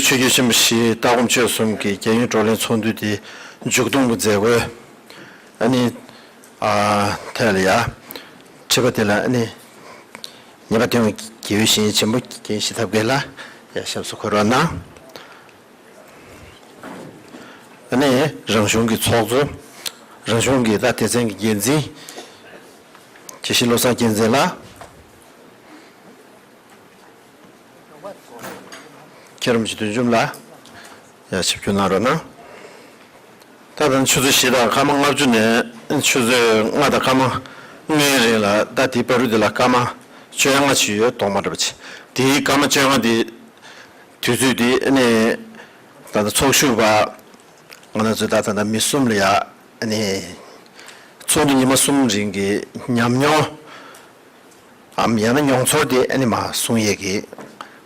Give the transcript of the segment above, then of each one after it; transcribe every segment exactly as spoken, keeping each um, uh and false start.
ཆོས་བརྒྱུད་ཆེན་པོ་བཞི་ལྟ་སྒོམ་སྤྱོད་གསུམ་གྱི་རྒྱལ་ཡོངས་བགྲོ་གླེང་ཚོགས་འདུ་དེ་མཇུག་བསྡོམས་ཀྱི་མཛད་སྒོའི་ཨ་ནི་ཨ་ཐད་ལ་ཡ་ཁྲི་པ་དེ་ལ་ཨ་ནི་ཉེས་པ་སྟོན་དགེ་བའི་བཤེས་གཉེན་ཆེན་པོ་རྒན་ཤེས་ཐབས་རྒྱལ་ལགས་ཡ་ཞབས་སུ་འཁོད་རོགས་གནང་། ཨ་ནི་རང་གཞུང་གི་ཚོགས་གཙོ། རང་གཞུང་གི་ད་སྡེ་ཚན་གྱི་འགན་འཛིན། དགེ་བཤེས་བློ་བཟང་རྒྱལ་མཚན་ལགས། མཁྱེན་རབ་རྗེ་བདུད་འཇོམས་ལགས། ཡ་ཆིབས་བསྒྱུར་གནང་རོགས་གནང་། ད་ལྟ་ཆུ་ཚོད་བཞི་དང་སྐར་མ་ལྔ་བཅུ་ནས་ཆུ་ཚོད་ལྔ་དང་སྐར་མ་ལྔའི་རིང་ལ་ད་དེའི་བར་དུ་དེ་ལ་སྐར་མ་བཅོ་ལྔ་ཅིག་ཡོད། ཐོག་མ་འདྲ་པོ་ཅིག་དེའི་སྐར་མ་བཅོ་ལྔ་དེ་དུས་ཚོད་དེ་ཨ་ནི་ད་ལྟ་ཚོགས་ཞུགས་པ་ང་རང་ཚོའི་ད་ད་ལྟ་མི་གསུམ་ལ་ཡ་ཨ་ནི་ཚོགས་འདུ་ཉི་མ་གསུམ་རིང་གི་ཉམས་མྱོང་འམ་ཡང་ན་མྱོང་ཚོར་དེ་ཨ་ནི་མར་གསུང་ཡས་ཀྱི་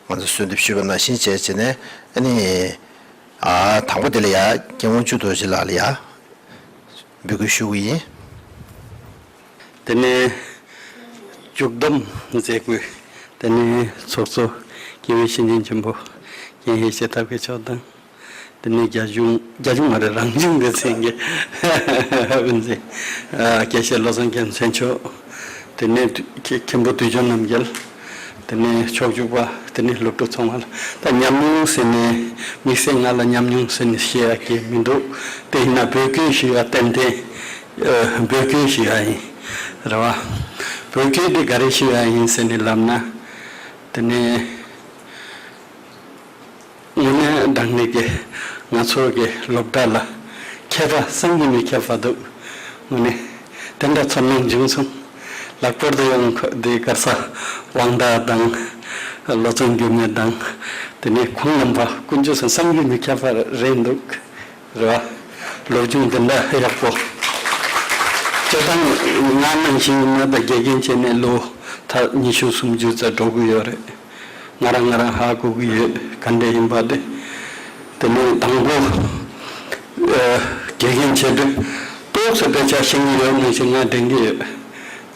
ང་ཚོ་གསོལ་འདེབས་ཞུས་པ་ནང་བཞིན་བྱས་བྱས་ནས་ཨ་ནི་ཨ་དང་པོ་དེ་ལ་ཡ་རྒན་དབང་ཕྱུག་རྡོ་རྗེ་ལགས་ལ་ཡ་འབོད་སྐུལ་ཞུ་གི་ཡིན། དེ་ནས་མཇུག་བསྡོམས་མཛད་སྒོའི་དེ་ནས་ཚོགས་གཙོ་དགེ་བའི་བཤེས་གཉེན་ཆེན་པོ་རྒན་ཡེ་ཤེས་ཐབས་མཁས་མཆོག་དང་། དེ་ནས་རྒྱ་གཞུང་རྒྱ་གཞུང་མ་རེད། རང་གཞུང་སྡེ་ཚན་གྱི་དབུ་འཛིན་དགེ་བཤེས་བློ་བཟང་རྒྱལ་མཚན་མཆོག་དེ་ནས་མཁན་པོ་དུས་འཇོམས་རྣམ་རྒྱལ། དེ་ནས་ཕྱོགས་བཞུགས་པ། དེ་ནས་སློབ་ཕྲུག་ཚང་མ་ལ་ད་ཉམས་མྱོང་ཟེར་ནས་དམིགས་བསལ་ང་ལ་ཉམས་མྱོང་ཟེར་ནས་བཤད་ཡ་གི་མི་འདུག་དེ་ཡིན་ན་འབོད་སྐུལ་ཞུ་ཡ་ཏན་ཏན་འབོད་སྐུལ་ཞུ་ཡ་ཡིན། རེད་བ། འབོད་སྐུལ་དེ་ག་རེ་ཞུ་ཡ་ཡིན་ཟེར་ནས་ལབ་ན། དེ་ནས། དངོས་གནས་དྲང་གནས་ཀྱི་ང་ཚོ་གི་སློབ་གྲྭ་ལ་མཁས་པ་བསམ་གྱིས་མི་ཁྱབ་པ་འདུག་དངོས་གནས་དེ་འདྲ་ཚོར་སྣང་བྱུང་སོང་། ལྷག་པར་དུ་ཡང་འདི་ག་རེ་ཟ་དབང་ཐང་དང་བློ་བཟང་འགྱུར་མེད་དང་དེ་ནས་ཁོང་རྣམ་པ་ཀུན་སྤྱོད་སོགས་བསམ་གྱིས་མི་ཁྱབ་པ་རེད་འདུག་རེད་བ། སློབ་སྦྱོང་དེ་འདྲ་ཡག་པོ། སྤྱིར་བཏང་ང་ནང་བཞིན་ཡིན་ན་ད་དགེ་རྒན་བྱས་ནས་ལོ་ད་ཉི་ཤུ་སུམ་ཅུ་ཙམ་འགྲོ་གི་ཡོད་རེད། ང་རང་ང་རང་ཧ་གོ་གི་ཡོད། ག་འདྲ་ཡིན་པ་དེ། དེ་ནས་དང་པོ་ཨ་དགེ་རྒན་བྱེད་དུས་ཏོག་ཙམ་དཔེ་ཆ་ཤེས་ཀྱི་ཡོད་ནང་བཞིན་ང་དྲན་གྱི་ཡོད།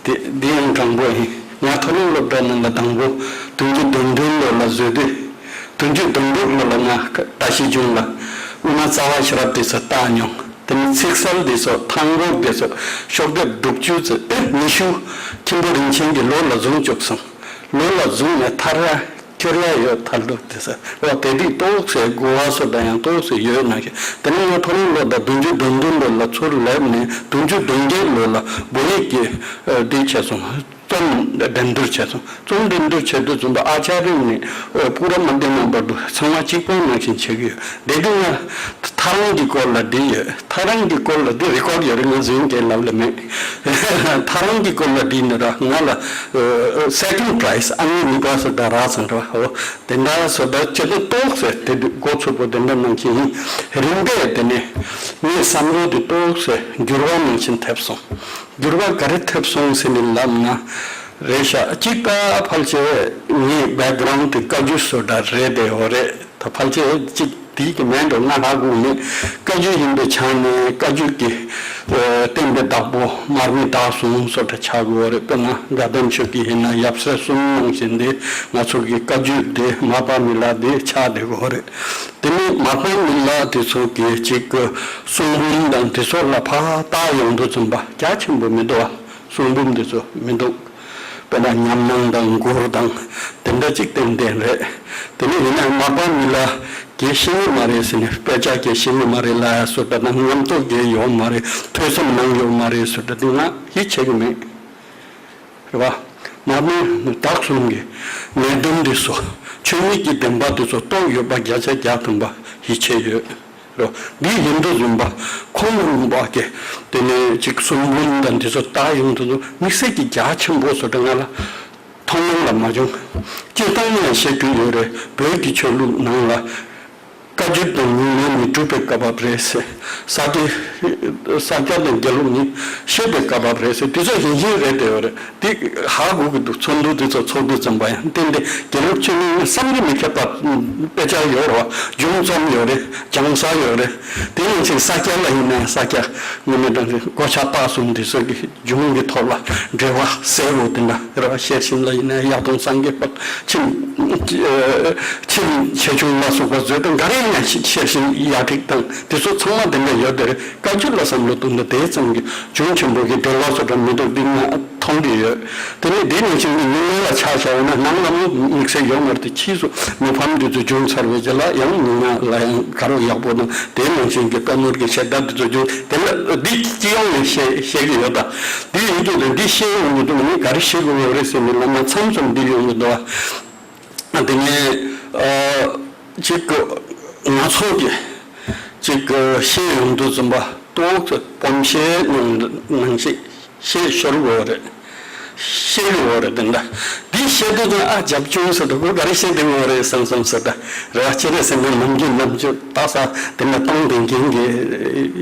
དེ་འདི་ཡང་དྲང་པོ་ཡིན། ང་མཐོ་རིམ་སློབ་གྲྭ་ནང་ལ་དང་པོ་བདུན་ཅུ་དོན་བདུན་ལོ་ལ་བཟོས་དུས། བདུན་ཅུ་དོན་དྲུག་ལོ་ལ་ང་བཀྲ་ཤིས་ལྗོངས་ལ་དབུ་མ་རྩ་བ་ཤེས་རབ་དེ་ཚོ་བལྟས་མྱོང་། དེ་ནས་ཚིག་གསལ་དེ་ཚོ་ཐང་གོག་དེ་ཚོ་ཤོག་ལྡེབ་དྲུག་ཅུ་ཙམ་ཨེ་ཉི་ཤུ་མཁན་པོ་རིན་ཆེན་གྱི་ལོ་ལ་བཟུང་བཅུག་སོང་། ལོ་ལ་བཟུང་ནས་ཐར་ཡ་ཁྱོར་ཡ་ཡོད་ཐར་ལུགས་དེ་ཚོ་འོ་དེ་དུས་ཏོག་ཙམ་གོ་བ་སོགས་དང་ཡང་ཏོག་ཙམ་ཡོད་ནང་བཞིན། དེ་ནས་ང་མཐོ་རིམ་སློབ་གྲྭ་བདུན་ཅུ་དོན་བདུན་ལོ་ལ་ཚུར་སླེབས་ནས་བདུན་ཅུ་དོན་བརྒྱད་ལོ་ལ་བོད་ཡིག་གི་ཨ་འདི་བྱས་སོང་། རྩོམ་འགྲན་བསྡུར་བྱས་སོང་། རྩོམ་འགྲན་བསྡུར་བྱས་དུས་ཙམ་པ་ཨ་ཅཱརྱ་ནས་ཨ་སྐུ་རབས་མ་བསྟེན་ན་བར་དུ་ཚང་མ་གཅིག་པ་ནང་བཞིན་བྱེད་ཀྱི་ཡོད། དེ་དུས་ང་ཐག་རིང་གི་སྐོར་ལ་བྲིས་ཡོད། ཐག་རིང་གི་སྐོར་ལ་འདི་རི་ཀོཌ་ཡོད་རེད། ང་རྫུན་སྐད་ལབ་ལ་མེད། ཐག་རིང་གི་སྐོར་ལ་བྲིས་ནས་ར་ང་ལ་ཨ་སེ་ཀེན་ཌི་པ་རའི་ཛི་ཨང་གཉིས་པ་སོགས་ད་རག་ཚང་ར་འོ་དེ་འདྲ་སོགས་ད་ཅི་ཏོག་ཙམ་དེ་དུས་འགོ་ཚུགས་པོ་དེ་འདྲ་ནང་བཞིན་ཡིན། རིམ་པས་དེ་ནས་ངའི་བསམ་བློ་དེ་ཏོག་ཙམ་འགྱུར་བ་ནང་བཞིན་ཐེབས་སོང་། འགྱུར་བ་ག་རེ་ཐེབས་སོང་ཟེར་ནས་ལབ་ན། རེད་ཤག་གཅིག་ད་ཕལ་ཆེར་ངའི་བེག་གྷ་རའུན་ཌི་དེ་བཀའ་བརྒྱུད་སོགས་འདྲ་རེད་དེ་འོ་རེད། ད་ཕལ་ཆེར་གཅིག་དེའི་གི་མེད་འགྲོ་ང་ཧ་གོ་མེད། བཀའ་བརྒྱུད་ཡིན་པའི་ཆ་ནས་བཀའ་བརྒྱུད་ཀྱི་ཨ་བསྟན་པའི་བདག་པོ་མར་མི་དྭགས་གསུམ་སོགས་འདྲ་ཆགས་དགོས་རེད། དཔེར་ན་དགའ་ལྡན་ཆོས་ཀྱི་ཡིན་ན་ཡབ་སྲས་གསུམ་ནང་བཞིན་དེ་ང་ཚོ་གི་བཀའ་བརྒྱུད་དེ་མར་པ་མི་ལ་དེ་ཆགས་བསྡད་དགོས་རེད། དེ་ནས་མར་པ་མི་ལ་དེ་ཚོ་གི་གཅིག་གསུང་འབུམ་དང་དེ་ཚོ་ལ་ཕར་བལྟ་ཡོང་དུས་ཙམ་པ་རྒྱ་ཆེན་པོ་མི་འདུག་བ། གསུང་འབུམ་དེ་ཚོ་མི་འདུག་དཔེར་ན་ཉམས་སྣང་དང་མགུར་དང་དེ་འདྲ་གཅིག་ཏན་ཏན་རེད། དེ་ནས་ཡིན་ན་མར་པ་མི་ལ་གྱིས་ཤེས་ཀྱི་མ་རེད་ཟེར་ནས་དཔེ་ཆ་གྱིས་ཤེས་ཀྱི་མ་རེད་ལབ་ཡ་སོགས་དང་རྣམ་རྟོག་གིས་ཡོད་མ་རེད། ཐོས་བསམ་གནང་ཡོད་མ་རེད་ཟེར་ད་དེ་ང་ཡིད་ཆེས་ཀྱི་མེད། རེད་བ། མར་མི་དྭགས་གསུམ་གྱི་ནད་གདོན་འདི་ཚོ་ཆོས་ཉིད་ཀྱི་བདེན་པ་འདི་ཚོ་རྟོགས་ཡོད་པ་བརྒྱ་ཆ་བརྒྱ་ཐམ་པ་ཡིད་ཆེས་ཡོད། རེད་བ། འདི་ཡིན་དུས་ཙམ་པ་ཁོང་རྣམ་པ་གི་དེ་ནས་ཅིག་གསུང་འབུམ་དང་འདི་ཚོ་བལྟ་ཡོང་དུས་ཙམ་དམིགས་བསལ་གྱི་རྒྱ་ཆེན་པོ་བཟོ་འདྲ་ང་ལ་མཐོང་སྣང་ལ་མ་བྱུང་། སྤྱིར་བཏང་ནས་བཤད་རྒྱུ་ཡོད་རེད། བོད་ཀྱི་ཆོས་ལུགས་ནང་ལ། བཀའ་བརྒྱུད་དང་ཉམས་ལེན་ནི་སྒྲུབ་པའི་བཀའ་བབས་རེད་ཟེར། ས་སྐྱ། ས་སྐྱ་དང་དགེ་ལུགས་གཉིས་ཤེས་པའི་བཀའ་བབས་རེད་ཟེར། དེ་ཚོ་ཡིན་གཅིག་རེད་བསྡད་ཡོད་རེད། དེ་ཧ་གོ་གི་འདུག་ཚོགས་འདུ་དེ་ཚོ་ཚོགས་དུས་ཙམ་པ་ཡང་ཏན་ཏན་དགེ་ལུགས་ཆོས་ལུགས་བསམ་གྱིས་མི་ཁྱབ་པ་དཔེ་ཆ་ཡོད་རེད་བ། སྒྲུང་རྩོམ་ཡོད་རེད། སྦྱོང་ས་ཡོད་རེད། དེ་ཡིན་ཕྱིན་ས་སྐྱ་ལ་ཡིན་ན་ས་སྐྱ་ངོ་མ་དང་གོ་ཆ་སྟག་གསུམ་དེ་ཚོ་གི་སྒྲུང་གི་ཐོག་ལ་འགྲེལ་པ་གསལ་པོ་དེ་འདྲ་རེད་བ། ཤེར་ཕྱིན་ལ་ཡིན་ན་གཡག་དང་སེང་གེ་པགས། ཁྱིམ་ཁྱིམ་ཆེ་ཆུང་ལ་སོགས་པ་བཟོས་དང་ག་རེ་ཡིན་ན་ཤེར་ཕྱིན་གཡག་ཐིག་དང་དེ་ཚོ་ཚང་མ་དེ་འདྲ་ཡོད་དེ་རེད། བཀའ་བརྒྱུད་ལ་བསམ་བློ་གཏོང་ན་དེ་ཙམ་གྱི་འབྱུང་ཆེན་པོ་གི་འགྲེལ་པ་སོགས་འདྲ་མི་འདུག་འདི་ང་མཐོང་གི་ཡོད། དེ་ནས་འདི་ནང་བཞིན་གྱི་མྱོང་བ་ལ་ཆ་བཞག་ཡོད་ན་ནང་ལམ་ལུགས་དམིགས་བསལ་ཡོད་མ་རེད་དེ། ཕྱིས་སུ་མི་ཕམ་འདི་ཚོ་བྱུང་ཚར་བའི་རྗེས་ལ་ཡང་མྱོང་བ་ལ་ཡང་དགའ་རབ་ཡག་པོ་དང་དེ་ནང་བཞིན་གྱི་བཀའ་ནོར་གྱི་བྱེད་ཐབས་འདི་ཚོ་བྱུང་དེ་ལ་འདི་སྤྱི་ཡོངས་ནས་བཤད་བཤད་ཀྱི་ཡོད། ད་འདི་ཡིན་དུས་ད་འདི་ཤེས་ཡོང་གི་འདུག་ངས་ག་རེ་ཤེས་དགོས་ཡོད་རེད་ཟེར་ནས་ལབ་ན་མཚམས་མཚམས་འདི་ཡོང་གི་འདུག་དེ་ནས་ཨ་ཅིག་ང་ཚོ་གི་ཅིག་ཤེས་ཡོང་དུས་ཙམ་པ་ཏོག་ཙམ་སྤོམ་ཤེས་ནང་ནང་ཞིག་ཤེས་ཤོར་དགོས་རེད། ཤེས་ཀྱི་ཡོད་རེད། དེ་འདྲ་འདི་ཤེས་དུས་ཙམ་ཨ་རྒྱབ་ཆུང་ཟེར་དུས་ཁོ་ག་རེ་ཤེས་བསྡད་ཡོད་རེད་བསམ་བསམ་ཟེར། ད་རེ་བ་ཅི་རེད་ཟེར་ན་ནམ་རྒྱུན་ནམ་རྒྱུན་ལྟ་ས་དེ་འདྲ་གཏོང་བསྡད་མཁན་གྱི་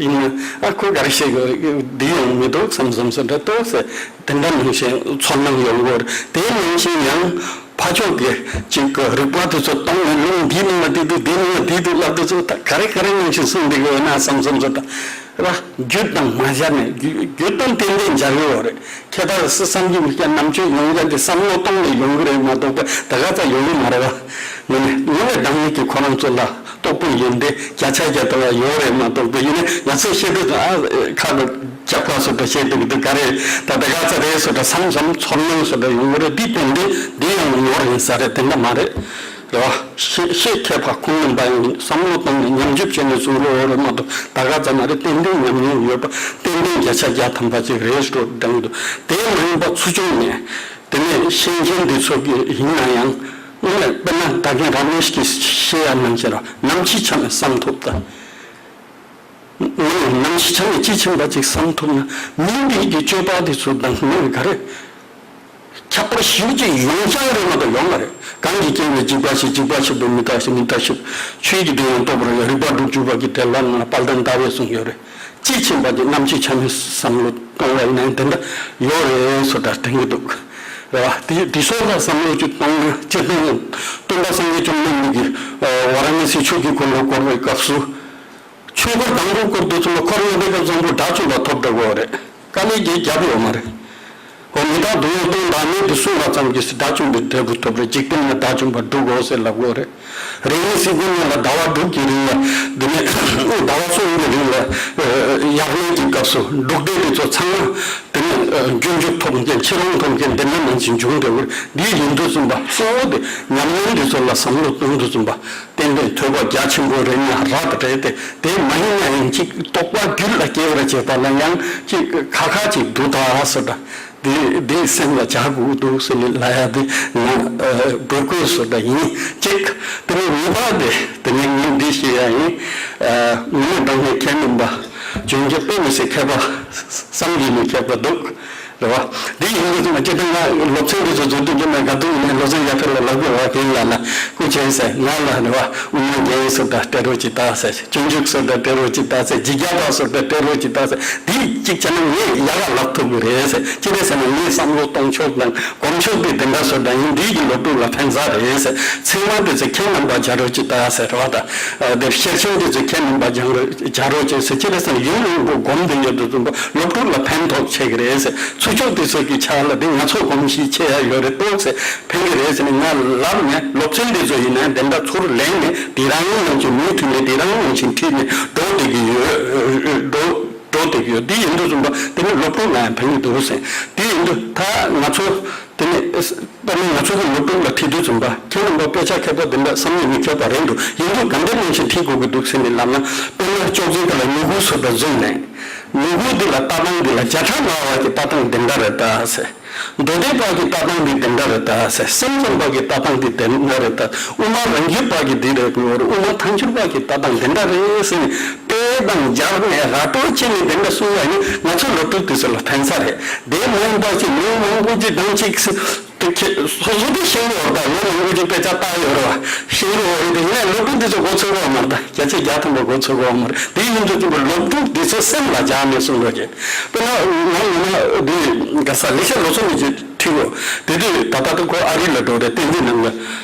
ཡིན་ན་ཨ་ཁོ་ག་རེ་ཤེས་ཀྱི་འདི་ཡང་མི་འདུག་བསམ་བསམ་ཟེར། འདྲ་ཏོག་ཙམ་དེ་འདྲ་ནང་བཞིན་ཚོར་སྣང་ཡོང་གི་ཡོད་རེད། དེ་ནང་བཞིན་ཡང་ཕར་ཕྱོགས་ཀྱི་ཅིག་གི་རིག་པ་དེ་ཚོ་གཏོང་ནས་ལུང་འདིའི་ནང་ལ་འདི་འདུག་འདིའི་ནང་ལ་འདི་འདུག་ལབ་དུས་ཚོད་ད་ག་རེ་ག་རེ་ནང་བཞིན་གསུངས་བསྡད་ཀྱི་ཡོད་ན་བསམ་བསམ་ཟེར། ད་ར་རྒྱུད་དང་མ་སྦྱར་ནས་རྒྱུད་རྒྱུད་དང་ཏན་ཏན་སྦྱར་ཡོད་རེད། ཁྱད་པར་སེམས་ཀྱི་མི་སྐྱ་རྣམ་དཔྱོད་ཡོང་ཡ་དེ་བསམ་བློ་གཏོང་ནས་ཡོང་གི་རེད་མ་གཏོགས་པ་ད་ག་ཚ་ཡོང་གི་མ་རེད་བ། ངོ་མ་ངོ་མ་རང་ཉིད་ཀྱི་ཁོ་རང་ཚོ་ལ་རྟོག་པ་ཡོན་ཏན་བརྒྱ་ཆ་བརྒྱ་ལྟ་བ་ཡོད་རེད་མ་གཏོགས་པ་ཡིན་ན་ང་ཚོས་བཤད་དུས་ཨ་ཁ་ལ་རྒྱག་པ་སོགས་ད་བཤད་འདུག་འདུག་ག་རེ་ད་ད་ག་ཚ་རེད་སོགས་ད་བསམ་བསམ་ཚོར་སྣང་སོགས་ད་ཡོང་གི་རེད། འདི་ཏན་ཏན་འདི་ཡང་ནོར་ཡིན་ས་རེད། དེ་འདྲ་མ་རེད། རེད་བ། ཤེས་ཤེས་མཁས་པ་ཁོང་རྣམ་པ་ཡང་བསམ་བློ་བཏང་ནས་ཉམས་ཞིབ་བྱས་ནས་གསུང་རོགས་རེད་མ་གཏོགས་ད་ག་ཙམ་མ་རེད། ཏན་ཏན་ཉམས་མྱོང་ཡོད་པ་ཏན་ཏན་བརྒྱ་ཆ་བརྒྱ་ཐམ་པ་ཅིག་རེད་ཞུ་དྲན་གྱི་འདུག་དེ་མ་ཡིན་པ་ཚུར་བྱུང་ནས་དེ་ནས་ཤེས་མཁན་འདི་ཚོ་གི་ཡིན་ན་ཡང་དངོས་གནས་དཔེར་ན་ད་གིན་ར་མེཤ་གིས་བཤད་ཡ་ནང་བཞིན་ར་ནམ་འཆི་ཆ་མེད་བསམ་ཐུབ་ད། ནམ་ཞིག་ཆ་ནས་ཅི་ཕྱིན་པ་ཅིག་བསམ་ཐུབ་ན་མི་འདི་གི་སྤྱོད་པ་འདི་ཚོ་དང་ནི་ག་རེ། ཁྱད་པར་ཞིབ་ཅིག་ཡོང་ཆ་རེད་མ་གཏོགས་ཡོང་མ་རེད། གང་གི་རྐྱེན་ལས་འཇིགས་པ་ཞི་འཇིགས་པ་ཞི་བ་མི་རྟག་ཞི་མི་རྟག་ཞི་བ། ཆོས་ཀྱི་དོན་ཡང་རྟོགས་པར་རིག་པ་སྒྲུབ་འཇུག་པ་གི་དེ་ལ་ན་དཔལ་ལྡན་ཟླ་བས་གསུངས་ཡོད་རེད། ཅི་ཕྱིན་པ་ཅིག་ནམ་འཆི་ཆ་མེད་བསམ་བློ་གཏོང་བ་ཡིན་ན་དེ་འདྲ་ཡོད་རེད་སོ་ད་དྲན་གྱི་འདུག་རེད་བ། དེ་དེ་སོགས་ལ་བསམ་བློ་ཅིག་གཏོང་ན་སྤྱིར་བཏང་སྟོན་པ་སངས་རྒྱས་བཅོམ་ལྡན་འདས་ཀྱིས་ཝཱ་ར་ཎ་སིའི་ཆོས་ཀྱི་འཁོར་ལོ་བསྐོར་བའི་སྐབས་སུ། ཆོས་འཁོར་དང་པོ་བསྐོར་དུས་ཙམ་ལ་འཁོར་ལྔ་པའི་སྐབས་བཟང་པོ་དགྲ་བཅོམ་པ་ཐོབ་འགྲོ་གི་ཡོད་རེད། དཀའ་ལས་རྒྱག་རྒྱབ་ཡོད་མ་རེད། ཧོ་མི་རྟག་སྡུག་བསྔལ་སྟོང་བདག་མེད་དུ་གསུངས་པ་ཙམ་གྱིས་དགྲ་བཅོམ་པའི་འབྲས་བུ་ཐོབ་རེད། འཇིག་རྟེན་ལ་དགྲ་བཅོམ་པ་དྲུག་དགོས་ཟེར་ལབ་ཡོད་རེད། རིག་གནས་སྲིད་གུང་ལ་ཟླ་བ་དྲུག་གི་རིང་ལ་འདི་ནས་ཟླ་བ་གསུམ་གྱི་རིང་ལ་ཡར་ལངས་ཀྱི་སྐབས་སུ་འབྲུག་སྒྲའི་རིགས་ཚོ་ཚང་མ་དེ་ནས་སྐྱོན་བརྗོད་ཐོབ་མཁན་ཕྱིར་ལོག་ཐོབ་མཁན་འདི་འདྲ་ནང་བཞིན་བྱུང་འདྲ་བོར་འདི་ཡིན་དུས་ཙམ་པ་གཙོ་བོ་དེ་ཉམས་མྱོང་འདི་ཚོ་ལ་བསམ་བློ་གཏོང་དུས་ཙམ་པ། ཏན་ཏན་ཐོས་པ་རྒྱ་ཆེན་པོ་རེད་ན་རབ་རེད་དེ། དེ་མ་ཡིན་ན་ཡང་ཅིག་རྟོག་པ་རྒྱུད་ལ་སྐྱེ་བར་བྱེད་པ་ལ་ཡང་ཅིག་ཁ་ཁ་ཅིག་འདུག་ད་ཟེར་ད། དེ་དེ་སེམས་ལ་བྱ་དགོས་འདུག་ཟེར་ནས་ལབ་ཡ་དེ་ང་འབོད་སྐུལ་ཟེར་ད་ཡིན་གཅིག་དེ་ནས་གཉིས་པ་དེ་དེ་ནས་ངས་འདི་ཤེས་ཡ་ཡིན། ངས་འདང་ངེས་མཁས་མིན་པ་བྱུང་རྒྱུ་དཔེ་མི་སྲིད་མཁས་པ་བསམ་གྱིས་མི་ཁྱབ་པ་འདུག་རེད་བ། འདི་ཡིན་དུས་ཙམ་པ་སྤྱིར་བཏང་ང་སློབ་ཚན་འདི་ཚོ་མཛད་དུས་ཀྱི་ནང་ག་དུས་ཡིན་ནའི་བློ་བཟང་ཡར་འཕེལ་ལ་ལབ་དགོས་བ་གིན་ལ་ལ་སྐུ་མཁྱེན་ཟེར། ང་ལ་རེད་བ་དབུ་མ་རྒྱན་ཟེར་ད་སྤྲད་རོགས་ཅིག་ད་ཟེར། སྤྱོད་འཇུག་ཟེར་ད་སྤྲད་རོགས་ཅིག་ད་ཟེར། འཇིགས་བརྒྱད་པ་ཟེར་ད་སྤྲད་རོགས་ཅིག་ད་ཟེར། འདི་གཅིག་བྱས་ན་ངས་ཡག་ག་ལབ་ཐུབ་ཀྱི་རེད་ཟེར། ཅི་རེད་ཟེར་ན་ངའི་བསམ་བློ་གཏོང་ཕྱོགས་དང་གོམས་ཕྱོགས་འདི་དེ་འདྲ་ཟེར་ད་ཡིན། འདི་གི་སློབ་ཕྲུག་ལ་ཕན་ས་རེད་ཟེར། ཚད་མ་འདི་ཚོ་མཁས་རྣམ་པ་སྦྱར་རོགས་ཅིག་ད་ཟེར་རེད་བ་ད། དེར་ཤེར་ཕྱིན་འདི་ཚོ་མཁས་རྣམ་པ་སྦྱར་རོགས་སྦྱར་རོགས་ཅིག་ཟེར། ཅི་རེད་ཟེར་ན་ཡུན་རིང་པོ་སྒོམ་བསྡད་ཡོད་དུས་ཙམ་པ་སློབ་ཕྲུག་ལ་ཕན་ཐོགས་ཆེ་གི་རེད་ཟེར། ཚུར་ཕྱོགས་འདི་ཚོ་གི་ཆ་ལ་འདི་ང་ཚོ་གོམས་གཤིས་ཆེ་ཡ་ཡོད་རེད་འདུག་ཟེར། ཕན་གི་རེད་ཟེར་ནས་ང་ལབ་ནས་སློབ་ཚན་འདི་ཚོ་ཡིན་ན་དེ་འདྲ་ཚུར་ལེན་ནས་དེ་རང་ནང་བཞིན་མུ་མཐུད་ནས་དེ་རང་ནང་བཞིན་ཁྲིད་ནས་འགྲོ་བསྡད་ཀྱི་ཡོད། འགྲོ་འགྲོ་བསྡད་ཀྱི་ཡོད། དེ་ཡིན་དུས་ཙམ་པ་དེ་ནི་སློབ་ཕྲུག་ལ་ཡང་ཕན་གྱི་འདུག་ཟེར། དེ་ཡིན་དུས་ད་ང་ཚོ་དེ་ནི་ད་ནི་ང་ཚོ་གི་སློབ་ཕྲུག་ལ་ཁྲིད་དུས་ཙམ་པ་ཁྱེད་རྣམ་པ་དཔེ་ཆ་མཁས་པ་དེ་འདྲ་བསམ་ཡས་མི་ཁྱབ་པ་རེད་འདུག་ཡིན་དུས་ག་འདྲ་ནང་བཞིན་ཁྲིད་དགོས་ཀྱི་འདུག་ཟེར་ནས་ལབ་ན། དཔེར་ན་ཅོག་ཙེ་ཁ་ལ་མྱུ་གུ་ཟེར་ད་བཟུང་ནས་མྱུ་གུ་འདི་ལ་ལྟ་སྟངས་འདི་ལ་བརྒྱ་ཕྲག་མང་བ་གི་ལྟ་སྟངས་འདི་འདྲ་རེད་ད་ཟེར། མདོ་སྡེ་པ་གི་ལྟ་སྟངས་འདི་འདི་འདྲ་རེད་ད་ཟེར། སེམས་ཙམ་པ་གི་ལྟ་སྟངས་འདི་འདི་འདྲ་རེད་ད། དབུ་མ་རང་རྒྱུད་པ་གི་འདི་རེད་དགོས་རེད། དབུ་མ་ཐལ་འགྱུར་པ་གི་ལྟ་སྟངས་འདི་འདྲ་རེད་ཟེར་ནས་དཔེ་དང་སྦྱར་ནས་ར་སྤྲོད་བྱས་ནས་འདི་འདྲ་གསུང་བ་ནི་ང་ཚོ་སློབ་ཕྲུག་དེ་ཚོ་ལ་ཕན་ས་རེད། དེ་མ་ཡིན་པ་ཅིག་ལོ་མང་པོ་ཅིག་དང་ཅིག་དེ་ཁྱེད་སོ་སོ་དེ་ཤེས་ཡོད་ད། ལོ་མང་པོ་ཅིག་དཔེ་ཆ་ལྟ་ཡོད་རེད་བ། ཤེས་ཡོད་རེད། དེ་ཡིན་ན་སློབ་ཕྲུག་ ཚོ་མགོ་ཚོས་གོ་མ་རེད། ད་བརྒྱ་ཆ་བརྒྱ་ཐམ་པ་མགོ་ཚོས་གོ་མ་རེད། དེ་ཡིན་དུས་ཙམ་པ་སློབ་ཕྲུག་འདི་ཚོ་སེམས་ལ་འཇགས་ནས་གསུང་རོགས་གྱིས། དཔེར་ན་ང་ངོ་མ་འདི་ག་ས་ལེགས་བཤད་ལོ་ཚོད་མི་གཅིག་ཁྲིད་གོ། དེ་དུས་ད་ལྟ་ཁོ་ཨ་རི་ལ་འགྲོ་རེད། བསྟན་འཛིན་ནང་ལ།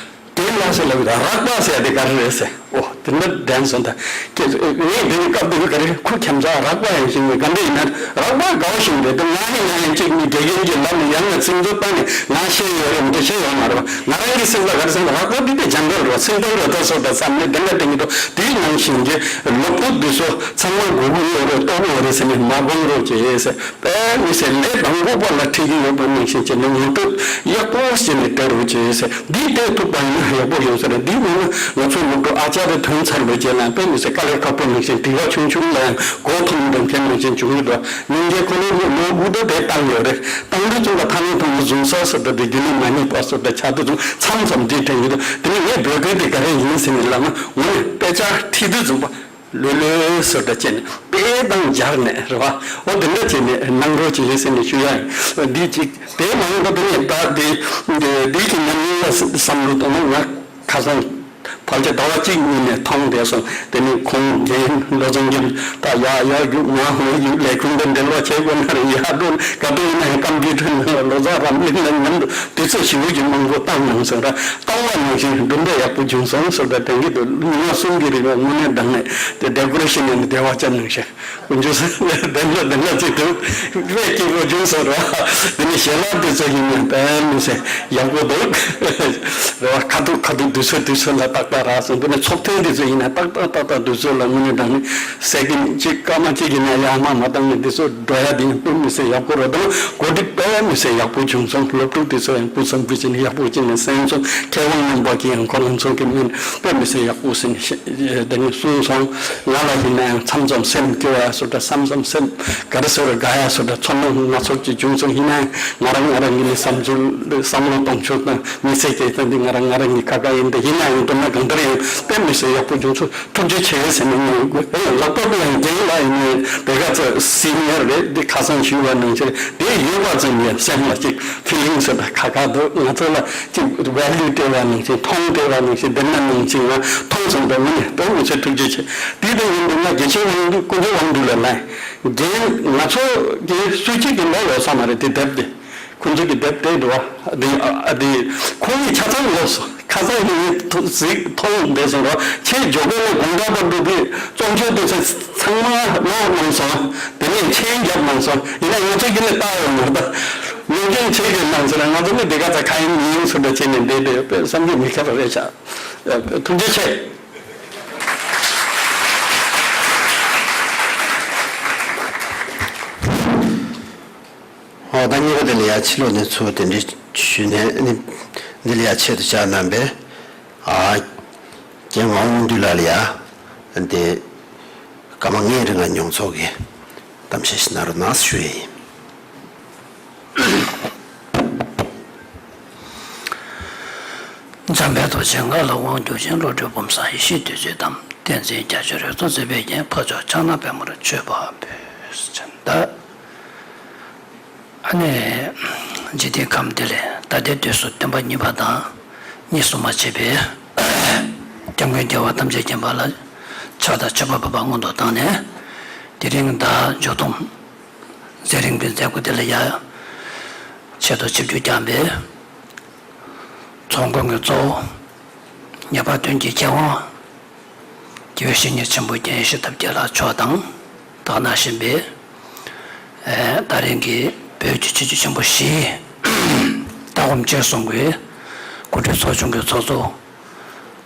དེ་ལ་ཟེར་ལབ་ཡོད། རགས་པ་ཟེར་ཡ་དེ་ག་རེ་རེད་ཟེར། ཨོ་དེ་འདྲ་དྲན་སོང་ད། ཁྱེད་ངས་དེ་ནི་སྐབས་དེ་ག་རེ་ཁུ་ཁྱམ་ཚ་རགས་པ་ཡང་ཤེས་ངེས་ག་འདྲ་ཡིན་ན་རགས་པ་དགའ་བ་ཞིག་རེད། དེ་ང་ནི་ང་ཡང་གཅིག་ནི་དགེ་རྒན་གྱི་ལམ་ནས་ཡང་ན་ཚིག་མཛོད་བཏང་ནས་ང་ཤེས་ཡོད་རེད་མི་འདྲ་ཤེས་ཡོད་མ་རེད་པ། ང་རང་གི་སེམས་ལ་ག་རེ་བསམ་ན་རགས་པ་འདི་དེ་སྦྱང་གི་རེད་པ། སེམས་གཏམ་རེད་ད་སོགས་པ་བསམ་ནས་དེ་འདྲ་དྲན་གྱི་འདུག་དེའི་ནང་བཞིན་གྱི་སློབ་ཕྲུག་འདི་ཚོ་ཚང་མ་མགོ་སྒུར་ཡོད་རེད། ལྟོགས་ཡོད་རེད་ཟེར་ནས་མ་དགོངས་རོགས་བྱེད་ཟེར། དཔེ་མི་སྲིད་ལས་དང་པོ་པ་ལ་ཁྲིད་ཀྱི་ཡོད་པ་ནང་བཞིན་བྱས་ནས་ངོ་སྤྲོད་ཡག་པོ་བྱས་ནས་སྤྲད་རོགས་བྱེད་ཟེར། འདི་སྤྲད་ཐུབ་པ་ཡིན་ན་ཡག་པོ་ཡོང་ས་རེད། འདི་མིན་ན་ང་ཚོ་སློབ་ཕྲུག་ཨ་ཅག་རེ་ཐོན་ཚར་བའི་རྗེས་ལ་དཔེ་མི་སྲིད་དཀའ་ལས་ཁག་པོ་ནང་བཞིན་དྲི་བ་ཆུང་ཆུང་ལ་ཡང་མགོ་འཐོམ་དང་དེ་ནང་བཞིན་བྱུང་གི་འདུག་སྙིང་རྗེ་ཁོ་ལོ་ལོ་དགུ་ཟླ་དེ་བཏང་ཡོད་རེད། བཏང་དུས་ཙམ་པ་ཐ་མའི་ཐོག་ནས་བཟུང་ས་སོ་ད་དེ་རྒྱུན་ལས་མ་རྙེད་པ་སོ་ད་ཆགས་དུས་ཙམ་མཚམས་མཚམས་འདི་དྲན་གྱི་འདུག་དེ་ནས་ངས་འབོད་སྐུལ་དེ་ག་རེ་ཡིན་ཟེར་ནས་ལབ་ན་ངོ་ནས་དཔེ་ཆ་ཁྲིད་དུས་ཙམ་པ། ལོས་ལོས་ཟེར་འདྲ་བྱས་ནས་དཔེ་དང་སྦྱར་ནས་རེད་བ། འོ་དེ་འདྲ་བྱས་ནས་གནང་རོགས་བྱེད་ཟེར་ནས་ཞུ་ཡ་ཡིན། འདི་གཅིག་དེའི་མ་འོངས་པ་དེ་ནས་ད་དེ་འདི་གི་ཉམས་མྱོང་ལ་བསམ་བློ་གཏོང་ན་ང་ཁ་སང་ཕལ་ཆེར་ཟླ་བ་གཅིག་གཉིས་ནས་མཐོང་བསྡད་སོང་། དེ་ནས་ཁོང་རྒན་བློ་བཟང་རྒྱུན་ད་ཡག་ཡག་རྒྱུགས་ང་ཧོན་རྒྱུགས་ལས་ཁུངས་དང་འབྲེལ་བ་བྱེད་དགོས་ན་རེད། ཡག་འགྲོ་ག་དུས་ཡིན་ན་ཡང་ཀམ་པུ་ཊར་ནང་ལ་ལོ་ཙཱ་རམ་གླིང་ལ་མཉམ་དུ་དུས་ཚོད་ཞེ་པོ་ཅིག་མང་པོ་བཏང་གནང་སོང་ར། བཏང་བ་ནང་བཞིན་གྲུབ་འབྲས་ཡག་པོ་བྱུང་སོང་ཟེར་བ་དྲན་གྱི་འདུག་ཉི་མ་གསུམ་གྱི་རིང་ལ་དངོས་གནས་དྲང་གནས་དེ་ཌེ་ཀོ་རེ་ཤན་ཡང་བདེ་བ་ཅན་གནང་ཤག་དཀོན་མཆོག་གསུམ་བདེན་པ་བདེན་པ་ཅིག་འདུག་དཔེ་སྐྱིད་པོ་བྱུང་སོང་ར། དེ་ནི་ཞལ་ལག་དེ་ཚོ་ཡིན་ན་དཔེ་མི་སྲིད་ཡག་པོ་འདུག་རེ་བ་ཁ་ཐུག་ཁ་ཐུག་དུས་ཚོད་དུས་ཚོད་ལ་ཏག་ཏག་རག་སོང་། དེ་ནི་ཚོགས་ཐེངས་དེ་ཚོ་ཡིན་ན་ཏག་ཏག་ཏག་ཏག་དུས་ཚོད་ལ་དངོས་གནས་དྲང་གནས་སེ་ཀེན་གཅིག་སྐར་མ་གཅིག་གི་ནང་ཡར་མར་མ་བཏང་ནས་འདི་ཚོ་འགྲོ་ཡ་དེ་ཡང་དཔེ་མི་སྲིད་ཡག་པོ་རེད་དང་གོ་སྒྲིག་དཔེ་མི་སྲིད་ཡག་པོ་བྱུང་སོང་། སློབ་ཕྲུག་དེ་ཚོ་ཡང་སྐུ་གཟུགས་འཕེལ་ཕྱིན་ཡག་པོ་བྱས་ནས་གསན་སོང་། མཁས་དབང་རྣམ་པ་གིས་ཡང་ཁོ་རང་ཚོ་གི་སྨན་དཔེ་མི་སྲིད་ཡག་པོ་ཟིན་དེ་ནས་གསུངས་སོང་། ང་ལ་ཡིན་ན་ཡང་མཚམས་མཚམས་སེམས་སྐྱོ་བ་སོ་འདྲ་མཚམས་མཚམས་སེམས་ག་རེ་ཟེར་དགའ་ཡ་སོ་འདྲ་ཚོར་སྣང་སྣ་ཚོགས་ཀྱི་བྱུང་སོང་། ཡིན་ན་ཡང་ང་རང་ང་རང་གི་ནི་བསམ་ཚུལ་བསམ་བློ་གཏོང་ཕྱོགས་དང་། མི་ཚེ་སྐྱེལ་ཚད་འདི་ང་རང་ང་རང་གི་ཁ་ཁ་ཡིན་ཏེ། ཡིན་ན་ཡང་མདོར་ན་གང་ལྟར་ཡང་དཔེ་མི་སྲིད་ཡག་པོ་བྱུང་སོང་། ཐུགས་རྗེ་ཆེ་ཟེར་ནས་ངས་ཡང་ལག་པ་དུ་ཡང་རྒན་ལགས་ཡིན་ནའི་དེ་ག་ཚོད་སི་ནི་ཡར་རེད། འདི་ཁ་སང་ཞུས་པ་ནང་བཞིན་དེ་ཡོད་པ་ཙམ་ཡང་སེམས་ལ་ཅིག་ཕི་ལིང་ཟེར་བ་ཁ་ཁ་འདུག་ང་ཚོ་ལ་ཅིག་ཝེ་ལུ་སྤྲད་པ་ནང་བཞིན་མཐོང་སྤྲད་པ་ནང་བཞིན་འདི་འདྲ་ནང་བཞིན་ང་མཐོང་སོང་། འདི་ངོ་ནས་དཔེ་མི་སྲིད་ཐུགས་རྗེ་ཆེ། དེ་དང་ཡིན་དུས་ང་དགེ་ཆེ་དབང་འདུས་དཀོན་མཆོག་དབང་འདུས་ལ་ལན་རྒན་ང་ཚོ་གི་སུ་གཅིག་གི་ལོ་ལོ་ས་མ་རེད་དེ་དེབ་དེ། ཁོང་ཚོ་གི་དེབ་དེ་འདུག་བ། དེ་ཨ་དེ་ཁོང་གི་ཆ་ཚང་ལོག་སོང་། ཁ་སང་ཡིན་ཐོ་གཟིགས་མཐོང་བསྡད་སོང་རོགས། ཁྱེད་ཇོ་ཁོ་ལ་དགོང་དག་པ་འགྲོ་དུས་བཙོང་ཆོག་དེ་ཚོ་ཚང་མ་ལོག་གནང་སོང་། དེ་ནས་མཆན་རྒྱབ་གནང་སོང་། ཡིན་ན་ང་ཚོ་གི་ནས་ལྟ་ཡོང་མ་ད་ལོ་རྒྱུས་ཆེ་གི་གནང་སོང་ན་ང་ཚོ་ནི་དེ་ག་ཚ་ཁ་ཡིན་མིན་སོ་འདྲ་བྱས་ནས་བསྡད་བསྡད་པས་བསམ་གྱིས་མི་ཁྱབ་པ་རེད་ཤག་ཐུགས་རྗེ་ཆེ། ཨོ་ད་གཉིས་པ་དེ་ལ་ཡ་ཕྱི་ལོགས་ནས་ཚུར་དེ་འདྲའི་ཞུས་ནས་ནི་འདི་ལ་ཡ་ཆེད་དུ་བཅར་གནང་པའི་ཨ་རྒན་ངག་དབང་དབང་འདུས་ལགས་ལ་ཡ་འདི་སྐར་མ་ལྔའི་རིང་ལ་མྱོང་ཚོར་གྱི་གཏམ་བཤད་ཞིག་གནང་རོགས་གནང་ཞུ་ཡས་ཡིན། འཇམ་དཔལ་རྡོ་རྗེ་ངག་ལ་དབང་སྒྱུར་ཅིང་། བློ་གྲོས་བུམ་གསང་ཡེ་ཤེས་བདུད་རྩིའི་གཏམ། བསྟན་འཛིན་རྒྱ་ཆེར་རོལ་དུ་མཛད་པའི་རྒྱན། འཕགས་མཆོག་ཕྱག་ན་པདྨོར་མཆོད་པ་ཕུལ། ཟེར་ད། ཨ་ནི། འཇིག་རྟེན་ཁམས་འདི་ལས་ད་ལྟའི་དུས་སུ་སྟོན་པ་གཉིས་པ་དང་། གཉིས་སུ་མ་མཆིས་པའི་སྐྱབས་མགོན་རྒྱལ་བ་ཐམས་ཅད་མཁྱེན་པ་ལ་ཕྱག་དང་མཆོད་པ་འབུལ་བ་སྔོན་དུ་བཏང་ནས། དེ་རིང་ད་འབྱོར་ཐོམ་མཛད་རིམ་གྱི་མཛད་སྒོ་འདི་ལ་ཡ་ཆེད་དུ་ཆིབས་བསྒྱུར་བསྐྱངས་པའི་ཚོགས་མགོན་གྱི་གཙོ་བོ་ཉེས་པ་དོན་གྱི་མཁས་དབང་དགེ་བའི་བཤེས་གཉེན་ཆེན་པོ་རྒན་ཡེ་ཤེས་ཐབས་མཁས་ལགས་མཆོག་དང་། དག་སྣང་གཤིན་པོའི་ད་རིང་གི་བོད་ཀྱི་ཆོས་བརྒྱུད་ཆེན་པོ་བཞིའི་ལྟ་སྒོམ་སྤྱི་གསུམ་གྱི་གོ་སྒྲིག་ཚོགས་ཆུང་གི་ཚོགས་གཙོ་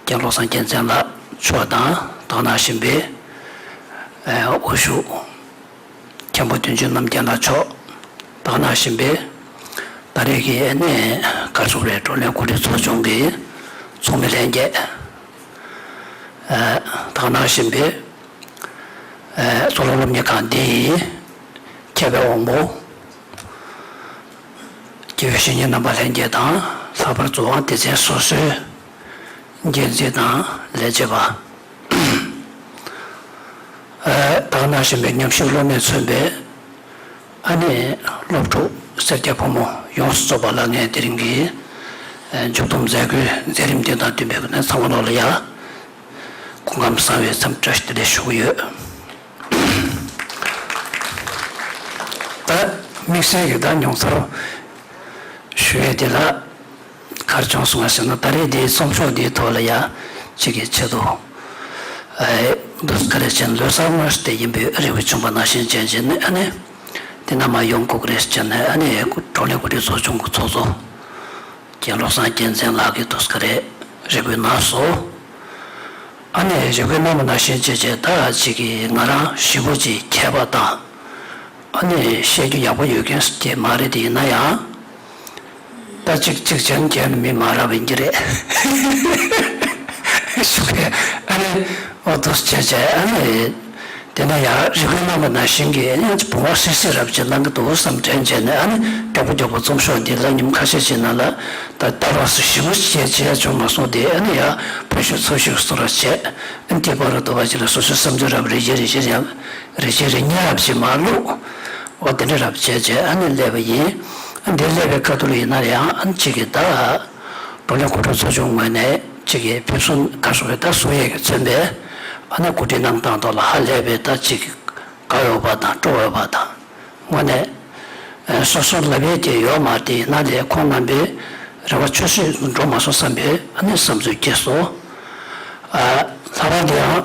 རྒན་བློ་བཟང་རྒྱལ་མཚན་ལགས་མཆོག་དང་། དག་སྣང་གཤིན་པོའི་དབུ་བཞུགས་མཁན་པོ་བདུན་ཅུ་རྣམ་རྒྱལ་ལགས་མཆོག་དག་སྣང་གཤིན་པོའི་ད་རེས་ཀྱི་ཨ་ནི་ག་རེ་ཟེར་དགོས་རེད། བགྲོ་གླེང་གོ་སྒྲིག་ཚོགས་ཆུང་གི་ཚོགས་མི་ལྷན་རྒྱས། ཨ་དག་སྣང་གཤིན་པོའི་ཨ་གཙུག་ལག་སློབ་གཉེར་ཁང་འདིའི་མཁས་པའི་དབང་པོ། དགེ་བའི་བཤེས་གཉེན་རྣམ་པ་ལྷན་རྒྱས་དང་། ལྷག་པར་དུ་དབང་སྡེ་ཚན་སོ་སོའི་འགན་འཛིན་དང་ལས་བྱེད་པ། ཨ་དག་སྣང་གཤིན་པོའི་ཉམས་ཞིབ་སློབ་གཉེར་ཚན་པའི་ཨ་ནི་སློབ་ཕྲུག་སེར་སྐྱ་ཕོ་མོ་ཡོངས་སུ་རྫོགས་པ་ལ་ངས་དེ་རིང་གི་མཇུག་བསྡོམས་མཛད་སྒོའི་མཛད་རིམ་འདི་དང་བསྟུན་པའི་ཚང་མ་ལོག་ལ་ཡ་ སྐུ་ཁམས་བཟང་བའི་འཚམས་འདྲི་བཀྲ་ཤིས་བདེ་ལེགས་ཞུ་གི་ཡོད། ད་དམིགས་བསལ་གྱི་ད་མྱོང་ཚོར་ཞུ་ཡས་དེ་ལ་ག་རེ་བྱུང་སོང་ང་ཟེར་ན། ད་རེས་འདིའི་རྩོམ་ཤོག་འདིའི་ཐོག་ལ་ཡ་གཅིག་གི་ཆེད་དུ་ཨེ་འདུག་ག་རེ་བྱས་ན་ལོ་གསར་སྔ་ཕྱི་དེ་ཡིན་པའི་རེ་བ་བྱུང་བ་ནང་བཞིན་བྱས་བྱས་ནས། ཨ་ནི་དེ་ན་མ་ཡོང་དགོས་ཀྱི་རེད་ཟེར་ནས། ཨ་ནི་བགྲོ་གླེང་གོ་སྒྲིག་ཚོགས་ཆུང་གི་ཚོགས་གཙོ་རྒན་བློ་བཟང་རྒྱལ་མཚན་ལགས་ཀྱིས་འདུག་ག་རེ་རེ་སྐུལ་གནང་སོང་། ཨ་ནི་རེ་སྐུལ་གནང་བ་ནང་བཞིན་བྱས་བྱས་ད་གཅིག་གི་ང་རང་ཞེ་པོ་ཅིག་མཁས་པ་དང་། ཨ་ནི་བཤད་རྒྱུ་ཡག་པོ་ཡོད་མཁན་ཞིག་མ་རེད། དེ་ཡིན་ན་ཡང་། ད་གཅིག་གཅིག་བྱས་ན་མཁན་མི་མ་རག་པ་ཡིན་གྱི་རེད། ཞུ་གི་ཨ་ནི་ཨོ་ཏོ་བྱས་བྱས། ཨ་ནི་དེ་ན་ཡང་རེ་སྐུལ་གནང་བ་ནང་བཞིན་གྱི་ཨ་ནི་བུང་བ་སིལ་སིལ་རབ་ཅིག་གནང་གི་འདུག་བསམ་དྲན་བྱས་ནས། ཨ་ནི་མགྱོགས་པོ་མགྱོགས་པོ་རྩོམ་ཤོག་འདི་ལ་ཉིན་ཁ་ཤས་ཤིག་ནང་ལ་ད་ལྟ་རང་སུ་ཞིབ་པོ་བྱས་བྱས་བྱུང་མ་སོང་སྟེ། ཨ་ནི་ཡང་ཕར་ཞུ་ཚུར་ཞུ་སོ་ར་བྱས། ཨ་ནི་དེ་བར་དུ་བ་ཅིག་ལ་སོ་སོའི་བསམ་ཚུལ་རབ་རེ་བཞིན་རེ་བཞིན་ཡང་རེ་བཞིན་རེ་གཉིས་རབ་ཅིག་མ་བླུགས། འོ་དེ་འདྲ་རབ་བྱས་བྱས་ཨ་ནི་སླེབས་པ་ཡིན། ཨ་འདིར་སླེབས་པའི་ཁ་ཐུག་ལ་ཡིན་ན་ཡང་ཨ་ནི་གཅིག་གི་ད་བགྲོ་གླེང་གོ་སྒྲིག་ཚོགས་ཆུང་ངོས་ནས་གཅིག་གི་ཕེབས་བསུ་ག་སོ་བའི་ད་བཟོ་ཡས་ཀྱི་མཚོན་པའི་ཨ་ནི་གོ་སྒྲིག་གནང་སྟངས་ཐོག་ལ་ཧ་ལས་པའི་ད་གཅིག་གི་དགའ་འོས་པ་དང་སྤྲོ་འོས་པ་དང་། དངོས་གནས་ཨ་སོ་སོ་ལབ་ཡས་ཀྱི་ཡོད་མ་རེད། དེ་ཡིན་ན་ལས་ཁོང་རྣམ་པའི་རེ་བ་ཆུད་ཟོས་འགྲོ་མ་སོང་བསམ་པའི་ཨ་ནི་བསམ་ཚུལ་སྐྱེས་སོང་། ཨ་ལྷག་པར་དུ་ཡང་།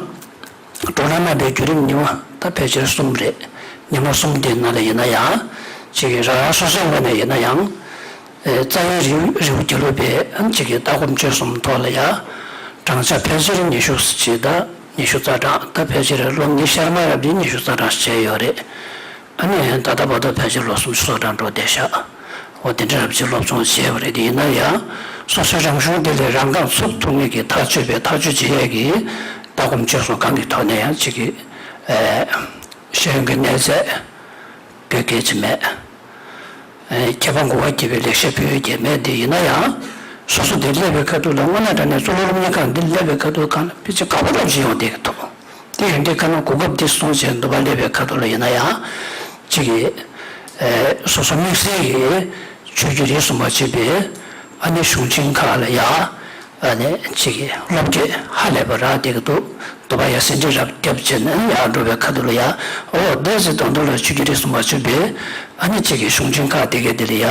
བགྲོ་གླེང་གནང་བའི་བརྒྱུད་རིམ་ཉི་མ་ད་ཕལ་ཆེར་གསུམ་རེད། ཉི་མ་གསུམ་དེའི་ནང་ལ་ཡིན་ན་ཡང་། གཅིག་གི་རང་རང་སོ་སོའི་ངོས་ནས་ཡིན་ན་ཡང་། ཨེ་རྩ་བའི་རི་རི་བོ་དགེ་ལུགས་པའི་ཨ་གཅིག་གི་ལྟ་སྒོམ་སྤྱོད་གསུམ་ཐོག་ལ་ཡང་། བགྲང་བྱ་ཕལ་ཆེར་ཉི་ཤུ་ཙམ་ཅིག་དང་ཉི་ཤུ་རྩ་གྲངས། ད་ཕལ་ཆེར་སློབ་གཉེར་ཤར་མ་རབ་ཀྱིས་ཉི་ཤུ་རྩ་གྲངས་བྱས་ཡོད་རེད། ཨ་ནི་ད་ལྟ་བར་དུ་ཕལ་ཆེར་ལོ་སུམ་ཅུ་སོ་གྲངས་འགྲོ་བསྡད་ཤག་འོ་དེ་འདྲ་རབ་ཅིག་སློབ་སྦྱོང་བྱས་པ་རེད། དེ་ཡིན་ན་ཡང་སོ་སོའི་རང་གཞུང་དེ་ལས་རང་རྐང་ཚུགས་ཐུབ་མཁན་གྱི་ཐག་གཅོད་པའི་ཐག་གཅོད་བྱེད་ཡས་ཀྱི་ལྟ་སྒོམ་སྤྱོད་གསུམ་གང་གི་ཐོག་ནས་ཡང་གཅིག་གི་ཨེ་ཤེས་ཡོན་གྱི་གནས་ཚད་དགོས་གལ་ཆེ་མེད། ཨེ་མཁས་པ་མགོ་བ་དགྱེས་པའི་ལེགས་བཤད་ཕུལ་ཡས་ཀྱི་མེད། དེ་ཡིན་ན་ཡང་སོ་སོ་དེ་སླེབས་པའི་ཁ་ཐུག་ལ་དངོས་གནས་དྲང་གནས་གཙུག་ལག་སློབ་གཉེར་ཁང་འདི་སླེབས་པའི་ཁ་ཐུག་གང་ལ་ཕལ་ཆེར་དགའ་པོ་རབ་ཅིག་ཡོང་བསྡད་ཀྱི་འདུག་དེ་ཡིན་དུས་ཁ་ན་གོ་སྐབས་འདི་སོང་བྱས་འདུག་པ་སླེབས་པའི་ཁ་ཐུག་ལ་ཡིན་ན་ཡང་། གཅིག་གིས་ཨེ་སོ་སོ་དམིགས་བསལ་གྱི་ཆོས་བརྒྱུད་རིས་སུ་མ་ཆད་པའི་ཨ་ནི་གཞུང་ཆེན་ཁག་ལ་ཡ་ཨ་ནི་གཅིག་གིས་སློབ་དེབ་ཧ་ལས་པ་རག་བསྡད་ཀྱི་འདུག་འདུག་པ་ཡ་ཟིན་བྲིས་རབ་རྒྱབ་བྱས་ནས་ཡར་འགྲོ་བའི་ཁ་ཐུག་ལ་ཡ། འོ་དེ་ཚེ་དང་དུ་ལ་ཆོས་བརྒྱུད་རིས་སུ་མ་ཆད་པའི་ཨ་ནི་གཅིག་གིས་གཞུང་ཆེན་ཁག་དེ་གའི་དེ་ལ་ཡ།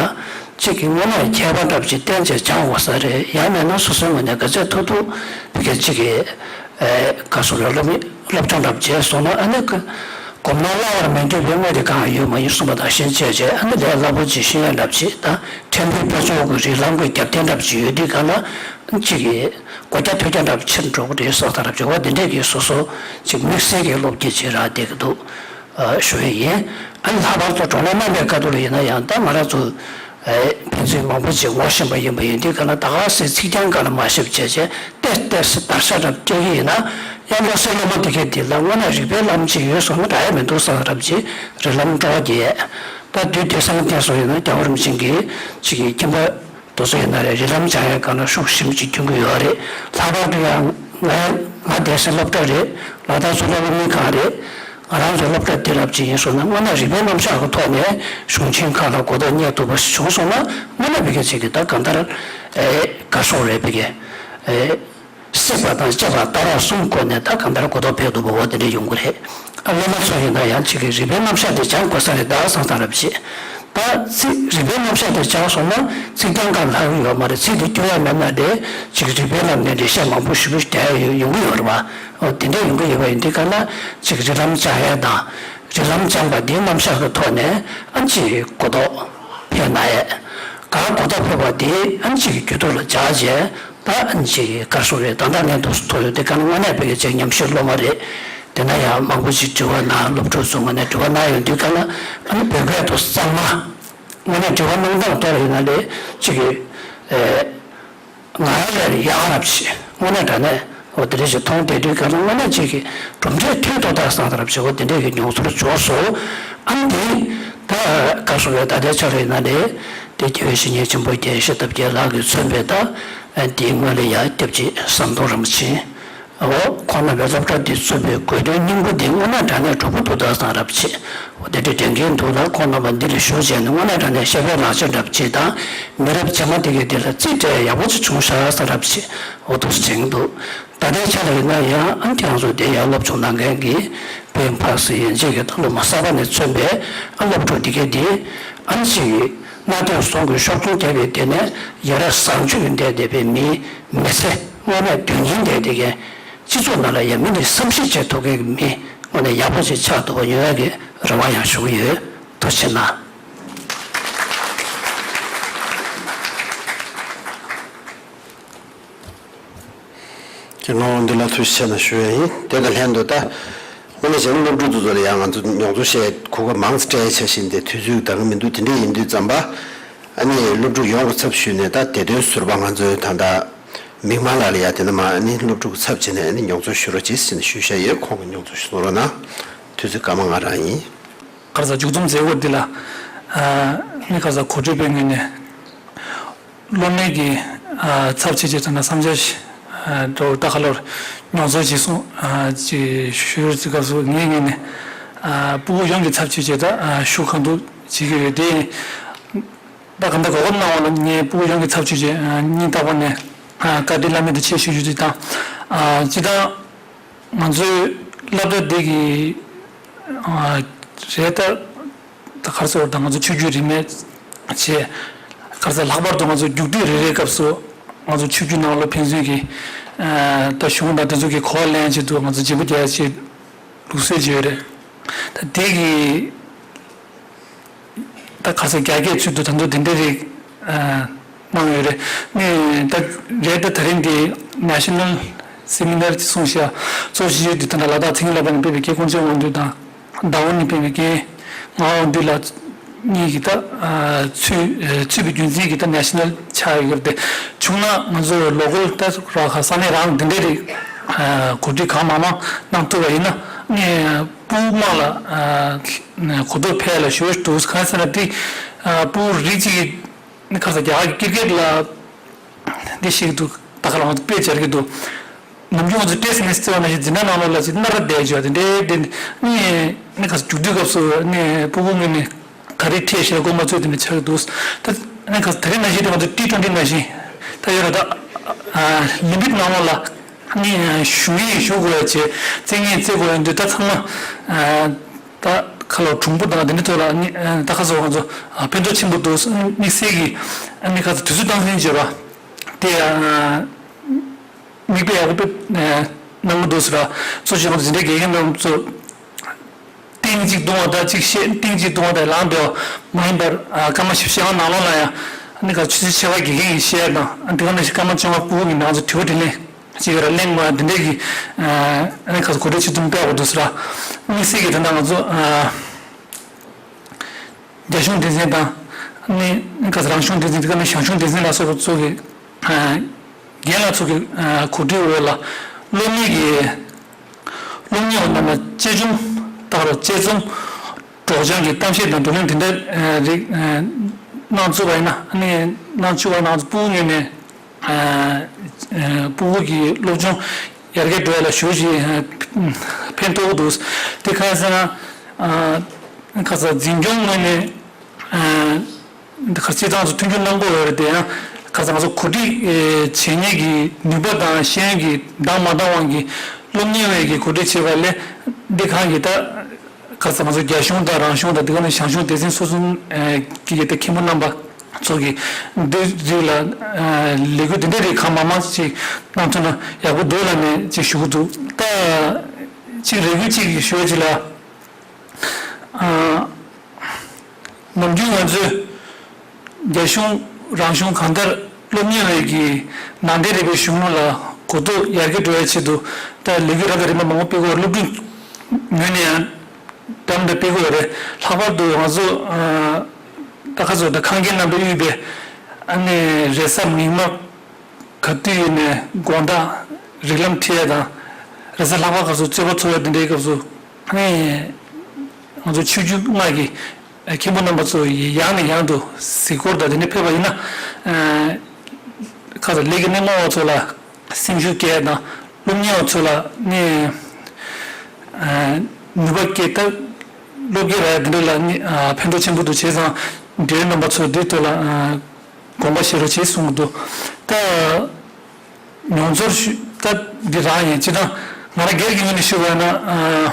གཅིག་གིས་དངོས་གནས་མཁས་པ་འདྲ་ཅིག་བསྟེན་བྱས་སྦྱང་དགོས་ས་རེད། ཡང་མིན་ན་སོ་སོའི་ངོས་ནས་ག་ཚད་ཐུབ་ཐུབ་བི་གའི་གཅིག་གིས་ཨེ་ག་སོ་རེ་སློབ་སློབ་སྦྱོང་འདྲ་བྱས་སོང་ན། ཨ་ནི་གོམས་ན་སླ་བར་མི་འགྱུར་བའི་དངོས་དེ་གང་ཡོད་མ་ཡིན་གསུངས་པ་དང་ཤན་ཆད་བྱས། ཨ་ནི་ལས་སླ་པོ་ཅིག་ཤེས་ཡ་འདྲ་ཅིག་དང་ཕྲན་བུའི་དཔེ་ཚོགས་ཀྱི་རིགས་ལམ་གྱི་རྒྱབ་རྟེན་འདྲ་ཅིག་ཡོད་དུས་གང་ལ་གཅིག་གིས་གོ་རྒྱ་ཐོས་རྒྱ་འདྲ་ཆེར་འགྲོ་གི་རེད་བསམ་ས་འདྲ་ཅིག་འོ་དེ་འདྲས་ཀྱི་སོ་སོ་ཅིག་དམིགས་བསལ་གྱི་སློབ་དེབ་ཅིག་རག་བསྡད་ཀྱི་འདུག་ཨ་ཞུ་ཡས་ཡིན། ཨ་ནི་ལྷག་པར་དུ་བགྲོ་གླེང་གནང་བའི་ཁ་ཐུག་ལ་ཡིན་ན་ཡང་ད་ང་རང་ཚོ་ཨེ་ཕན་ཚུན་མང་པོ་ཅིག་ངོ་ཤེས་པ་ཡིན་པ་ཡིན་དུས་གང་ལ་ད་ག་སེ་ཚིག་རྐྱང་གང་ལ་མ་ཤེས་བྱས་བྱས་ཏེ་ཏེ་སེ་བརྡར་ཤ་འདྲ་སྐྱེ་གི་ཡིན་ན། ཡང་བློ་གསལ་སློབ་མ་དེ་གས་དེ་ལ་དངོས་གནས་རིག་པའི་ལམ་ཅིག་ཡོད་སོང་ན་འདྲ་ཡ་མི་འདུག་བསམ་རབ་ཅིག་རིགས་ལམ་སྤྲོ་བ་རྒྱས། ད་དུས་དེང་སང་བསྟན་སོང་ཡིན་ན་རྒྱལ་བ་རིན་པོ་ཆེ་གིས་ཅིག་གི་ཁྱིམ་པ་དེ་ཚོ་ཡིན་ན་རེད། རིགས་ལམ་སྦྱང་ཡས་སྒང་ལ་ཤུགས་ཞེ་པོ་ཅིག་སྐྱོན་གྱི་ཡོད་རེད། ལྷག་པར་དུ་ཡང་ང་ང་དེང་སང་སློབ་གྲྭ་རེད། ལ་དྭགས་གཙུག་ལག་སློབ་གཉེར་ཁང་རེད། ང་རང་ཚོའི་སློབ་གྲྭ་དེ་རབ་ཅིག་ཡིན་སོང་ན་དངོས་གནས་རིགས་པའི་རྣམ་གཞག་གི་ཐོག་ནས་གཞུང་ཆེན་ཁག་ལ་གོ་རྟོགས་རྙེད་ཐུབ་པ་ཞིག་བྱུང་སོང་ན་དངོས་གནས་བི་གའི་ཅིག་གི་ད་གང་ལྟར་ཨེ་དགའ་ཕྱོགས་རེད། བི་གའི་ཨེ་སྲེད་པ་དང་སྐྱེ་བ་ལྟ་རྟོག་གསུམ་སྒོ་ནས་ད་གང་ལྟར་གོ་རྟོགས་འཕེལ་ཐུབ་པ་འོ་དེ་འདྲ་ཡོང་གི་རེད། ཨ་སློབ་མ་ཚོ་ཡིན་ན་ཡང་ཅིག་གི་རིགས་པའི་རྣམ་གཞག་དེ་སྦྱང་དགོས་ས་རེད་ད་བསམ་བསམ་རབ་བྱེད། ད་ཚིག་རིགས་པའི་རྣམ་གཞག་དེ་སྦྱངས་སོང་ན་ཚིག་རྐྱང་གང་ལྷག་གི་ཡོད་མ་རེད། ཚིག་དེ་སྐྱོར་ཡ་མེད་ན་དེ་ཅིག་རིགས་པའི་ལམ་ནས་འགྲེལ་བཤད་མང་པོ་ཞིབ་པོ་རྒྱག་ཡ་ཡོང་གི་ཡོད་རེད་བ། འོ་དེ་འདྲ་ཡོང་གི་ཡོད་པ་ཡིན་དུས་ག་ལ་ཅིག་རིགས་ལམ་སྦྱང་ཡ་དང་རིགས་ལམ་སྦྱངས་པ་དེའི་རྣམ་གཞག་གི་ཐོག་ནས་ཨ་ཅིག་གོ་རྟོགས་འཕེལ་ན་ཡ། ག་གོ་རྟོགས་འཕེལ་བ་དེ་ཨ་ཅིག་རྒྱུད་ཐོག་ལ་སྦྱར་བྱས། ད་ཅིག་གར་སོང་རེད། ད་ལྟ་ནས་འདུག་ཐོ་ཡོད་དེ་ག་ལ་དངོས་གནས་བོད་སྐད་ཅིག་ཉམས་ཞིབ་སློབ་མ་རེད། དེ་ན་ཡང་མང་པོ་ཞིག་དྲི་བ་གནང་། སློབ་ཕྲུག་ཚོ་ངོས་ནས་དྲི་བ་གནང་ཡོང་དུས་ག་ལ་ཨ་ནི་བོད་སྐད་དུ་གཙང་མ་དངོས་གནས་དྲི་བ་གནང་སྟངས་ཐོག་ལ་ཡིན་ན་ལས་ཅིག་གི་ཨེ་ང་ལ་ཡག་རབ་ཆེ་དངོས་གནས་དྲང་གནས་འོ་དེ་རེད་ཞེས་མཐོང་བསྡད་དུས་ག་ལ་དངོས་གནས་ཅིག་གི་གྲུབ་འབྲས་ཐོན་ཐོག་ད་གསང་ཐབས་ཆེ་བོ་དེ་འདྲས་ཀྱི་མྱོང་ཚོར་བྱུང་སོང་། ཨ་ནི་དེ་ད་ག་སོང་བའི་ད་ལྟའི་ཆ་ལ་ཡིན་ན་ལས་དེ་དགེ་བའི་བཤེས་གཉེན་ཆེན་པོ་རྒན་ཤེས་ཐབས་རྒྱལ་ལགས་ཀྱིས་མཚོན་པའི་ད་དེའི་སྔོན་ལ་ཡ་སྐྱབས་རྗེ་ཟམ་གདོང་རིན་པོ་ཆེ། འོ་ཁོང་རྣམ་པའི་སློབ་གྲྭ་འདི་བཙུགས་པའི་དགོས་དོན་སྙིང་པོ་འདི་དངོས་གནས་དྲང་གནས་གྲུབ་པོ་འདུག་ད་བསམ་རབ་ཆེ། འོ་དེ་འདྲའི་དྲན་མཁན་འདུག་ལ་ཁོང་རྣམ་པ་འདི་ལ་ཞུ་བྱས་ནས་དངོས་གནས་དྲང་གནས་ཤེས་པའི་ལག་ཆ་འདྲ་ཅིག་དང་མི་རབས་རྗེས་མ་དེ་གའི་འདི་ལ་རྩིས་སྤྲད་ཡག་པོ་ཅིག་བྱུང་ཤག་བསམ་རབ་ཆེ། འོ་འདུག་སེ་དྲན་གྱི་འདུག་ད་ལྟའི་ཆ་ལ་ཡིན་ན་ཡང་ཨ་ནི་ཁྱེད་རང་ཚོ་དེ་ཡང་སློབ་སྦྱོང་གནང་མཁན་གྱི་བོད་ཕག་སི་ཡན་ཆད་ཀྱི་ད་སློབ་མ་གསར་པ་ནས་ཐོན་པའི་ཨ་སློབ་ཕྲུག་འདི་གས་འདི་ཨ་ནི་ཅིག་གནའ་དེང་གསུམ་གྱི་ཤོག་གྲུ་བརྒྱབ་པའི་སྟེང་ནས་ཡ་རབས་བཟང་སྤྱོད་ཀྱི་འདས་བསྡད་པའི་མིའི་མི་ཚེ་དངོས་གནས་དོན་སྙིང་ལྡན་བསྡད་མཁན། སྤྱི་ཚོགས་ནང་ལ་ཡང་མི་འདི་བསམ་ཤེས་བྱེད་ཐུབ་མཁན་གྱི་མི་དངོས་གནས་ཡག་པོ་ཞིག་ཆགས་ཐུབ་པ་ཡོང་ཡག་གི་རེ་བ་ཡང་ཞུ་གི་ཡོད། ཐུགས་རྗེ་གནང་། ཀྱི་ངོ་བོ་འདི་ལ་ཐུགས་རྗེ་ཆེ་ན་ཞུ་ཡ་ཡིན། དེ་དང་ལྷན་དུ་ད་དངོས་གནས་བྱས་ན་སློབ་ཕྲུག་དེ་ཚོ་ལ་ཡང་ང་ཚོ་མྱོང་ཚོར་བཤད་གོ་སྐབས་མང་ཙམ་སྤྲད་ཡ་ཆ་བཞིན་དེ་དུས་ཚོད་འདང་གི་མི་འདུག་དེ་འདྲ་ཡིན་དུས་ཙམ་པ་ཨ་ནི་སློབ་ཕྲུག་ཡོངས་ཀྱི་ཚབ་ཞུས་ནས་ད་དེ་དོན་ཟུར་པ་ང་ཚོའི་ད་ལྟ་མིག་དམར་ལགས་ལ་ཡ་དེ་ནས་མ་ཨ་ནི་སློབ་ཕྲུག་གི་ཚབ་བྱས་ནས་ཨ་ནི་མྱོང་ཚོར་ཞུ་རོགས་གྱིས་ཟེར་ནས་ཞུ་བཞག་ཡོད། ཁོང་གི་མྱོང་ཚོར་ཞུ་གནང་རོགས་གནང་། དུས་ཚོད་སྐར་མ་ལྔ་རང་ཡིན། ག་རེ་ཟ་མཇུག་བསྡོམས་མཛད་སྒོ་འདི་ལ་ཨ་ནི་ག་རེ་ཟ་གོ་སྒྲིག་པའི་ངོས་ནས། སློབ་མའི་གི་ཨ་ཚབ་བྱས་བྱས་ཙང་ན་བསམ་འཆར་ཞིག་ཨ་འགྲོ་ད་ག་ལོར་མྱོང་ཚོར་ཅིག་གསུང་ཨ་ཅིག་ཞུ་རྩིས་སྐབས་སུ་ངའི་ངོས་ནས་ཨ་སྤུ་གུ་ཡོངས་ཀྱི་ཚབ་བྱས་བྱས་ད་ཨ་ཞུ་གང་ཐུབ་བྱེད་ཀྱི་ཡོད་དེ། ད་ག་འདྲ་གོ་སྐབས་གནང་བ་ལ་ངས་སྤུ་གུ་ཡོངས་ཀྱི་ཚབ་བྱས་བྱས་ཨ་སྙིང་ཐག་པ་ནས་ཨ་བཀའ་དྲིན་བླ་མེད་དུ་ཆེ་ཞུ་རྒྱུ་ཅིག་དང་ཨ་སྤྱིར་བཏང་། ང་ཚོའི་སློབ་གྲྭ་འདི་གི་ཨ་རེད་ད། ད་ག་རེ་ཟེར་བ་དང་ང་ཚོ་ཆོས་བརྒྱུད་རིས་མེད་བྱས། ག་རེ་ཟེར་ལྷག་པར་དུ་ང་ཚོ་རྒྱུགས་སྤྲོད་རེ་རེའི་སྐབས་སུ་ང་ཚོ་ཆོས་བརྒྱུད་ནང་ལ་ཕན་ཚུན་གྱི་ཨ་ད་གཞུང་དང་དེ་ཚོ་གི་གོ་བ་ལེན་ཆེད་དུ་ང་ཚོ་བརྗེ་པོ་རྒྱག་ཡ་ཆེད་ལུགས་སྲོལ་ཅིག་ཡོད་རེད། ད་དེ་གི་ད་ག་ས་རྒྱ་སྐད་ཚུལ་དུ་ད་དུང་དེ་འདྲ་རེད། ཨ་གནང་ཡོད་རེད། ནི་ད་རེད་ད་ད་རིང་འདི་National Seminar་གསུང་བཤད་གཙོ་ཆེ་ཤོས་འདི་ད་ལྟ་ལ་དྭགས་མཚན་ཉིད་ལྷ་པ་ནས་སྤེལ་བའི་སྐྱེ་ཁུངས་ཆེན་དབང་འདུས་དང་ཟླ་བ་ནས་སྤེལ་བའི་རྒན་ངག་དབང་འདུས་ལགས་གཉིས་ཀྱིས་ད་ཚུད་ཚུད་པའི་རྒྱུན་འཛིན་གྱི་ད་National་ཆགས་ཡོད་རེད་དེ། བྱུང་ན་ང་ཚོ་ལོ་ཀལ་ད་ར་ཁ་ས་གནས་རང་འདི་འདྲ་རེད། གོ་སྒྲིག་གང་མང་མང་གནང་ཐུབ་པ་ཡིན་ན་ནི་སྤུ་མང་ལ་གོ་རྟོགས་འཕེལ་ལ་ཞོར་དུ་གང་ཟེར་ན་དེ་སྤུ་རིགས་གཅིག་གི་ནི་ཁ་ས་རྒྱ་གར་གྱི་ཀིར་ཀེད་ལ་འདི་ཞིག་འདུག་ད་ག་ལ་ང་ཚོ་དཔེ་སྦྱར་གྱི་འདུག་ནམ་རྒྱུན་ང་ཚོ་ཏེས་ངེས་བརྩེ་བ་ནང་བཞིན་འཛིན་གྲྭ་ནང་ལོགས་ལ་ཅིག་སྣ་ར་བསྡད་བྱོས་དེ་འདྲའི་དེ་ནི་ནི་ཁ་ས་རྒྱུགས་དུས་སྐབས་སུ་ནི་སྤུ་གུ་ངོས་ནས་ག་རེ་ཁྲིད་ཤེས་དགོས་མ་ཚོད་དེ་འདྲ་ཆགས་ཀྱི་འདུག་ད་ནི་ཁ་ས་དེ་རིང་ནང་བཞིན་དེ་ང་ཚོ་ཏི་ཊུ་ཝེན་ཊི་ནང་བཞིན་ད་ཡོད་ར་ད་ལིམ་པིག་ནང་ལོགས་ལ་ནི་ཞུ་ཡིག་ཞུ་དགོས་ཡ་བྱས་རྩེད་ངེས་རྩེད་དགོས་ཡ་འདུག་ད་ཚང་མ། ད་ཁ་ལོ་གྲུང་པོ་དང་དེ་འདྲ་ཐོག་ལ་ནི་ད་ཁ་སོ་ང་ཚོ་ཕན་ཐོགས་ཆེན་པོ་འདུག་དམིགས་བསལ་གྱི་ནི་ཁ་ཚ་དུས་ཚོད་སྟངས་འཛིན་བྱེད་པ་དེ་མིག་དཔེ་ཡག་པོ་དཔེ་གནང་གི་འདུག་ཟེར་བ་གཙོ་ཆེ་ང་ཚོ་འཛིན་གྲྭའི་དགེ་རྒན་རྣམ་ཚོ་ཏིང་གཅིག་བརྡུང་བ་དང་གཅིག་བཤད་ཏིང་གཅིག་བརྡུང་བ་དང་ལངས་འདོད་མ་ཡིན་པར་སྐར་མ་བཞི་བཅུ་ཞེ་ལྔ་ནང་ལོགས་ལ་ཡང་ནི་ཁ་ཆུ་ཚོད་ཕྱེད་ཀ་དགེ་རྒན་གྱིས་བཤད་དང་དེ་ག་ནང་བཞིན་སྐར་མ་བཅོ་ལྔ་སྤུ་གུ་གི་ནང་ཚོ་དྲི་བ་དྲིས་ལན། ཅིག་ར་གླེང་བ་འདི་འདྲས་ཀྱི་ཨ་ནི་ཁ་སང་གོ་སྒྲིག་ཆེད་དུ་སྤེལ་བ་འདུག་ཟེར་ར། དམིགས་བསལ་གྱི་ད་ལྟ་ང་ཚོ་ཨ་རྒྱ་གཞུང་སྡེ་ཚན་དང་ནི་ཁ་སང་རང་གཞུང་སྡེ་ཚན་དེ་ག་ནི་ཞང་ཞུང་སྡེ་ཚན་ལ་སོགས་པ་ཚོ་གི་ཨ་རྒན་ལགས་ཚོ་གི་ཨ་གོ་སྒྲིག་འོག་ལ་སློབ་གཉེར་གྱི་སློབ་གཉེར་བ་རྣམས་ལ་གཅེས་སྐྱོང་ད་ག་ར་དཔྱད་རྩོམ་སྒྲོག་སྦྱང་གི་གཏམ་བཤད་དང་བགྲོ་གླེང་དེ་འདྲ་རིགས་གནང་བཅུག་པ་ཡིན་ན་ནི་གནང་བཅུག་པ་ནང་ཚོ་སྤུ་གུ་ངོས་ནས། ཨ་ཨ་སྤུ་གུ་གི་སློབ་སྦྱོང་ཡར་རྒྱས་འགྲོ་ཡ་ལ་ཞེ་པོ་ཅིག་ཕན་ཐོགས་ཀྱི་འདུག་དེ་གང་ཟེར་ན་ཨ་ཁ་ཚ་འཛིན་སྐྱོང་ངོས་ནས་ཨ་ཁ་སྤྱིར་བཏང་དུ་མཐུན་འགྱུར་གནང་དགོས་ཡོད་རེད་དེ་ཡང་ཁ་ཚ་ང་ཚོ་གོ་སྒྲིག་བྱེད་མཁན་གྱི་ནུས་པ་དང་ཤེས་ཡོན་གྱི་འདང་མ་འདང་དབང་གིས་སློབ་གཉེར་བའི་གི་གོ་སྒྲིག་བྱེད་པ་ལས་འདི་གང་གི་ད། ཁ་སང་ང་ཚོ་རྒྱ་གཞུང་དང་རང་གཞུང་དང་དེ་ག་ནས་ཞང་ཞུང་སྡེ་ཚན་སོ་སོ་གི་ཡོད་དེ་མཁན་པོ་རྣམ་པ་ཚོ་གི་འདི་རིགས་ལ་ལས་འགུལ་འདི་འདྲ་རིགས་གང་མང་མང་ཞིག་གནང་ཐུབ་ན་ཡག་པོ་འདུག་ལབ་ནས་ཅིག་ཞུ་གི་འདུག་ད་ཅིག་རེ་སྐུལ་ཅིག་ཞུ་ཡ་ཅིག་ལ། ནམ་རྒྱུན་ང་ཚོས་རྒྱ་གཞུང་རང་གཞུང་གང་ལྟར་སློབ་གཉེར་བའི་གི་ནང་བསྟན་རིག་པའི་གཞུང་ལུགས་ལ་གོ་རྟོགས་ཡར་རྒྱས་འགྲོ་བའི་ཆེད་དུ་ད་ལས་འགུལ་རབ་དང་རིམ་པ་མང་པོ་སྤེལ་དགོས། སློབ་ཕྲུག་ངོས་ནས་ཡང་འགྲམ་དུ་སྤེལ་དགོས་རེད། ལྷག་པར་དུ་ང་ཚོ་ད་ཁ་ཚོ་ད་ཁང་རྒན་རྣམ་པས་དབུས་པའི་ཨ་ནི་རེས་གཟའ་མིག་དམར་ག་དུས་ཡིན་ནའི་དགོང་དག་རིགས་ལམ་ཁྲིད་ཡ་དང་རེས་གཟའ་ལྷག་པ་སྐབས་སུ་རྩོད་པ་ཚོགས་ཡ་དེ་འདྲའི་སྐབས་སུ་ཨ་ནི་ང་ཚོ་ཆོས་བརྒྱུད་ལྔ་གི་མཁན་པོ་རྣམ་པ་ཚོ་ཡི་ཡང་ནས་ཡང་དུ་གཟིགས་སྐོར་དང་དེ་འདྲ་ཕེབས་པ་ཡིན་ན་ཁ་ཚ་ལས་ཀྱི་སྣེ་མོ་བ་ཚོ་ལ་སེམས་ཤུགས་སྐྱེད་ཡ་དང་སློབ་གཉེར་བ་ཚོ་ལ་ནི་ནུས་པ་སྐྱེད་ཐབས་སློབ་དགེ་ར་ཡ་དེ་འདྲ་ལ་ནི་ཕན་ཐོགས་ཆེན་པོ་འདུག་བྱས་ཙང་འབྲེལ་ཡོད་རྣམ་པ་ཚོ་འདིའི་ཐོག་ལ་དགོངས་པ་བཞེས་རོགས་བྱེད་གསུང་གི་འདུག་ད། མྱོང་ཚོར་ཞུ་ ད་འདི་རང་ཡིན་སྤྱིར་བཏང་ང་རང་སྒེར་གྱི་ངོས་ནས་ཞུ་བ་ཡིན་ན། ཨ།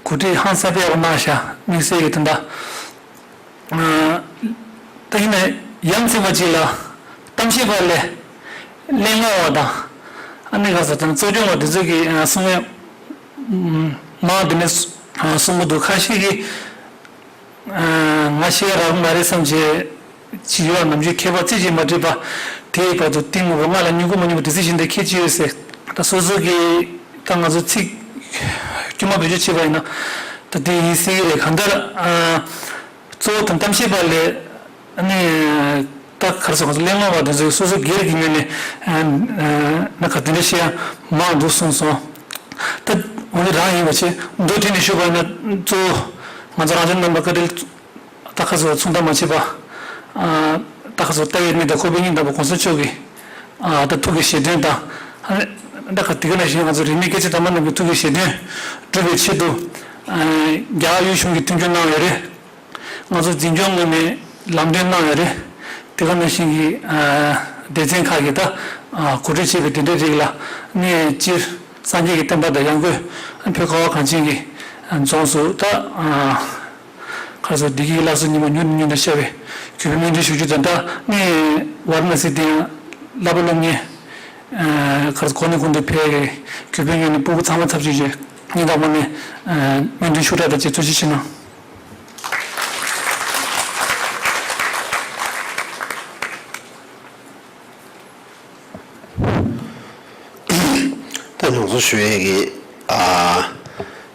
གོ་སྒྲིག་ཧང་སང་པོ་ཡག་པོ་གནང་ཤག་དམིགས་བསལ་གྱི་དེ་འདྲ། ཨ། ད་ཡིན་ན་ཡ་མཚན་པ་ཅིག་ལ་གཏམ་བཤད་པ་ལས་གླེང་སློང་བ་དང་། ཨ་ནི་ག་ས་དང་གཙོ་སྐྱོང་བ་དེ་ཚོ་གི་ཨ་གསུང་ཡ་མང་དེ་ནས་གསུང་གི་འདུག་ཁ་ཤས་ཀྱིས། ང་ཤེས་རག་མ་རེད་བསམ་བྱས་ཅི་ཡོད་ནམ་རྒྱུན་མཁས་པ་རྩིས་ཀྱིས་མ་བྲིས་པ་དེའི་བར་དུ་ཏིང་ངོ་བོ་ང་ལ་སྙིང་ཁུང་མ་སྙིང་པོ་དེ་ཚོ་བཞིན་དུ་ཁྱེད་ཅི་ཡོད་ཟེར། ད་སོ་སོ་གི་ད་ང་ཚོ་ཚིག་དཀྱུས་མ་བེད་སྤྱོད་བྱས་པ་ཡིན་ན་ད་དེ་ཡིན་སྲིད་ཀྱི་རེད། གང་ལྟར་གཙོ་བོ་དང་གཏམ་བཤད་པ་ལས་ཨ་ནི་ད་ག་རེ་ཟེར་ང་ཚོ་གླེང་སློང་བ་དེ་ཚོས་སོ་སོ་སྒེར་གྱི་ངོས་ནས་ན་ག་དེ་འདྲ་བཤད་ཡ་མང་འདུག་གསུངས་སོང་། ད་འོ་ནི་རང་ཡིན་པ་བྱས་མདོར་དྲིལ་ནས་ཞུས་པ་ཡིན་ན་གཙོ་བོ་ང་ཚོ་རང་བྱུང་རྣམ་པ་བཀའ་དྲིན། ད་ག་ཚོད་མཚུངས་ལྟ་མ་བྱེད་པ། ད་ག་ཚོད་ལྟ་བའི་མི་དང་ཁོ་པའི་སྙིང་དང་པོ་གོང་ས་མཆོག་གི་ད་ཐུགས་ཀྱི་བཞེད་དོན་དང་། ད་ག་དེ་ག་ནང་བཞིན་ང་ཚོ་རིས་མེད་སྐྱེས་ཆེན་དམ་པ་རྣམས་ཀྱི་ཐུགས་ཀྱི་བཞེད་དོན་སྒྲུབ་པའི་ཆེད་དུ། རྒྱ་གར་ཡུལ་གཞུང་གིས་མཐུན་འགྱུར་གནང་ཡོད་རེད། ང་ཚོ་འཛིན་སྐྱོང་ངོས་ནས་ལམ་སྟོན་གནང་ཡོད་རེད། དེ་ག་ནང་བཞིན་གྱི་སྡེ་ཚན་ཁག་གིས་ད་གོ་སྒྲིག་བྱས་པའི་དེ་འདྲའི་རིགས་ལ་ནས་སྤྱིར་སངས་རྒྱས་ཀྱི་བསྟན་པ་དང་ཡང་སྒོས་བོད་ཁ་བ་གངས་ཅན་གྱི་རྫོང་སུ་ད། ཁ་སང་བདེ་སྐྱིད་ལྷ་ས་ཉི་མ་མྱུར་ནས་མྱུར་དུ་ཤར་བའི་གུས་པའི་སྨོན་འདུན་ཞུ་རྒྱུ་དང་། ད་ནི་ཝཱ་ར་ཎ་སི་དེ་ཡང་བསླབ་པ་སློབ་གཉེར་ཁ་སང་གོང་ནས་གོང་དུ་འཕེལ་བའི་གུས་པའི་ངོས་ནས་སྤུ་གུ་ཚང་མ་ཚབ་ཞུས་བྱས་སྙིང་ཐག་པ་ནས་སྨོན་འདུན་ཤུགས་དྲག་དང་བཅས་ཐུགས་རྗེ་ཆེ་གནང་། ད་མྱོང་ཚོར་ཞུ་ཡས་ཀྱི་ཨ་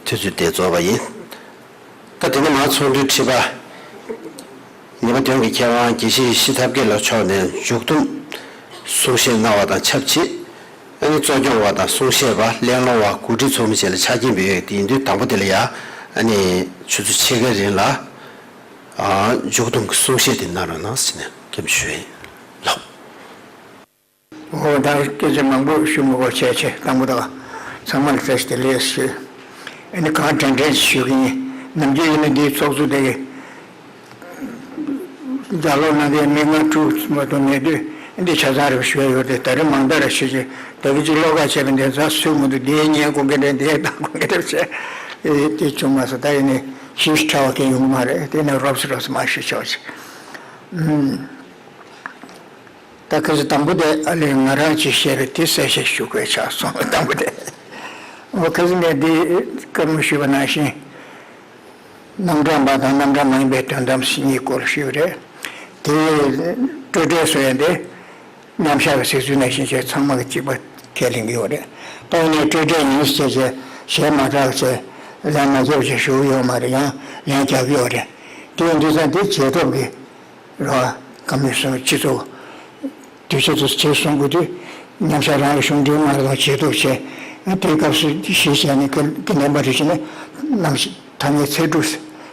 དུས་ཚོད་དེ་རྫོགས་པ་ཡིན། ད་དེ་ནས་མར་ཚོགས་འདུའི་ཁྲི་པ་ཉི་མ་བདུན་གྱི་མཁས་དབང་དགེ་བཤེས་ཡེ་ཤེས་ཐབས་མཁས་ལགས་མཆོག་ནས་མཇུག་བསྡོམས་གསུང་བཤད་གནང་བ་དང་ཆབས་ཅིག་ཨ་ནི་གཙོ་སྐྱོང་བ་དང་གསུང་བཤད་པ། གླེང་སློང་བ། གོ་སྒྲིག་ཚོགས་མི་བཅས་ལ་ཆ་རྐྱེན་འབུལ་ཡས་ཀྱི་ཡིན་དུས། དང་པོ་དེ་ལ་ཡ་ཨ་ནི་ཆུ་ཚོད་ཕྱེད་ཀའི་རིང་ལ་ཨ་མཇུག་བསྡོམས་ཀྱི་གསུང་བཤད་དེ་གནང་རོགས་གནང་ཟེར་ནས་སྐྱབས་ཞུ་ཡིན་ལགས། འོ་ད་སྐད་ཆ་མང་པོ་ཞུ་མི་དགོས། བྱས་བྱས་དང་པོ་དག་ཚང་མ་ལ་བཀྲ་ཤིས་བདེ་ལེགས་ཞུ། ཨ་ནི་གང་དྲན་དྲན་ཞུ་གི་ཡིན། ནམ་རྒྱུན་ཡིན་ན་འདིའི་ཚོགས་གཙོ་དེ་གི་ལྗགས་ཀློག་གནང་མཁན་མི་ལྔ་དྲུག་མ་གཏོགས་མེད་དུས། འདི་ཆ་ཚང་རེད་ཞུ་ཡ་ཡོད་དེ། ད་རེས་མང་དག་རེ་ཞུ་རྒྱུ། ད་གི་ཅིག་བློ་ཁ་བྱས་པ་འདི་ཚ་སུས་མི་འདུག་འདི་ཉན་དགོས་ཀྱི་རེད། འདི་བཏང་དགོས་ཀྱི་རེད་བྱས། ཨེ་དེ་བྱུང་མ་སོང་། ད་ཡིན་ནའི་ཞིབ་ཕྲ་བ་གང་ཡོང་གི་མ་རེད། དེ་ནས་རོབ་ཙམ་རོབ་ཙམ་མར་ཞུས་ཆོག་ཅིག་ཨུམ། ད་ཁ་སང་དང་པོ་དེ་ཨ་ལས་ང་རང་ཅིག་བཤད་པའི་དེ་གསལ་བཤད་ཞུ་དགོས་ཆགས་སོང་། དང་པོ་དེ། འོ་ཁ་སང་ངས་འདི་སྐར་མ་ཞུས་པ་ནང་བཞིན། རྣམ་གྲངས་པ་དང་རྣམ་གྲངས་མ་ཡིན་པའི་དོན་དམ་གཉིས་སྐོར་ཞུས་པ་རེད། དེ་སྤྲོས་བྲལ་ཟེར་ཡ་འདི་མཉམ་བཞག་གི་ཟེར་ཚུལ་ནང་བཞིན་བྱས་ཚང་མ་གི་གཅིག་པ་ཁས་ལེན་གྱི་ཡོད་རེད། ད་ཡིན་ནའི་སྤྲོས་བྲལ་ཡིན་ཟེར་བྱས་གཞན་མ་གྲགས་བྱས་ལན་མ་རྒྱབ་བྱས་ཞུ་གི་ཡོད་མ་རེད། ཡང་ལན་རྒྱག་གི་ཡོད་རེད། དེ་ཡིན་དུས་ཙང་དེ་རྗེས་ཐོབ་ཀྱི་རེད་བ། གང་མིན་སོང་སྤྱི་ཚོགས་དུས་ཆེན་དུ་བྱས་གསུང་དགོས་དུས། མཉམ་བཞག་རང་གི་གཞུང་འབྲེལ་མ་རེད་དང་བྱེད་ཐུབ་བྱས། དེའི་སྐབས་སུ་གཞི་བྱས་ནས་དགེ་དགེ་ལྡན་པ་རེ་བྱས་ནས་རྣམ་ཤེས་ཐ་སྙད་ཚིག་གྲུབ།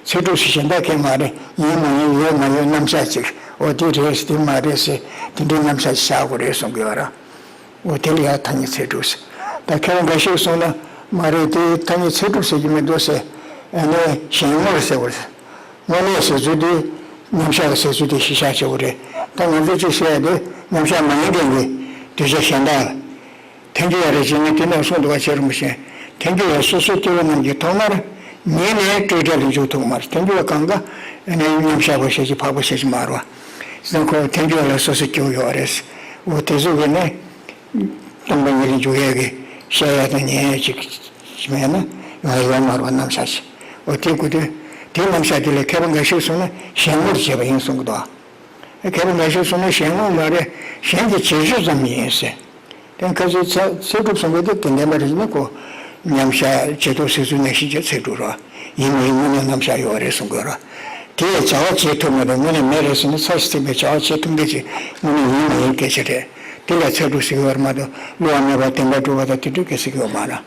ཚིག་གྲུབ་ཟེར་གཞན་དག་གས་མ་རེད། ཡིན་མ་ཡིན་ཡོད་མ་ཡོད་རྣམ་གཞག་ཅིག་འོ་དེ་རེད་དེ་མ་རེད་ཟེར་དེ་འདྲའི་རྣམ་གཞག་ཅིག་བཞག་དགོས་རེད་གསུང་གི་ཡོད་ར། འོ་དེ་ལ་ཡང་ཐ་སྙད་ཚིག་གྲུབ་ཟེར། ད་མཁས་པ་འགའ་ཞིག་གསུངས་ན་མ་རེད་དེ་ཐ་སྙད་ཚིག་གྲུབ་ཟེར་གྱི་མི་འདུག་ཟེར། ཨ་ནི་གཞན་ངོར་ཟེར་དགོས་ཟེར། དངོས་གནས་ཟེར་ཚུལ་དེ་མཉམ་བཞག་གི་ཟེར་ཚུལ་དེ་གཞི་བཞག་བྱེད་དགོས་རེད། ད་ང་ཚོས་ཅིག་བཤད་ཡ་དེ་མཉམ་བཞག་མ་ཡིན་མཁན་གྱི་གདུལ་བྱ་གཞན་དག་ལ་ཐལ་འགྱུར་བ་རེད་ཅེས་ནི་དེ་ནས་གསུངས་འདུག་བ། རྗེ་རིན་པོ་ཆེས་ཐལ་འགྱུར་བ་སོ་སོའི་སྐྱེ་བོ་རྣམས་ཀྱི་ཐོག་མར་ཉིད་ནས་སྤྲོས་བྲལ་དུ་འཇུག་ཐུབ་མ་རེད། ཐལ་འགྱུར་བ་གང་ག་ནི་མཉམ་བཞག་པ་ཞེས་ཀྱི་འཕགས་པ་ཞེས་ཀྱི་མ་རེད་བ། ཟེར་ན་ཁོ་ཐལ་འགྱུར་བ་ལ་སོ་སོ་སྐྱེ་བོ་ཡོད་རེད། འོ་དེ་ཚོ་གི་ནི། སྟོང་པ་ཉིད་ལ་འཇུག་ཡས་ཀྱི་བཤད་ཡས་དང་ཉན་ཡས་ཅིག་མེད་ན་ཡོང་ཡས་ཡོད་མ་རེད་པ། རྣམ་གཞག་ཅིག་འོ་དེ་དགོས་དུས་དེའི་རྣམ་གཞག་དེ་ལ་མཁས་པ་འགའ་ཞིག་གསུངས་ན་གཞན་ངོར་བྱས་པ་ཡིན་གསུང་གི་འདུག་མཁས་པ་འགའ་ཞིག་གསུངས་ན་གཞན་ངོར་མ་རེད། གཞན་གྱི་བྱེད་སྤྱོད་ཙམ་ཡིན་ཟེར། དེ་ཁ་སང་ཚེ་ཚེ་སྒྲུབ་གསུང་གི་དེ་དགེ་ལྡན་པ་རེད་ན་ཁོ་མཉམ་གཞག་བྱེད་ཐུབ་ཟེར་ཚུལ་ནང་བཞིན་བྱས་ཚེ་སྒྲུབ་རེད། ཡིན་མ་ཡིན་དངོས་གནས་རྣམ་གཞག་ཡོད་རེད་གསུང་གི་ཡོད་རེད། དེ་ལས་བྱ་བ་བྱེད་ཐུབ་མ་རེད། དངོས་གནས་མེད་རེད་ཟེར་ན་ཚ་ཞིག་ཚིག་པའི་བྱ་བ་བྱེད་ཐུབ་མཁན་ཅིག་དངོས་གནས་ཡིན་མ་ཡིན་སྐད་ཆ་རེད། དེ་ལ་ཚེ་སྒྲུབ་ཟེར་གྱི་ཡོད་རེད་མ་གཏོགས་བསླུ་བ་མེད་པར་བདེན་པར་གྲུབ་པ་དང་དེ་འདྲ་སྐད་ཟེར་གྱི་ཡོད་མ་རེད།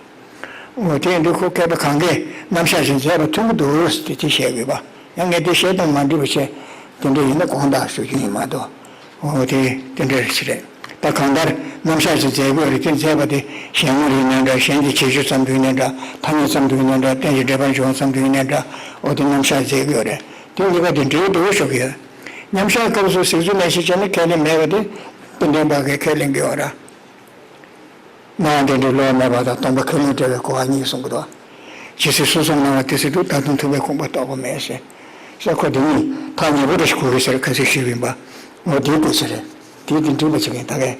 འོ་དེ་ཡིན་དུས་ཁོ་མཁས་པ་གང་གས་རྣམ་གཞག་ཅིག་མཛད་པ་མཐོང་གི་འདུག་ཟེར་དེ་བཤད་དགོས་པ། ཡང་ངས་དེ་བཤད་སྟངས་མ་འགྲིག་པ་བྱས་དེ་འདྲ་ཡིན་ན་དགོངས་དག་ཞུ་རྒྱུ་ཡིན་མ་གཏོགས། འོ་དེ་དེ་འདྲ་རེད་ཅི་རེད། ད་གང་ལྟར་རྣམ་གཞག་ཅིག་མཛད་དགོས་རེད། དེ་མཛད་པ་དེ་གཞན་ངོ་རེད་ནའི་འདྲ། གཞན་གྱི་བྱེད་སྤྱོད་ཙམ་དུ་ཡིན་ནའི་འདྲ། ཐ་སྙད་ཙམ་དུ་ཡིན་ནའི་འདྲ། རྟེན་གཞི་འབྲེལ་པར་འབྱུང་བ་ཙམ་དུ་ཡིན་ནའི་འདྲ། འོ་དེ་རྣམ་གཞག་མཛད་དགོས་རེད། དེ་གཉིས་ཀ་དེ་འབྲེལ་འགྲོ་ཤོག་གི་ཡོད། མཉམ་གཞག་སྐབས་སུ་གཟིགས་ཚུལ་ནང་བཞིན་བྱས་ན་ཁས་ལེན་མེད་པ་དེ་ཏན་ཏན་པ་གིས་ཁས་ལེན་གྱི་ཡོད་རེད། སྣང་བ་འདྲེན་པའི་བློ་མེད་པ་དང་སྟོང་པ་ཁས་ལེན་བྲལ་བའི་གོ་བ་གཉིས་གསུང་གི་འདུག། ཇི་སྲིད་སོ་སོར་སྣང་བ་དེ་སྲིད་དུ། ད་དུང་ཐུབ་པའི་ཁོག་པ་རྟོགས་པ་མེད་ཟེར། ས་ཁོ་དེ་ཉིད་ཐག་ཉེ་པོ་རེ་ཞིག་གོ་གི་ཟེར་ཁ་ཚིག་ཞུས་ཡིན་པ། འོ་དེའི་སྐོར་ཞིག་རེད། དེའི་དེ་འགྲིག་པ་བྱེད་མཁན་ད་གས།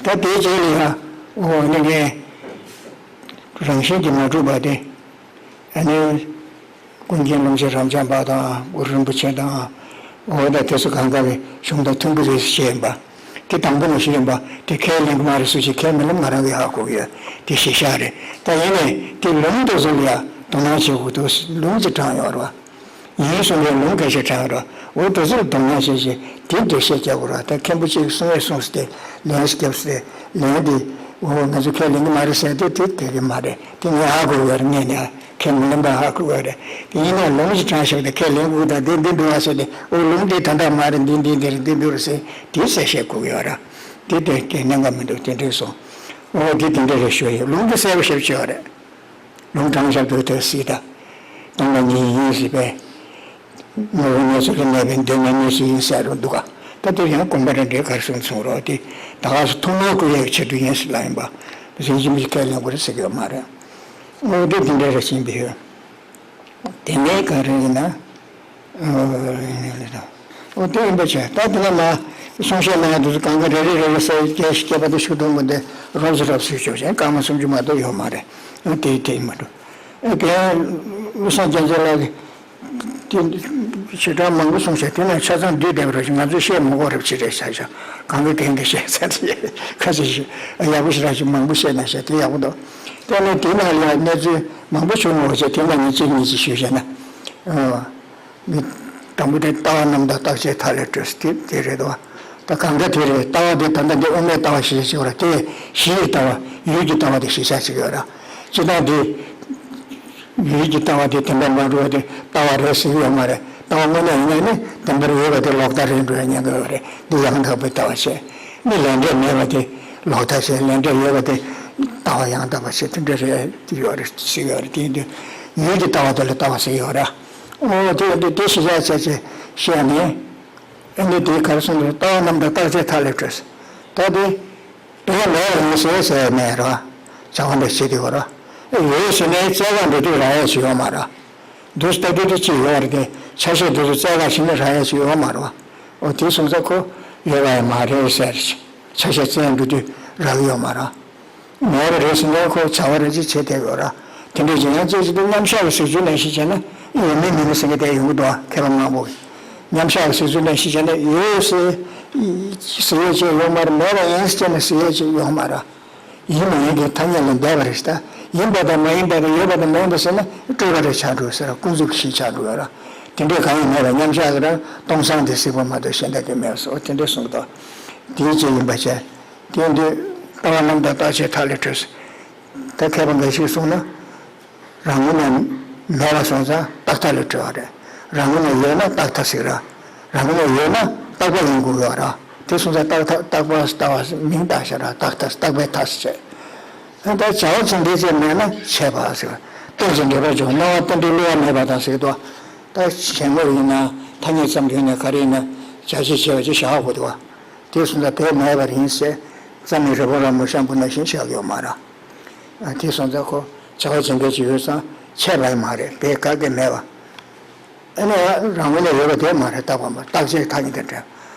ད་དེའི་རྗེས་ལ་ཡང་འོ་ནི་ངས་རང་བཞིན་གྱིས་མ་གྲུབ་པ་དེ། ཨ་ནི་ཀུན་མཁྱེན་ཀློང་ཆེན་རབ་འབྱམས་པ་དང་གུ་རུ་རིན་པོ་ཆེ་དང་། འོ་ད་དེ་ཚོ་གང་ག་གི་གཞུང་དང་མཐུན་གྱི་རེད་ཞེས་ཡིན་པ། དེ་དང་པོ་ནས་ཞུས་ཡིན་པ། དེ་ཁས་ལེན་གྱི་མ་རེད་ཟེར་ཞིག་ཁས་མི་ལེན་ང་རང་གིས་ཧ་གོ་གི་ཡོད། དེ་གཞི་བཞག་རེད། ད་ཡིན་ནའི་དེ་ལུང་དེ་ཚོ་ལ་ཡང་དོ་སྣང་བྱེད་དགོས་འདུག། ལུང་ཅིག་དྲངས་ཡོད་རེད་བ། ཡིན་གསུང་མཁན་ལུང་སྐད་ཆ་དྲངས་རོགས། འོ་དེ་ཚོར་དོ་སྣང་བྱས་ཤིག། དེ་འགྲེལ་བཤད་རྒྱག་དགོས་རོགས། ད་མཁན་པོ་གཅིག་གསུང་ཡས་གསུངས་ཏེ་ལན་རྒྱབ་སྟེ་ལན་དེ། འོ་ང་ཚོ་ཁས་ལེན་གྱི་མ་རེད་ཟེར་དུས་དེ་དེ་གི་མ་རེད། དེ་ངས་ཧ་གོ་དགོས་རེད། ངས་ནས་ཁས་མི་ལེན་པ་ཧ་གོ་དགོས་རེད། དེ་ཡིན་ན་ལུང་ཞིག་དྲངས་ཤོག་དེ་ཁས་ལེན་དགོས་ད་འདི་འདི་འདུག་ཨ་ཟེར་ཏེ། འོ་ལུང་འདི་ད་ལྟ་མ་རེད། འདི་འདི་འདི་རེད། འདི་འདུག་རེད་ཟེར་དེ་གསལ་བཤད་དགོས་ཀྱི་ཡོད་ར། དེ་དེ་དེ་གནད་འགག་མི་འདུག། དེ་འདྲས་སོང་། འོ་དེ་དེ་འདྲས་རེད་ཞུ་ཡི། ལུང་དེ་གསལ་པོ་ཞེ་པོ་ཅིག་ཡོད་རེད། ལུང་དྲངས་བཞག་འདུག་དེ་སྲིད་ད། སྟོང་པ་ཉིད་ཡིན་སྲིད་པས། དངོས་པོའི་གནས་ཚུལ་ལ་གནས་པའི་འདོད་མེད་གནས་ཚུལ་ཡིན་ཟེར་རུང་འདུག་ག། ད་དེ་ཡང་དགོངས་པ་རེ་འདྲའི་གར་སོང་ཚུང་རོགས་དེ། ད་ག་སུ་ཐུགས་སྣང་བསྐུལ་ཡག་ཆེད་དུ་ཡིན་ཟེར་ལ་ཡིན་པ། ཟིན་གྱི་མི་ཁས་ལེན་དགོས་རེད་ཟེར་གྱི་ཡོད་མ་རེད། འོ་དེ་དེ་འདྲ་རེ་བྱིན་པའི་ཡོད། དེ་ནས་ག་རེ་ཡིན་ན། འོ་དེ་ཡིན་པ་བྱས། ད་དེ་ལ་མ་གསུང་བཤད་གནང་ཡག་དེ་ཚོ་གང་ག་རེ་རེ་རེ་རེ་ཟེར་སྐད་ཆ་སྐད་པ་དེ་ཤུགས་གཏོང་མི་འདི་རོབ་ཙམ་རོབ་ཙམ་ཞུ་བྱས་སྐར་མ་སུམ་ཅུ་མ་གཏོགས་ཡོད་མ་རེད། འོ་དེ་དེ་ཡིན་མ་འགྲོ། ཨེ་དེ་བློ་བཟང་རྒྱལ་མཚན་ལགས་ཀྱིས་དེ་ཞེ་དྲག་མང་པོ་གསུངས་བྱས། དེ་ནས་ཆ་ཚང་བསྡུས་བསྡད་པ་རེད་ཅིག། ང་ཚོས་བཤད་མི་དགོས་རབས་ཅིག་རེད་ཤག་ཤག། གང་གི་གང་གི་བཤད་ཚར་ཏེ་ཁ་ཚིག་ཞུ། ཡག་པོ་ཞེ་དྲག་ཅིག་མང་པོ་བཤད་ན་བཤད་དེ་ཡག་པོ་འདུག། དེ་ནས་དེ་ནང་ལ་ཡང་གནས་ཚུལ་མང་པོ་བྱུང་ངོ་བྱས། དེ་ལ་ངས་གཅིག་གཉིས་ཅིག་ཞུས་བྱས་ན། ཨ། མི་དང་པོ་དེ་ལྟ་བ་རྣམ་དག་རྟག་ཆད་མཐའ་ལས་གྲོལ་ཟེར་དེ་དེ་རེད་དོ། ད་གང་ག་དེ་རེད། ལྟ་བ་དེ་ད་ལྟ་འདི་དབུ་མའི་ལྟ་བ་ཞེས་བྱ་བ་རེད། དེ་གཞི་ཡི་ལྟ་བ། ཡུལ་གྱི་ལྟ་བ་དེ་གཞི་བཞག་བྱེད་ཀྱི་ཡོད་ར། སྤྱིར་བཏང་དེ་ཡུལ་གྱི་ལྟ་བ་དེ་བདེན་པར་མ་གྲུབ་པ་དེ་ལྟ་བ་རེད་ཟེར་གྱི་ཡོད་མ་རེད། ལྟ་བ་དངོས་གནས་ཡིན་ན་ནི་བདེན་པར་ཡོད་པ་དེ་ལོག་ལྟ་རེད་འགྲོ་ཡ་ཉེན་ཁ་ཡོད་རེད། འདི་ཡང་དག་པའི་ལྟ་བ་བྱས། ནི་ལས་འབྲས་མེད་པ་དེ་ལོག་ལྟ་བྱས། ལས་འབྲས་ཡོད་པ་དེ་ལྟ་བ་ཡང་དག་པ་བྱས། དེ་འདྲ་རེད་ཡོད་རེད་ཟེར་གྱི་ཡོད་རེད། དེ་ཡིན་དུས་ཡུལ་གྱི་ལྟ་བ་དེ་ལ་ལྟ་བ་ཟེར་གྱི་ཡོད་ར། འོ་དེ་འདི་དེ་ཤེས་བྱ་བྱས་བྱས་བཤད་ནས། ཨ་ནི་དེ་གར་སོང་དུས་ལྟ་བ་རྣམ་དག་རྟག་ཆད་མཐའ་ལས་གྲོལ། ད་དེ་དེ་ཡང་མེད་པ་ཡིན་ཟེར་ཟེར་མེད་ར། བྱ་བ་འདྲ་བྱེད་དུས་བ་ར། ཡོད་ཟེར་ནས་བཙལ་ག་འགྲོ་དུས་རག་ཡ་ཞིག་ཡོད་མ་ར། འདུག་ལྟ་དུས་དེ་ཅི་ཡོད་རེད་དེ། ཆ་ཤས་དེ་ཚོ་བཙལ་ག་ཕྱིན་ནས་རག་ཡ་ཞིག་ཡོད་མ་ར་བ། འོ་དེ་སོང་ཙང་ཁོ་ཡོད་པ་ཡང་མ་རེད་ཟེར། ཆ་ཤས་བཙལ་འགྲོ་དུས་རག་གི་ཡོད་མ་ར། མེད་པ་རེད་ཟེར་ནས་ཁོ་བྱ་བ་རེ་ཅིག་བྱེད་བསྡད་ཡོད་ར། དེ་འདྲ་ཅིག་ཡང་ཅིག་ཅིག་ཏུ་མཉམ་བཞག་གི་ཟེར་ཚུལ་ནང་བཞིན་བྱས་ན་ཡོད་མིན་མིན་ཟེར་གྱི་བསྡད་ཡོང་གི་འདུག་བ། མཁས་པ་མང་པོ་གིས། མཉམ་བཞག་གི་ཟེར་ཚུལ་ནང་བཞིན་བྱས་ན་ཡོད་ཟེར་ཟེར་ཡས་ཅིག་ཡོད་མ་རེད། མེད་པ་ཡིན་ཟེར་ནས་ཟེར་ཡས་ཅིག་ཡོད་མ་རེད། ཡིན་མ་ཡིན་དེ་ཐ་སྙད་ལས་འདས་པ་རེད་ད། ཡིན་པ་དང་མ་ཡིན་པ་དང་ཡོད་པ་དང་མ་ཡིན་པ་ཟེར་ན་སྤྲོས་པ་རེ་ཆགས་འགྲོ་ཟེར་ར། ཀུན་རྫོབ་ཀྱི་གཞི་ཆགས་འགྲོ་ཡོད་ར། དེ་འདྲའི་གང་ཡང་མེད་པ་མཉམ་བཞག་གི་ར། སྟོང་སང་དེ་གཟིགས་པ་མ་གཏོགས་གཞན་དག་དེ་མེད་ཟེར། འོ་དེ་འདྲ་གསུངས་འདུག། དེའི་ཕྱིར་ཡིན་པ་བྱས། དེ་འདི་ལྟ་བ་རྣམ་དག་རྟག་ཆད་མཐའ་ལས་གྲོལ། ད་མཁས་པ་འགའ་ཞིག་གསུངས་ན། རང་ངོས་ནས་མེད་པ་སོང་ཙང་རྟག་མཐའ་ལས་གྲོལ་བ་རེད། རང་ངོས་ནས་ཡོད་ན་རྟག་མཐའ་ཟེར་ར། རང་ངོས་ནས་ཡོད་ན་རྟག་པ་ཡིན་དགོས་ཡོད་ར། དེ་སོང་ཙང་རྟག་མཐའ་རྟག་པ་ལྟ་བ་མིང་བཏགས་བཞག་ར། རྟག་མཐའ་རྟག་པའི་མཐའ་ཟེར་བྱས། ད་བྱ་བ་ཅན་འདྲེས་བྱས་མེད་ན་ཆད་པ་ཟེར། རྟེན་ཅིང་འབྲེལ་པར་འབྱུང་། སྣང་བ་རྟེན་འབྲེལ་བསླུ་བ་མེད་པ་དང་ཟེར་གྱི་འདུག། ད་གཞན་ངོས་ཡིན་ན་ཐ་སྙད་ཙམ་གྱི་ཡིན་ན་ག་རེ་ཡིན་ན་བྱ་བྱེད་བྱེད་པ་ཅིག་བཞག་དགོས་འདུག་བ། དེ་སོང་ཙང་དེ་མེད་པ་ཡིན་ཟེར། རྩ་མེད་རི་བོ་ར་མོ་ཤམ་བུ་ནང་བཞིན་བཞག་ཡོད་མ་རེད། ཨ་དེ་སོང་ཙང་ཁོ་བྱ་བ་ཅན་འདྲེས་ཅིག་ཡོད་ཙང་ཆད་པ་ཡང་མ་རེད། དེ་ག་གེ་མེད་པ། ཨ་ནི་རང་ངོས་ནས་ཡོད་པ་དེ་མ་རེད། རྟག་པ་མ་རྟག་ཆད་ཐ་སྙད་དེ་འདྲ།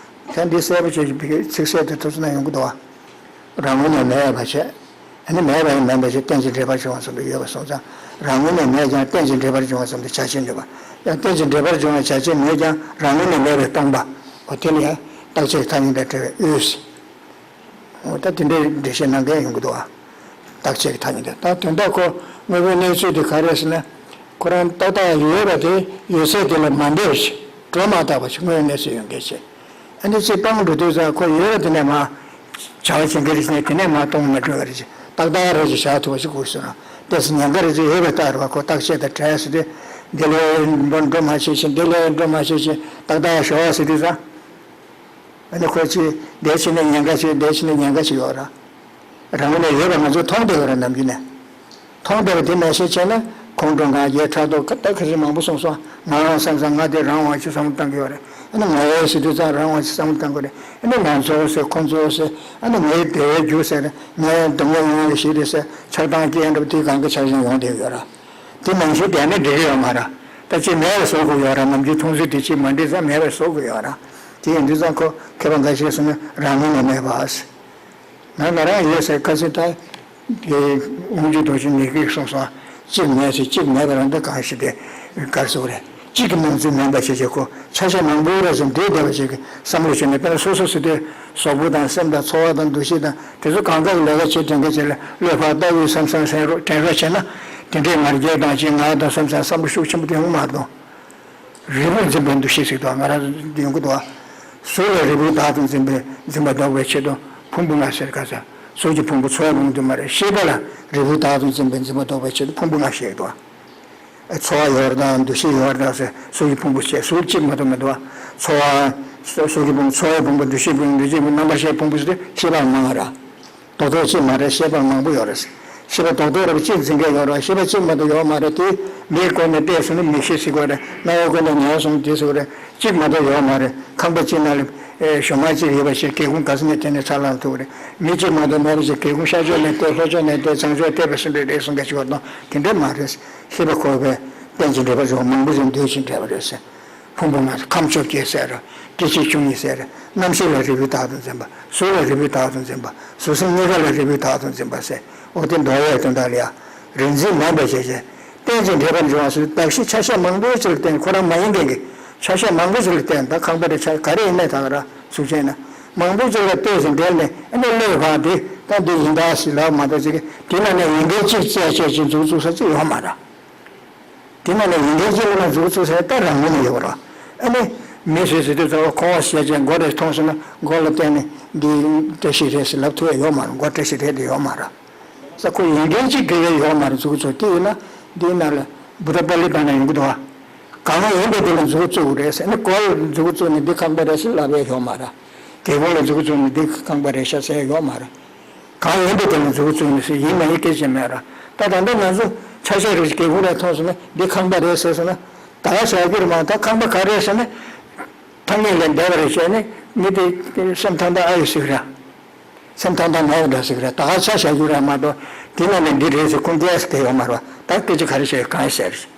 ད་འདི་གསལ་པོ་བྱེད་ཀྱི་ཚིག་གསལ་དེ་ཐུགས་སྣང་ཡོང་གི་འདུག་བ། རང་ངོས་ནས་མེད་པ་བྱས། ཨ་ནི་མེད་པ་ཡང་མེད་པ་བྱས། རྟེན་ཅིང་འབྲེལ་པར་འབྱུང་བ་ཙམ་དུ་ཡོད་པ་སོང་ཙང་རང་ངོས་ནས་མེད་ཀྱང་རྟེན་ཅིང་འབྲེལ་པར་འབྱུང་བ་ཙམ་དུ་བྱ་བྱེད་འདོད་པ། ཡང་རྟེན་ཅིང་འབྲེལ་པར་འབྱུང་བའི་བྱ་བྱེད་མེད་ཀྱང་རང་ངོས་ནས་མེད་པའི་སྟོང་པ། འོ་དེ་ལ་ཡང་རྟག་ཆད་ཐ་སྙད་དང་བྲལ་བའི་དབུས། འོ་ད་དེ་འདྲའི་འགྲེལ་བཤད་གནང་མཁན་ཡོང་གི་འདུག་བ། རྟག་ཆད་ཀྱི་ཐ་སྙད་དེ། ད་དོན་དག་ཁོ་དངོས་པོའི་གནས་ཚུལ་དེ་ག་རེ་ཟེར་ན། ཁོ་རང་ཏག་ཏག་ཡོད་པ་དེ་ཡོད་ཚད་དེ་ལས་མ་འདས་པ་ཞིག། སྒྲོ་མ་བཏགས་པ་ཞིག་དངོས་པོའི་གནས་ཚུལ་ཡོད་མཁན་ཞིག། ཨ་ནི་ཚེ་སྤང་འགྲོ་དུས་ཙང་ཁོ་ཡོད་པ་དེ་ནས་མ། བྱ་བ་བྱེད་མཁན་རེད་ཟེར་ནས་དེ་ནས་མ་གཏོང་མ་འགྲོ་བ་རེད་ཅེས། ཏག་ཏག་རེད་ཅེས་བཞག་ཐུབ་པ་ཞིག་དགོས་ཟེར་ན། ཏོག་ཙམ་ཉེན་ཁ་རེད་ཅེས་ཡོད་པའི་རྟགས་རེད་བ། ཁོ་རྟག་ཆད་དང་བྲལ་ཟེར་དུས། འདི་ལས་འགྲོ་འགྲོ་མ་བྱེད་ཅིང་། འདི་ལས་འགྲོ་མ་བྱེད་ཅིང་ཏག་ཏག་ཞོག་ཟེར་དུས་ཙང་། ཨ་ནི་ཁོ་ཅིག་འདས་ཕྱིན་ནས་ཉེན་ཁ་ཅིག་འདས་ཕྱིན་ནས་ཉེན་ཁ་ཅིག་ཡོད་ར། རང་ངོས་ནས་ཡོད་པ་ང་ཚོས་མཐོང་བསྡད་ཡོད་ར། ནམ་རྒྱུན་ནས་མཐོང་བསྡད་པ་དེ་ནང་བཞིན་བྱས་ན། ཁོང་ཁྲོ་ང་རྒྱལ་ཕྲག་དོག་ད་ག་ཚོད་མང་པོ་གསུངས་སོང་། ང་རང་བསམ་བསམ་ང་དེ་རང་དབང་ཆེ་བསམ་བློ་བཏང་གི་ཡོད་རེད། ཨ་ནི་ང་ཡོད་ཟེར་དུས་ཙང་རང་དབང་ཆེ་བསམ་བློ་བཏང་གི་རེད། ཨ་ནི་ང་ཚོ་ཟེར་ཁོང་ཚོ་ཟེར་ཨ་ནི་ངའི་བདེ་བའི་རྒྱུ་ཟེར་ངའི་སྡུག་བསྔལ་ཡོང་བའི་གཞི་རེད་ཟེར་ཆགས་སྡང་སྐྱེ་འགྲོ་དེ་གང་གི་ཆགས་ཞེན་ཡོང་བསྡད་ཡོད་ར། དེ་ནང་བཞིན་བསྡད་ན་འགྲིག་གི་ཡོད་མ་རེད། ད་ཅིག་མེད་པའི་བཟོ་དགོས་ཡོད་རེད། ནམ་རྒྱུན་མཐོང་ཚུལ་དེ་ཅིག་མ་འགྲིག་ཙང་མེད་པའི་བཟོ་དགོས་ཡོད་རེད། དེ་ཡིན་དུས་ཙང་ཁོ་མཁས་པ་འགའ་ཤས་གསུངས་ན་རང་ངོས་ནས་མེད་པ། ང་ང་རང་ཡོད་ཟེར་ཁ་སང་ད་དེ་དབུ་འཇུག་རྡོ་རྗེ་ཉི་ཤུས་གསུངས་སོང་། གཅིག་མེད་ཟེར་གཅིག་མེད་པ་རང་ད་གང་ཞིག་དེ་གར་སོང་རེད། གཅིག་གི་སྣང་ཚུལ་མིན་པ་ཞིག་བྱེད་དགོས། ཆ་ཤས་མང་པོ་རེ་ཟེར་འདུས་བསྡད་པ་ཞིག་གི་བསམ་བློ་བྱས་ནས་དཔེར་ན་སོ་སོ་ཟེར་དུས་གཟུགས་པོ་དང་སེམས་དང་ཚོར་བ་དང་འདུ་ཤེས་དང་དེ་ཚོ་གང་ག་གི་ལས་ཀ་བྱེད་དྲན་ག་བྱེད་ལ་བློས་ཕར་ལྟ་བུའི་བསམ་བསམ་སེམས་རོགས་དྲན་རོགས་བྱས་ན་དེ་འདྲའི་ང་རྒྱལ་དང་ཅིག་ང་དང་བསམ་བསམ་བསམ་བློ་ཤུགས་ཆེན་པོ་དེ་ཡོང་མ་གཏོང་། རིལ་བུར་འཛིན་པའི་འདུ་ཤེས་ཟེར་དང་ང་རང་འདི་ཡོང་གི་འདུག་བ། གཟུགས་ལ་རིལ་བུར་བདག་ཏུ་འཛིན་པའི་འཛིན་པ་ལྡོག་པའི་ཆེད་དུ་ཕུང་པོ་ལྔ་ཟེར་ག་ས། གཟུགས་ཀྱི་ཕུང་པོ་ཚོར་བའི་ཕུང་པོ་དུ་མ་རེད། ཤེས་པ་ལ་རིལ་བུར་བདག་ཏུ་འཛིན་པའི་འཛིན་པ་ལྡོག་པའི་ཆེད་དུ་ཕུང་པོ་ལྔ་ཞེས་འདུག་བ། ཚོར་བ་ཡོད་རེད་དང་འདུ་ཤེས་ཡོད་རེད་དང་ཟེར་གཟུགས་ཀྱི་ཕུང་པོ་བྱས་གཟུགས་གཅིག་མ་གཏོགས་མི་འདུག་བ། ཚོར་བ། གཟུགས་ཀྱི་ཕུང་པོ་ཚོར་བའི་ཕུང་པོ་འདུ་ཤེས་ཕུང་པོ་འདུ་བྱེད་ཕུང་པོ་རྣམ་པར་ཤེས་ཕུང་པོ་ཟེར་ཏེ་ཤེས་པ་མང་བ་ར། རྡོག་རྡོག་གཅིག་མ་རེད། ཤེས་པ་མང་པོ་ཡོད་རེད། ཤེས་པ་རྡོག་རྡོག་རེད་པ་གཅིག་འཛིན་མཁན་ཡོད་རེད། ཤེས་པ་གཅིག་མ་གཏོགས་ཡོད་མ་རེད་དེ། མིག་སྒོ་ནས་བལྟས་སོང་ན་མིག་ཤེས་ཟེར་དགོས་རེད། རྣ་བའི་སྒོ་ནས་ཉན་སོང་ན་དེ་ཟེར་དགོས་རེད། གཅིག་མ་གཏོགས་ཡོད་མ་རེད། ཁང་པ་གཅིག་ནང་ལ་ཞུ་མ་གཅིག་ཡོད་པ་ཞིག་སྒེའུ་ཁུང་ག་ས་ནས་དེ་ནས་ཚ་ལང་ཐུབ་རེད། མི་གཅིག་མ་གཏོགས་མེད་པ་ཞིག་སྒེའུ་ཁུང་ཤར་ཕྱོགས་ནས་བལྟས་ལྷོ་ཕྱོགས་ནས་བལྟས་བྱང་ཕྱོགས་བལྟས་པ་བཞིན་དུ་རེད་གསུང་ག་ཅིག་ཡོད་དང་དེ་འདྲ་མ་རེད། ཤེས་པ་འཁོར་བའི་རྟེན་ཅིང་འབྲེལ་པ་རྫོགས་མང་པོ་ཞིག་འདུས་ཤིང་འབྲེལ་བ་རེད་ཟེར། ཕུང་པོ་ལྔ་ཁམས་བཅོ་བརྒྱད་ཟེར། སྐྱེ་མཆེད་བཅུ་གཉིས་ཟེར། རྣམ་ཤེས་ལ་རིལ་བུར་བདག་ཏུ་འཛིན་པ། གཟུགས་ལ་རིལ་བུར་བདག་ཏུ་འཛིན་པ། གཟུགས་སེམས་གཉིས་ཀ་ལ་རིལ་བུར་བདག་ཏུ་འཛིན་པ་ཟེར། འོ་དེ་མདོ་ཡི་དོན་དག་ལ་ཡང་རིལ་འཛིན་མིན་པ་ཞེས་བྱ། རྟེན་ཅིང་འབྲེལ་པར་འབྱུང་བ་སོགས་གདགས་གཞི་ཆ་ཤས་མང་པོ་ཅིག་ལ་བརྟེན་ཁོ་རང་མ་ཡིན་མཁན་གྱི་ཆ་ཤས་མང་པོ་ཅིག་ལ་བརྟེན་ད་ཁང་པ་རེ་ཆ་ག་རེ་ཡིན་ནའི་ད་ག་ར་གཟུགས་ཅན་ན་མང་པོ་ཅིག་ལ་ལྟོས་ཟིན་འབྲེལ་ནས་ཨ་ནི་བློས་བག་དེ་ད་འདི་ཡིན་ད་ཞེས་ལབ་མ་གཏོགས་ཅིག་དེ་ན་ནས་ཡིན་མཁན་གཅིག་བཙལ་བྱས་ཅིག་མཛུབ་བཙུགས་ས་ཅིག་ཡོད་མ་རེད། དེ་ནང་ལ་ཡིན་མཁན་གཅིག་ལ་མཛུབ་བཙུགས་ཟེར་ད་རང་ངོས་ནས་ཡོད་རེད། ཨ་ནི་མི་སུས་ཟེར་དུས་ཚོད་ཁོ་བོ་ཞེས་བྱས་མགོ་རེ་མཐོང་སོང་ན་མགོ་ལ་བལྟས་ནས་འདི་བཀྲ་ཤིས་རེད་ཟེར་ལབ་ཐུབ་ཡ་ཡོད་མ་རེད། མགོ་བཀྲ་ཤིས་རེད་དེ་ཡོད་མ་རེད། ས་ཁོ་ཡིན་མཁན་གཅིག་དགེ་བའི་ཡོད་མ་རེད། མཛུབ་བཙུགས་དེ་ཡིན་ན་འདི་ནང་ལ་བུ་ད་པ་ལི་བཏང་ན་ཡོང་གི་འདུག་བ། གང་ཡིན་པའི་དེ་ལ་མཛུབ་བཙུགས་རེད་ཟེར་ནི་མགོ་ལ་མཛུབ་བཙུགས་ནས་འདི་ཁང་པ་རེད་ཟེར་ལབ་ཡ་ཡོད་མ་རེད། སྒེའུ་ཁུང་ལ་མཛུབ་བཙུགས་ནས་འདི་ཁང་པ་རེད་ཤག་ཟེར་ཡ་ཡོད་མ་རེད། གང་ཡིན་པའི་དེ་ལ་མཛུབ་བཙུགས་ནས་ཟེར་ཡིན་མ་ཡིན་སྐད་ཆ་མེད་ར། ད་ད་ལྟ་ང་ཚོ་ཆ་ཤས་རེ་ཞིག་སྒེའུ་ཁུང་ལ་མཐོང་སོང་ན་འདི་ཁང་པ་རེད་ཟེར་སོང་ན་ད་ག་ཟེར་རྒྱུ་རེད་མ་ད་ཁང་པ་ག་རེད་ཟེར་ན་ཐ་སྙད་ལས་འདས་པ་རེད་བྱས་ནས་མི་དེ་སེམས་ཐང་ཐང་ཨ་ཡོད་ཟེར་གི་ར། སེམས་ཐང་ཐང་མེད་པ་འདྲ་ཟེར་གི་ར། ད་ག་ཆ་བཞག་རྒྱུ་རེད་མ་གཏོགས་དེ་ན་ནས་འདི་རེད་ཟེར་ཁུངས་སྐྱེལ་ཟེར་དེ་ཡོད་མ་རེད་བ། ད་སྐད་ཆ་ག་རེ་བཤད་གང་ཟེར།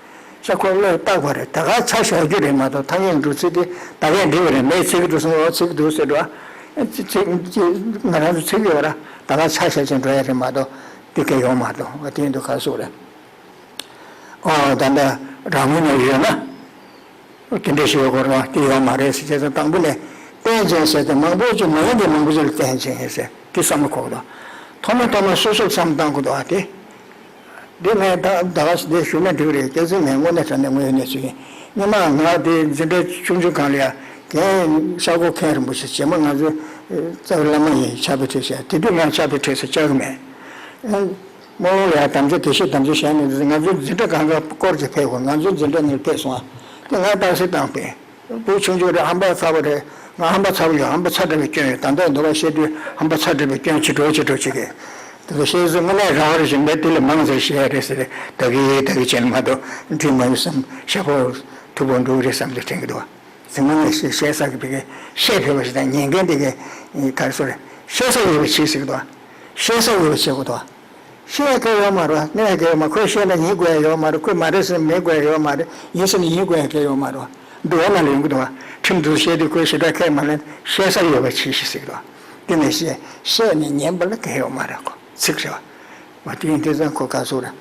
ས་ཁོ་བློས་བཏགས་པ་རེད། ད་ག་ཆ་བཞག་རྒྱུ་རེད་མ་གཏོགས་ཐ་སྙད་འགྲོ་ཚུལ་དེ་ད་གས་འགྲིག་པ་རེད། མེད་ཚིག་འགྲོ་སོང་ཨོ་ཚིག་འགྲོ་ཟེར་འགྲོ་ཨ། ཚིག་ཚིག་ང་རང་ཚོ་ཚིག་ཡོད་ར། ད་ག་ཆ་བཞག་ཅིང་འགྲོ་ཡ་རེད་མ་གཏོགས་དེ་གས་ཡོད་མ་གཏོགས་ཨ་དེ་འདུག་ག་སོགས་རེད། ཨོ་ད་ལྟ་རང་ངོས་ནས་ཡོད་ན་དེ་འདྲ་ཞིག་ཡོད་དགོས་ར་དེ་ཡོད་མ་རེད་ཟེར་བྱས་ཙང་དང་པོ་ནས་རྟེན་ཅན་ཟེར་ཏེ་མང་པོ་ཅིག་མ་ཡིན་ཏེ་མང་པོ་ཅིག་ལ་རྟེན་ཅན་ཡིན་ཟེར་དེ་བསམ་བློ་འཁོར་དགོས། ཐོག་མ་ཐོག་མ་སོ་སོར་བསམ་བཏང་དགོས་འདུག་ཨ་དེ། འདི་ངས་ད་ད་ག་འདི་ཞུས་ན་འགྲིག་རེད། སྐྱག་རྫུན་མེད། དངོས་གནས་དྲང་གནས་དངོས་ཡོད་གནས་ཚུལ་ཡིན། སྔོན་མ་ང་དེ་འཛིན་གྲྭ་ཆུང་ཆུང་སྒང་ལ་ཡ་རྒན་ཤར་ཁོག་མཁན་རིན་པོ་ཆེ་རྗེས་མ་ང་ཚོའི་རྩ་བའི་བླ་མ་ཡིན་ཕྱག་དཔེ་ཁྲིད་བྱས། དེ་དུས་ང་ཕྱག་དཔེ་ཁྲིད་ས་བཅར་གི་མེད། སྨོན་ལམ་ལ་ཡ་དམ་བཅའ་དེ་བཞིན་དམ་བཅའ་བཞག་ནས་ང་ཚོའི་འཛིན་གྲྭ་སྒང་ག་སྐོར་གྱི་ཕེབས་དགོས། ང་ཚོའི་འཛིན་གྲྭ་ནས་ཕེབས་སོང་ཨ། དེ་ང་རྟགས་གསལ་བཏང་པས། བུ་ཆུང་ཆུང་རེད། ཧམ་པ་ཚ་པོ་རེད། ང་ཧམ་པ་ཚ་པོ་ཡོད། ཧམ་པ་ཚ་དྲགས་པའི་སྐྱོན་ཡོད། ད་ལྟ་འདི་བ་བཤད་དུས་ཧམ་པ་ཚ་དྲགས་པའི་སྐྱོན་ཅི་འགྲོ་ཅི་འགྲོ་ཅི་གི། དེ་ཚོ་བཤད་ཚུལ་དངོས་གནས་རང་རེ་བཞིན་པས་དེ་ལས་མང་ཙམ་བཤད་རེད་ཟེར་ཏེ་ད་གི་ད་གི་བྱས་ནས་མ་གཏོགས་འགྲིག་མ་ཡོང་བསམ། ཤ་ཕོ་ཐུ་བོ་འགྲོ་གི་རེད་བསམ་དུ་དྲན་གི་འདུག་བ། ཟིན་དངོས་གནས་བཤད་བཤད་ས་གི་བི་གི་བཤད་ཕེབས་པ་ཞིག་དང་ཉན་མཁན་དེ་གི་ག་རེ་ཟེར་རེད། བཤད་ས་ཡོད་པ་བྱེད་ཟེར་གི་འདུག་བ། བཤད་ས་ཡོད་པ་བྱེད་དགོས་འདུག་བ། བཤད་ཡ་གལ་ཡོད་མ་རེད་བ། གནས་ཡ་གལ་ཡོད་མ། ཁོས་བཤད་ན་ཉན་དགོས་ཡ་ཡོད་མ་རེད། ཁོས་མ་རེད་ཟེར་ན་མེད་དགོས་ཡ་ཡོད་མ་རེད། ཡིན་ཟེར་ན་ཡིན་དགོས་ཡ་གལ་ཡོད་མ་རེད་བ། འདུལ་བ་ནང་ལ་ཡོང་གི་འདུག་བ། ཁྲིམས་འདུལ་བཤད་དུས་ཁོས་ཞེ་དྲག་ཁས་མ་ལེན། བཤད་ས་ཡོད་པ་བྱེད་ཤིག་ཟེར་གི་འདུག་བ། དེ་ནས་བཤད་བཤད་ནས་ཉན་པ་ལ་གལ་ཡོད་མ་རེད། ཁོ་ཚིག་རེད་བ། བ་དེ་ཡིན་དུས་ཙང་ཁོ་ག་ཚོད་རེད།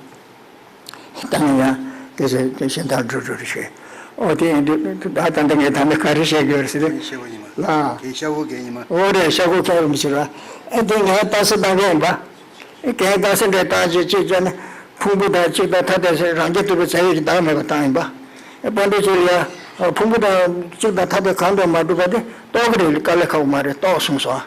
ད་ནི་ཡང་དེ་ཚོ་དེ་གཞན་དག་འགྲོ་འགྲོ་རེ་བྱེད། ཨོ་དེ་ཡིན་དུས་ད་ད་ལྟ་ངས་ད་ནི་ག་རེ་བཤད་དགོས་རེད་ཟེར་དུས། ཤེས་པ་ཡིན་མ། ལ། དེ་ཤ་བོ་གས་ཡིན་མ། ཨོ་རེད། ཤ་བོ་གས་རུ་མི་བྱེད་ར། ཨེ་དེ་ངས་ལྟ་ས་ལྟ་མཁན་ཡིན་པ། ཨེ་གས་ལྟ་ས་འདྲ་ལྟ་ཅེས་ཅེས་བྱས་ནས་ཕུང་པོ་དང་གཅིག་དང་ཐ་དད་ཟེར་རང་རྐྱ་ཐུབ་པའི་རྩ་བའི་གི་བདག་མེད་པ་བཏང་ཡིན་པ། ཨེ་དཔལ་ལྡན་ཚོ་ལ་ཡ་ཕུང་པོ་དང་གཅིག་དང་ཐ་དད་གང་དུ་མ་གྲུབ་པ་དེ་རྟོགས་ཀྱི་རེད། དཀའ་ལས་ཁག་པོ་མ་རེད། རྟོགས་གསུངས་སོང་།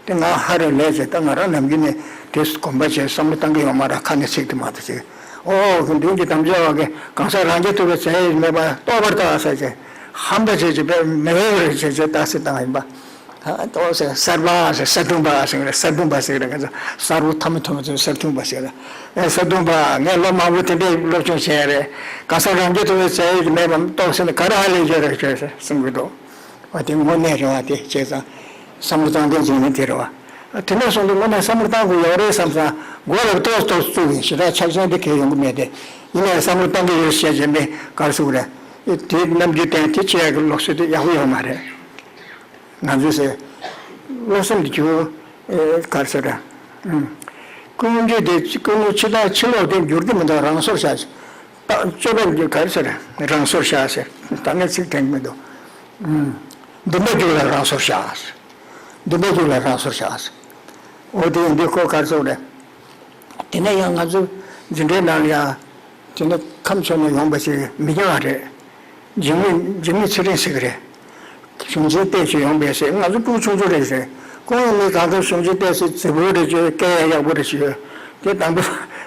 དེ་ང་ཧ་རེ་ལས་བྱས་ད་ང་རང་ནམ་རྒྱུན་ནས་དེ་གོམས་པ་བྱས་བསམ་བློ་བཏང་གི་ཡོད་མ་རེད། ཁ་ནས་ཚིག་དེ་མ་གཏོགས་ཅིག་ཨོ་ཁོ་མདུན་གྱི་དམ་བཅའ་བ་གི་གང་ཟག་རང་རྐྱ་ཐུབ་པའི་རྩ་བའི་མེད་པ་རྟོགས་པར་ལྟ་ཟེར་བྱས་ཧམ་པ་བྱས་བྱས་པས་མེད་པ་རེད་བྱས་བྱས་ལྟ་ཟེར་བཏང་ཡིན་པ། ཨ་ཏོག་ཟེར་གསར་པ་ཟེར་གསར་ཐུང་པ་ཟེར་གི་རེད། གསར་ཐུང་པ་ཟེར་གི་རེད། ང་ཚོ་གསར་བུ་ཐ་མི་ཐོ་མི་ཚོ་གསར་ཐུང་པ་ཟེར་གི་རེད། ཨེ་གསར་ཐུང་པ་ངས་ལོ་མང་པོ་དེ་འདྲའི་སློབ་སྦྱོང་བྱས་རེད། ག་ས་རང་རྒྱུ་དུ་བའི་བྱས་ཡོད་ཀྱི་མེད་པ་མི་ཏོག་ཟེར་ནས་ག་རེ་ཧ་ལས་ཡོད་རེད་ཅེས་གསུང་གི་འདུག། བ་དེ་དངོས་གནས་རེད་བ། དེ་བྱས་ཙང་བསམ་བློ་གཏོང་དོན་ཅིག་ནི་དེ་རེད་བ། དེ་ནས་བཟུང་སྟེ་དངོས་གནས་བསམ་བློ་གཏོང་དགོས་ཡོད་རེད་བསམ་ཙང་མགོ་ལ་ཏོག་ཏོག་བཙུགས་ཡིན། ཞེ་དྲག་ཆགས་ཞེན་དེ་གས་ཡོང་གི་མེད་དེ། ཡིན་ནའི་བསམ་བློ་གཏོང་གི་ཡོད་བཤད་བྱས་མི་གར་སུ་རེད། དེ་རྣམ་འགྱུར་བསྟན་དེ་བྱེད་ཡག་གི་ལུགས་སྲོལ་དེ་ཡག་པོ་ཡོད་མ་རེད། ང་ཚོས་ཟེར། བློ་སེམས་དེ་ཅུང་གར་ཟེར། ཀུན་སློང་དེ་ཀུན་སློང་ཕྱི་དང་ཕྱི་ལོགས་དེ་འགྱུར་གྱི་མི་འདུག། རང་སོར་བཞག། སྤྱོད་པ་འགྱུར་གར་ཟེར། རང་སོར་བཞག་ཟེར། ད་ངས་ཚིག་དྲན་གྱི་མི་འདུག། འདུན་པ་འགྱུར་ལ་རང་སོར་བཞག་ཟེར། འདུན་པ་འགྱུར་ལ་རང་སོར་བཞག་ཟེར། འོ་དེ་ཡིན་དུས་ཁོ་གར་སོགས་རེད། དེ་ནས་ཡང་ང་ཚོ་འཛིན་གྲྭའི་ནང་ལ་ཡང་། དེ་ནས་ཁམས་ཕྱོགས་ནས་ཡོང་པ་ཞིག་མི་ཉག་རེད། འཇིགས་མེད་འཇིགས་མེད་ཚེ་རིང་ཟེར་གི་རེད། གཞུང་ཆེན་བལྟས་ཤིག་ཡོང་པས་ཟེར། ང་ཚོ་སྤུ་གུ་ཆུང་ཆུང་རེད་ཟེར། ཁོང་ཡང་མི་གང་ག་གཞུང་ཆེན་བལྟས་ཟེར་རྫིག་པོ་རེད་ཅེས་སྐད་ཡང་ཡག་པོ་རེད་ཞུས། དེ་དང་པོ་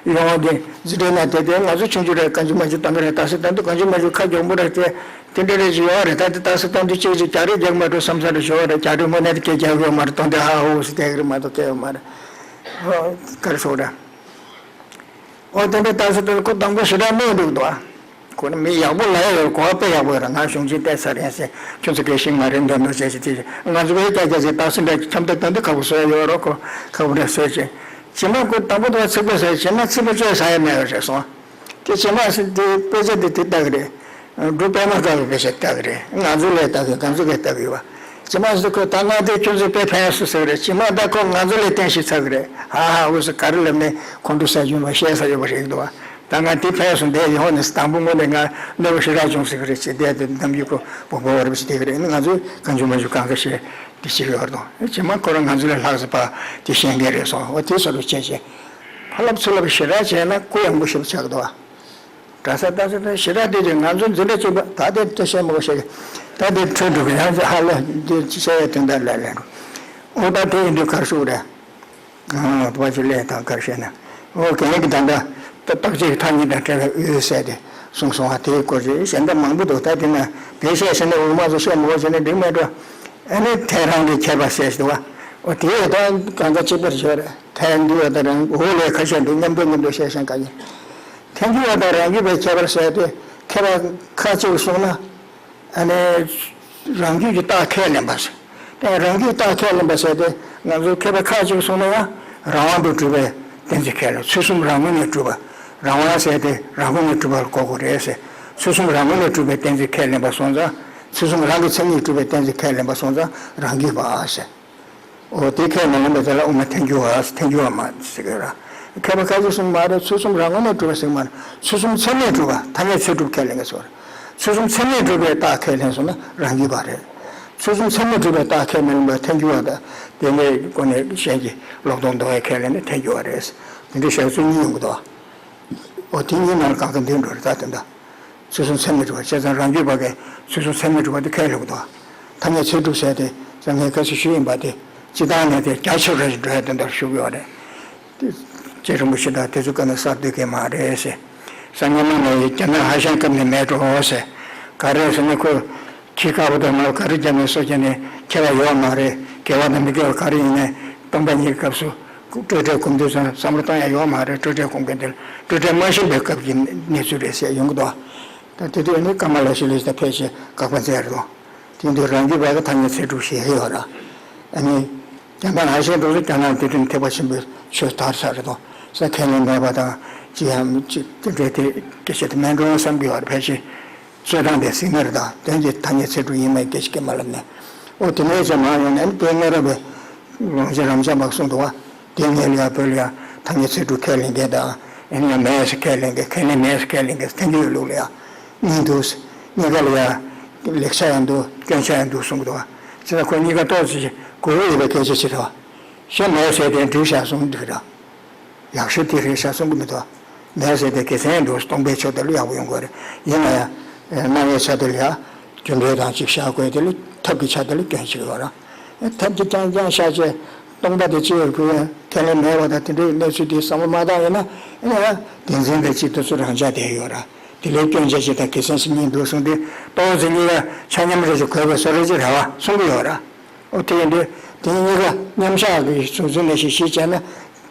ཡོང་བ་དེ་འཛིན་གྲྭའི་ནང་དེ་དེ་ང་ཚོ་ཆུང་ཆུང་རེད། གང་ཅི་མ་ཅི་གཏོང་གི་རེད། ད་སེ་ད་དུ་གང་ཅི་མ་ཅི་ཁ་གྱོང་པོ་རེད་དེ། དེ་འདྲ་རེད་ཅེས་ཡོང་བ་རེད། ད་དེ་ད་སེ་གཏོང་དུས་གཅིག་ཅིག་རྒྱག་རེས་རྒྱག་མ་འགྲོ་བསམ་ས་རེད་ཞུ་བ་རེད། རྒྱག་རེས་དངོས་གནས་དེ་སྐད་རྒྱག་གི་ཡོད་མ་རེད། གཏོང་དེ་ཧ་ཧ་ཧུ་ཧུ་ཟེར་བསྡད་གི་རེད་མ་གཏོགས་སྐད་ཡོད་མ་རེད། ཧོ་ག་རེ་ཟེར་རེད། འོ་དེ་འདྲ་ལྟ་ཚུལ་དེ་ཁོ་དང་པོ་ཞེ་དྲག་གནོད་འདུག་དོ། ཁོ་ནི་མི་ཡག་པོ་ལ་ཡ་ཡོད། གོ་བ་དཔེ་ཡག་པོ་ཡོད་ར། ང་གཞུང་ཆེན་བལྟས་ཚར་ཡིན་ཟེར། ཁྱོད་ཚོ་སྐད་ཤེས་མ་རེད་འདོད་འདོད་བྱས་ཤིག་དེ། ང་ཚོ་བས་ཀྱ་ཀྱ་ཟེར་ལྟ་ཚུལ་འདྲ་ཁྱམ་ཐབ་དང་དུ་ཁ་བོ་བཟོ་ཡ་ཡོད་རོགས། ཁོ་ཁ་བོ་འདྲ་བཟོས་ཅིང་། རྗེས་མ་ཁོ་དང་པོ་དང་ཚིག་པ་ཟེར། རྗེས་མ་ཚིག་པ་བཅོས་ཟ་ཡ་མེད་པ་རེད་སོང་། དེ་རྗེས་མ་ཟེར་དེ་དཔེ་ཆ་དེ་དེ་ལྟ་གི་རེད། འབྲུག་པད་མ་དཀར་པོའི་དཔེ་ཆ་ལྟ་གི་རེད། ང་ཚོ་ལས་ལྟ་གི་གང་ཚོ་གས་ལྟ་གི་ཡོད་པ། རྗེས་མ་ཟེར་ཁོས་ད་ང་དེ་ཁྱོད་ཚོས་དཔེ་ཕན་སུ་ཟེར་གི་རེད། རྗེས་མ་ད་ཁོ་ང་ཚོ་ལས་བསྟན་ཞིག་ཚར་གི་རེད། ཧ་ཧ་འུ་ཟེར་ག་རེ་ལབ་ནས་ཁོང་ཁྲོ་ཟ་རྒྱུ་བ་བཤད་ས་ཡོད་པ་རེད་འདུག་བ། ད་ང་དེ་ཕན་སུ་འདས་ཡོང་ནས་དང་པོ་དངོས་གནས་ང་གནོད་པ་ཞེ་དྲག་བྱུང་ཟེར་གི་རེད་ཅེས་བསྡད་དེ་ནམ་རྒྱུན་ཁོ་བོ་བོ་བར་བྱེད་བསྡད་གི་རེད། ང་ཚོས་གང་བྱུང་མ་བྱུང་གང་ག་བཤད་དེ་བྱེད་ཀྱི་ཡོད་རེད་དོ། རྗེས་མ་ཁོ་རང་ང་ཚོ་ལས་ལྷག་ཟེར་པ་དེ་ཤེས་མཁན་རེད་སོང་། འོ་དེ་སོ་རུ་བྱས་བྱས་ཕ་ལབ་ཚུར་ལབ་ཞེ་དྲག་བྱས་ན་ཁོ་ཡང་མགོ་ཞེ་པོ་ཆགས་འདུག་བ། གྲྭ་ས་ལྟ་ས་ལྟ་ཞེ་དྲག་དེ་དུས་ང་ཚོ་འཛིན་གྲྭ་གཅིག་པ་ད་དེ་ལྟ་བཤད་མི་དགོས་བཤད་གི། ད་དེ་འཕྲོད་འགྲོ་གི། ཡང་ཧ་ལས་འདི་བཤད་ཡ་དོན་དག་ལས་ལས་འགྲོ། འོ་ད་དེ་ཡིན་དུས་གར་ཞུགས་རེད། ཨ་བ་ཅི་ལས་དང་གར་བཤད་ན། འོ་གན་གི་ད་ལྟ་ད་རྟགས་ཅིག་ཐ་སྙད་དང་བྲལ་བའི་འོད་ཟེར་དེ་གསུངས་སོང་བ། དེའི་སྐོར་གྱི་གཞན་དག་མང་པོ་འདུག། ད་དེ་ན་དེ་བཤད་ཟིན་ན་འོ་མ་ཚོ་བཤད་མི་དགོས་བྱས་ན་འགྲིག་མེད་འགྲོ། ཨ་ནི་ཐལ་རང་གི་ཁྱད་པར་ཟེར་ཞིག་འདུག་བ། འོ་དེ་ད་གང་ག་གཅིག་པར་བརྗོད་རེད། ཐལ་འདུལ་བ་དང་རང་འོ་ལས་ཁ་ཤས་འདུག། མཉམ་དུ་མཉམ་དུ་བཤད་ཤེས་ག་ཡིན། ཐལ་འགྱུར་བ་དང་རང་རྒྱུད་པའི་ཁྱད་པར་ཟེར་ཏེ་མཁས་པ་ཁ་ཅིག་གསུངས་ན། ཨ་ནི་རང་རྒྱུད་ཀྱི་རྟགས་ཁས་ལེན་པ་ཟེར། དེ་རང་རྒྱུད་རྟགས་ཁས་ལེན་པ་ཟེར་ཏེ་ང་ཚོ་མཁས་པ་ཁ་ཅིག་གསུངས་ན་ཡང་རང་དབང་དུ་གྲུབ་པའི་གཏན་ཚིགས་ཁས་ལེན། ཚུལ་གསུམ་རང་ངོས་ནས་གྲུབ་པ། རང་དབང་ཟེར་ཏེ་རང་ངོས་ནས་གྲུབ་པ་ལ་གོ་དགོས་རེད་ཟེར། ཚུལ་གསུམ་རང་ངོས་ནས་གྲུབ་པའི་གཏན་ཚིགས་ཁས་ལེན་པ་སོང་ཙང་། ཚུལ་གསུམ་རང་གི་མཚན་ཉིད་གྲུབ་པའི་གཏན་ཚིགས་ཁས་ལེན་པ་སོང་ཙང་རང་རྒྱུད་པ་ཟེར། འོ་དེ་ཁས་མ་ལེན་པ་དེ་ལ་དབུ་མ་ཐལ་འགྱུར་བ་ཐལ་འགྱུར་བ་མ་ཟེར་གི་ར། མཁས་པ་ཁ་ཅིག་གསུངས་མ་རེད། ཚུལ་གསུམ་རང་ངོས་ནས་གྲུབ་པ་ཟེར་གི་མ་རེད། ཚུལ་གསུམ་ཚད་མས་གྲུབ་པ་ཐ་སྙད་ཚད་གྲུབ་ཁས་ལེན་གི་ཟེར་བ་རེད། ཚུལ་གསུམ་ཚད་མས་གྲུབ་པའི་རྟགས་ཁས་ལེན་སོང་ན་རང་རྒྱུད་པ་རེད། ཚུལ་གསུམ་ཚད་མས་གྲུབ་པའི་རྟགས་ཁས་མི་ལེན་པ་ཐལ་འགྱུར་བ་དང་། དེ་ནས་སྒོ་ནས་གཞན་གྱི་ལོག་རྟོག་འདོར་བའི་ཁས་ལེན་ནི་ཐལ་འགྱུར་བ་རེད། དེ་འདྲའི་བཤད་ཚུལ་གཉིས་ཡོང་གི་འདུག། འོ་དེ་གཉིས་ནང་ལ་གང་ག་འདུས་འགྲོ་རེད། ད་དེ་འདྲ། ཚུལ་གསུམ་ཚད་མས་གྲུབ་པ་བྱས་ཙང་རང་རྒྱུད་པ་གིས་ཚུལ་གསུམ་ཚད་མས་གྲུབ་པ་དེ་ཁས་ལེན་དགོས་དོ། ཐ་སྙད་ཚད་གྲུབ་བྱས་ཏེ་ཙང་ངས་ཁ་ཤས་ཞུས་ཡིན་པ་དེ་སྤྱི་བཏང་ནས་དེ་རྒྱ་ཆེ་རུ་འགྲོ་ཡ་དེ་འདྲ་ཞུ་གི་ཡོད་རེད། དེ་རྗེ་རིན་པོ་ཆེ་དང་དེ་ཚོ་ག་ནས་གསར་གཏོད་མཁན་མ་རེད་ཟེར། སང་ཉིན་མ་ནས་རྒྱ་ནག་ཧྭ་ཤང་སྐབས་ནས་མེད་འགྲོ་ཟེར། ག་རེ་ཟེར་ན་ཁོ་ཁྱི་དཀར་པོ་དང་མར་ག་རེ་བརྒྱབ་ནས་སོ་བརྒྱབ་ནས་ཁྱད་པར་ཡོད་མ་རེད། དགེ་བ་དང་མི་དགེ་བ་ག་རེ་ཡིན་ནའི་སྟོང་པ་ཉིད་ཀྱི་སྐབས་སུ། སྤྲོས་བྲལ་སྒོམ་དུས་ཙང་བསམ་བློ་གཏོང་ཡ་ཡོད་མ་རེད། སྤྲོས་བྲལ་སྒོམ་མཁན་དེ་ལ་སྤྲོས་བྲལ་མ་ཤེས་པའི་སྐབས་ཀྱི་གནས་ཚུལ་རེད་ཟེར་ཡོང་གི་འདུག། ད་དེ་དུས་ནི་ཀ་མ་ལ་ཤཱི་ལའི་ད་ཕལ་ཆེར་དགག་པ་མཛད་རེད་དོ། དེ་དུས་རང་རྒྱུད་པ་གི་ཐ་སྙད་ཚད་གྲུབ་ཞེས་ཡོད་ར། ཨ་ནི་རྒྱ་ནག་ཧྭ་ཤང་དུ་རྒྱ་ནག་དེ་དུས་ཐེག་པ་ཆེན་པོའི་ཆོས་དར་ཚར་རེད་དོ། ས་ཁས་ལེན་མེད་པ་དང་ཅི་ཡང་ཅི་དེ་འདྲའི་དེ་སྐད་ཆ་དེ་མེད་འགྲོ་བསམ་གི་ཡོད་རེད། ཕལ་ཆེར། རྩོད་སྟངས་དེ་ཟིན་ནར་དང་དོན་གྱི་ཐ་སྙད་ཚད་གྲུབ་ཡིན་མིན་སྐད་ཆ་སྐད་མ་ལབ་ནས། ཨོ་དེ་ནས་ཅང་མ་ཡོང་ནས་དེ་སྔ་རབས་པའི་རོང་ཆེན་རབ་འབྱམས་པ་གསུངས་འདུག་བ། དེ་སྔ་ལ་ཡང་བོད་ལ་ཡང་ཐ་སྙད་ཚད་གྲུབ་ཁས་ལེན་མཁན་དང་ཨེ་ནི་ཡང་མེད་ཟེར་ཁས་ལེན་མཁན། ཁས་ལེན་མེད་ཟེར་ཁས་ལེན་མཁན་ཐལ་འགྱུར་ལུགས་ལ་ཡང་གཉིས་འདུག། གཉིས་ཀ་ལ་ཡང་ལེགས་ཆ་ཡང་འདུག། སྐྱོན་ཆ་ཡང་འདུག་གསུངས་འདུག་བ། ཅི་ད་ཁོ་གཉིས་ཀ་ཏོག་ཙམ་གོ་བོ་ཡོད་པའི་སྐད་ཆ་ཅིག་རེད་བ། གཞན་མེད་ཟེར་དེ་འགྲིག་བཞག་གསུངས་འདུག་ར། ཡག་ཤོས་དེ་རེད་ཤག་གསུང་གི་མི་འདུག། མེད་ཟེར་ཏེ་དགེ་མཚན་འདུག། སྟོང་པའི་ཆོས་དེ་ལ་ཡག་པོ་ཡོང་དགོས་རེད། ཡིན་ན་ཡང་། སྣང་བའི་ཆ་དེ་ལ་ཡང་། རྒྱུ་འབྲས་དང་གཅིག་བཞག་དགོས་དེ་ལ་ཐབས་ཀྱི་ཆ་དེ་ལ་སྐྱོན་ཞིག་ཡོད་ར། ཐབས་ཀྱི་རྐྱང་རྐྱང་བཞག་བྱས། སྟོང་པ་དེ་ཅི་ཡོད་དགོས་ཡང་ཁས་ལེན་མེད་པ་དང་དེ་འདྲའི་གནས་ཚུལ་དེ་བསམ་བློ་མ་བཏང་ཡིན་ན། ཡིན་ན་ཡང་བདེན་འཛིན་དང་གཅིག་ཏུ་ཚུར་རང་འཇགས་བསྡད་ཡོད་ར། དེ་ལས་སྐྱོན་ཆ་ཞིག་དང་དགེ་མཚན་ཞིག་གཉིས་འདུག་གསུངས་ཏེ། ཏོག་ཙམ་གཉིས་ཀ་ཆ་མཉམ་རེ་ཞིག་དགོས་པའི་བཟོ་འདྲ་ཅིག་རེད་བ་གསུང་གི་ཡོད་ར། ཨོ་དེ་ཡིན་དུས་དེ་གཉིས་ཀ་མཉམ་བཞག་གི་གཟུགས་ཚུལ་ནང་བཞིན་གཞི་བྱས་ན་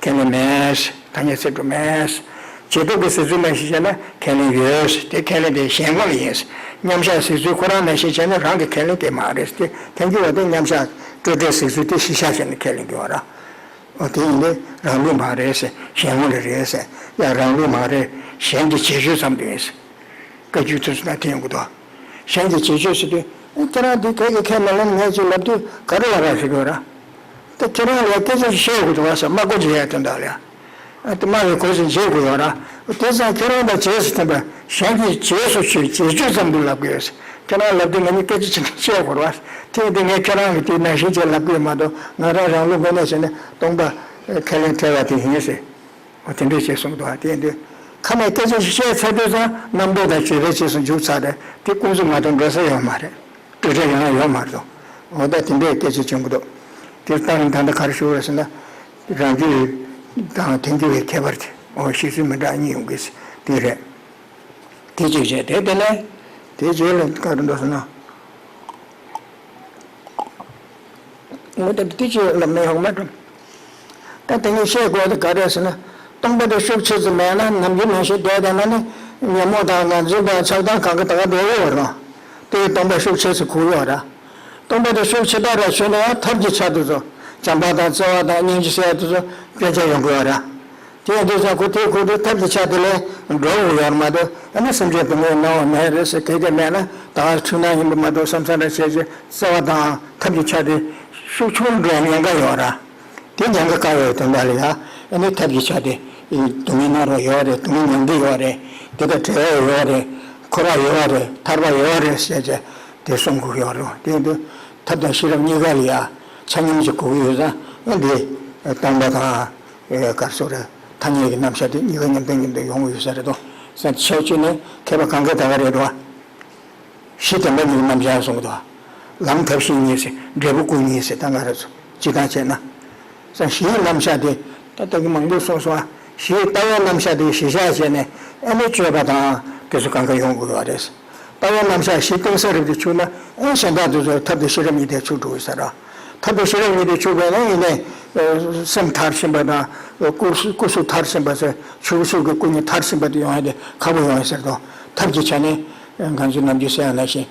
ཁས་ལེན་མེད། ཐ་སྙད་ཚིག་གྲུབ་མེད། རྗེས་ཐོབ་ཀྱི་གཟུགས་ཚུལ་ནང་བཞིན་བྱས་ན་ཁས་ལེན་ཡོད། དེ་ཁས་ལེན་དེ་གཞན་ངོ་ལ་ཡིན། མཉམ་བཞག་གཟུགས་ཚུལ་ཁོ་རང་ནང་བཞིན་བྱས་ན་རང་གི་ཁས་ལེན་དེ་མ་རེད། དེ་ཐལ་འགྱུར་བ་དེ་མཉམ་བཞག་སྤྲོས་བྲལ་གཟུགས་ཚུལ་དེ་གཞི་བཞག་བྱས་ནས་ཁས་ལེན་དགོས་པ་རེད། ཨོ་དེ་ཡིན་དུས་རང་ལུགས་མ་རེད་ཟེར། གཞན་ངོ་ལ་རེད་ཟེར། ཡང་རང་ལུགས་མ་རེད། གཞན་གྱི་བྱེད་སྤྱོད་ཙམ་དུ་ཡིན་ཟེར། བཀའ་བརྒྱུད་དུ་སོང་ན་དེ་ཡོང་གི་འདུག་གཞན་གྱི་བྱེད་སྤྱོད་ཟེར་དུས། ཁྱེད་རང་འདི་ག་གི་ཁས་མ་ལེན་ངས་ཅིག་ལབ་དུས་ག་རེ་ལབ་ར་ཟེར་གི་ཡོད་ར། ད་ཁྱེད་རང་ལ་སྐད་ཆ་ཞིག་བཤད་དགོས་འདུག་བ་ཟེར། སྨྲ་སྒོ་འབྱེད་ཡ་དོན་དག་ལ་ཡ། ཨ་དེ་སྨྲ་བའི་སྒོ་ཞིག་འབྱེད་དགོས་ཡོད་ར། དེ་ཙང་ཁྱེད་རང་དང་རྗེས་སུ་མཐུན་པ་གཞན་གྱི་རྗེས་སུ་ཆུད་བྱེད་སྤྱོད་ཙམ་དུ་ལབ་དགོས་ཡོད་ཟེར། ཁྱེད་རང་ལབ་དུས་ང་གཉིས་སྐད་ཆ་ཅིག་བཤད་དགོས་ར་བ། དེ་ཡིན་དུས་ངས་ཁྱེད་རང་གི་དེ་ནང་བཞིན་ཅིག་ལབ་དགོས་མ་གཏོགས། ང་རང་རང་ལུགས་ངོས་ནས་བྱས་ན་སྟོང་པ་ཁས་ལེན་བྲལ་བ་དེ་ཡིན་ཟེར། འོ་དེ་འདྲས་བྱས་གསུངས་འདུག་དེ་ཡིན་དུས་ཁ་ནས་སྐད་ཆ་ཞིག་བཤད་ཚར་དུས་ཙང་རྣམ་རྟོག་དང་བརྗོད་པའི་རྗེས་སུ་འཇུག་ཚར་རེད། དེ་ཀུན་རྫོབ་མ་གཏོགས་འགྲོ་ས་ཡོད་མ་རེད། སྤྲོས་བྲལ་ཡོང་ཡ་ཡོད་མ་རེད་དོ། འོ་ད་དེ་འདྲས་སྐད་ཆ་བྱུང་གི་འདུག་དེ་ལྟར་ད་ལྟ་ག་རེ་ཞུ་དགོས་རེད་ཟེར་ན། རང་རྒྱུད་དང་ཐལ་འགྱུར་བའི་ཁྱད་པར་དེ། འོ་གཞི་ཚུལ་མི་འདྲ་གཉིས་ཡོང་གི་དེ་རེད། དེ་གཅིག་བྱས། དེ་དེ་ནས་དེ་རྗེས་ལ་ག་རེ་འདུག་ཟེར་ན། ངོ་དེབ་དེ་ཅི་ལ་མེད་ཡོང་མ་གྲུབ། ད་དེ་ངས་བཤད་དགོས་དེ་ག་རེ་ཟེར་ན། སྟོང་པ་དེ་ཤུགས་ཆེ་ཙམ་མེད་ན་ནམ་རྒྱུན་ནང་བཞིན་བསྡད་བསྡད་ན་ནི་ཉོན་མོངས་དང་ངར་འཛིན་དང་ཆགས་སྡང་གང་ག་ད་ག་འགྲོ་གི་ཡོད་རེད། དེ་སྟོང་པ་ཤུགས་ཆེ་ཙམ་གོ་གི་ཡོད་རེད། སྟོང་པ་དེ་ཤུགས་ཆེ་དྲགས་ར་བྱུང་ན་ཡང་ཐབས་ཀྱི་ཆ་དེ་ཚོ། བྱམས་པ་དང་བརྩེ་བ་དང་སྙིང་རྗེ་ཟེར་ཡ་དེ་ཚོ་སྐྱོན་ཆ་ཡོང་གི་ཡོད་རེད། དེ་ཡིན་དུས་ཙང་ཁོ་དེ་ཁོ་དེ་ཐབས་ཀྱི་ཆ་དེ་ལས་འགྲོ་འོང་ཡོད་མ་གཏོགས། ཨ་ནི་སེམས་ཅན་སྡུག་བསྔལ་མྱོང་བ་མེད་རེད་ཟེར་ག་གེ་མེད་ན། ད་འཁྲུལ་སྣང་ཡིན་པ་མ་གཏོགས་བསམ་བསམ་རེ་བྱས་རྗེས་བརྩེ་བ་དང་ཐབས་ཀྱི་ཆ་དེ་ཤུགས་ཆུང་འགྲོ་ཉེན་ཁ་ཡོད་ར། དེ་ཉེན་ཁ་བཀག་ཡོད་དོན་དག་ལ་ཡ། ཨ་ནི་ཐབས་ཀྱི་ཆ་དེ་སྡུག་བསྔལ་མྱོང་རོགས་ཡོད་རེད། སྡུག་བསྔལ་མྱོང་གི་ཡོད་རེད། དེ་དང་བྲལ་ཡོད་རེད། འཁོར་བ་ཡོད་རེད། ཐར་པ་ཡོད་རེད་ཟེར་བྱས་དེ་གསུང་དགོས་ཡོད་རེད། དེ་ཡིན་དུས་ཐབས་དང་ཤེས་རབ་གཉིས་ཀ་ལ་ཡ་ཆ་མཉམ་གྱི་གོ་གི་ཡོད་ཙང་། ཨ་འདི་སྟོང་པ་དང་། ཨེ་ག་རེ་ཟེར་རེད། ཐ་སྙད་ཀྱི་རྣམ་གཞག་དེ་གཉིས་ཀ་མཉམ་དུ་མཉམ་དུ་ཡོང་གི་ཡོད་ས་རེད་དོ། ས་ཆ་བཅུ་ནས་མཁས་པ་གང་ག་ད་ག་རེད་དོ། གཞི་བདེན་པ་གཉིས་ཀྱི་རྣམ་གཞག་གསུངས་འདུག་ལམ་ཐབས་ཤེས་གཉིས་ཟེར། འབྲས་བུ་སྐུ་གཉིས་ཟེར། ད་ག་རེ་ཟེར་སྤྱིར་བཏང་བྱས་ན། ས་གཞིའི་རྣམ་གཞག་དེ་ད་ལྟ་གི་མང་པོ་གསུངས་སོང་། གཞིའི་ལྟ་བའི་རྣམ་གཞག་དེ་གཞི་བཞག་བྱས་ནས་ཨ་ནི་སྤྱོད་པ་དང་དེ་ཚོ་གང་ག་ཡོང་དགོས་པ་རེད། ལྟ་བའི་རྣམ་གཞག་གཞི་གཏིང་ཟབ་རིགས་དེ་ཆུག་ན། ཨེ་གཞན་དག་དེ་ཚོ་ཐབས་དང་ཤེས་རབ་གཉིས་དེ་ཆུག་འགྲོ་གི་ཟེར་ར། ཐབས་དང་ཤེས་རབ་གཉིས་དེ་ཆུག་པས་ན་ཡིན་ནའི། ཨེ་སེམས་མཐར་ཕྱིན་པ་དང་སྐུ་སྐུ་གཟུགས་མཐར་ཕྱིན་པ་ཟེར། ཕྱོགས་གཟུགས་ཀྱི་སྐུ་གཉིས་མཐར་ཕྱིན་པ་དེ་ཡོང་ཡ་དེ་ཁག་པོ་ཡོང་ཡ་ཟེར་དོ། ཐབས་ཀྱི་ཆ་ནས་ང་ཚོས་ནམ་རྒྱུན་ཟེར་ཡ་ནང་བཞིན།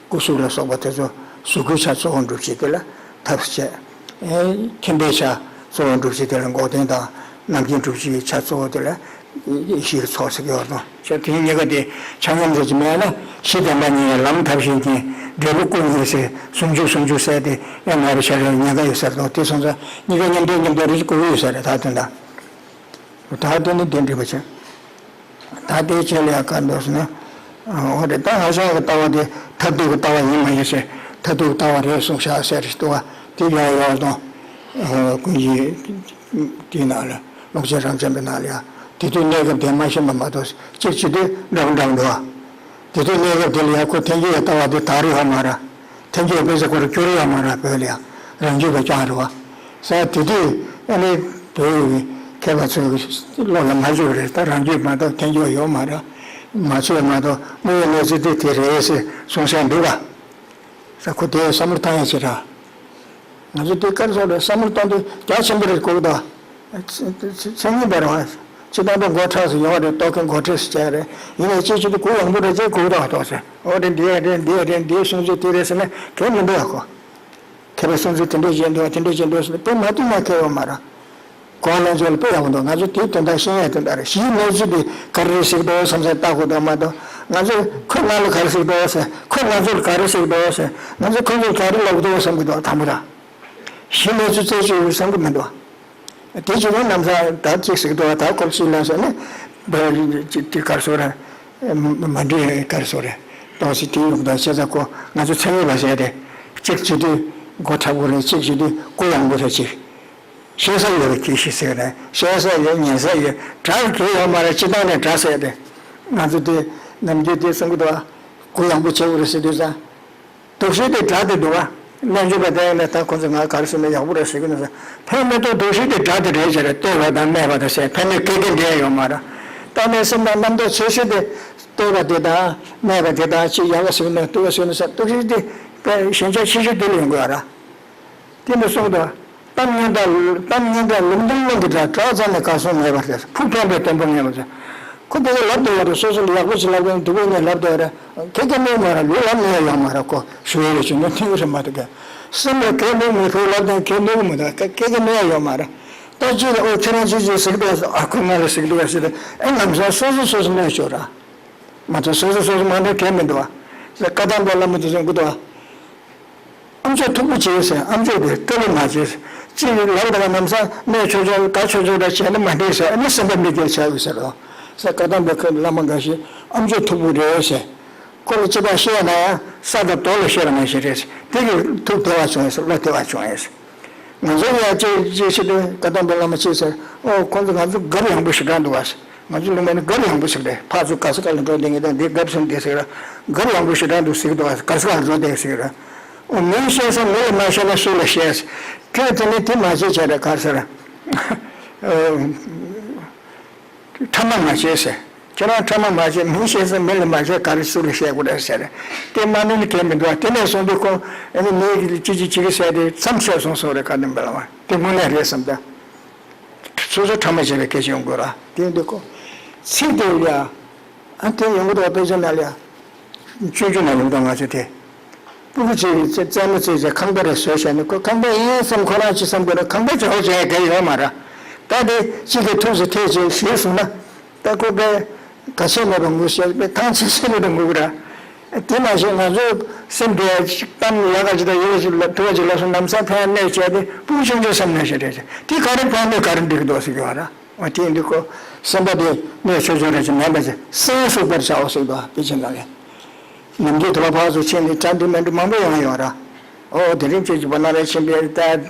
སྐུ་གཟུགས་ལ་སོགས་པ་དེ་ཚོ་གཟུགས་སྐུའི་ཆ་གཙོ་བོར་སྒྲུབ་བྱེད་དེ་ལ་ཐབས་བྱས། ཨེ་མཁྱེན་པའི་ཆ་གཙོ་བོར་སྒྲུབ་བྱེད་དེ་ལ་འགོག་བདེན་དང་རྣམ་མཁྱེན་སྒྲུབ་བྱེད་ཀྱི་ཆ་གཙོ་བོ་དེ་ལ་ཡེ་ཤེས་ཀྱི་ཚོགས་ཟེར་གྱི་ཡོད་དོ། ཆ་དེ་གཉིས་ཀ་དེ་ཆ་མཉམ་ཟེར་གྱི་མེད་ན། གཞི་བདེན་པ་གཉིས། ལམ་ཐབས་ཤེས་གཉིས། འབྲས་བུ་སྐུ་གཉིས་ཟེར། ཟུང་འཇུག་ཟུང་འཇུག་ཟེར་དེ་ཡང་ངེས་པར་བྱ་རེད། ཉེན་ཁ་ཡོད་ས་རེད་དོ། དེ་སོང་ཙང་གཉིས་ཀ་མཉམ་དུ་མཉམ་དུ་རེ་ཞིག་དགོས་ཀྱི་ཡོད་ས་རེད། ད་དོན་དག་ད་དེ་ནི་དེ་འགྲིག་པ་བྱས། ད་དེའི་ཆེད་ལ་ཡང་ག་འདུག་ཟེར་ན། འོ་རེད། ད་ཧ་ཤང་གི་ལྟ་བ་དེ་མཐར་ཐུག་གི་ལྟ་བ་ཡིན་མ་ཡིན་ཟེར། མཐར་ཐུག་གི་ལྟ་བ་རེད་གསུངས་ཤག་ཟེར་ཞིག་འདུག་བ། དེ་ཡང་ཡོད་དང་། ཀུན་གྱིས་དེའི་ནང་ལ་ཀློག་ཆེན་རབ་འབྱམས་པའི་ནང་ལ་ཡང་དེ་དུས་གནས་སྐབས་དེ་མ་ཤེས་པ་མ་གཏོགས་གཅིག་བྱེད་དུས་འདྲ་པོ་འདྲ་པོ་འདུག་བ། དེ་དུས་གནས་སྐབས་དེ་ལ་ཡང་ཁོ་ཐལ་འགྱུར་བའི་ལྟ་བ་དེ་དར་ཡོད་མ་རེད། ཐལ་འགྱུར་བ་དཔེ་ཆ་ཁོ་རང་བསྐྱུར་ཡོད་མ་རེད། བོད་ལ་ཡང་རང་རྒྱུད་པ་རྐྱང་རེད་བ། ས་དེ་དུས་ཨ་ནི་བོད་ཀྱི་མཁས་པ་ཚོའི་བློ་ལ་མ་འཇུག་རེད། ད་རང་རྒྱུད་མ་གཏོགས་ཐལ་འགྱུར་བ་ཡོད་མ་རེད། མ་ཚོས་མ་གཏོགས་དངོས་ཡོད་གནས་ཚུལ་དེ་དེ་རེད་ཟེར་གསུང་ས་འདུག་ག་ས་ཁོ་དེ་བསམ་བློ་བཏང་ཡ་ཆེ་ར། ང་ཚོ་དེ་ག་རེ་ཟེར་རེད། བསམ་བློ་གཏོང་དུས་རྒྱ་ཆེན་པོ་རེད་གོ་གི་འདུག་མཚན་ཉིད་པ་རེད་བ། སྤྱིར་བཏང་དུ་མགོ་མཁྲེགས་སུ་ཡོང་བ་རེད། རྟོག་གེ་མགོ་མཁྲེགས་སུ་བྱས་རེད། ཡིན་ནའི་ཅིག་བྱེད་དུས་གུ་ཡངས་པོ་རེད་ཅེས་གོ་གི་འདུག་ཏོག་ཙམ། འོ་རེད། འདི་ཡ་རེད། འདི་ཡ་རེད། འདིའི་གསུང་ཚུལ་དེ་རེད་ཟེར་ན་གལ་མི་འདུག་ཡ་གོ། མཁས་པའི་གསུང་ཚུལ་དེ་འདྲས་བྱས་འདུག་དེ་འདྲས་བྱས་འདུག་ཟེར་ན་དཔེ་མ་བསྟུན་ན་མཁས་ཡོད་མ་རེད། གོང་ལ་ཚོ་ལ་དཔེ་ཡག་པོ་འདུག་ང་ཚོ་དེའི་དོན་དག་ཤེས་ཡ་དོན་དག་རེད། གཞིའི་གནས་ཚུལ་དེ་ག་རེ་རེད་ཟེར་གི་འདུག་བསམ་སེམས་བཏང་དགོས་འདུག་མ་གཏོགས། ང་ཚོས་ཁོས་ང་ལ་ག་རེ་ཟེར་གི་འདུག་ཟེར། ཁོས་ང་ཚོ་ལ་ག་རེ་ཟེར་གི་འདུག་ཟེར། ང་ཚོས་ཁོ་ཚོ་ལ་ག་རེ་ལབ་གི་འདུག་བསམ་གི་འདུག་དང་པོ་ར། གཞིའི་གནས་ཚུལ་རྩད་གཅོད་ཡོད་བསམ་གི་མི་འདུག་དེ་བྱེད་དུས་ནམ་ཟླ་གཅིག་ཟེར་གི་འདུག་ད་སྐོར་གཅིག་ལ་ཟེར་ནས་འདི་ག་རེ་ཟེར་རེད། མ་འགྲིག་ག་རེ་ཟེར་རེད། གཏོང་སྲིད་དེ་ཡོང་དང་བྱས་ཙང་ཁོ་ང་ཚོ་མཚན་ཉིད་པ་བྱས་ཏེ་གཅིག་བྱེད་དུས་མགོ་མཁྲེགས་པོ་རེད། གཅིག་བྱེད་དུས་གུ་ཡངས་པོ་རེད། ཅིག་ཤེས་ས་ཡོད་རེད། གི་ཤེས་ས་ཡོད་རེད། ཤེས་ས་ཡོད། ཉན་ས་ཡོད། དྲག་གི་ཡོད་མ་རེད། སྤྱིར་བཏང་ནས་དྲག་ས་ཡོད་དེ། ང་ཚོ་དེ་ནམ་རྒྱུན་དེ་གསུང་གི་འདུག་ཨ། གུ་ཡངས་པོ་བྱེད་དགོས་རེད་ཟེར་དུས་ཙང་། དོགས་གཞི་དེ་དྲག་དེ་འདུག་བ། རྣལ་འབྱོར་པ་དེ་ཡིན་ན་ད་ཁོ་ཚོ་ང་ག་རེ་ཟེར་ན་ཡག་པོ་རེད་ཟེར་གི་ནི་ཟེར། ཕན་མི་ཐོགས། དོགས་གཞི་དེ་དྲག་དེ་རེད་ཟེར་རེད། བསྟོད་པ་དང་སྨད་པ་དང་ཟེར། ཕན་མི་སྐད་དེ་འདྲ་ཡོད་མ་རེད། ད་ནས་སེམས་དང་རྣམ་རྟོག་ཚོད་ཤོས་དེ་བསྟོད་པ་དེ་དང་སྨད་པ་དེ་དང་ཅིག་ཡག་པ་ཟེར་གི་ན་སྡུག་པ་ཟེར་གི་ན་ཟེར། དོགས་གཞི་དེ་དཔེ་ཞན་ཆ་ཆེ་ཤོས་དེ་ལ་ཡོང་གི་ཡོད་ར། དེ་འདྲ་གསུངས་འདུག་གཏམ་སྙན་གྲགས། གཏམ་སྙན་གྲགས་ལུང་སྟོང་རླུང་གི་སྒྲ། གྲགས་ཙམ་ལས་གར་སོང་མེད་པར་ཟེར། ཕུགས་ཕན་པའི་བརྟན་པོ་ངེས་པར་ཟེར། ཁོ་དེ་ག་ལབ་འདུག་བ་རེད། སོ་སོ་ལ་ཡག་པོ་ཞིག་ལབ་མཁན་སྡུག་པོ་ནས་ལབ་འདུག་བ་རེད། ཁེ་གེ་གནོད་མ་རེད། ལུས་ལ་གནོད་ཡ་ཡོད་མ་རེད། ཁོ་ཞུ་ཡ་རེད་ཞུ་ན་མཐུན་གི་རེད་མ་གཏོགས་ཀ། སེམས་ལ་གེ་གནོད་མི་ཐུབ། ལབ་དང་གེ་གནོད་གི་མི་འདུག་ཁེ་གེ་གནོད་ཡ་ཡོད་མ་རེད། ད་ཅི་ལ་ཨོ་ཁྱེད་རང་ཅི་ཅི་ཟེར་གི་འདུག་ཨ་ཁོ་ང་ལ་ཟེར་གི་འདུག་ཟེར་ཏེ། ཨེ་ལམ་སང་སོ་སོ་སོ་སོ་གནོད་ཤོར་ར། མ་གཏོགས་སོ་སོ་སོ་སོ་མ་གནོད་མཁན་མི་འདུག་བ། ཟེར་བཀའ་གདམས་པའི་བླ་མ་དེ་ཚོས་གི་འདུག་བ། ཨམ་ཅོག་མཐུག་པོ་བྱས་ཟེར། ཨམ་ཅོག་དེ་སྤྲོ་བོ་མ་བྱས་ཟེར། ཅི་ལབ་དང་ལམ་སང་གནོད་ཆོག་ཆོག་ག་ཆོག་ཆོག་འདྲ་བྱས་ན་མ་འགྲིག་ཟེར། ཨ་ནི་སེམས་པ་མི་སྐྱིད་ཆགས་ཡོད་ཟེར་རོ། ཟེར་བཀའ་གདམས་པའི་ཁོའི་བླ་མ་འགའ་ཞིག་ཨམ་ཅོག་མཐུག་པོ་རེད་ཟེར། ཁོ་ལ་སྤྱི་བཏང་བཤད་ན་ཡང་ས་དང་རྡོ་ལ་བཤད་པ་ནང་བཞིན་རེད་ཟེར། དེ་གིས་ཐུགས་བདེ་བ་བྱུང་ཡོད་ཟེར། བློ་བདེ་བ་བྱུང་ཡོད་ཟེར། ང་ཚོ་ཡང་ཅི་ཅི་ཞིག་དེ་བཀའ་གདམས་པའི་བླ་མ་ཅི་ཟེར། ཨོ་ཁོང་ཚོ་ང་ཚོ་གར་ཡངས་པོ་ཞེ་དྲག་འདུག་བ་ཟེར། ང་ཚོ་ལུང་པ་ནི་གར་ཡངས་པོ་ཞིག་རེད། ཕར་ཚུར་ག་ས་ག་ལ་འགྲོ་བསྡད་མཁན་དང་འདི་གར་སོང་བསྡད་ཟེར་ར། གར་ཡངས་པོ་ཞེ་དྲག་འདུག་ཟེར་གི་འདུག་བ་ཟེར། ག་ས་ག་ལ་འགྲོ་བསྡད་ཟེར་གི་ར། ཨོ་མིས་བཤད་ས་མི་ལ་མ་བཤད་ན་སུ་ལ་བཤད་ཟེར། ཁྱོད་དེ་ནི་དེ་མ་བྱེད་བྱས་ར་གར་ཟེར། ཨོ། ཕྲ་མ་མ་བྱེད་ཟེར། ཁྱེད་རང་ཕྲ་མ་མ་བྱེད། མི་ཤེས་ས་མི་ལ་མ་བཤད། ག་རེ་སུ་ལ་བཤད་དགོས་རེད་ཟེར། དེ་མ་ནི་ནི་གལ་མི་འདུག་བ། དེ་ནས་བཟུང་སྟེ་ཁོ་ཨ་ནི་མི་གི་ཅི་ཅི་ཅི་གི་ཟེར་ཏེ་མཚམས་བཤད་སོང་སོང་རེད། བཀའ་གདམས་པའི་བླ་མ་དེ་དངོས་གནས་རེད་བསམ་ད། སོ་སོ་ཕྲ་མ་བྱེད་པའི་སྐད་ཆ་ཡོང་དགོས་ར། དེ་འདི་ཁོ་ཚིག་དེ་ལ་ཡ། ཨ་དེ་ཡོང་གི་འདུག་དཔེ་ཆ་ནང་ལ་ཡ། ཆུང་ཆུང་ནང་ཡོང་དང་ང་ཚོ་དེ། སྤུ་གུ་གཅིག་གིས་རྩེད་མོ་རྩེས་བྱས་ཁང་པ་རེ་བཟོས་བྱས་ནས། ཁོ་ཁང་པ་ཡིན་བསམ། ཁོ་རང་ཅི་བསམ་དགོས་ན། ཁང་པ་བྱའོ་བྱས་བསྡད་ཡོད་མ་རེད། ད་དེ་གཅིག་གིས་ཐུགས་སུ་ཐེག་བྱས་ཞེས་གསུངས་ན། ད་ཁོ་པས་ག་ཚད་མེད་པ་ངུ་ཤེས་པས། ཐང་ཆད་ཆད་མེད་པ་ངུ་གི་ར། དེ་མ་ཟད་ང་ཚོ་སེམས་དེ་གཏམ་ཡག་ག་ཅིག་དང་ཡོད་ཅིག་ལ་ཐུ་བ་ཅིག་ལ་སོང་ལམ་སང་ཕན་གནོད་བྱས་ཏེ་སྤུ་གུ་ཆུང་ཆུང་སེམས་གནོད་བྱེད་རེད། དེ་ག་རེ་ཕན་གནོད་ག་རེ་འགྲིག་གི་འདུག་ཟེར་གི་བ་ར། འོ་དེ་འདི་ཁོ་སེམས་པ་དེ་གནོད་ཆོག་ཆོག་རེ་ཅིག་མེད་པ་ཅིག་སེམས་སུ་པར་བྱའོ་ཟེར་གི་འདུག་དཔེ་ཆ་ནང་ལ། ནམ་རྒྱུན་དུ་བ་ཕར་ཚུར་ཕྱིན་ནས་གྲ་འགྲིག་མ་འགྲིག་མང་པོ་ཡོང་ཡོད་ར། ཨོ་དེ་རིང་ཁྱེད་ཀྱི་བ་ན་ར་ཕྱིན་པའི་ད་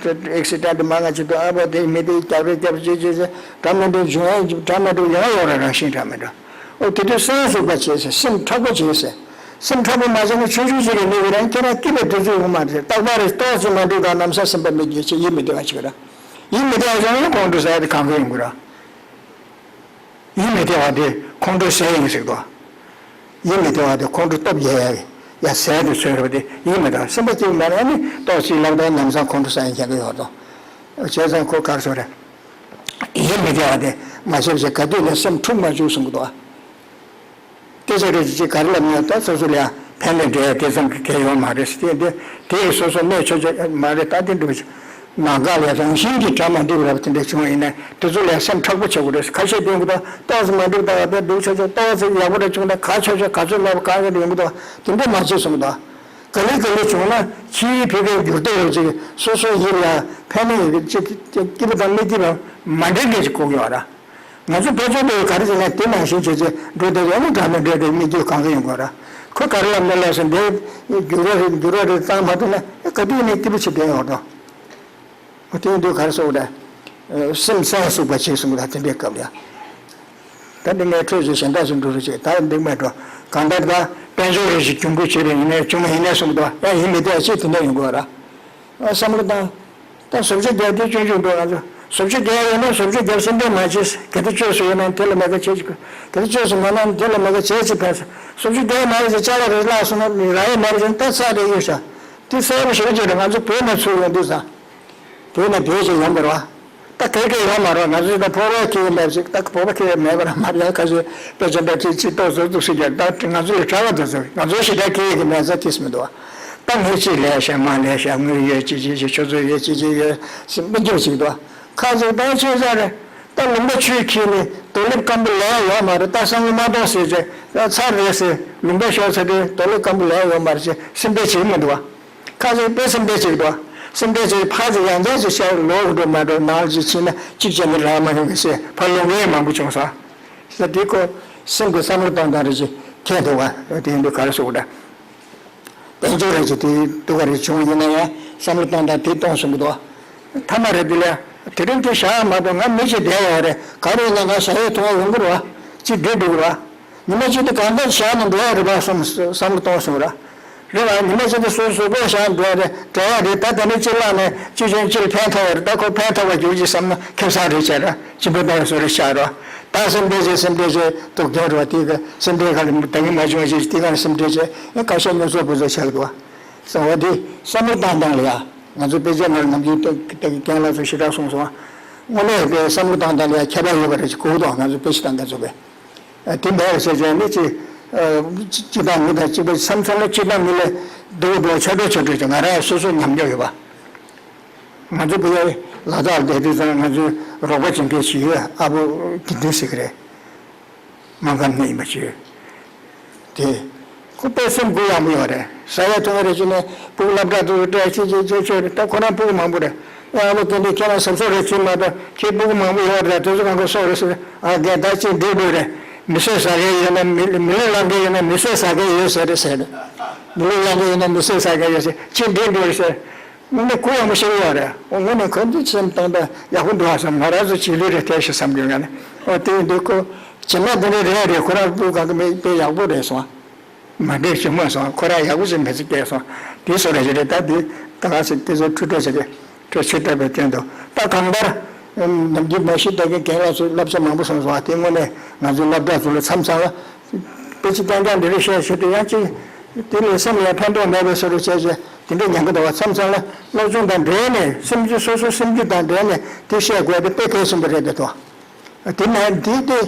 ཨེག་སི་ཌེན་ཊི་མང་ང་ཅིག་འདུག་ཨ་ཕོ་དེ་མི་དེ་རྒྱབ་རེ་རྒྱབ་ཅེས་ཅེས་ཟེར། གྲ་མ་འགྲིག་བྱུང་ཡ་གྲ་མ་འགྲིག་ཡོང་ཡོད་ར། རང་བཞིན་གྲ་མ་འགྲིག་ཨོ་དེ་དུས་སེམས་སུ་པར་བྱས་ཟེར། སེམས་མཁྲེགས་པོ་བྱས་ཟེར། སེམས་མཁྲེགས་པོ་མ་བྱས་ན་ཆུང་ཆུང་ཅིག་གི་མི་གི་རང་ཁྱེད་རང་སྐྱིད་པའི་དུས་ཚོད་ཡོང་མ་རེད། རྟག་པར་རེ་ཏོག་ཙམ་མ་འགྲིག་དང་ལམ་སང་སེམས་པ་མི་སྐྱིད་བྱས་ཡིད་མི་བདེ་བ་ཅིག་ར། ཡིད་མི་བདེ་བ་བྱུང་ན་ཁོང་ཁྲོ་ཟ་ཡ་དེ་གང་ག་ཡོང་གི་ར། ཡིད་མི་བདེ་བ་དེ་ཁོང་ཁྲོ་ཟ་ཡ་ཡིན་ཟེར་གི་འདུག་ཡིད་མི་བདེ་བ་དེ་ཁོང་ཁྲོ་སྟོབས་རྒྱས་ཡ་ཡ་ཟ་ཡ་དེ་ཚོད་རེད་པ། དེ་ཡིད་མི་བདེ་བ། སེམས་པ་སྐྱིད་པོ་མེད་ན་ཨ་ནི་ཏོག་ཙམ་ལབ་དང་ལམ་སང་ཁོང་ཁྲོ་ཟ་ཡ་མཁན་གི་ཡོད་དོ། བྱས་ཙང་ཁོ་གར་སོང་རེད། ཡིད་མི་བདེ་བ་དེ་མ་བྱེད་བྱེད་ག་དུས་ནས་སེམས་འཁྲུག་མ་བཅུག་གསུང་གི་འདུག་སྐད་ཆ་རེ་ཅིག་ག་རེ་ལབ་ན་ད་སོ་སོ་ལ་ཕན་ལས་འབྲས་དེ་ཙམ་གྱི་གལ་ཡོད་མ་རེད་ཟེར། དེ་དེ་དེ་ཡིས་སོ་སོ་གནོད་ཆོག་ཆོག་མ་རེད། ད་དེ་འདྲ་ནང་འགག་ལས་རང་བཞིན་གྱིས་གྲ་མ་འགྲིག་རབ་དེ་འདྲ་བྱུང་བ་ཡིན་ན་དེ་ཚོ་ལ་སེམས་མཁྲེགས་པོ་བྱེད་དགོས་རེད། ཁ་ཤས་དེ་འདྲ་ཏོག་ཙམ་མ་འགྲིག་ད་བ་དེ་སྡུག་ཆོག་ཆོག་ཏོག་ཙམ་ཡག་པོ་རེ་བྱུང་ན་ག་ཆོག་ཆོག་ག་ཚོད་མེད་པ་གང་ཡོད་ཡོང་གི་འདུག་དེ་འདྲ་མ་བྱེད་གསུངས་གི་འདུག་ག་ལེ་ག་ལེ་བྱུང་ན་ཕྱིའི་ཕི་གའི་འགྱུར་ལྡོག་རེ་ཅིག་སོ་སོ་ཡིད་ལ་ཕན་ནི་ཡོད་གི་ཅིག་སྐྱིད་པོ་དང་མི་སྐྱིད་པ་མ་འདྲེས་མཁན་ཅིག་དགོས་ཀྱི་ཡོད་ར། ང་ཚོ་བོད་ཆོས་པས་ག་རེ་ཟེར་ན་དེ་ནང་བཞིན་བྱས་ཚེ་འགྲོ་བསྡད་ཡོད་ན་འདྲ་མི་འདྲ་དེ་མི་སྐྱིད་གང་ག་ཡོང་དགོས་ར། ཁོ་ག་རེ་ལབ་ན་ལབ་སོང་། འདི་འགྱུར་བ་རེད་འགྱུར་བ་རེད་བཏང་མ་ཐུབ་ན་ཨེ་ག་དུས་ནས་སྐྱིད་པོ་བྱེད་བསྡད་ཡོད་དོ། འོ་དེ་ཡིན་དུས་ག་རེ་ཟེར་དགོས་ར། སེམས་སེམས་ལ་ཟུག་པ་བྱེད་གསུང་གི་ར། དེ་འདྲའི་སྐབས་ལ་ཡ། ད་འདི་ངས་འཕྲོས་བྱས་གཞན་དག་ཅིག་འགྲོ་རུ་བྱེད་ད་འདི་མེད་འགྲོ། གང་ལྟར་ད་དཔལ་འབྱོར་རེ་ཞིག་གྱོང་གུད་བྱས་པའི་ཡིན་ནའི་བྱུང་མ་ཡིན་ནའི་གསུང་གི་འདུག་ཡ་ཡིན་མི་བདེ་བ་ཅིག་དེ་འདྲ་ཡོང་དགོས་ར། བསམ་བློ་བཏང་། ད་བཟོ་བཅོས་རྒྱག་དུས་ཆུང་ཆུང་འགྲོ། ང་ཚོ་བཟོ་བཅོས་རྒྱག་ཡོད་ན་བཟོ་བཅོས་རྒྱག་སེམས་ཁྲལ་མ་བྱེད། གལ་ཏེ་བཅོས་སུ་ཡོད་ན་དེ་ལ་མ་དགའ་བྱེད་ཅིག་གལ་ཏེ་བཅོས་སུ་མེད་ན་དེ་ལ་མ་དགའ་བྱེད་ཅིག་ཕན་ས། བཟོ་བཅོས་རྒྱག་མ་རེད་ཟེར་ཅ་ལག་རེ་བརླག་སོང་ན་རག་ཡ་མ་རེད་ཟེར་ན་ད་ས་རེ་ཡོད་ཤག་དེ་གསལ་པོ་ཞེ་པོ་ཅིག་རེད། ང་ཚོ་བོད་ནས་ཚུར་ཡོང་དུས་ཙང་། བོད་ནས་བོད་ཅིག་ཡོང་དགོས་རེད་བ། ད་ག་གེ་ཡོང་མ་རེད། ང་ཚོ་ད་བོད་པ་ཁྱེད་ཀྱི་མེད་ཅིག་ད་བོད་པ་ཁྱེད་ཀྱི་མེད་པ་ར་མ་རེད། ཁ་ཤས་དཔེ་ཆ་འདྲ་ཅིག་ཅིག་ཏོག་ཙམ་ཏོག་ཙམ་རྒྱག་ད་ང་ཚོ་ལ་གྲྭ་བ་དེ་ཚོ་ང་ཚོ་ཞེ་དྲག་ཁྱེད་ཀྱི་མེད་ས་ཏིས་མི་འདུག་བ། ད་ངས་ཅིག་ལས་བྱ་མ་ལས་བྱ་དངུལ་ཡོད་ཅི་ཅི་ཅི་ཆུ་ཚོད་ཡོད་ཅི་ཅི་ཡོད་སེམས་མི་སྐྱོ་ཅིག་འདུག་བ། ཁ་ཚིག་ད་ཆོས་ས་རེད། ད་ལུང་པ་ཆུས་ཁྱེར་ནས་དོ་ལེབ་སྐམ་པོ་ལས་ཡོད་མ་རེད། ད་བསམ་བློ་མ་གཏོང་ཟེར་བྱས་ད་ཚར་རེད་ཟེར། ལུང་པ་ཤོར་ཚར་དུས་དོ་ལེབ་སྐམ་པོ་ལས་ཡོད་མ་རེད་ཅེས་སེམས་ཁྲལ་བྱེད་ཀྱི་མི་འདུག་བ། ཁ་ཚིག་དཔེ་སེམས་ཁྲལ་བྱེད་ཀྱི་འདུག་བ། སེམས་ཁྲལ་བྱེད་ཕར་ཚུར་ཡང་བསྐྱར་ཅིག་བཤད་ལོག་གི་འགྲོ་མ་འགྲོ་ནང་ཅིག་ཕྱིན་ན་གཅིག་བྱས་ནས་རག་མ་ཡོང་གི་ཟེར་ཕར་ལོག་མཁན་མང་པོ་བྱུང་ས། ས་དེ་ཁོ་སེམས་ཀྱི་བསམ་བློ་གཏོང་སྟངས་རེ་ཅིག་ཁྱད་འདུག་བ། དེ་ཡིན་དུས་ག་རེ་ཟེར་དགོས་འདྲ། དཔལ་འབྱོར་རེ་ཅིག་དེ་སྡུག་ག་རེ་བྱུང་ཡིན་ན་ཡང་བསམ་བློ་གཏོང་སྟངས་དེ་གཏོང་གསུང་གི་འདུག་བ། མཐའ་མ་རེ་དེ་ལ་དེ་རིང་དེ་བཞག་མ་གཏོགས་ང་མི་ཞིག་བསྡད་ཡོད་རེད། ག་རེ་ཡིན་ན་ང་ཞག་ཡོད་ཐུང་བ་ཡོང་གི་རེད་བ། ཅིག་འགྲིག་འགྲོ་གི་རེད་བ། ཉི་མ་གཅིག་དེ་གང་ལྟར་བཞག་ནས་འགྲོ་ཡ་རེད་པ་བསམ་བསམ་བློ་གཏོང་སོང་ར། རེད་བ། ཉི་མ་གཅིག་དེ་སོ་སོ་སྒོ་བཞག་འགྲོ་ཡ་རེད། འགྲོ་ཡ་རེད། ད་ད་ནི་ཅི་ལ་ནས་ཅི་བྱུང་ཅིར་ཕན་ཐོགས་པ་རེད། ད་ཁོ་ཕན་ཐོགས་པ་རྒྱུག་ཅིག་བསམ་ན་ཁེ་བཟང་རེད་བྱས་ར། སྤྱི་པ་ད་ཡ་སོ་རེ་བཞག་ར། ད་སེམས་ཁྲལ་བྱས་སེམས་ཁྲལ་བྱས་སྡུག་གྱོང་རེད་བ། དེ་ག་སེམས་ཁྲལ་ག་ལ་ད་གིན་མ་བྱུང་བ་ཅིག་དེ་ག་ལ་སེམས་ཁྲལ་བྱས་ཡང་ཁ་ཤས་ཉོ་ཚོགས་པོ་ཚོ་ཆགས་འདུག་བ། སོང་བ་དེ་བསམ་བློ་བཏང་སྟངས་ལ་ཡ། ང་ཚོ་དཔེ་ཆ་ནང་ནམ་རྒྱུན་ལྟ་ལྟ་གི་རྒན་ལགས་ཚོ་ཞེ་དྲག་གསུངས་སོང་། དངོས་གནས་དཔེ་བསམ་བློ་བཏང་སྟངས་ལ་ཡང་ཁྱད་པར་ཡོད་པ་རེད་ཅེས་གོ་གི་འདུག་ང་ཚོ་དཔེ་ཆ་བཏང་མཁན་ཚོ་དཔེ། དེ་འདྲ་བྱས་བྱས་ནི་ཅི། སྤྱི་བཏང་མི་དང་གཅིག་པ་མཚམས་མཚམས་ལ་སྤྱི་བཏང་མི་ལས་སྡུག་པོ་འདུག་ཆ་འདྲ་ཆ་འདྲ་ཅིག་ང་རང་སོ་སོ་ཉམས་མྱོང་ཡོད་པ། ང་ཚོ་བུ་ཡ་ལ་དྭགས་བསྡད་དུས་ཙང་ང་ཚོའི་རོགས་པ་བྱེད་མཁན་ཞིག་ཡོད། ཨ་བུ་དགེ་འདུན་ཟེར་གི་རེད། སྨར་ཁམས་ནས་ཡིན་པ་ཞིག་ཡོད། དེ། ཁོ་དཔེ་སེམས་གུ་ཡངས་པོ་ཡོད་རེད། ཟ་ཡ་འཐུང་ཡ་རེ་བྱས་ནས་སྤུ་གུ་སློབ་གྲྭ་དུ་སྤྲད་ཅི་ཅི་ཅི་ཅི་རེད། ད་ཁོ་རང་སྤུ་གུ་མང་པོ་རེད། ཨ་ལོ་དེ་འདྲའི་ཁྱེད་རང་གཟབ་གཟབ་རེ་བྱེད་མ་གཏོགས་ཁྱེད་སྤུ་གུ་མང་པོ་ཡོད་རེད། དེ་ཚོ་གང་ག་སོགས་རེད་ཟེར། ཨ་རྒན་ད་ཅི་འདྲེ་འགྲོ་རེད། མི་གསོད་ཟ་མཁན་ཡོད་ན་མི་མི་ལུས་བླང་མཁན་ཡོད་ན་མི་གསོད་ཟ་མཁན་ཡོད་ཟེར་རེད་ཟེར། མི་ལུས་བླང་མཁན་ཡོད་ན་མི་གསོད་ཟ་མཁན་ཡོད་ཟེར། ཅི་འདྲེ་འགྲོ་རེད་ཟེར། དངོས་གནས་གུ་ཡངས་པོ་ཞིག་ཡོད་རེད། དངོས་གནས་ཁོ་ཚོའི་སེམས་གཏོང་སྟངས་ཡག་པོ་འདུག་ཨ་བསམ། ང་རང་ཚོ་རྗེས་ལུས་རེ་ཐེབས་ཤིག་བསམ་གྱི་ཡོད་ནས། ཨོ་དེ་ཡིན་དུས་ཁོ་བྱེ་མ་དེ་འདྲ་རེད་རེད། ཁོ་རང་སྤུ་གུ་གང་གི་མེད་དཔེ་ཡག་པོ་རེད་སོང་། མ་འདྲེས་བྱུང་མ་སོང་། ཁོ་རང་ཡག་པོ་ཞིག་མི་ཚེ་སྐྱེལ་སོང་། དེ་སོ་རེ་ཞིག་རེད། ད་དེ་ད་ག་ཟེར་དེ་ཚོ་ཁྲུས་ཁྲོ་བྱེད་དེ་ཁྲོ་ཆུ་བཏབ་པའི་སྟེང་དུ་ད་གང་ལྟར་ནམ་རྒྱུན་མ་ཤི་ལྟ་མཁན་རྒན་ལགས་ཚོས་བསླབ་བྱ་མང་པོ་གསུངས་སོང་། དེ་དངོས་གནས་ང་ཚོའི་སློབ་གྲྭ་ཚོ་ལ་མཚམས་མཚམས་ལ། དཔེ་ཆ་གཏན་འཇགས་འདི་རིགས་བཤད་ཤེས་དུས་ཡང་ཅིག་དེ་ལས་སེམས་ལ་ཕན་ཐོགས་མེད་པའི་བཟོ་འདྲ་བྱས་བྱས་དེ་འདྲ་ཉན་གི་འདུག་བ། མཚམས་མཚམས་ལ་སློབ་སྦྱོང་དང་འབྲེལ་ནས་སེམས་རྒྱུད་སོ་སོའི་སེམས་རྒྱུད་དང་འབྲེལ་ནས་དེ་བཤད་དགོས་དེ་དཔེ་གལ་ཆེན་པོ་རེད་འདུག་དེ་ནས་འདི་དེ་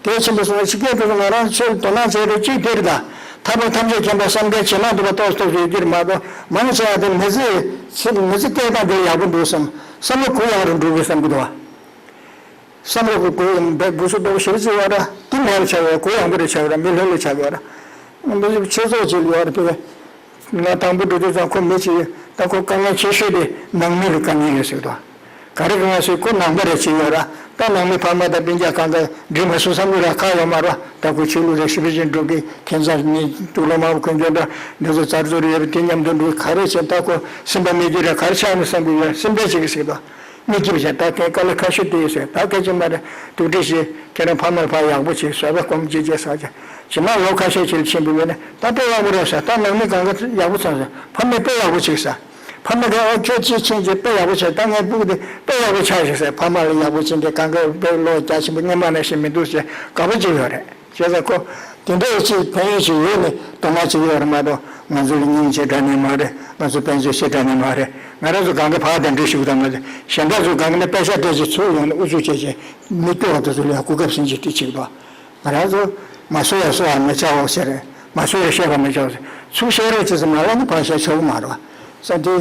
གལ་ཆེན་པོ་སོང་བ་ཕྱི་རྒྱལ་དུ་ང་རང་ཚོས་དོ་སྣང་བྱས་རེད། གཅིག་དེ་རེད། ད་ཐར་པ་ཐམས་ཅད་མཁྱེན་པ་བསམ་གཏན་ཇེ་མང་འདུག་པ་ཏོག་ཙམ་ཏོག་ཙམ་ཡོད་ཀྱི་རེད་མ་གཏོགས་མང་ཆེ་བ་དེ་མི་ཚེ་མི་ཚེ་སྐྱེལ་སྟངས་དེ་ཡག་པོ་འདུག་བསམ། བསམ་བློ་གུ་ཡངས་རུ་འགྲོ་དགོས་བསམ་གྱི་འདུག་བ། བསམ་བློ་གི་སྒོ་ཡང་འབད་དགོས་སུ་གཏོགས་ཞེ་ཅིག་བ་ར་དེ་མེད་པ་ཆགས་ཡོད། གུ་ཡངས་པོ་རེ་ཆགས་ཡོད་ར་མི་ལྷོད་ལྷོད་ཆགས་ཡོད་ར། འདི་ཆོས་ཚོགས་ཅིག་ཡོད་ར་དེ། ང་དང་པོ་འགྲོ་དུས་ཙང་ཁོ་མི་ཅིག་ད་ཁོ་དཀའ་ངལ་ཆེ་ཤོས་དེ་ནང་མི་ལ་དཀའ་ངལ་ཡོད་ཟེར་དོ། ག་རེ་དཀའ་ངལ་ཟེར་ཁོ་ནང་པ་རེ་ཅིག་ཡོད་ར། ད་ནང་མི་ཕ་མ་དང་སྤུན་ཀྱག་གང་ག་འགྲིག་མ་སོང་བསམ་གི་ར་ཁག་ཡོད་མ་ར། ད་ཁོ་ཆོས་ལུགས་རེ་ཞིབ་ཅིག་འགྲོ་གི་ཁྱིམ་ཚང་ནི་དུག་ལོག་མ་བུ་ཁོན་ཁྱོད་འདྲ་འདི་ཚོ་ཙར་ཙོར་ཡོད་པ་དེ་མཉམ་དུ་འགྲོ་ག་རེ་བྱེད། ད་ཁོ་སེམས་པ་མེད་ཀྱི་ར་ག་རེ་ཆགས་ནས་བསམ་གི་ཡོད་སེམས་ཁྲལ་བྱེད་གི་ཟེར་དོ། མི་སྐྱིད་པ་བྱས་ད་གའི་དཀའ་ལས་ཁ་ཤས་དེ་ཡོད་ཟེར། ད་སྐད་ཆ་མ་རེད། དུག་སྦྲུལ་ཞིག་ཁྱེད་རང་ཕ་མར་ཕར་ཡག་པོ་བྱེད་བཟོད་པ་སྒོམ་བྱེད་བྱེད་ཟེར་བྱས་ཇི་མ་ལོ་ཁ་ཤས་ཕྱིར་ཕྱིན་པའི་ངོས་ནས་ད་དཔེ་ཡག་པོ་རེད་ཟེར། ད་ནང་མི་གང་ག་ཡག་པོ་ཚང་ཟེར། ཕ་མས་དཔེ་ཡག་པོ་བྱེད་ཟེར། ཕ་མ་ག་ཨ་ཁྱོད་ཅི་ཕྱིན་ཅི་དཔེ་ཡག་པོ་བྱེད། ད་ངའི་སྤུ་གུ་དེ་དཔེ་ཡག་པོ་ཆགས་ཤིག་ཟེར། ཕ་མ་ལ་ཡག་པོ་བྱེད་མཁན་གང་ག་དཔེ་བློ་རྒྱ་ཆེན་པོ་སྔོན་མ་ནང་བཞིན་མི་འདུག་ཟེར་དགའ་པོ་བྱེད་ཡོད་རེད། བྱས་ཙང་ཁོ་དེ་འདྲའི་ཅིག་ཕན་ཡོན་ཞིག་ཡོད་ནས་དོ་སྣང་བྱེད་ཀྱི་ཡོད་རེད་མ་གཏོགས་ང་ཚོ་ལ་སྙིང་རྗེ་དྲག་ནས་མ་རེད། ང་ཚོ་དཔལ་འབྱོར་ཤེས་དྲག་ནས་མ་རེད། ང་རང་ཚོ་གང་ག་ཕར་དང་འདྲེ་ཞུགས་དང་མ་ཚོ་གཞན་དག་ཚོ་གང་ག་ནས་དཔེ་ཤ་སྤྲད་ཅིག་ཚུར་ཡོང་ནས་ཨུ་ཚུགས་བྱས་བྱས་མི་སྐྱོ་བ་དེ་ཚོ་ལ་ཡང་གོ་སྐབས་ཟིན་ཅིག་དེ་ཅིག་དང་། ང་རང་ཚོ་མ་གསོད་ཡ་གསོད་ཡ་མི་བྱའོ་ཟེར། མ་གསོད་ཡ་གསོད་པ་མི་བྱའོ་ཟེར། ཚུར་བཤད་རོགས་བྱེད་ཟེར་མ་ལབ་ན་ཕར་བཤད་ཆོག་གི་མ་རེད་བ། ས་དེ་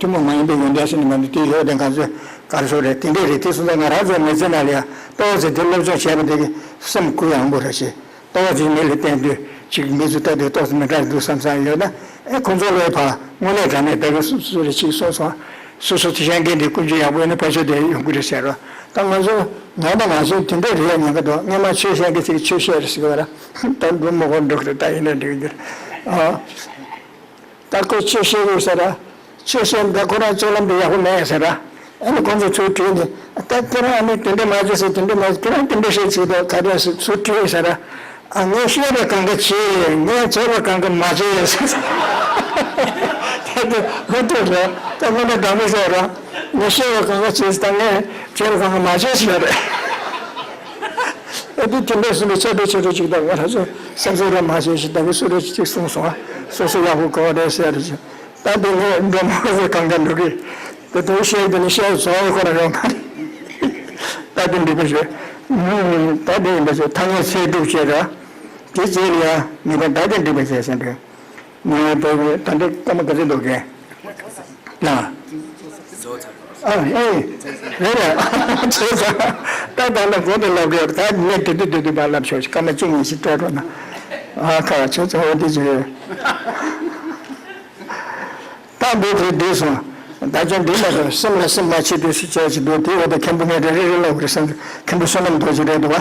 ཐུན་མོང་མ་ཡིན་པའི་ཡོན་ཏན་ཟེར་ནས་མ་འདུག་དེ་ཡོད་དེ་ང་ཚོས་ག་རེ་ཟེར་རེད། དེ་འདྲས་རེད། དེ་སོང་ཙང་ང་རང་ཚོའི་མི་ཚེ་ནང་ལ་ཡང་ཏོག་ཙམ་དེ་སློབ་སྦྱོང་བྱས་པ་དེ་གི་སེམས་གུ་ཡངས་པོ་རེ་བྱེད། ཏོག་ཙམ་མི་ལ་བསྟན་དུས་ཅིག་མི་ཚོ་ལྟ་དུས་ཏོག་ཙམ་མི་འདྲ་འདུག་བསམ་བསམ་ཡོད་ན་ཨེ་ཁོང་ཚོ་ལ་ཕར་དངོས་གནས་དྲང་གནས་ད་གི་སུ་སུ་རེ་ཅིག་གསུངས་སོང་། སོ་སོ་དེ་བཤད་མཁན་དེ་ཀུན་སྤྱོད་ཡག་པོ་ཡོད་ན་ཕར་ཕྱོགས་དེ་ཡོང་གི་རེད་ཟེར་རོ། ད་ང་ཚོ་ང་དང་ང་ཚོའི་དེ་འདྲ་རེད་ཉན་གི་འདུག་སྔོན་མ་ཆོས་བཤད་མཁན་ཚོས་ཆོས་བཤད་རེད་ཟེར་གི་བ་ར། ད་འགྲོ་མི་དགོས་འགྲོ་གི་རེད། ད་ཡིན་ན་འགྲིག་གི་རེད། ཨ། ད་ཁོ་ཆོས་བཤད་ཡོད་ཟེར་ར། ཆོས་བཤད་འདི་ཁོ་རང་སྤྱོད་ལམ་འདི་ཡག་པོ་མེད་ཟེར་ར། ཨ་ནི་ཁོང་ཚོ་ཚུར་དྲིས་ནས་ད་ཁྱེད་རང་ཨ་ནི་དེ་འདྲ་མ་བྱེད་ཟེར། དེ་འདྲ་མ་ཁྱེད་རང་དེ་འདྲ་བཤད་བྱེད་དོ་ག་རེ་ཟེར་ཚུར་དྲིས་ཟེར་ར། ཨ་ངས་བཤད་པ་གང་ག་བྱེད། ངས་བྱས་པ་གང་ག་མ་བྱེད་ཟེར། ད་དེ་ཧུར་ཐུག་རེད། ད་སྔོན་འགྲོ་འདྲ་མོ་ཟེར་ར། ངས་བཤད་པ་གང་ག་བྱེད་ཟེར། ད་ངས་བྱས་པ་གང་ག་མ་བྱེད་ཟེར་ར། ཨ་དེ་དེ་འདྲ་སུ་ལ་ཆ་འདྲ་ཆ་འདྲ་ཅིག་ད་ང་རང་ཚོ་སེམས་ཚོར་ར་མ་བྱེད་ཞིག་ད་གི་སུ་རེ་ཅིག་གསུངས་སོང་། སོ་སོ་ཡག་པོ་གོ་བ་རེད་ཟེར་ར་ཅིག་ད་དེ་ངས་འགྲོ་མ་ཟེར་གང་ག་འགྲོ་གི། དེ་དུས་བཤད་དེ་ནི་བཤད་བཟོ་བའི་ཁོ་ར་ཡོང་ད། ད་དེ་འགྲིག་པ་བྱེད། ད་དེ་ཡིན་པ་བྱེད། ཐ་སྙད་ཚད་སྒྲུབ་བྱེད་ར། དེ་རྗེས་ལ་ཡང་ངེས་པར་ད་དེ་འགྲིག་པ་བྱེད་ཟེར་འདུག་ངས་བོད་ཀྱི་ད་འདི་སྐར་མ་ག་ཚོད་འདུག་གས། ན། ཨ་ཨེ། རེད་རེད། ཚོད་ཚོད། ད་ད་ལ་གོ་དེ་ལབ་རེད། ད་ངས་དེ་དུས་དེ་དུས་པ་ལབ་ཆོག་སྐར་མ་གཅིག་གཉིས་ཤིག་སྤྲད་རོགས་གནང་། ཨ་ཁ་ཆོད་ཚོད་འོ་དེ་ཅི་རེད། ད་འདི་དེ་འདི་སོང་། ད་ཅང་འདི་མ་གཏོགས་སེམས་ལ་སེམས་མ་བྱེད་དུས་སུ་བྱས་ཅི་འདུག་དེ་འོ་ད་མཁན་པོ་ངས་རེ་རེ་རེ་ལབ་རེད་བསམ། མཁན་པོ་བསོད་ནམས་རྡོ་རྗེ་རེད་འདུག་བ།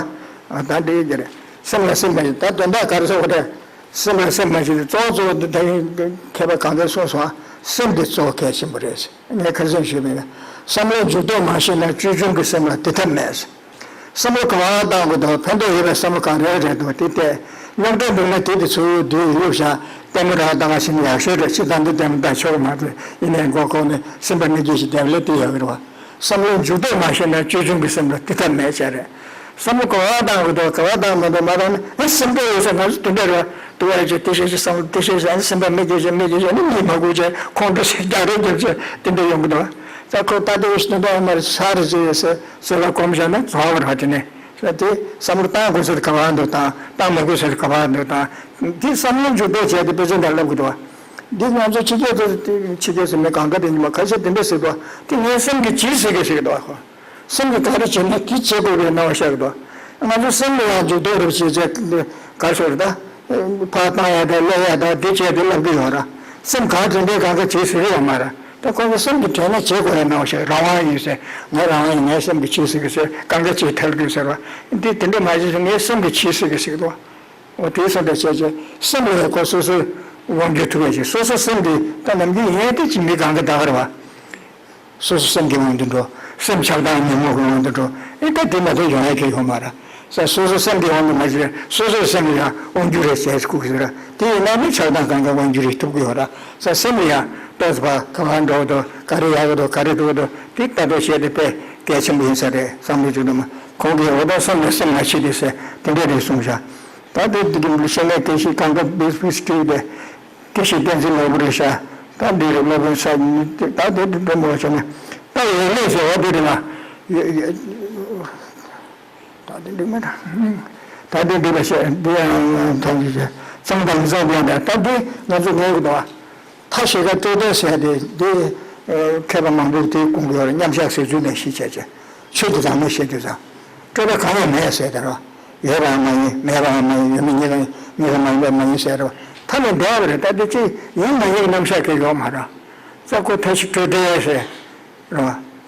ཨ་ད་འདི་ཡོད་ཀྱི་རེད། སེམས་ལ་སེམས་མ་བྱེད་ད་དོན་དག་ག་རེ་ཟེར་བ་རེད། སེམས་ལ་སེམས་མ་བྱེད་དེ་གཙོ་བོ་གཙོ་བོ་འདི་ད་ཡིན་མཁས་པ་གང་གས་གསུངས་སོང་ཨ། སེམས་དེ་གཙོ་བོ་གལ་ཆེན་པོ་རེད། ངས་ཁ་སང་ཞུས་པ་ཡིན། བསམ་བློའི་འཇུག་ལྡོག་མ་ཤེས་ན་ཅོལ་ཆུང་གི་སེམས་ལ་དེ་ཐབས་མེད། བསམ་བློ་གང་བཏང་དགོས་དང་ཕན་ཐོགས་ཡོད་པའི་བསམ་བློ་གང་རེ་རེད་འདུག་དེ་བལྟས། རྙོག་དྲ་འདུག་ན་དེ་དེ་ཚུར་བསྡུས་གཡུག་བཞག་ལྟད་མོ་རག་ད་ག་ཕྱིན་ཡག་ཤོས་རེད། ཅི་ལྟར་འདི་ལྟད་མོ་ལྟ་ཆོག་གི་མ་རེད། ཡིན་ནའི་མགོ་ཁོག་ནས་སེམས་པ་གནས་རྒྱུ་ཞིག་བསྡད་པ་ལས་དེ་ཡག་གི་རེད་བ། བསམ་བློའི་འཇུག་ལྡོག་མ་ཤེས་ན་ཅོལ་ཆུང་གི་སེམས་ལ་དེ་ཐབས་མེད་བྱས་རེད། བསམ་བློ་ག་བ་བཏང་གི་འདུག་ག་བ་བཏང་མི་འདུག་མ་བཏང་ན་ཨ་སེམས་ཁྲལ་ཡོད་ས་ང་ཚོ་དེ་འདྲ་རེད། དུ་བ་ཅེ་དེ་བྱས་ཅེ་བསམ་བློ་དེ་བྱས་ཅེ་ཨ་ནི་སེམས་པ་མི་སྐྱིད་ཅེ་མི་སྐྱིད་ཅེ་ཨ་ནི་གཉིད་མ་ཁུག་ཅེ་ཁོང་ཁྲོ་ཞེ་རྒྱག་རེ་རྒྱབ་ཅེ་དེ་འདྲ་ཡོང་གི་འདུག་ས་ཁོ་ད་དེ་བས་དེ་འདྲ་ཡོང་མ་རེད་ས་རེད་ཅེ་ཡོད་ས་ཟེར་ལ་གོམས་བྱས་ན་ཚོར་བ་རེད་བ། དེ་ནས་ས་དེ་བསམ་བློ་བཏང་དགོས་ས་དེ་ག་བ་འདུག་དང་བཏང་མ་དགོས་ས་དེ་ག་བ་འདུག་དང་དེ་བསམ་བློ་འཇུག་ལྡོག་བྱས་ཏེ་དཔེ་ཆ་འདྲ་ལབ་གི་འདུག་བ། འདི་ང་ཚོ་ཕྱི་རྒྱལ་དུ་ཕྱི་རྒྱལ་ཟེར་མི་གང་ག་དེ་ཉི་མ་ཁ་ཤས་དེ་འདྲ་ཟེར་གི་འདུག་བ། དེ་ངའི་སེམས་ཀྱི་ཇི་ཟེར་གི་ཟེར་གི་འདུག་བ་ཁོ། སེམས་ཀྱི་ག་རེ་བྱེད་ན་དེ་བྱེད་དགོས་པའི་སྣང་བ་ཤར་གི་འདུག་ང་ཚོ་སེམས་ལ་ཡང་འཇུག་ལྡོག་རེ་བྱེད་ཚེ་ག་རེ་ཟེར་ད། ཕར་བཏང་ཡ་དང་སླེབས་ཡ་དང་དེ་བྱས་དེ་ལབ་གི་ཡོད་ར། སེམས་གང་དྲན་དྲན་གང་ག་བྱེད་ཟེར་གི་ཡོད་མ་ར། ད་ཁོང་གི་སེམས་ཀྱི་དྲན་ན་བྱེད་དགོས་པའི་སྣང་བ་ཤར། རང་དབང་ཡིན་ཟེར། ང་རང་དབང་ཡིན། ངའི་སེམས་ཀྱི་ཇི་ཟེར་གི་ཟེར། གང་ག་ཇི་ཐལ་གི་ཟེར་བ། འདི་དེ་འདྲ་མ་བྱེད་ཟེར། ངའི་སེམས་ཀྱི་ཇི་ཟེར་གི་ཟེར་གི་འདུག་འོ་དེ་སོང་འདྲ་བྱས་རྗེས་སེམས་ལ་ཡང་ཁོ་སོ་སོའི་དབང་སྒྱུར་ཐུབ་པ་ཞིག་སོ་སོ་སེམས་དེ་ད་ནམ་རྒྱུན་ཡིན་ཏེ་ཅི་མི་གང་གི་ད་གར་བ། སོ་སོ་སེམས་ཀྱི་དབང་དུ་འགྲོ། སེམས་ཆགས་སྡང་ཉོན་མོངས་ཀྱི་དབང་དུ་འགྲོ། ཨེ་ད་དེ་མ་གཏོགས་ཡོང་ཡ་གི་ཡོད་མ་རེད། ས་སོ་སོ་སེམས་ཀྱི་དབང་དུ་མ་བྱས། སོ་སོའི་སེམས་ལ་ཡང་དབང་སྒྱུར་རེ་བྱས་ཁུག་ཟེར། དེ་ཡིན་ན་ནི་ཆགས་སྡང་གང་ག་དབང་སྒྱུར་རེ་ཐུབ་ཀྱི་ཡོད་ར། ས་སེམས་ལ་ཡང་ལྟོས་པ་ག་བ་འགྲོ་གི་འདུག་ག་རེ་ཡག་གི་འདུག་ག་རེ་སྡུག་གི་འདུག་དེ་ལྟ་རྟོག་བྱས་ཏེ་དཔེ་གལ་ཆེན་པོ་ཡིན་ས་རེད་བསམ་བློ་བཅུག་འདུག་མ། ཁོང་གིས་འོ་ད་སེམས་ལ་སེམས་ལ་ཕྱི་དེ་ཟེར་དེ་འདྲ་རེད་གསུངས་བཞག་ད་དེ་དེ་གི་བཤད་ན་སྐད་ཆ་གང་ག་བིས་བིས་སྐྱེས་ཏེ་སྐད་ཆ་བསྟན་འཛིན་ནོར་བུ་རེད་ཤག་ད་འདི་རེད་སློབ་དཔོན་ས་ད་དེ་འདི་འདྲ་མོ་བྱས་ནས་ད་ཡོད་མེད་ཟེར་བ་དེ་རེད་ལ། ཡོད་ཡོད། ད་དེ་འདི་མ་ད་དེ་འདི་ལ་བཤད་འདི་ཡང་ཐོན་གྱི་བྱས་གཙང་དང་མི་གཙང་དེ་ཡང་འདྲ། ད་འདི་ང་ཚོ་ངེས་ཀྱི་འདུག་ཨ། མཐའ་ཞེས་པ་སྤྲོས་བྲལ་ཟེར་ཏེ་འདི་མཁས་པ་མང་པོས་དེ་དགོངས་ཀྱི་ཡོད་རེད། མཉམ་གཞག་ཟེར་ཚུལ་ནས་གཞི་བྱས་བྱས་ཆོས་ཀྱི་དང་མི་ཤེས་དུས་ཙང་སྤྲོས་པ་གང་ཡང་མེད་ཟེར་དེ་རོ། ཡོད་པའང་མ་ཡིན། མེད་པའང་མ་ཡིན། ཡོད་མེད་གཉིས་ཀ་གཉིས་ཀ་མ་ཡིན་པ་མ་ཡིན་ཟེར་རོ། མཐའ་ནས་འདས་པ་རེད། ད་དེ་ཅི་ཡིན་མ་ཡིན་རྣམ་གཞག་གི་ཡོད་མ་རེད། ས་ཁོ་མཐའ་ཞིག་སྤྲོས་བྲལ་ཟེར། རེད་བ།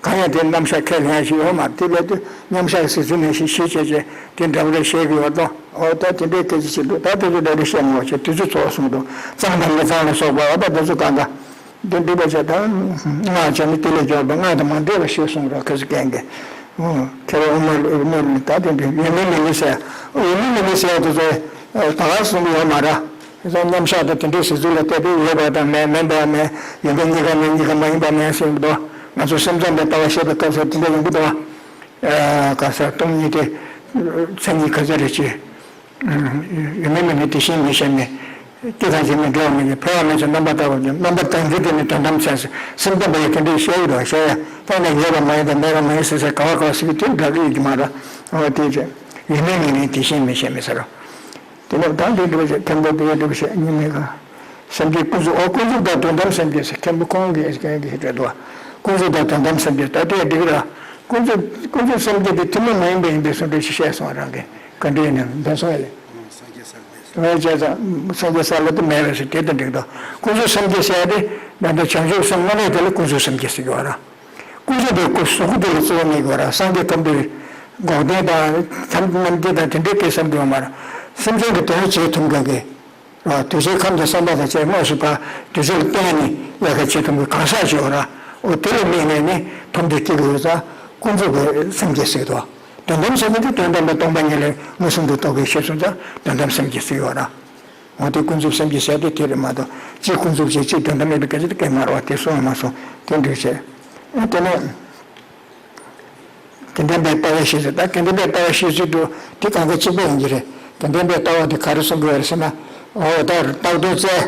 གང་ཡང་དེ་རྣམ་གཞག་ཁས་ལེན་ཞིག་ཡོད་མ་རེད། དེ་ལས་དུ་མཉམ་གཞག་ཟེར་ཚུལ་ནས་ཞིག་ཤེས་བྱས་བྱས་དེ་འདྲ་བོ་རེ་བཤད་ཀྱི་ཡོད་དོ། འོ་ད་དེ་འདྲའི་སྐད་ཆ་ཞིག་འདུག་ད་དེ་ཚོ་འདྲ་རེ་བཤད་མ་བྱས་དུས་ཚོད་ཚོགས་སོང་འདུག་གཙང་དང་མི་གཙང་ལ་སོགས་པ་འོ་ད་དེ་ཚོ་གང་ག་འདི་འདྲི་བ་བྱས་ད་སྔགས་བྱས་ནས་དེ་ལས་སྦྱོར་བ་སྔགས་དང་མ་འདྲེས་པ་ཞེས་གསུངས་རོགས་ཁ་ཅིག་རྐྱང་གི། འོ་ཁྱེད་རང་དབུ་མ་དབུ་མ་ལ་ད་དེ་འདྲ་ཡོད་མིན་མིན་མིན་ཟེར། འོ་ཡོད་མིན་མིན་མིན་ཟེར་དེ་ཚོ་ད་ག་གསུང་གི་ཡོད་མ་རེད། མཉམ་གཞག་དང་དེ་འདྲའི་ཟེར་ཚུལ་ལ་བལྟས་ཏེ་ཡོད་པ་དང་མེད། མེད་པ་མེད། ཡོད་པ་གཉིས་ཀ་མེད། གཉིས་ཀ་མ་ཡིན་པ་མེད་ཟེར་གྱི་འདུག་ང་ཚོ་སེམས་ཙམ་པའི་ལྟ་བ་བཤད་པའི་སྐབས་སུ་དེ་འདྲ་ཡོང་གི་འདུག་ག་ས་སྟོང་ཉིད་དེ་མཚན་ཉིད་ག་ཚོད་རེད་ཅེས། ཡོད་མིན་མིན་མིན་དེ་བཞིན་མིན་གཞན་མིན། སྐྱེ་དང་འཇིག་མིན་འབྲེལ་བ་མིན་གྱི་འཕོ་བ་མེད་ཅིང་རྣམ་པར་དག་པར་འགྱུར། རྣམ་པར་དག་འགྱུར་དེ་ནི་དོན་དམ་མཚན་ཟེར། སེམས་ཙམ་པ་ཡིས་དེ་འདྲའི་བཤད་ཡོད་དོ། བཤད་ཡ་དཔེར་ན་ཡོད་པ་མ་ཡིན་དང་མེད་པ་མ་ཡིན་ཟེར་ཟེར་ག་བ་ག་བ་ཟེར་གྱི་དེ་འདྲ་གི་ཡོད་ཀྱི་མ་རེད། འོ་དེ་ཅེས་ཡོད་མིན་མིན་མིན་དེ་བཞིན་མིན་གཞན་མིན་ཟེར་རོ། དེ་ནས་ད་འདི་འདྲ་བ་ཞིག་མཐོན་པོ་དེ་འདྲ་བ་ཞིག་སྙིང་མེད་ག་སེམས་བསྐྱེད་ཀུན་རྫོབ། འོ་ཀུན་རྫོབ་དང་དོན་དམ་སེམས་བསྐྱེད་ཟེར་མཁན་པོ་ཁོང་གིས་སྐད་ཀྱི་ཞིག་རེད་འདུག་ཀུན་རྫོབ་དང་དོན་དམ་སེམས་བསྐྱེད་ད་ལྟའི་འགྲིག་ར། ཀུན་རྫོབ་ཀུན་རྫོབ་སེམས་བསྐྱེད་དེ་ཐུན་མོང་མ་ཡིན་པ་ཡིན་པའི་ཟུང་འབྲེལ་ཞིག་བཤད་སོང་རང་གིས་ག་འདྲ་ཡིན་ནམ་འདོན་སོང་ཡ་ལེ། སངས་རྒྱས་ས་ལ་དུ་མེད་པ་ཞིག་དེ་དང་འགྲིག་འདུག་ཀུན་རྫོབ་སེམས་བསྐྱེད་ཟེར་ཡ་དེ་ད་ལྟ་བྱང་ཆུབ་སེམས་དངོས་གནས་དེ་ལ་ཀུན་རྫོབ་སེམས་བསྐྱེད་ཟེར་གྱི་ཡོད་ར། ཀུན་རྫོབ་པའི་ཀུན་གཟུགས་སྐུ་དེ་ལ་རྩི་བ་མེད་དགོས་ར། སངས་རྒྱས་ཐོབ་འདོད་འགོག་བདེན་དང་ཐབས་རྣམ་འགྱུར་དང་དེ་འདྲའི་སྐད་བསམ་དགོས་མ་རེད། སེམས་ཅན་གྱི་དོན་བྱེད་ཐུབ་མཁན་གྱི་ར། གདུལ་བྱའི་ཁམས་དང་བསམ་པ་དང་བཅས་དངོས་སུ་ཕར་གདུལ་བྱ་ལ་བརྟེན་ནས་ལས་ཀ་བྱེད་ཐུབ་མཁན་གང་ཟག་ཅིག་ཡོད་ར། འོ་དེ་ལ་དམིགས་ནས་ནི་ཐོབ་འདོད་སྐྱེ་དགོས་ཡོད་ཙང་ཀུན་རྫོབ་པའི་སེམས་བསྐྱེད་ཟེར་གྱི་འདུག་དོན་དམ་སེམས་བསྐྱེད་དེ་དོན་དམ་པའི་སྟོང་པ་ཉིད་ལ་མངོན་སུམ་དུ་རྟོགས་པའི་ཤེས་སོང་ཙང་དོན་དམ་སེམས་བསྐྱེད་ཟེར་གྱི་ཡོད་ར། འོ་དེ་ཀུན་རྫོབ་སེམས་བསྐྱེད་ཟེར་དེ་དེ་རེད་མ་གཏོགས་གཅིག་ཀུན་རྫོབ་བྱེད་གཅིག་དོན་དམ་མེད་པའི་སྐད་ཆ་དེ་སྐད་མ་རེད་བ། དེ་སོང་མ་སོང་དེ་འགྲིག་བྱས། ཨ་དེ་ནས་དགེ་ལྡན་པའི་ལྟ་བའི་ཤེས་ཚུལ། ད་དགེ་ལྡན་པའི་ལྟ་བའི་ཤེས་ཚུལ་དུ་དེ་གང་ག་གཅིག་པ་ཡིན་གྱི་རེད། དགེ་ལྡན་པའི་ལྟ་བ་དེ་ག་རེ་གསུང་གི་ཡོད་རེད་ཟེར་ན། འོ་ད་རྟག་ཏུ་བཙལ།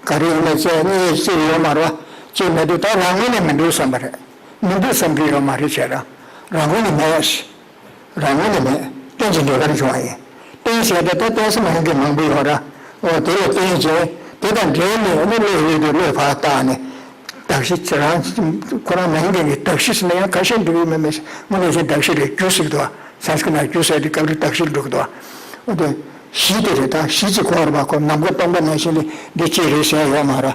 ག་རེ་ཡིན་ན་བཙལ་གཉིས་བཙལ་ཡོད་མ་རེད་བ། བཙལ་མེད་དུས་ད་རང་ངོས་ནས་མི་འདུག་བསམ་པ་རེད། མི་འདུག་བསམ་གྱི་ཡོད་མ་རེད་བྱས་ར། རང་ངོས་ནས་མེད། རང་ངོས་ནས་མེད། རྟེན་ཅིང་འབྲེལ་བར་འབྱུང་བ་ཡིན། རྟེན་ཟེར་ཏེ་ད་རྟེན་ས་མ་ཡིན་མཁན་མང་པོ་ཡོད་ར། འོ་དེ་ལ་རྟེན་ཅིང་དེ་དང་འབྲེལ་ནས་ནི་བློས་ཡོད་དུ་བློས་ཕར་བཏགས་ནས། གདགས་གཞི་རང་ཁོ་རང་མ་ཡིན་མཁན་གྱི་གདགས་གཞི་ཟེར་ན་ཡང་ཁ་ཤས་འགྲིག་གི་མེད་མེད་དངོས་གནས་ཀྱི་གདགས་གཞི་རེད། རྒྱུ་ཟེར་གི་འདུག་བ། སཾ་སྐྲྀཏ་ནང་རྒྱུ་ཟེར་དེ་སྐབས་རེ་གདགས་གཞིར་འགྲོ་གི་འདུག་བ། འོ་དེ་གཞི་དེ་རེད། ད་གཞི་གཅིག་གོ་བར་མ་གོ་ནམ་མཁའ་སྟོང་པ་ནང་བཞིན་ལས་འདི་གཅིག་རེད་ཟེར་ཡོད་མ་ར།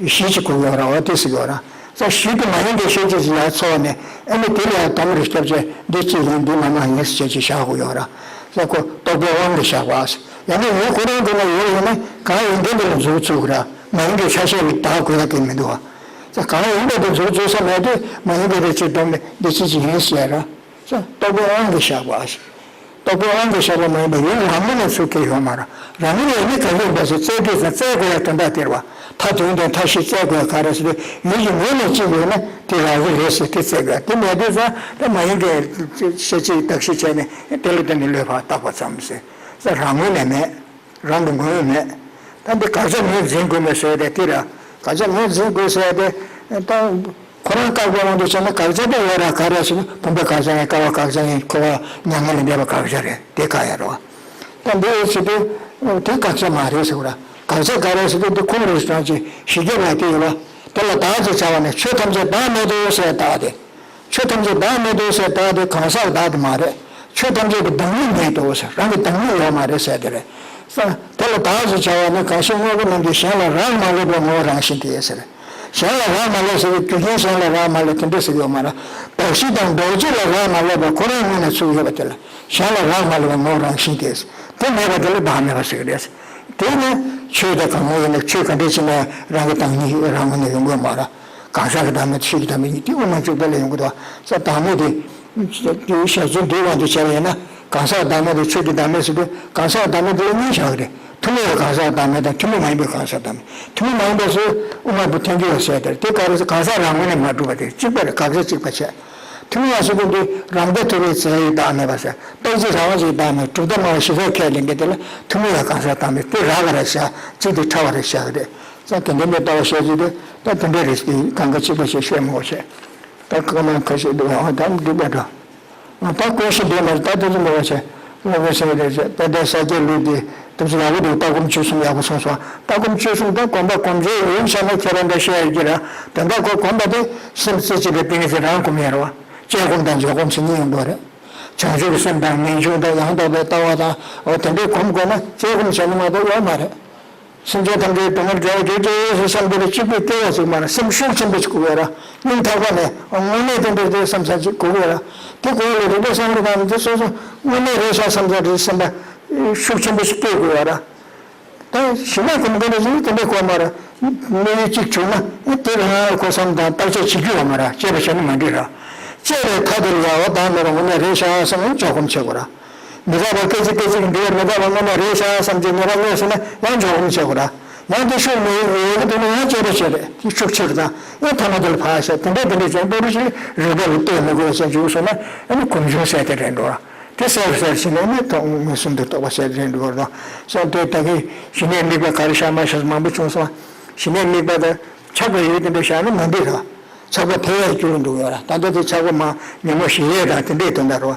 གཞི་གཅིག་གོ་ཡོད་ར་བ་དེ་ཟེར་ཡོད་ར། ས་གཞི་དེ་མ་ཡིན་པའི་ཤེས་བྱེད་ཅིག་ཡར་ཚོགས་ནས་ཨ་ནི་དེ་ལ་ཡང་དོམ་རེ་སྐྱབས་བྱས་འདི་གཅིག་ཡིན་འདི་མ་མ་ཡིན་ཟེར་བྱས་བཞག་གོ་ཡོད་ར། ས་ཁོ་རྟོག་པའི་དབང་གིས་བཞག་པ། ཡང་ན་ཡུལ་ཁོ་རང་དེ་ལ་ཡོད་ཡོད་ན་གང་ཡིན་དེ་འདི་ལ་འཛུགས་བཅུག་ར། མ་ཡིན་པའི་ཆ་ཤས་ལ་བདག་དགོས་ཡ་གི་མི་འདུག་བ། ས་གང་ཡིན་པ་དེ་འཛུགས་བཅུག་ས་མེད་དུས་མ་ཡིན་པའི་རེ་ཆེ་སྡོམ་ནས་འདི་གཅིག་གཅིག་ཡིན་ཟེར་ར། ས་རྟོག་པའི་དབང་གིས་བཞག་པ། རྟོག་པའི་དབང་གིས་ཤར་བ་མ་ཡིན་པ་ཡུལ་རང་ངོས་ནས་ཚུར་སྐྱེས་ཡོད་མ་རེད། རང་ངོས་ནས་ཡིན་ན་ག་རེ་ཡིན་པ་ཟེར། བཙལ་དུས་ཙང་བཙལ་དགོས་ཡ་དོན་དག་དེ་རེད་བ། མཐའ་དོན་དང་མཐའ་བཞི་བཙལ་དགོས་ཡ་ག་རེ་ཟེར་དུས་ཡུལ་གྱི་ངོས་ནས་གཅིག་ཡོད་ན་དེ་རང་གི་རེད་ཟེར་དེ་བཙལ་དགོས་ཡ། དེ་མེད་དུས་ཙང་ད་མ་ཡིན་གྱི་ཤེས་བྱེད་བརྟག་ཞིབ་བྱས་ནས་དེ་ལ་བརྟེན་ནས་བློས་ཕར་བཏགས་པ་ཙམ་ཟེར། ས་རང་ངོས་ནས་མེད། རང་གི་ངོས་ནས་མེད། ད་འདི་དགག་བྱ་ངོས་འཛིན་དགོས་མེད་ཟེར་ཏེ་དེ་ར། དགག་བྱ་ངོས་འཛིན་དགོས་ཟེར་ཏེ། ད་ཁོ་རང་བཀག་པའི་དབང་དུ་བྱས་ན་དགག་བྱ་དེ་ཡོད་ར་ག་རེ་ཟེར་ན་བུམ་པ་དགག་བྱ་ཡིན། ཀ་བ་དགག་བྱ་ཡིན། འཁོར་བ་མྱ་ངན་ལས་འདས་པ་དགག་བྱ་རེད། དེ་ག་ཡ་རེད་བ། ད་འདི་ཨེ་ཟེར་དུས་དེ་དགག་བྱ་མ་རེད་ཟེར་བ་ར། དགག་བྱ་ག་རེ་ཟེར་དུས་འདི་ཁོང་རེ་རང་གི་གཞི་རྒྱབ་ལ་དེ་ཡོད་བ། དེ་ལ་བདག་ཅེས་བྱ་བ་ནི་ཆོས་ཐམས་ཅད་བདག་མེད་དོ་ཟེར་བདག་དེ། ཆོས་ཐམས་ཅད་བདག་མེད་དོ་ཟེར་བདག་དེ་གང་ཟག་བདག་དེ་མ་རེད། ཆོས་ཐམས་ཅད་ཀྱི་བདག་མེད་མེད་དོ་ཟེར། རང་གི་བདག་མེད་ཡོད་མ་རེད་ཟེར་དེ་རེད། ས། དེ་ལ་བདག་ཅེས་བྱ་བ་ནི་གང་ཞིག་དངོས་པོ་རྣམས་ཀྱི་གཞན་ལ་རག་མ་ལས་པའི་ངོ་བོ་རང་བཞིན་ཏེ་ཟེར། གཞན་ལ་རག་མ་ལས་ཟེར་བའི་རྒྱུ་རྐྱེན་གཞན་ལ་རག་མ་ལས་དེ་འདྲ་ཟེར་གྱི་ཡོད་མ་རེད། བདག་གཞི་དང་ལྡོག་གཞི་ལ་རག་མ་ལས་པ་ཁོ་རང་ངོས་ནས་ཚུར་ཡོད་པ་དེ་ལ་གཞན་ལ་རག་མ་ལས་པའི་ངོ་བོ་རང་བཞིན་ཏེ། དེ་མེད་པ་དེ་ལ་བདག་མེད་པ་ཟེར་གྱི་རེད། དེ་ནི་ཆོས་དང་གང་ངོ་ཡིན་ན་ཆོས་ག་འདྲ་ཅིག་ན་རང་གི་བདག་ཉིད་རང་ངོས་ནས་ཡོང་གི་ཡོད་མ་རེད། གང་ཟག་གི་བདག་མེད་ཆོས་ཀྱི་བདག་མེད་གཉིས་དེ་དབུ་མ་འཇུག་པ་ལ་ཡོང་གི་འདུག་ས། བདག་མེད་དེ། དེའི་བཤད་ཚུལ་འདིའི་དབང་དུ་བྱས་པ་ཡིན་ན་གང་ཟག་བདག་མེད་དང་ཆོས་ཀྱི་བདག་མེད་ཟེར་དུས་གང་ཟག་བདག་མེད་དེ་ལ་གཉིས་བཞག་གི་རེད། ཐུན་མོང་བའི་གང་ཟག་བདག་མེད་དང་ཐུན་མོང་མ་ཡིན་པའི་གང་ཟག་བདག་མེད། ཐུན་མོང་མ་ཡིན་པ་ཟེར་དབུ་མ་པའི་ཐལ་འགྱུར་བ་ཟེར་དེར་དེ་ག་རེ་ཟེར། གང་ཟག་རང་ངོས་ནས་མ་གྲུབ་པ་དེ་གཅིག་པ་རེད། དགག་བྱ་གཅིག་པ་བྱས། ཐུན་མོང་བ་ཟེར་དུས་འདི་རང་རྐྱ་ཐུབ་པའི་རྫས་ཡོད་བདག་མེད་པ་ཟེར། རྟག་གཅིག་རང་དབང་གཅིག་བདག་མེད་གྲུབ་མཐའ་སྨྲ་བ་ཞེས་བྱ་ཁས་ལེན་མཁན་དེ་ལ་ཐུན་མོང་བའི་གང་ཟག་བདག་མེད་དེ་རགས་པ་རེད་བཞག་གཅིག་དེ་ཕྲ་བ་རེད་བཞག་གི་རེད། ས། དེ་འདྲ་མེད་ལྟ་བ་བཤད་ཚུལ་དེ་ད་དེ་འདྲ་རེད། དེ་གང་ག་གཅིག་པ་ཞིག་ཤོད་མི་དགོས་བྱས། ད་ཁོ་ན་ཁ་ཤས་འདུག་ཨ་ད་འགྲིག་པ་འགྲོ། ད་ཀུན་གཞི་འདི་མ་རེད། ད་དེ་ཚོ་མི་དགོས་བྱས། བློ་ཁ་སེང་རེད་བྱས། དཔལ་ལྡན་ས་སྐྱའི་ལུགས་འདི་དེ་ཚོ་ཡག་པོ་འདུག་ལྟ་སྒོམ་སྤྱོད་གསུམ་ཡག་པོ་གསུངས་སོང་། ལྟ་སྒོམ་སྤྱོད་གསུམ་ད་སྒོམ་པ་སྒོམ་བྱེད་ཡིན་བྱས་ན་ཁྱེད་རང་འདྲ་བཤད་ཡོད་ཀྱི་རེད། དོན་དག་ཁོ་སྒོམ་པ་དེ་སེམས་རྩེ་གཅིག་པའི་ཏིང་ངེ་འཛིན་རང་སྒོམ་ཡ་རེད་བ། དཔྱད་སྒོམ་དང་འཇོག་སྒོམ་ཟེར་གཉིས་ཡོང་གི་རེད། བྱང་ཆུབ་ཀྱི་སེམས་དང་ངེས་འབྱུང་དང་ཡང་དག་པའི་ལྟ་བ་དང་འོ་དེ་འདྲའི་སྒོམ་དགོས་ན་དཔྱད་སྒོམ་བྱས་ན་མ་གཏོགས་ཡོད་མ་རེད། སེམས་ཅན་ཐམས་ཅད་སྡུག་བསྔལ་བྲལ་བར་གྱུར་ཅིག་ཟེར་བསམ་དེ་ལ་གཅིག་པུས་སྐྱེ་བ་ཟིག་མ་རེད། སེམས་ཤུགས་ཆེན་པོ་ཞིག་དགོས་ཡོད་ར། སྙིང་ཐག་པ་ནས་དངོས་གནས་དེ་འདྲ་དེ་བསམ་ས་ཅིག་དགོས་ཡོད་ར། དེ་དགོས་ཡོད་ལ་རིག་པ་བསམ་བློ་བཏང་ནས་དེ་སོ་སོ་དངོས་གནས་རེད་ཤག་བསམ་ས་དེ་སེམས་པ་ཤུགས་ཆེན་པོ་ཞིག་སྐྱེ་དགོས་ཡོད་ར། ད་ཞི་གནས་སྒོམ་མཁན་དེ་ཚོས་དེ་འདྲ་དགོས་མ་ར། དམིགས་ཡུལ་གཅིག་བྱུང་ན་དེ་རང་ལ་གོ་བསམ་དང་བརྟག་དཔྱད་བྱེད་རྒྱུ་ཡོད་མ་ར། དཔྱད་པ་བྱས་ན་མ་འགྲིག་ར། དཔྱད་པའི་མཐའ་དེ་ལ་ཡ་བ་དང་མེད་ར་དངོས་གནས་རེད་ཤག་བསམ་ནས་འཇོག་སྒོམ་བྱེད་དགོས་ར། མི་རྟག་པ་སྐད་ཅིག་སྐད་ཅིག་གིས་འདི་ཡང་མི་རྟག་པ་དངོས་གནས་རེད་ཤག་བསམ་གྱི་ངེས་པ་རྙེད་སོང་ན་ཡང་འཇོག་སྒོམ་བྱེད་དགོས་ར། ཡང་དེ་ཤུགས་མེད་ཡོད་གི་འདུག་ན་ཡང་དཔྱད་པ་བྱེད་རེད། དེ་ཤུགས་ཆེ་རུ་དང་ཡང་ཐ་མ་དེ་ལ་ཕར་བཤད་དེ་འདྲས་དེ་འདྲས་བྱས་ཏོག་ཙམ་ཞིག་རིག་པ་ལ་ལྟོས་མི་དགོས་བྱས་འཇུག་སོང་ན་ཨ་ནི་སྒོམ་བྱུང་ཟེར་དེ་རེད་འགྲོ་ར། དེ་གསལ་རུ་གསལ་ཕྱིན་ནས་ནི་ཐོག་མངོན་སུམ་དུ་རྟོགས་པ་ཟེར་དེ་རེད་འགྲོ་ར། བྱས་དེ་ད་གིན་ཞི་གནས་དམིགས་པ་ག་རེ་བཤད་མ་བཤད་མང་པོ་བྱུང་སོང་། ཞི་གནས་དམིགས་པ་དང་ཆགས་པ་ཡོད་དེ་འདྲས་བཤད་ན་མ་འགྲིག་ར། ཆགས་པ་འཕེལ་ཡས་རྒྱུ་རུ་འགྲོ་གི་ཡོད་ར། ད་ལྟ་དེ་ཆགས་པ་མ་ཉོན་མོངས་ཞི་ཡས་དང་དེ་འདྲའི་དོན་དག་རེད་བ།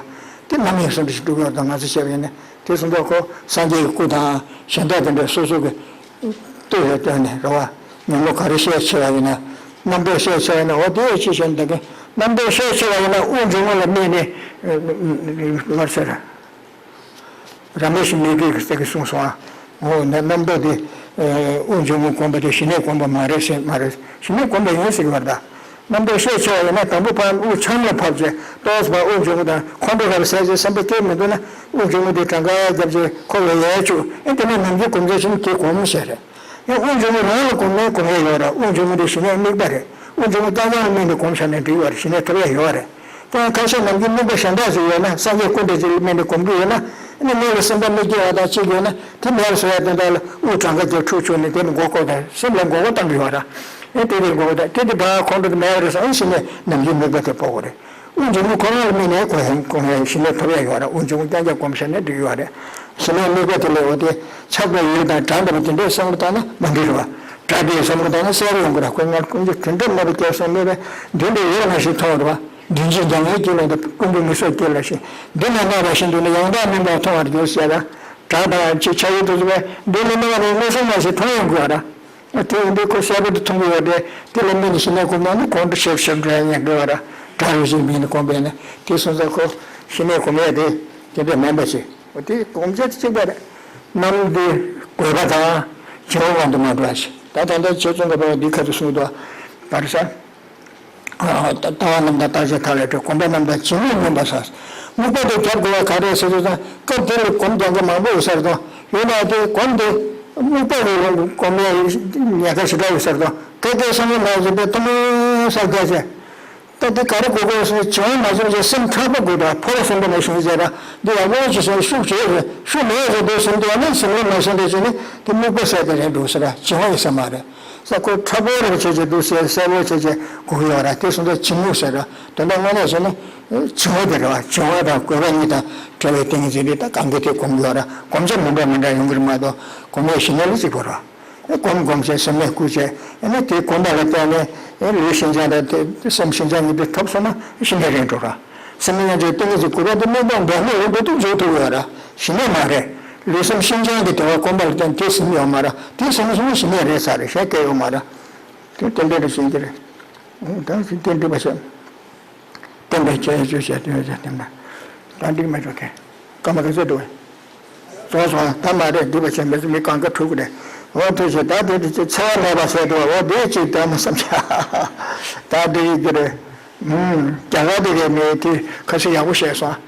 དེ་རྣམ་གཡེང་སུ་འདྲ་ཞིག་འགྲོ་གི་ཡོད་དང་ང་ཚོ་བཤད་པ་ཡིན་ན་དེ་སོང་ཙང་ཁོ་སངས་རྒྱས་ཀྱི་སྐུ་དང་གཞན་དག་དེ་འདྲ་སོ་སོ་གི་ལྟོས་ཡོད་དོན་ནས་རེད་བ། ཉོན་མོངས་ག་རེ་ཤས་ཆེ་བ་ཡིན་ན། རྣམ་རྟོག་ཤས་ཆེ་བ་ཡིན་ན་འོ་དེ་ཡོད་ཅི་བྱས་ན་ད་གིན་རྣམ་རྟོག་ཤས་ཆེ་བ་ཡིན་ན་དབུགས་འབྱུང་རྔུབ་ལ་དམིགས་ནས་ལར་ཟེར། ར་མེ་ཤི་མི་གི་ཟེར་གི་གསུངས་སོང་ཨ། འོ་ན་རྣམ་རྟོག་དེ་དབུགས་འབྱུང་རྔུབ་སྒོམ་པ་དེ་ཞི་གནས་སྒོམ་པ་མ་རེད་ཟེར་མ་རེད། ཞི་གནས་སྒོམ་པ་ཡིན་ཟེར་གི་བར་ད། རྣམ་རྟོག་ཤས་ཆེ་བ་ཡིན་ན་དང་པོ་ཕར་དབུགས་ཆམ་ལ་ཕབ་བྱས་ཏོག་ཙམ་ཕར་དབུགས་འབྱུང་རྔུབ་དང་ཁོང་ཁྲོ་ག་རེ་ཟ་བྱས་བསམ་པ་སྐྱེ་མི་འདུག་ན་དབུགས་འབྱུང་རྔུབ་དེ་གྲངས་ཀ་རྒྱབ་བྱས་ཁོ་ལ་ཡལ་བཅུག་ཨེ་དེ་ནས་ནམ་རྒྱུན་སྒོམ་རྒྱུ་ཞིག་དེ་སྒོམ་ཟེར་རེད། ཡང་དབུགས་འབྱུང་རྔུབ་རང་ལ་སྒོམ་ནས་སྒོམ་ཡས་ཡོད་རེད། དབུགས་འབྱུང་རྔུབ་དེ་ཞི་གནས་དམིགས་པ་རེད། དབུགས་འབྱུང་རྔུབ་རྐྱང་རྐྱང་ལ་དམིགས་ནས་སྒོམ་བཞག་ནས་འགྲིག་ཡོད་རེད། ཞི་གནས་ཐོབ་ཡས་ཡོད་རེད། དེ་ཡང་ཁ་ཤས་ནམ་རྒྱུན་དམིགས་པ་གཞན་དག་ཅིག་ཡོད་ན་སངས་རྒྱས་སྐུ་འདྲ་ཅིག་ལ་དམིགས་ནས་སྒོམ་གྱི་ཡོད་ན་ཨ་ནི་མིག་ལ་སེམས་པ་དམིགས་ཀྱི་ཡོད་དང་ཅིག་ཡོད་ན་དེ་མེད་ལ་བཟོ་ཡ་དེ་འདྲ་ལ་དབུགས་གྲངས་ཀ་རྒྱབ་འཁྲུག་བཅུག་ནས་དེ་ནི་མགོ་སྐོར་དང་སེམས་ལ་མགོ་སྐོར་བཏང་གི་ཡོད་ར། ཨེ་དེ་རེད་མགོ་སྐོར་དང་དེ་དེ་བ་ཁོང་ཁྲོ་དེ་མེད་རེད་སོང་ཨེ་ཞི་གནས་ནམ་རྒྱུན་དམིགས་པ་དེ་སྤོ་དགོས་རེད། དབུགས་འབྱུང་རྔུབ་ཁོ་རང་ལ་དམིགས་ནས་གོ་ཧེང་གོ་ཧེང་ཞི་གནས་ཐོབ་ཡ་ཡོད་ར། དབུགས་འབྱུང་རྔུབ་རྐྱང་རྐྱང་སྒོམ་བྱས་ནས་འགྲིག་ཡོད་རེད། ཞི་གནས་དམིགས་པ་དེ་ལས་འོ་དེ་ཆགས་པ་ཡོད་དང་དྲན་པ་དེ་འདྲའི་བསམ་བློ་བཏང་ན་མ་འགྲིག་རེད་བ། དྲན་པའི་བསམ་བློ་བཏང་ན་གསལ་པོ་ཡོང་གི་ར། ཁོ་ང་ཀུན་གྱིས་དེ་འདྲ་མ་རེད་ཀྱང་བསམ་མེད་པས་འདི་འདྲ་ཡོད་མ་ཞིག་མཐོང་བ་རེད་བ། མདུན་གྱི་འཇམ་དབྱངས་ཀྱི་ལུང་དང་ཀུན་གྱི་མི་ཟད་ཀྱི་ལ་ཞིག་འདི་ན་གནས་པ་བཞིན་དུ་ནི་ཡང་དག་མིན་པར་མཐོང་བར་འགྱུར་ཟེར་ཡ་དང་། དྲན་དང་ཅིག་ཆགས་ཡུལ་དུ་བཟུང་བས་འདི་ནི་གནས་པ་རེད་མངོན་སུམ་མ་ཞིག་མཐོང་ཡོང་གི་ར། དེ་ཡིན་དུས་ཁོ་གསལ་པོ་དུ་མཐོང་གི་ཡོད་དེ་དེ་ལ་དམིགས་ནས་ཞི་གནས་སྒོམ་ན་ནི་གོང་དུ་ཞིབ་ཞིབ་འགྲོ་ཡ་ཉན་དགོས་པ་ར། དགྲ་རུ་བཞིན་མིན་ནི་སྒོམ་པས་ནི་དེ་སོང་ཙང་ཁོ་ཞི་གནས་སྒོམ་ཡ་དེ་དེ་འདྲ་མིན་པ་ཞིག་འོ་དེ་སྒོམ་བྱ་དེ་གཅིག་པ་རེད། རྣམ་དེ་དགོས་པ་དང་བྱེད་པ་མང་དུ་མ་འགྲོ་བ་ཞིག་ད་ད་ལྟ་ཆོས་ཚོགས་འགའ་པ་འདི་ཁ་ཐུག་གསུངས་འདུག་པར་ས། ལྟ་བ་རྣམས་དང་བརྟག་བྱའི་མཐའ་ལས་གྲོལ། གོམས་པ་རྣམས་དང་ཇི་སྙེད་སྙོམས་པར་ཟགས། རྨུགས་པ་དེ་རྒྱབ་དགོས་པ་ག་རེ་ཟེར་དུས་ཙང་སྐབས་དེ་ལ་སྒོམ་རྒྱག་མཁན་མང་པོ་ཡོད་ས་རེད་དང་ཡོད་ན་དེ་སྒོམ་དེ་རྨུགས་པ་རེད་སྒོམ་ཡས་ཉེན་ཁ་ཞེ་དྲག་ཡོད་ས་རེད་དང་གལ་ཏེ་བསམ་བློ་མ་བྱས་པའི་ཐུན་མོང་སར་བསྡད་ཚེ། ད་དེ་ག་རེ་གོ་དགོས་སོང་། བྱིང་བ་མ་བྱུང་ཅེས་སེམས་ཕྲག་པ་དགོས་དང་། ཕོ་བ་སེམས་པ་ནས་བྱུང་ཟེར་ར། འདི་ཡང་དབང་ཅིག་སོང་ཤུགས་ཆེ་རེད། ཤུགས་མེད་ཟེར་དུས་སེམས་དེ་ཡང་ནི་སེམས་ལ་མ་སེམས་དེ་བྱས་ནས་དེ་སྨུག་པ་ཟེར་དེ་རེད་འགྲོ་ཟེར་ར། བྱིང་བ་ཡིན་ས་མ་རེད། ས་ཁོ་ཕྲ་པོ་རེ་བྱས་བྱས་འདུག་ཟེར། གསལ་པོ་བྱས་བྱས་གོ་གི་ཡོད་ར། དེ་སོང་ཙང་བྱིང་རྨུགས་ཟེར་ར། དོན་དག་དངོས་གནས་བྱས་ན་བྱིང་བ་དེ་རེད་བ། བྱིང་བ་དང་གོས་པ་གཉིས་དང་བྲལ་བའི་ཏིང་ངེ་འཛིན་འདི་ད་གང་གི་དེ་སྒོམ་གི་ཡོད་ར། སྒོམ་བྱ་མི་འདྲ་མི་འདྲ་ཡོང་གི་རེད་མ་གཏོགས་སྒོམ་པའི་གཞི་གནས་ལ་གཅིག་པ་རེད་བ། སྒོམ་སྒོམ་བྱས་སེམས་ནས་བསྐུལ་བྱས། ཨ་ནི་དེའི་སྒོམ་པ་ལ་བརྟེན་ནས་ཨེ་ལུས་ཤིན་སྦྱངས་དང་དེ་སེམས་ཤིན་སྦྱངས་གཉིས་དེ་ཐོབ་སོང་ན་གཞི་གནས་རེད་འགྲོ་ར། སེམས་ནས་ཡང་ཅིག་ཏིང་ངེ་འཛིན་བསྐུལ་བ་དེ་དམིགས་པ་འབད་མེད་འོ་འདུག་འཇུག་ཐུབ་ཡོད་ར། གཞི་གནས་མ་རེད། ལུས་སེམས་ཤིན་སྦྱངས་ཀྱི་བདེ་བ་སྒོམ་པ་ལ་བརྟེན་དེ་ཟིན་ཡོད་མ་ར། དེ་ཟིན་སོང་ན་གཞི་གནས་རེད་ས་རེད། གཞན་སྐད་ཡོད་མ་ར། དེ་རྟེན་འབྲེལ་རེ་བྱེད་ཀྱི་རེད། ད་གཞི་རྟེན་འབྲེལ་པ་བྱས། བསྟན་པའི་སྤྱོད་ཡུལ་བཅུ་ཞེས་བསྟན་ཡོད་ཅེས་བསྟན་ན། ད་འགྲིག་མེད་འགྲོ་མཁན། སྐར་མ་ག་ཚོད་འགྲོ། རྫོགས་སོང་། ད་མ་རེད། འགྲིག་པ་བྱས་མི་མི་གང་ག་འཁྲུག་གི་རེད། འོ་ཐུགས་རྗེ། ད་དེ་དེ་ཚེ་བ་མེད་པ་ཟེར་འགྲོ་བ། འོ་དེ་ཅིག་ད་མི་བསམ་བྱ། ད་འགྲིག་གི་རེད། ཨུམ། རྒྱ་གར་དེ་གའི་མི་དེ་ཁ་ཤས་ཡག་པོ་བཤད་སོང་།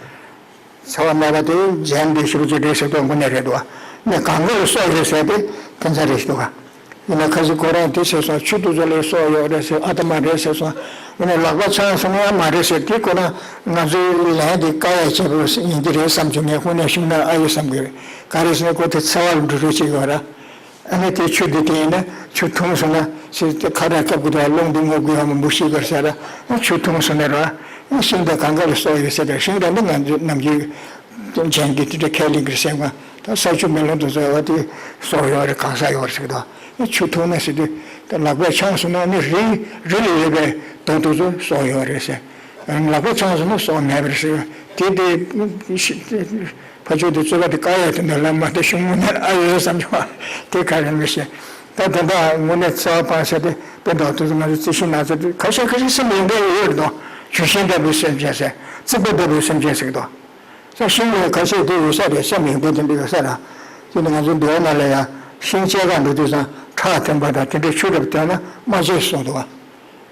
ཚེ་བ་མེད་པ་དེ་རྒྱན་དེ་ཞུ་རྒྱུ་རེད་ཟེར་དུས་དངོས་གནས་རེད་འདུག་བ། ནས་གང་ག་ལ་སྲོག་ཡོད་ཟེར་དེ་དེ་ཚ་རེད་ཞུ་འདུག་བ། ཡིན་ན་ཁ་ཤས་ཁོ་རང་དེ་ཟེར་སོང་། ཆུ་དེ་ཚོ་ལ་སྲོག་ཡོད་རེད་ཟེར། ཨ་ཏ་མ་རེད་ཟེར་སོང་། ཡིན་ན་ལག་པ་འཆང་སོང་ན་ཡང་མ་རེད་ཟེར། དེ་ཁོ་རང་ང་ཚོའི་ལན་དེ་བཀག་ཡ་བྱེད་དགོས་ཡིན་གྱི་རེད་བསམ་བྱུང་། ངས་དངོས་གནས་བྱུང་ན་ཨ་ཡོད་བསམ་གྱི་རེད། ག་རེ་ཟེར་ན་ཁོ་དེ་ཚ་བ་ལ་འགྲོ་རོགས་བྱེད་ཀྱི་ཡོད་ར། ཨ་ནི་དེ་ཆུ་དེ་དེ་ཡིན་ན་ཆུ་འཐུང་སོང་ན་ཟེར་དེ་ཁ་བྲལ་སྐབས་ཀྱི་དུ་བ་རླུང་དེ་རྔུབ་དགོས་ཡ་མང་པོ་ཤེས་དགོས་ཟེར་ར། ཆུ་འཐུང་སོང་ན་ར། ཤིང་དང་གང་ག་ལ་སྲོག་ཡོད་ཟེར་ར། ཤིང་དང་ནི་ང་ཚོའི་ནམ་རྒྱུན་གཞན་གྱིས་དེ་འདྲ་ཁས་ལེན་གྱི་རེད་ཟེར་བ། ད་ས་ཆུ་མེ་རླུང་དེ་ཚོ་ཡོད་པ་དེ་སྲོག་ཡོད་རེད། གང་ཟག་ཡོད་རེད་ཟེར་གི་འདུག་ཆུ་འཐུང་ན་ཟེར་དུས་ད་ལག་པས་འཆང་སོང་ན་ནི་རི་རི་ལ་ཡོད་པའི་དུག་དེ་ཚོ་སྲོག་ཡོད་རེད་ཟེར། ལག་པས་འཆང་སོང་ན་སྲོག་མེད་པ་རེད་ཟེར། དེ་དེ་ཕ་ཆོས་དེ་རྩོད་པ་དེ་བཀག་ཡ་དེ་འདྲ་ལ་མ་བལྟས་བྱུང་ངོ་ནས་ཨ་ཡོད་བསམ་བྱུང་བ་དེ་ག་རེ་མི་ཤེས། ད་དེ་འདྲ་དངོས་གནས་འཚེ་བ་སྤངས་ཟེར་དེ་དཔེ་འདྲ་དེ་ཚོ་ང་ཚོ་རྩི་ཤིང་ན་ཚ་དེ་ཁ་ཤས་ཁ་ཤས་སེམས་ཡོང་མཁན་ཡོད་རེད་དོ། ལྗོན་ཤིང་ལྟ་བུའི་སེམས་ཅན་ཟེར། རྩིག་པ་ལྟ་བུའི་སེམས་ཅན་ཟེར་གི་དོ། ས་ཤིང་ལ་ཁ་ཤས་དེ་ཡོད་ས་རེད། སེམས་ཡོང་མཁན་དེ་འདྲ་ཡོད་ས་ར། དེ་ནི་ང་ཚོ་འདི་བ་ན་ལ་ཡ་ཤིང་བཅད་ག་འགྲོ་དུས་སང་ཁྲག་ཐོན་པ་དང་དེ་འདྲའི་ཆུ་རབ་ཐོན་ན་རྨ་བྱས་གསུངས་འདུག་བ།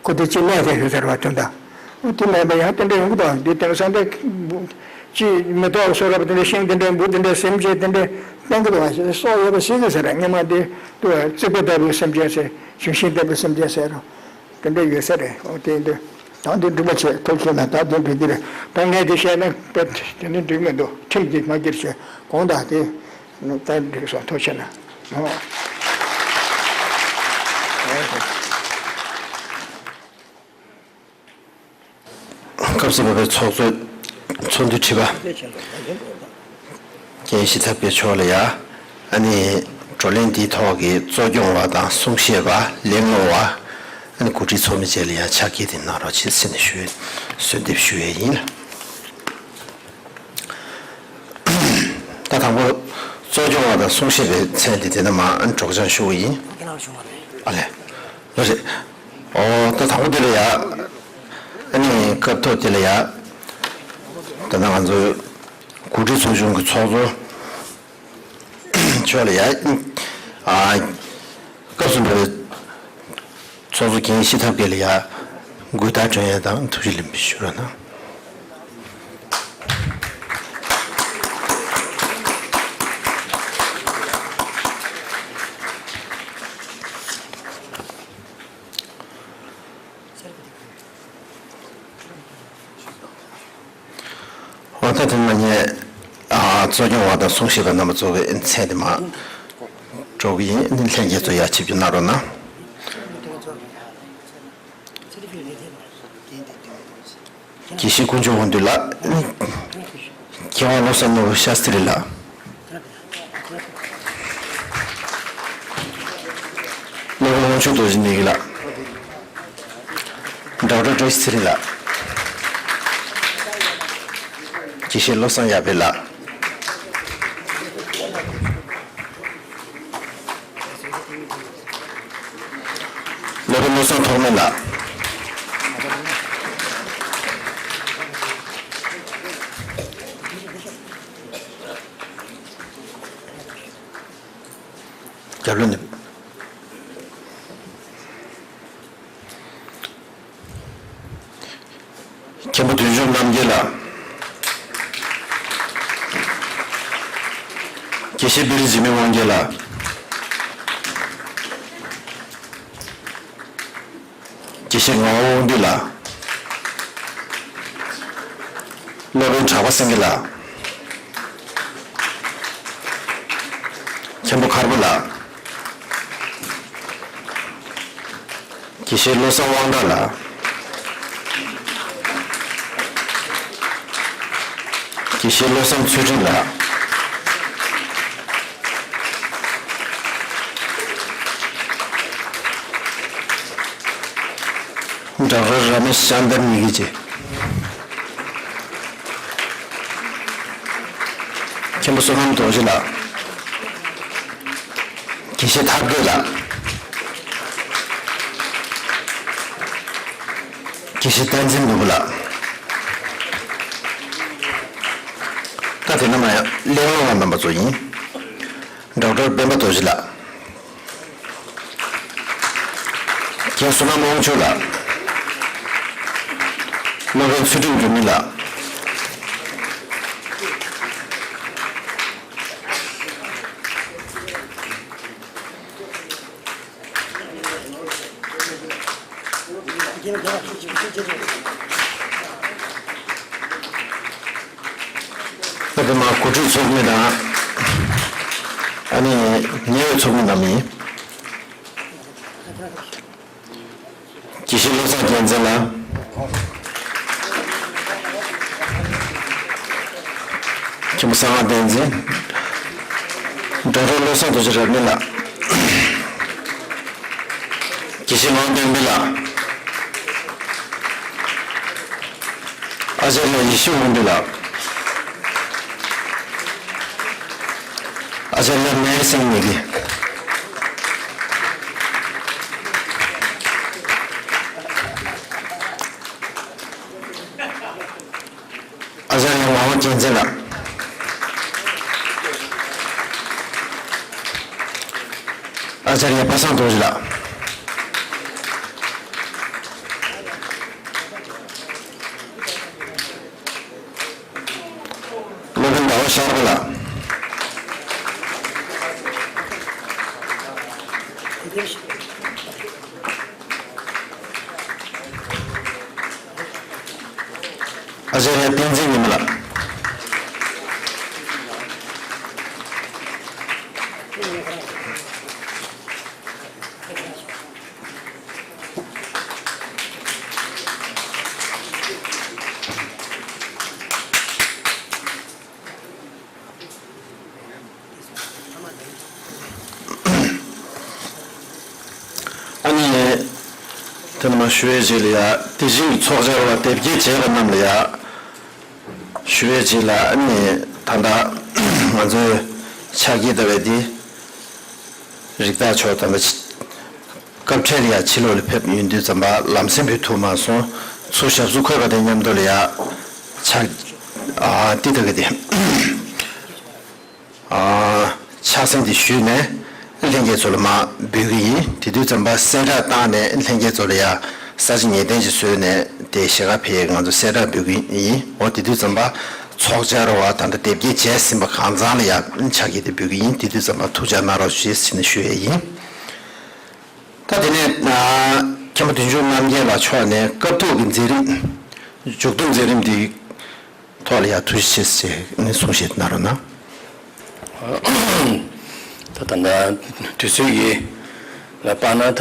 ཁོ་དེ་ཅི་ལས་དེ་ཡོད་ཟེར་བ་དོན་དག་འོ་དེ་མེད་པ་ཡང་དེ་འདྲ་ཡོང་གི་འདུག་འདི་དེང་སང་དེ་ཅི་མེ་ཏོག་སོ་རབ་དེ་འདྲ་ཤིང་དེ་འདྲ་འབུ་དེ་འདྲ་སེམས་ཅན་དེ་འདྲ་བསྟན་གི་འདུག་བ། སྲོག་ཡོད་པ་ཟེར་གི་ཟེར་ར། སྔོན་མ་དེ་དུ་རྩིག་པ་ལྟ་བུའི་སེམས་ཅན་ཟེར། ལྗོན་ཤིང་ལྟ་བུའི་སེམས་ཅན་ཟེར་རོ། དེ་འདྲ་ཡོད་ས་རེད། འོ་དེ་འདྲ་ད་འདི་འགྲིག་མ་བྱས་ཐོབ་ཆེ་ན་ད་འདི་འགྲིག་གི་རེད། ད་ངས་དེ་བཤད་ན་དཔེ་དེ་འདྲ་འགྲིག་མི་འདུག་ཁྲིམས་ཀྱིས་མ་བསྒྱུར་བྱས་གོང་དག་དེ། ད་འགྲིག་སོང་། ཐུགས་རྗེ་གནང་། སྐབས་སུ་བབས་པའི་ཚོགས་གཙོ་ཚོགས་འདུའི་ཁྲི་པ་རྒན་ཞི་ཐབས་དགེ་མཆོག་ལ་ཡ། ཨ་ནི་བགྲོ་གླེང་འདིའི་ཐོག་གི་གཙོ་སྐྱོང་བ་དང་གསུང་བཤད་པ། གླེང་སློང་བ། ཨ་ནི་གོ་སྒྲིག་ཚོགས་མི་བཅས་ལ་ཡ་ཕྱག་འཁྱེར་དེ་གནང་རོགས་བྱེད་ཟེར་ནས་ཞུ། གསོལ་འདེབས་ཞུ་ཡས་ཡིན། ད་དང་པོ་གཙོ་སྐྱོང་བ་དང་གསུང་བཤད་པའི་མཚན་དེ་དེ་ནས་མར་སྒྲོག་སྦྱང་ཞུ་བ་ཡིན། ཨ་ལས། ལོ་རེད། ཨོ་ད་དང་པོ་དེ་ལ་ཡ། ཨ་ནི་སྐབས་ཐོག་དེ་ལ་ཡ། ད་ནང་ང་ཚོའི་གོ་སྒྲིག་ཚོགས་ཆུང་གི་ཚོགས་གཙོ་མཆོག་ལ་ཡ། ཨ། སྐབས་སུ་འགྲོ་བའི་ཚོགས་གཙོ་རྒན་ཞི་ཐབས་དགེ་ལ་ཡ། གུས་བརྟག་སྒྲོན་ཡས་དང་ཐུགས་རྗེ་ལེགས་འབུལ་ཞུ་རོགས་གནང་། འོ་ད་དེ་མ་ཉེས། ཨ། གཙོ་སྐྱོང་བ་དང་གསུང་བཤད་པ་རྣམ་པ་ཚོ་གི་མཚན་དེ་མར་སྒྲོག་གི་ཡིན། ལྷན་རྒྱས་ཚོ་ཡར་ཆིབས་བསྒྱུར་གནང་རོགས་གནང་། དགེ་བཤེས་དཀོན་མཆོག་དབང་འདུས་ལགས། མཁས་དབང་བློ་བཟང་ནོར་བུ་ཤཱསྟྲི་ལགས། སློབ་དཔོན་དབང་ཕྱུག་རྡོ་རྗེ་ནེ་གི་ལགས། ཌོག་ཊར་བཀྲ་ཤིས་ཚེ་རིང་ལགས། དགེ་བཤེས་བློ་བཟང་ཡར་འཕེལ་ལགས། སློབ་དཔོན་བློ་བཟང་ཐོགས་མེད་ལགས། རྒྱབ་ལོགས་ནས། མཁན་པོ་བདུད་འཇོམས་རྣམ་རྒྱལ་ལགས། དགེ་བཤེས་པི་རི་འཇིགས་མེད་དབང་རྒྱལ་ལགས། དགེ་བཤེས་ངག་དབང་དབང་འདུས་ལགས། སློབ་དཔོན་གྲགས་པ་སེང་གེ་ལགས། མཁན་པོ་མཁར་པོ་ལགས། དགེ་བཤེས་བློ་བཟང་དབང་གྲགས་ལགས། དགེ་བཤེས་བློ་བཟང་ཚུལ་ཁྲིམས་ལགས། ཌོག་ཊར་ར་མེཤ་ཅན་དར་ཉི་གི་ཅི། མཁན་པོ་བསོད་ནམས་རྡོ་རྗེ་ལགས། དགེ་བཤེས་ཐར་རྒོད་ལགས། དགེ་བཤེས་བསྟན་འཛིན་ནོར་བུ་ལགས། ད་དེ་ནས་མར་ཡང་གླེང་སློང་བ་རྣམ་པ་ཚོ་ཡིན། ཌོག་ཊར་སྤེན་པ་རྡོ་རྗེ་ལགས། རྒན་བསོད་ནམས་དབང་ཕྱུག་ལགས། སློབ་དཔོན་ཚུལ་ཁྲིམས་འགྱུར་མེད་ལགས། ད་དེ་མ་གོ་སྒྲིག་ཚོགས་མི་དང་། ཨ་ནི་ཉེ་བའི་ཚོགས་མི་རྣམས་ཡིན། དགེ་བཤེས་བློ་བཟང་རྒྱལ་མཚན་ལགས། མཁན་པོ་གསང་སྔགས་བསྟན་འཛིན། ཌོག་ཊར་བློ་བཟང་རྡོ་རྗེ་རབ་གནས་ལགས། དགེ་བཤེས་ངག་དཔོན་དཔལ་ལགས། ཨ་ཙརྱ་ཡེ་ཤེས་དབང་འདུས་ལགས། ཨ་ཙརྱ་མེར་སེང་ཉི་གི། ཨ་ཙརྱ་ངག་དབང་རྒྱལ་མཚན་ལགས། ཨ་ཙརྱ་པ་སངས་རྡོ་རྗེ་ལགས། སློབ་དཔོན་ཟླ་བ་ཤར་པ་ལགས། ཨ་ཙརྱ་བསྟན་འཛིན་ཉི་མ་ལགས། ཨ་ནི། དེ་ནས་མར་ཞུ་བའི་རྗེས་ལ་ཡ། དེ་བཞིན་གྱི་ཚོགས་བཅར་བ་དེབ་སྐྱེལ་བྱས་པ་རྣམས་ལ་ཡ། ཞུ་བའི་རྗེས་ལ་ཨ་ནི་ད་ལྟ་ང་ཚོའི་ཕྱག་འཁྱེར་ལྟ་བུ་དེ་རིགས་བདག་མཆོག་དམ་པ་སྐབས་འཕྲལ་ཡང་ཕྱི་ལོགས་ལ་ཕེབས་ཡོང་དུས་ཙམ་པ་ལམ་སེང་ཕེབས་ཐུབ་མ་སོང་། ཚུར་ཞབས་སོར་འཁོད་པ་དང་མཉམ་དུ་ལ་ཡ་ཕྱག་ཨ་ཏི་ད་གི་དེ་ཨ་ཕྱག་སེང་དེ་ཞུས་ནས་ལྷན་རྒྱས་ཚོ་ལ་མར་འབུལ་གི་ཡིན། དེ་དུས་ཙམ་པ་གསལ་བསྒྲགས་བཏང་ནས་ལྷན་རྒྱས་ཚོ་ལ་ཡ་ས་ཆ་ངེས་གཏན་ཅིག་བཟོས་ནས་དེ་ཞལ་ཁ་ཕེབས་ཡས་ང་ཚོ་གསལ་བསྒྲགས་འབུལ་གི་ཡིན། འོ་དེ་དུས་ཙམ་པ་ཚོགས་བཅར་བ་ད་ལྟ་དེབ་སྐྱེལ་བྱས་ཟིན་པ་གང་ཚང་ལ་ཡ་ཕྱག་འཁྱེར་དེ་འབུལ་གི་ཡིན། དེ་དུས་ཙམ་པ་ཐུགས་འཇགས་གནང་རོགས་ཞེས་ཟེར་ནས་ཞུ་ཡས་ཡིན། ད་དེ་ནས་མཁན་པོ་བདུད་འཇོམས་རྣམ་རྒྱལ་ལགས་མཆོག་ནས་སྐབས་ཐོག་གི་མཛད་རིམ་མཇུག་བསྡོམས་མཛད་རིམ་འདིའི་ཐོག་ལ་ཡང་ཐུགས་རྗེ་ཆེ་ཞེས་ནས་གསུང་བཤད་གནང་རོགས་གནང་། ད་ད་ལྟ་དུས་ཚོད་ཀྱི་ལ་དཔག་ན་ད་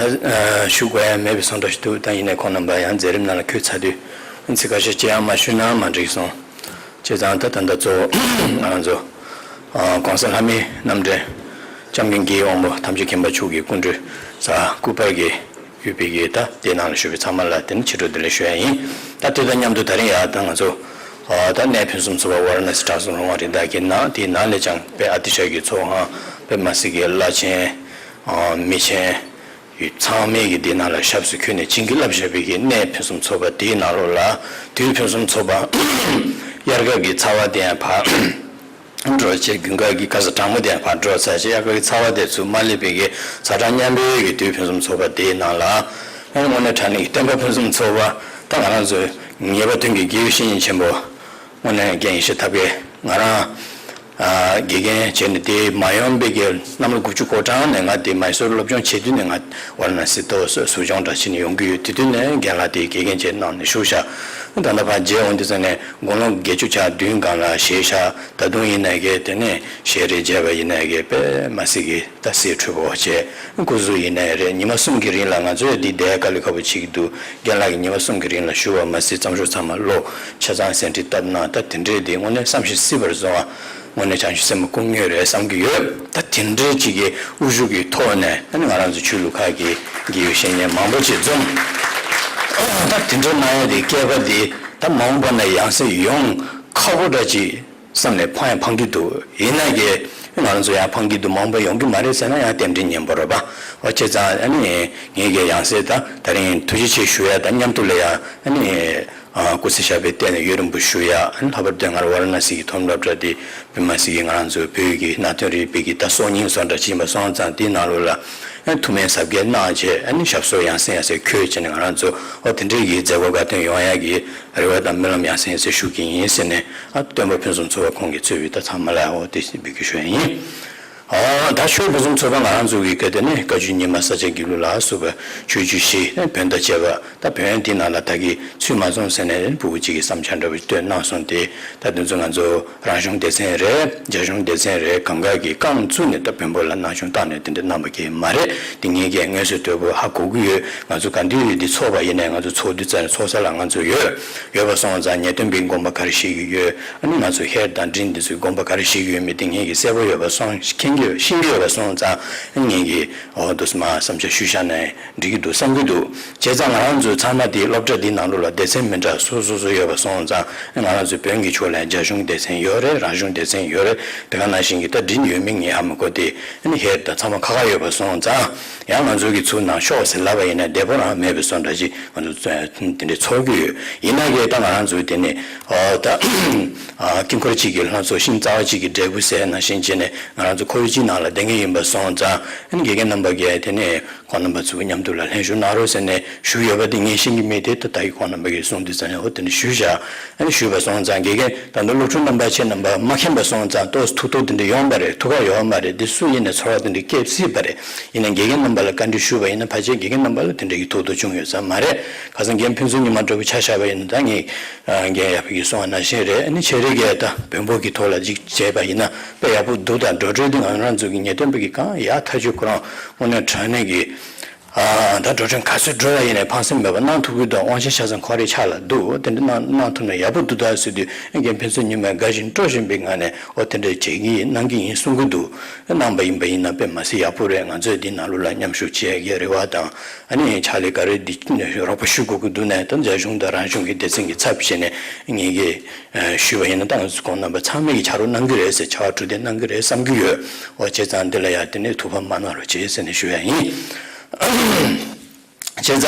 ཞུ་དགོས་ཡ་མེད་པའི་བཟོ་འདྲ་ཞིག་འདུག་ད་ཡིན་ནའི་ཁོང་རྣམ་པ་ཡང་མཛད་རིམ་ནང་ལ་འཁོད་ཚར་དུས་ཚིག་ཁ་ཤས་ཅི་ཡང་མ་ཞུས་ན་མ་འགྲིག་སོང་། བྱས་ཙང་ད་ད་ལྟ་གཙོ་བོ་ང་རང་ཚོ་༸གོང་ས་ལྷ་མིའི་རྣམ་འདྲེན་༸སྐྱབས་མགོན་དགེ་བའི་དབང་པོ་ཐམས་ཅད་མཁྱེན་པ་མཆོག་གི་སྐུ་མགྲོན་གཟའ་སྐུ་པར་གྱི་ཡོད་པའི་གི་ད་དེའི་ནང་ལ་ཞུགས་པའི་ཚང་མ་ལ་དེ་ནི་ཕྱི་དྲོ་བདེ་ལེགས་ཞུ་ཡ་ཡིན། ད་དེ་དང་མཉམ་དུ་ད་རིང་ཡ་ད་ང་ཚོ་ཨ་ད་གནས་ཕུན་སུམ་ཚོགས་པ་ཝཱ་ར་ཎ་སི་དྲང་སྲོང་ལྷུང་བ་རི་དྭགས་ཀྱི་ནང་དེའི་ནང་ལས་ཀྱང་དཔེ་ཨ་ཏི་ཤ་གི་ཚོགས་ཁང་དཔེ་མ་སྲིད་ཀྱི་བླ་ཆེན་ཨ་མི་ཆེན་ཡོད་ཚང་མས་ཀྱི་དེའི་ནང་ལ་ཞབས་སུ་འཁོད་ནས་བྱིན་གྱིས་བརླབས་བཞག་པའི་གི་གནས་ཕུན་སུམ་ཚོགས་པ་དེའི་ནང་ལོགས་ལ་དུས་ཕུན་སུམ་ཚོགས་པ་དབྱར་ཁ་གི་ཚ་བ་དེ་ཡང་ཕར། འགྲོ་བྱེད་དགུན་ཁ་གི་ཁ་ས་གྲང་མོ་དེ་ཕར་འགྲོ་ཚར་བྱས་དབྱར་ཁ་གི་ཚ་བ་དེ་ཚུར་མ་སླེབས་པའི་གི་ཚ་གྲང་མཉམ་པའི་གི་དུས་ཕུན་སུམ་ཚོགས་པ་དེའི་ནང་ལ་ཨེ་དངོས་གནས་དྲང་གནས་ཀྱི་སྟོན་པ་ཕུན་སུམ་ཚོགས་པ་ད་ང་རང་ཚོའི་ངེས་པ་དོན་གྱི་དགེ་བའི་བཤེས་གཉེན་ཆེན་པོ་དངོས་གནས་རྒན་ཡེ་ཤེས་ཐབས་མཁས་ང་རང་ཨ་དགེ་རྒན་བྱས་ནས་དེ་མ་ཡོང་པའི་གི་གནམ་ལོ་དགུ་བཅུ་གོ་གྲངས་ནས་ང་དེ་མའི་སོར་སློབ་སྦྱོང་བྱེད་དུས་ནས་ང་ཝཱ་ར་ཎ་སི་ཏོག་ཙམ་ཟུར་སྦྱོང་འདྲ་བྱས་ནས་ཡོང་གི་ཡོད། དེ་དུས་ནས་རྒན་ལགས་དེ་དགེ་རྒན་བྱས་གནང་ནས་བཞུགས་ཤག་ད་ལྟ་ཕར་མཇལ་འོང་དུས་ཙང་ནས་དགུང་ལོ་བརྒྱད་ཅུ་གྱ་བདུན་སྒང་ལ་ཞལ་བཞག་ད་དུང་ཡིན་ནའི་གི་དེ་ནས་ཞལ་རས་མཇལ་བ་ཡིན་ནའི་གི་དཔེ་མ་སྲིད་ཀྱི་ད་གསེར་འཕྲོད་པོ་བྱས། སྐུ་གཟུགས་ཡིན་ནའི་རེད། ཉི་མ་གསུམ་གྱི་རིང་ལ་ང་ཚོས་འདི་བསྡད་དཀའ་ལས་ཁག་པོ་བྱེད་ཀྱི་འདུག་རྒན་ལགས་ཀྱིས་ཉི་མ་གསུམ་གྱི་རིང་ལ་བཞུགས་པ་མ་ཟད་རྩོམ་ཤོག་ཚང་མ་ཀློག་ཆ་ཚང་ཟིན་བྲིས་བཏབ་གནང་། ད་དེ་འདྲས་འདི་དངོས་གནས་བསམ་ཤེས་སྲིད་པར་བཟོ་བ། དངོས་གནས་བྱང་ཆུབ་སེམས་དཔའ་སྐུ་དངོས་རེད་བསམ་གྱི་ཡོད། ད་དེ་འདྲའི་ཅིག་གི་དབུ་བཞུགས་ཀྱི་ཐོག་ནས་ཨ་ནི་ང་རང་ཚོ་ཆོས་ལུགས་ཁག་གི་དགེ་བའི་བཤེས་གཉེན་མང་པོ་ཅིག་འཛོམས། ད་དེ་འདྲའི་གནང་ཡ་དེ་སྐལ་པ་འདི་ད་མ་འོངས་པ་ན་ཡང་སེ་ཡོང་ཁག་པོ་འདྲ་ཅིག་བསམ་ནས་འཕང་ཡང་འཕང་གི་འདུག་ཡིན་ན་གི་ང་རང་ཚོ་ཡང་འཕང་གི་འདུག་མ་འོངས་པ་ཡོང་གི་མ་རེད་ཟེར་ན་ཡང་རྟེན་འབྲེལ་ངན་པ་རེད་པ། འོ་བྱས་ཙང་ཨ་ནི་ངས་གི་ཡང་སེ་ད་ད་རིང་ཐུགས་རྗེ་ཆེ་ཞུ་ཡ་ད་མཉམ་དུ་ལ་ཡ་ཨ་ནི། སྐུ་ཚེ་ཞབས་པད་བརྟན་ནས་ཡུན་རིང་པོ་བཞུགས་ཡ། ལྷག་པར་དུ་ང་རང་ཝཱ་ར་ཎ་སི་གི་མཐོ་རིམ་སློབ་གྲྭ་དེ་དཔེ་མ་སྲིད་ཀྱི་ང་རང་ཚོ་བོད་ཀྱི་མནའ་མཐུན་རིག་པའི་གི་ད་སྲོག་སྙིང་བཟོ་འདྲ་ཅིག་ཡིན་པ་སོང་ཙང་དེའི་ནང་ལོགས་ལ་ཐུགས་སྨོན་ཟབ་རྒྱས་གནང་བྱས་ཨ་ནི་ཞབས་སོར་ཡང་སེ་ཡང་སེ་འཁོད་བྱས་ནས་ང་རང་ཚོ་ཨོ་དེ་འདྲའི་གི་མཛད་སྒོ་དགའ་སྟོན་ཡོང་ཡ་གི་རེ་བ་དང་སྨོན་ལམ་ཡང་སེ་ཡང་སེ་ཞུ་གི་ཡིན་ཟེར་ནས་ཨ་སྟོན་པ་ཕུན་སུམ་ཚོགས་པ་ཁོང་གིས་གཙོས་པའི་ད་ཚང་མ་ལ་ཨོ་དེ་འབོད་སྐུལ་ཞུ་ཡ་ཡིན། ཨ་ད་ཆོས་ཕུན་སུམ་ཚོགས་པ་ང་རང་ཚོ་གི་སྐད་དེ་ནི་བཀའ་བརྒྱུད་རྙིང་མ་ས་སྐྱ་དགེ་ལུགས་ལ་སོགས་པ་ཆོས་བརྒྱུད་བཞི་བོན་དང་བཅས་པ་ད་བོན་འདི་ནང་ལ་ད་གི་ཚུད་མ་སོང་ཟེར་ནས་ཕྲུ་གུ་གཅིག་གིས་བསམ་འཆར་འདྲ་བོ་བཏོན་གནང་སོང་སྟེ། ད་དེ་ཚོ་ང་ཚོ་རང་གཞུང་སྡེ་ཚན་རེད། རྒྱ་གཞུང་སྡེ་ཚན་རེད། གང་ག་གིས་རྐང་བཙུགས་ནས་ད་བོན་པོ་ལ་སྣང་ཆུང་བཏང་ནས་དེ་འདྲ་གནང་པ་གི་མ་རེད། དེ་ངེད་ཀྱིས་དངོས་སུ་དོད་པོ་ཧ་གོ་གི་ཡོད། ང་ཚོ་ག་འདི་ཡོད་འདི་ཚོགས་པ་ཡིན་ནའི་ང་ཚོ་ཚོགས་དུས་ཙམ་ཚོགས་ས་ལ་ང་ཚོ་ཡོད། ཡོད་པ་སོང་ཙང་ངེས་སྟོན་པའི་དགོངས་པ་ག་རེ་བཞེས་ཀྱི་ཡོད། ཨ་ནི་ང་ཚོ་ཧེར་དང་འབྲིང་འདི་ཚོའི་དགོངས་པ་ག་རེ་བཞེས་ཀྱི་ཡོད་མེད་དེ་ངེད་ཀྱིས་གསལ་པོ་ཡོད་པ་སོང་མཁྱེན་གྱི་ཡོད་ཤེས་ཀྱི་ཡོད་པ་སོང་ཙང་ཨ་ནི་ངེད་ཀྱིས་འོ་དུ་མ་བསམ་འཆར་ཞུ་བཞག་ནའི་འགྲིག་གི་འདུག་བསམ་གྱི་འདུག་བྱས་ཙང་ང་རང་ཚོའི་ཚང་མ་དེ་སློབ་གྲྭ་འདི་ནང་ལོགས་ལ་སྡེ་ཚན་མི་འདྲ་སོ་སོ་སོ་ཡོད་པ་སོང་ཙང་ང་རང་ཚོའི་བོན་གྱི་ཕྱོགས་ལ་རྒྱ་གཞུང་སྡེ་ཚན་ཡོད་རེད། རང་གཞུང་སྡེ་ཚན་ཡོད་རེད། དེ་ག་ནང་བཞིན་གྱི་ད་འབྲིང་ཡོད་མེད་ངས་ཧ་མི་གོ་སྟེ་ཨ་ནི་ཧེར་ད་ཚང་མ་ཁ་ཁ་ཡོད་པ་སོང་ཙང་ཡང་ང་ཚོ་གི་ཚུར་ནང་ཤོག་ཟེར་ལབ་པ་ཡིན་ན་བདེ་པོ་རང་མེད་པའི་བཟོ་འདྲ་ཅིག་ང་ཚོ་དེ་འདྲའི་ཚོར་གྱི་ཡོད། ཡིན་ན་གི་ད་ང་རང་ཚོའི་དེ་ནས་ཨོ་ད་དཀྱིལ་འཁོར་གཅིག་གི་ལྷ་ཚོགས་ཤིང་རྩ་བ་གཅིག་གི་འབྲས་བུ་ཟེར་ནང་བཞིན་བྱས་ནས་ང་རང་ཚོ་ཁོར་ཡུག་གཅིག་ནང་ལ་བསྡད་མཁན་ཡིན་པ་སོང་ཙང་ཨ་ནི་དགེ་རྒན་རྣམ་པ་གིས་དེ་ནས། ཁོང་རྣམ་པ་ཚོ་མཉམ་དུ་ལ་ལྷན་ཞུགས་གནང་རོགས་ཟེར་ནས་ཞུས་ཡོད་པ་དེ་ངས་ཤེས་ཀྱི་མེད་དེ་ད་ལྟ་ཡི་ཁོང་རྣམ་པ་གིས་གསུངས་དུས་ཙང་ཡང་འོ་དེ་འདྲ་ཞུས་བཞག་ཨ་ནི་ཞུས་པ་སོང་ཙང་དགེ་རྒན་ད་ལྟ་སློབ་ཕྲུག་རྣམ་པ་ཁྱེད་རྣམ་པ་མ་མཁྱེན་པ་སོང་ཙང་ཏོག་ཙམ་ཐུགས་དོགས་དེ་འདྲ་ཡོང་པ་རེད། ཐུགས་ཁག་ཡོད་མ་རེད། དེ་སུ་ཡིན་ནས་ཚོར་བ་དེ་འདྲ་སྐྱེ་སྲིད་པ་རེད། ཡིན་ན་དགེ་རྒན་རྣམ་པ་ལ་བཀའ་འདྲི་ཞུས་པ་ཡིན་ན་ཕལ་ཆེར་དགེ་རྒན་རྣམ་པ་ལ་དེ་འདྲ་གི་ཐུགས་དོགས་བྱུང་ཡོད་ས་མ་རེད། ཁ་སང་རྒན་ཕུན་ཚོགས་ཉི་མ་འདྲ་བོ་ཆ་བཞག་པ་ཡིན་ན་ད་ངས་རྒན་ཡག་པོ་གིས་གསུངས་པ་ནང་བཞིན་རེད། ཨ་ནི་ཆེ་རིགས་ཀྱིས་ད་བོན་པོ་གི་ཐོག་ལ་ཅིག་བྱས་པ་ཡིན་ན་དཔེ་ཡག་པོ་འདུག་ད་འགྲོ་གྲོན་དེ་ང་རང་ཚོ་གི་ངེས་སྟོན་པ་གི་གང་ཡག་ཐག་ཆོད་ཁོ་རང་དངོས་གནས་དྲང་གནས་ཀྱི། ཨ་ད་འགྲོ་གྲོན་ག་ཚོད་འགྲོ་ཡ་ཡིན་ནའི་ཕངས་སེམས་མེད་པ་གནང་ཐུབ་ཀྱི་འདུག་དབང་ཆེན་ཆ་ཚང་ཁོ་རའི་ཕྱག་ལ་འདུག་དེ་འདྲ་གནང་གནང་ཐུབ་ན་ཡག་པོ་འདུག་ད་ཟེར་དུས་རྒན་ཕུན་ཚོགས་ཉི་མས་དགའ་བཞིན་སྤྲོ་བཞིན་པའི་ངང་ནས་ཨོ་དེ་འདྲ་བྱེད་ཀྱི་ཡིན་གནང་གི་ཡིན་གསུང་གི་འདུག་གནང་པ་ཡིན་པ་ཡིན་ན་དཔེ་མ་སྲིད་ཡག་པོ་རེད། ང་ཚོས་འདི་ནང་ལོགས་ལ་མཉམ་ཞུགས་བྱེད་ཡ་གི་རེ་བ་དང་ཨ་ནི་ཕྱག་ལས་ག་རེ་འདི་རོགས་པ་ཞུ་དགོས་ཀྱི་འདུག་ནས་ད་རྒྱ་གཞུང་དང་རང་གཞུང་གི་སྡེ་ཚན་གྱི་ཚབ་བྱས་ནས་ངེད་ཀྱིས་ཞུས་པ་ཡིན་ན་ད་ང་ཚོ་ཁོང་རྣམ་པ་ཚང་མས་ཀྱི་ཕྱག་རོགས་གནང་གི་རེད་ཟེར་ཕྱག་དྲུག་དེ་གནང་གི་རེད་བསམ་གྱི་ཡོད། ཨོ་བྱས་ཙང་འདི་ལ་ཡ་དེ་ནས་ཐུགས་ཕམ་མ་གནང་རོགས་བྱེད་ཟེར་ནས་ཞུ་ཡ་ཡིན། བྱས་ཙང་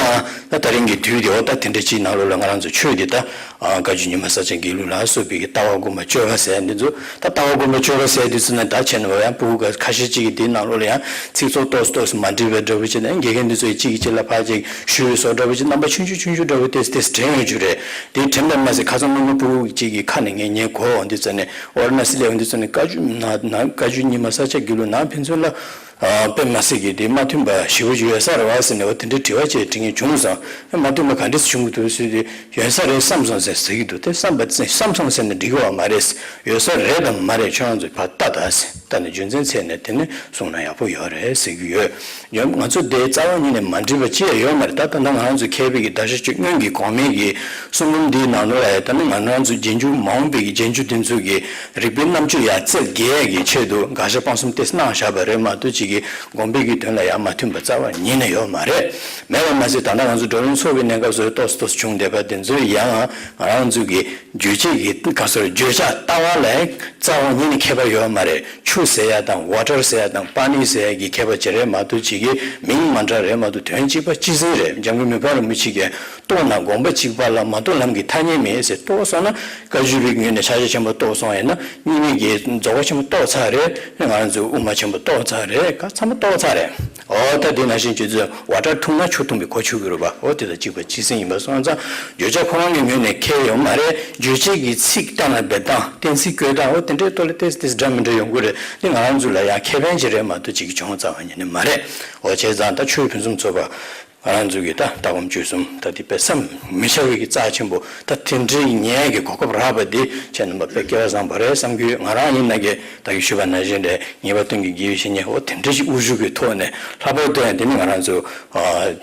ད་ད་རིང་གི་དུས་དེ་འོ་ད་དེ་འདྲ་ཅིག་ནང་ལོགས་ལ་ང་རང་ཚོ་ཆོས་འདི་ད་བཀའ་བརྒྱུད་རྙིང་མ་ས་སྐྱ་དགེ་ལུགས་ལ་སོགས་པའི་གི་ལྟ་བ་སྒོམ་པ་སྤྱོད་པ་ཟེར་འདི་ཚོ་ད་ལྟ་བ་སྒོམ་པ་སྤྱོད་པ་ཟེར་འདི་ཚོ་ནི་ད་བྱས་ན་བ་ཡང་ཕྲུ་གུ་ཁ་ཤས་ཅིག་གིས་དེའི་ནང་ལོགས་ལ་ཡང་ཚིག་ཚོགས་ཏོག་ཙམ་ཏོག་ཙམ་མ་འགྲིག་པའི་འདྲ་བོ་བྱས་ནས་དགེ་རྒན་འདི་ཚོས་གཅིག་གིས་གཅིག་ལ་ཕར་ཅིག་ཞུས་པའི་བཟོ་འདྲ་བོ་ཅིག་རྣམ་པ་ཆུང་ཆུང་ཆུང་ཆུང་འདྲ་བོ་ཏོག་ཙམ་ཏོག་ཙམ་དྲན་ཡོང་རྒྱུ་རེད། དེ་དྲན་པ་མ་ཟད་ཁ་སང་སྔོན་མ་ཕྲུ་གུ་གཅིག་གི་ཁ་ནས་ངས་ཉན་གོ་འདི་ཚོ་ནས་ཝཱ་ར་ཎ་སི་སླེབས་འདི་ཚོ་ནས་བཀའ་བརྒྱུད་ན་ན་བཀའ་བརྒྱུད་རྙིང་མ་ས་སྐྱ་དགེ་ལུགས་ནང་ཕན་ཚུན་ལ། ཨ་དཔེ་མ་སྲིད་ཀྱི་དེ་མ་མཐུན་པ་ཞེ་པོ་ཅིག་ཡོད་ས་རེད་བ་ཟེར་ནས་འོ་དེ་འདྲའི་དྲི་བ་ཅིག་དྲི་མཁན་བྱུང་སོང་། ཨ་མ་མཐུན་པ་ག་འདྲས་བྱུང་གི་འདུག་ཟེར་དུས་ཡོད་ས་རེད་བསམ་སོང་ཟེར་ཟེར་གྱི་འདུག་དེ་བསམ་པ་བསམ་སོང་ཟེར་ནས་འགྲིག་གི་བ་མ་རེད། ཡོད་ས་རེད་དམ་མ་རེད་ཁྱོད་རང་ཚོས་ཕར་ལྟ་ད་ཟེར་ལྟ་ནས་རྒྱུ་མཚན་བཙལ་ནས་དེ་ནས་གསུངས་ན་ཡག་པོ་ཡོད་རེད་ཟེར་གྱི་ཡོད། ཡང་ང་ཚོ་དེ་རྩ་བ་ཉིད་ནས་མ་འགྲིག་པ་ཅི་ཡང་ཡོད་མ་རེད། ད་ད་ལྟ་ང་རང་ཚོ་མཁས་པའི་གི་ད་ཤ་སྤྱོད་སྔོན་གྱི་གོང་མའི་གི་གསུང་འབུམ་འདིའི་ནང་ལོགས་ལ་ཡང་ད་ནི་ང་རང་ཚོ་རྗེས་འཇུག་མ་འོངས་པའི་གི་རྗེས་འཇུག་དེ་ཚོ་གི་རིག་པའི་རྣམ་དཔྱོད་ཡར་རྩལ་རྒྱས་ཀྱི་ཆེད་དུ་དགག་བཞག་སྤང་གསུམ་ཏེ་གནང་བཞག་པ་རེད་མ་གཏོགས་ཅིག་གི་དགོངས་པའི་གི་དོན་ལ་ཡང་མ་མཐུན་པ་རྩ་བ་ཉིད་ནས་ཡོད་མ་རེད། མེད་པ་མ་ཟད་ད་ལྟ་ང་ཚོ་བགྲོ་གླེང་ཚོགས་པའི་གནས་སྐབས་སུ་ཏོག་ཙམ་ཏོག་ཙམ་བྱུང་བསྡད་པ་དེ་ཚོ་ཡང་ང་རང་ཚོ་གི་རྗོད་བྱེད་ཀྱི་ག་ཟེར་བརྗོད་བྱ་ལྟ་བ་ལ་རྩ་བ་ཉིད་ནས་ཁྱད་པར་ཡོད་མ་རེད། ཆུ་ཟེར་ཡ་དང་ཝ་ཊར་ཟེར་ཡ་དང་པ་ནི་ཟེར་ཡ་གི་ཁྱད་པར་ཅིག་རེད་མ་གཏོགས་ཅིག་གི་མིང་མ་འདྲ་རེད་མ་གཏོགས་དོན་གཅིག་པ་གཅིག་ཟིན་རེད། འཇམ་མགོན་མི་ཕམ་རིན་པོ་ཆེ་གིས་རྟོགས་ན་དགོངས་པ་གཅིག་པ་ལ་མ་རྟོགས་ལམ་གྱི་ཐ་སྙད་མེད་ཟེར་རྟོགས་སོང་ན་བཀའ་བརྒྱུད་པའི་ངོས་ནས་ཕྱག་རྒྱ་ཆེན་པོ་རྟོགས་སོང་ཡིན་ན་རྙིང་མའི་གི་རྫོགས་པ་ཆེན་པོ་རྟོགས་ཚར་རེད། ང་རང་ཚོའི་དབུ་མ་ཆེན་པོ་རྟོགས་ཚར་རེད། ག་ཚང་མ་རྟོགས་ཚར་རེད། འོ་ད་དེ་ནང་བཞིན་ཁྱོད་ཚོས་ཝ་ཊར་འཐུང་ན་ཆུ་འཐུང་བའི་གོ་ཆོད་ཀྱི་རེད་པ། འོ་དེ་དང་གཅིག་པ་གཅིག་ཟིན་ཡིན་པ་སོང་ཙང་བརྗོད་བྱ་ཁོ་རང་གི་ངོས་ནས་ཁྱད་ཡོད་མ་རེད། རྗོད་བྱེད་ཀྱི་ཚིག་གཏན་ལ་འབེབས་སྟངས་གཏན་ཚིགས་བཀོད་སྟངས་འོ་དེ་འདྲའི་ཐོག་ལ་ཏོག་ཙམ་ཏོག་ཙམ་འདྲ་མི་འདྲ་ཡོང་གི་རེད། དེ་ང་རང་ཚོ་ལ་ཡང་ཁེ་ཕན་ཅིག་རེད་མ་གཏོགས་ཅིག་གི་གྱོང་རྩ་བ་ཉིད་ནས་མ་རེད། འོ་བྱས་ཙང་ད་ཆོས་ཕུན་སུམ་ཚོགས་པ། ང་རང་ཚོ་གི་ད་ལྟ་སྒོམ་སྤྱོད་གསུམ་ད་དེ་དཔེ་བསམ་མི་ཁྱབ་པའི་གི་རྩ་ཆེན་པོ། ད་དེ་འདྲའི་ཉན་གི་གོ་སྐབས་རག་པ་དེ་ཁྱེད་རྣམ་པ་དཔེ་སྐལ་བ་བཟང་པོ་རེད་བསམ་གི་ཡོད། ང་རང་ཡིན་ན་གི་ད་གི་ཞུས་པ་ནང་བཞིན་རེད། ངེས་པར་དུ་གི་དགེ་བའི་བཤེས་གཉེན་འོ་དེ་འདྲ་ཞིག་དབུ་བཞུགས་ཀྱི་ཐོག་ནས་ལྷག་པར་དུ་ཡང་དེ་ནི་ང་རང་ཚོ་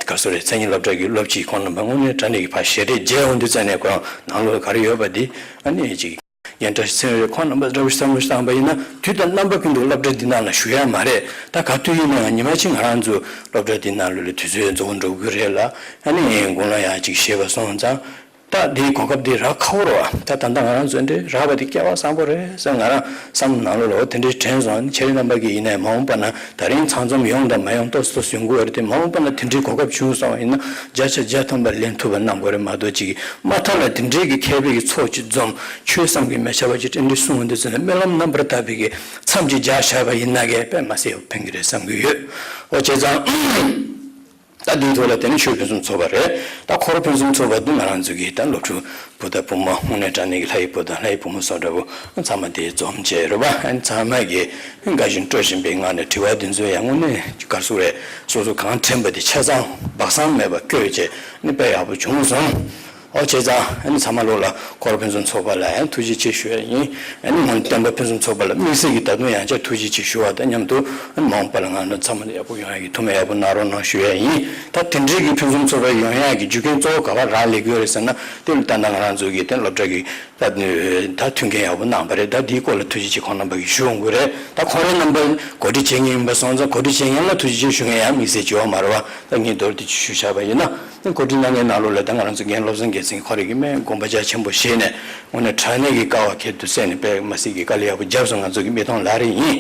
ག་སོ་རེད། མཚན་ཉིད་སློབ་གྲྭ་གི་སློབ་སྤྱི་ཁོང་རྣམ་པ་དངོས་གནས་དྲང་གནས་ཀྱི་ཕར་ཞལ་རས་མཇལ་འོང་དུས་ཙམ་ནས་ཁོ་རང་ནང་ལོགས་ག་རེ་ཡོད་པ་འདི་ཨ་ནི་ཅིག་རྒན་བཀྲ་ཤིས་ཚེ་རིང་ཁོང་རྣམ་པ་འདྲ་བོ་བསམ་བློ་བཏང་པ་ཡིན་ན་དུས་དང་རྣམ་པ་ཀུན་ཏུ་སློབ་གྲྭ་འདི་ནང་ལ་བཞུགས་ཡ་མ་རེད། ད་ག་དུས་ཡིན་ན་ཡང་ཉི་མ་གཅིག་ང་རང་ཚོ་སློབ་གྲྭ་འདི་ནང་ལོགས་ལ་དུས་ཚོད་རྫོགས་འགྲོ་གི་རེད་ལ། ཨ་ནི་དགུང་ལོ་ཡང་ཅིག་བཞེས་པ་སོང་ཙང་། ད་འདིའི་གོ་སྐབས་འདི་རག་ཁག་པོ་རེད་བ། ད་ད་ལྟ་ང་རང་ཚོ་འདི་རག་པ་འདི་སྐལ་བ་བཟང་པོ་རེད་ཟེར་ང་རང་བསམ་ནང་ལོགས་ལ་འོ་དེ་འདྲའི་དྲན་སོང་། ཨ་ནི་ཁྱེད་རང་རྣམ་པ་གིས་ཡིན་ནའི་མ་འོངས་པ་ན་ད་རིང་ཚང་འཛོམས་ཡོང་དང་མ་ཡོང་ཏོག་ཙམ་ཡོང་གི་ཡོད་རེད་དེ། མ་འོངས་པ་ན་དེ་འདྲའི་གོ་སྐབས་བྱུང་སོང་བ་ཡིན་ན་བརྒྱ་ཆ་བརྒྱ་ཐམ་པ་ལེན་ཐུབ་པ་གནང་དགོས་རེད་མ་གཏོགས་ཅིག་མ་མཐའ་ལ་དེ་འདྲའི་གི་མཁས་པའི་གི་ཚོགས་ཅིག་འཛོམས། ཆོས་བསམ་གྱིས་མི་ཁྱབ་པ་ཅིག་དྲན་འདི་གསུང་འདི་ཚོ་ནས་སྨོན་ལམ་རྣམ་པར་དག་པའི་གི་མཚམས་ཅིག་སྦྱར་བཞག་པ་ཡིན་ན་གས་དཔེ་མ་སྲིད་ཡག་ཕན་གི་རེད་བསམ་གི་ཡོད། འོ་བྱས་ཙང་ད་འདིའི་ཐོག་ལ་དེ་ནི་ཆོས་ཕུན་སུམ་ཚོགས་པ་རེད། ད་འཁོར་ཕུན་སུམ་ཚོགས་པ་འདི་ང་རང་ཚོ་གི་ད་སློབ་ཕྲུག་བུ་དང་བུ་མོ་དངོས་གནས་དྲང་གནས་ཀྱི་ལྷ་ཡི་བུ་དང་ལྷ་ཡི་བུ་མོ་སོགས་འདྲ་བོ་ཚང་མ་དེ་འཛོམས་བྱས་རེད་པ། ཨ་ནི་ཚང་མ་གི་དགའ་བཞིན་སྤྲོ་བཞིན་པའི་ངང་ནས་དྲི་བ་འདི་ཚོ་ཡང་དངོས་གནས་ག་རེ་ཟེར་རེད། སོ་སོ་གང་དྲན་པ་དེ་ཆ་ཚང་སྦ་གསང་མེད་པ་བཀོད་བྱས་ནི་དཔེ་ཡག་པོ་བྱུང་སོང་། འོ་བྱས་ཙང་ཨ་ནི་ཚང་མ་ལོག་ལ་འཁོར་ཕུན་སུམ་ཚོགས་པ་ལ་ཡང་ཐུགས་རྗེ་ཆེ་ཞུ་ཡ་ཡིན། ཨ་ནི་ང་བསྟན་པ་ཕུན་སུམ་ཚོགས་པ་ལ་དམིགས་བསལ་གྱི་ད་དུང་ཡང་བསྐྱར་ཐུགས་རྗེ་ཆེ་ཞུ་བ་དང་མཉམ་དུ་ཨ་ནི་མ་འོངས་པ་ལ་ང་རང་ཚང་མ་ལ་ཡག་པོ་ཡོང་ཡ་གི་ཐུགས་སྨོན་ཡག་པོ་གནང་རོགས་གནང་ཞུ་ཡ་ཡིན། ད་དེ་འདྲའི་གི་ཕུན་སུམ་ཚོགས་པ་ཡོང་ཡ་གི་རྒྱུ་རྐྱེན་གཙོ་བོ་ག་བ་རག་ལས་དགོས་རེད་ཟེར་ན། དེ་ལ་ད་ལྟ་ང་རང་ཚོ་གི་དེ་སློབ་གྲྭ་གི་ད་ད་མཐུན་རྐྱེན་ཡག་པོ་གནང་པ་རེད། ད་འདིའི་སྐོར་ལ་ཐུགས་རྗེ་ཆེ་ཁོང་རྣམ་པ་གིས་ཞུ་འོང་གི་རེད། ད་ཁོང་རྣམ་པ་གོ་སྒྲིག་བྱེད་མཁན་ཡིན་པ་སོང་ཙང་གོ་སྒྲིག་བྱེད་མཁན་ལ་ཐུགས་རྗེ་ཆེ་ཞུ་མཁན་ཡང་དམིགས་བསལ་གྱི་ཡོད་མ་རེད་བ། ད་ངས་མདོར་བསྡུས་ཅིག་ཞུ་བཞག་པ་ཡིན་ན། གོ་སྒྲིག་གནང་མཁན་ནང་ལོགས་ལ་ད་ང་རང་ཚོ་རྒན་བློ་བཟང་རྒྱལ་མཚན་ཁོ་རང་གིས་སྨན་དགོངས་པ་རྒྱ་ཆེན་པོ་བཞེས་ནས་དངོས་གནས་དྲང་གནས་ཀྱི་དཀའ་བ་ཁྱད་དུ་བསད་ནས་དཔེ་མ་སྲིད་ཀྱི་དཀའ་ལས་ཡག་པོ་བརྒྱབ་སོང་། ང་ཚོ་གི་མི་མཐོང་ལག་རེ་ཡིན།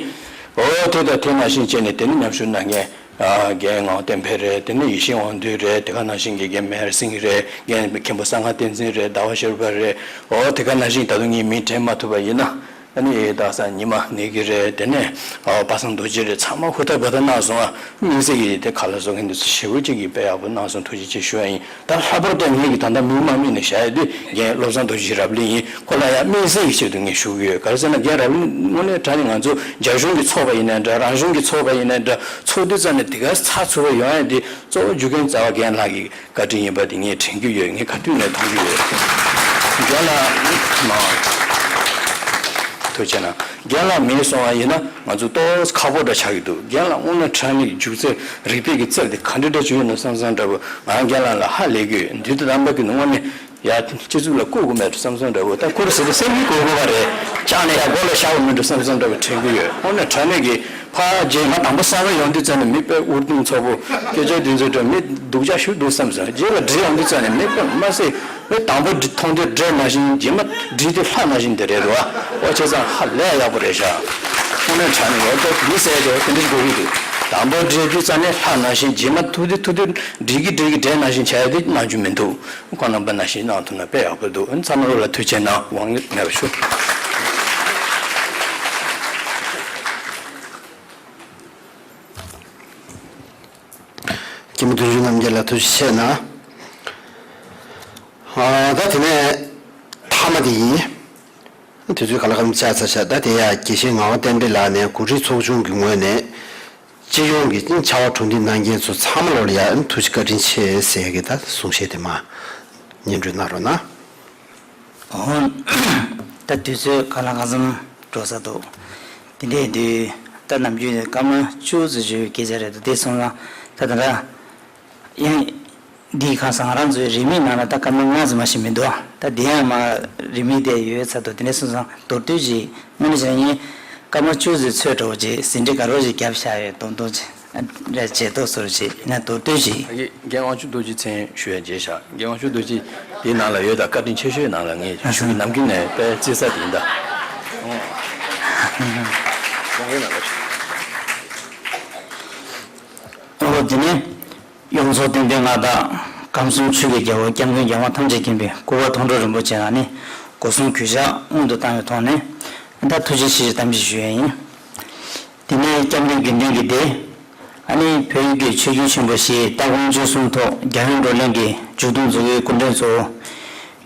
འོ་དེ་དང་དེ་ནང་བཞིན་བྱས་ནས་དེ་ནི་མཉམ་ཞུགས་གནང་མཁན་རྒན་ངག་དབང་བསྟན་འཕེལ་རེད། དེ་ནི་ཡེ་ཤེས་དབང་འདུས་རེད། དེ་ག་ནང་བཞིན་གྱི་རྒན་མེར་སིང་རེད། རྒན་མཁན་པོ་གསང་སྔགས་བསྟན་འཛིན་རེད། ཟླ་བ་ཤར་བ་རེད། འོ་དེ་ག་ནང་བཞིན་ད་དུང་ངས་མིང་དྲན་མ་ཐུབ་པ་ཡིན་ན། ཨ་ནི་ད་ས་ཉི་མ་ནེ་གི་རེད། དེ་ནས་ཨ་པ་སངས་རྡོ་རྗེ་རེད། ཚང་མ་ཧུར་ཐག་འབད་ཐག་གནང་སོང་། ཨ་དམིགས་བསལ་གྱི་དེ་ཁ་ལག་བཟོ་མཁན་འདི་ཚོ་ཞེ་པོ་ཅིག་གིས་དཔེ་ཡག་པོ་གནང་སོང་། ཐུགས་རྗེ་ཆེ་ཞུ་ཡ་ཡིན། ད་ལྷག་པར་དུ་ངེད་ཀྱི་ད་ལྟ་མིང་མ་སྨོས་ནས་བཞག་ཡ་དེ་རྒན་བློ་བཟང་རྡོ་རྗེ་རབ་གླིང་ཡིན། ཁོ་ལ་ཡང་དམིགས་བསལ་གྱི་ཆེད་དུ་ངས་ཞུ་གི་ཡོད། ག་རེ་ཟེར་ན་རྒན་རབ་གླིང་དངོས་གནས་དྲང་གནས་ང་ཚོ་རྒྱ་གཞུང་གི་ཚོགས་པ་ཡིན་ནའི་འདྲ། རང་གཞུང་གི་ཚོགས་པ་ཡིན་ནའི་འདྲ། ཚོགས་དུས་ཙམ་ནས་དེ་ག་ཚགས་ཚུད་པ་ཡོང་ཡ་དེ་གཙོ་བོ་རྒྱུ་རྐྱེན་རྩ་བ་རྒན་ལགས་ཀྱི་བཀའ་དྲིན་ཡིན་པ་དེ་ངས་དྲན་གྱི་ཡོད། ངས་ག་དུས་ནས་མཐོང་གི་ཡོད། རྒན་ལགས་མ་ཐུགས་རྗེ་གནང་། རྒན་ལགས་མེད་སོང་བ་ཡིན་ན་ང་ཚོ་ཏོག་ཙམ་ཁག་པོ་འདྲ་ཆགས་ཀྱི་འདུག་རྒན་ལགས་དངོས་གནས་དྲང་གནས་ཀྱི་རྒྱུགས་རྩལ་རིག་པའི་གི་རྩལ་དེ་ག་འདྲ་འདྲ་ཅིག་ཡོད་ན་བསམ་བསམ་འདྲ་པོ། ང་རང་རྒན་ལགས་ལ་ཧ་ལས་ཀྱི་ཡོད། འདི་དང་རྣམ་པ་ཀུན་ནས་དངོས་གནས་ཡ་སྤྱི་གཙུག་ལ་བཀུར་དགོས་མེད་བསམ་བསམ་འདྲ་པོ། ད་བཀུར་ཟེར་དུས་སེམས་ཀྱི་དགོས་དགོས་པ་རེད། ཅང་ནས་ཡ་མགོ་ལ་ཤར་བ་མི་འགྲོ་བསམ་བསམ་འདྲ་པོ་དྲན་གྱི་ཡོད། དངོས་གནས་དྲང་གནས་ཀྱི་ཕར་རྗེས་མ་དང་པོ་གསར་པ་ཡོང་དུས་ཙམ་ནས་མི་དཔེ་འུར་རྡུང་ཚ་པོ། སྐད་ཆ་འདི་ཚོ་འདྲ་མི་སྡུག་ཅག་ཞིག་འདུག་བསམ་སོང་། རྗེས་ལ་འདྲི་ཡོང་དུས་ཙམ་ནས་མི་དཔེ་མ་སྲིད། མི་དང་པོ་འདྲི་མཐོང་དུས་འདྲེ་ནང་བཞིན། རྗེས་མ་འདྲི་དུས་ལྷ་ནང་བཞིན་དེ་རེད་འདུག་ཨ། ཨོ་བྱས་ཙང་ཧ་ལས་ཡག་པོ་རེད་ཤག་དངོས་གནས་དྲང་གནས་ཡོད་དོ། མི་ཟེར་དེ་དེ་འདྲ་དགོས་ཀྱི་འདུག་དང་པོ་འདྲི་དུས་ཙམ་ནས་ལྷ་ནང་བཞིན། རྗེས་མ་ཐུག་དུས་ཐུག་དུས་འདྲི་གི་འདྲི་གི་འདྲེ་ནང་བཞིན་བྱ་ཡ་དེ་གནང་རྒྱུ་མི་འདུག་ཁོང་རྣམ་པ་ནང་བཞིན་གནང་ཐུབ་ན་དཔེ་ཡག་པོ་འདུག་ཚང་མ་ལོ་ལ་ཐུགས་རྗེ་གནང་། དབང་མེད་པ་ཞུ། སྐྱེས་བུ་དོན་གྲུབ་རྣམ་རྒྱལ་ལ་ཐུགས་རྗེ་ཆེ་གནང་། ཨ། ད་དེ་ནས་མཐའ་མ་དེ་ཡིན། དུས་ཚོད་ག་ལ་ག་ལ་ཆགས་ཚར་ཤག་ད་དེ་ཡང་དགེ་བཤེས་ངག་དབང་བསྟན་འཕེལ་ལགས་ནས་གོ་སྒྲིག་ཚོགས་ཆུང་གི་ངོས་ནས་སྤྱི་ཡོངས་ཀྱི་ཕྱག་དབང་དྲུང་འདེགས་གནང་མཁན་ཚོ་ཚང་མ་ལོ་ལ་ཡང་ཐུགས་རྗེ་བཀའ་དྲིན་ཆེ་ཟེར་ཡ་གི་ད་གསུང་བཤད་དེ་མར་སྙན་སྒྲོན་གནང་རོགས་གནང་། འོ། ད་དུས་ཚོད་གང་ལ་གང་འཚམ་འགྲོ་ས་འདུག་དེ་འདྲའི་དུས་ད་ནམ་རྒྱུན་ནས་སྐར་མ་བཅུ་ཙམ་བརྗོད་པའི་སྐད་ཆ་རེད་འདུག་དེ་སོང་ཙང་ད་ད་ལྟ་ཡང་འདིའི་ཁ་སང་ང་རང་ཚོའི་རིན་མེད་ནང་ལ་ད་སྐར་མ་ལྔ་ཙམ་མ་ཞིག་མི་འདུག་ད་དེ་ཡང་མ་རིན་མེད་དེ་ཡོད་ཚར་འདུག་དེ་འདྲ་སོང་ཙང་མདོར་བསྡུས་ཅིག་དངོས་གནས་བྱས་ན་ངས་སྐར་མ་བཅུ་ཙམ་ཚོད་འགྲོ་ཅིག་ཟིན་བྲིས་དགའ་རབ་ཅིག་བརྒྱབ་བཞག་ཡོད། དོན་དུ་ཅིག་རེ་བྱེད་དོ་ཟུར་བྱེད་ཡིན་ན་མདོར་བསྡུས་ཅིག་ད་གིན་རྒན་དབང་ཕྱུག་རྡོ་རྗེ་མཚན་ཞུ་ཡ་བརྗེད་བཞག་རྒན་དབང་ཕྱུག་རྡོ་རྗེ་དེའི་ནང་ལ་ཡོད། ད་བཀའ་དྲིན་ཆེ་ཤོས་ནང་ལ་ངས་ཞུ་གི་ནམ་རྒྱུན་ནས་དཔེ་བརྩི་ས་དེ་ཡིན་ད། ཨོ་དེ་ནས་གཡུ་མཚོ་བསྟན་པའི་མངའ་བདག་ཁམས་གསུམ་ཆོས་ཀྱི་རྒྱལ་པོ་སྐྱབས་མགོན་རྒྱལ་དབང་ཐམས་ཅད་མཁྱེན་པའི་སྐུ་པར་མཐོང་གྲོལ་རིན་པོ་ཆེ་ལགས་ནས་སྒོ་གསུམ་གུས་ཕྱག་སྔོན་དུ་བཏང་བའི་ཐོག་ནས་ད་ཐུགས་རྗེ་ཆེ་ཞུ་གཏམ་ཞིག་ཞུ་ཡ་ཡིན། དེ་ནས་སྐྱབས་མགོན་དགེ་འདུན་གྱི་སྡེ། ཨ་ནི་བོད་ཀྱི་ཆོས་བརྒྱུད་ཆེན་པོ་བཞིའི་ལྟ་སྒོམ་སྤྱོད་གསུམ་ཐོག་རྒྱལ་ཡོངས་བགྲོ་གླེང་གི་མཇུག་སྡོམ་རྫོགས་ཡོད་སྐུ་མགྲོན་གཙོ་བོ།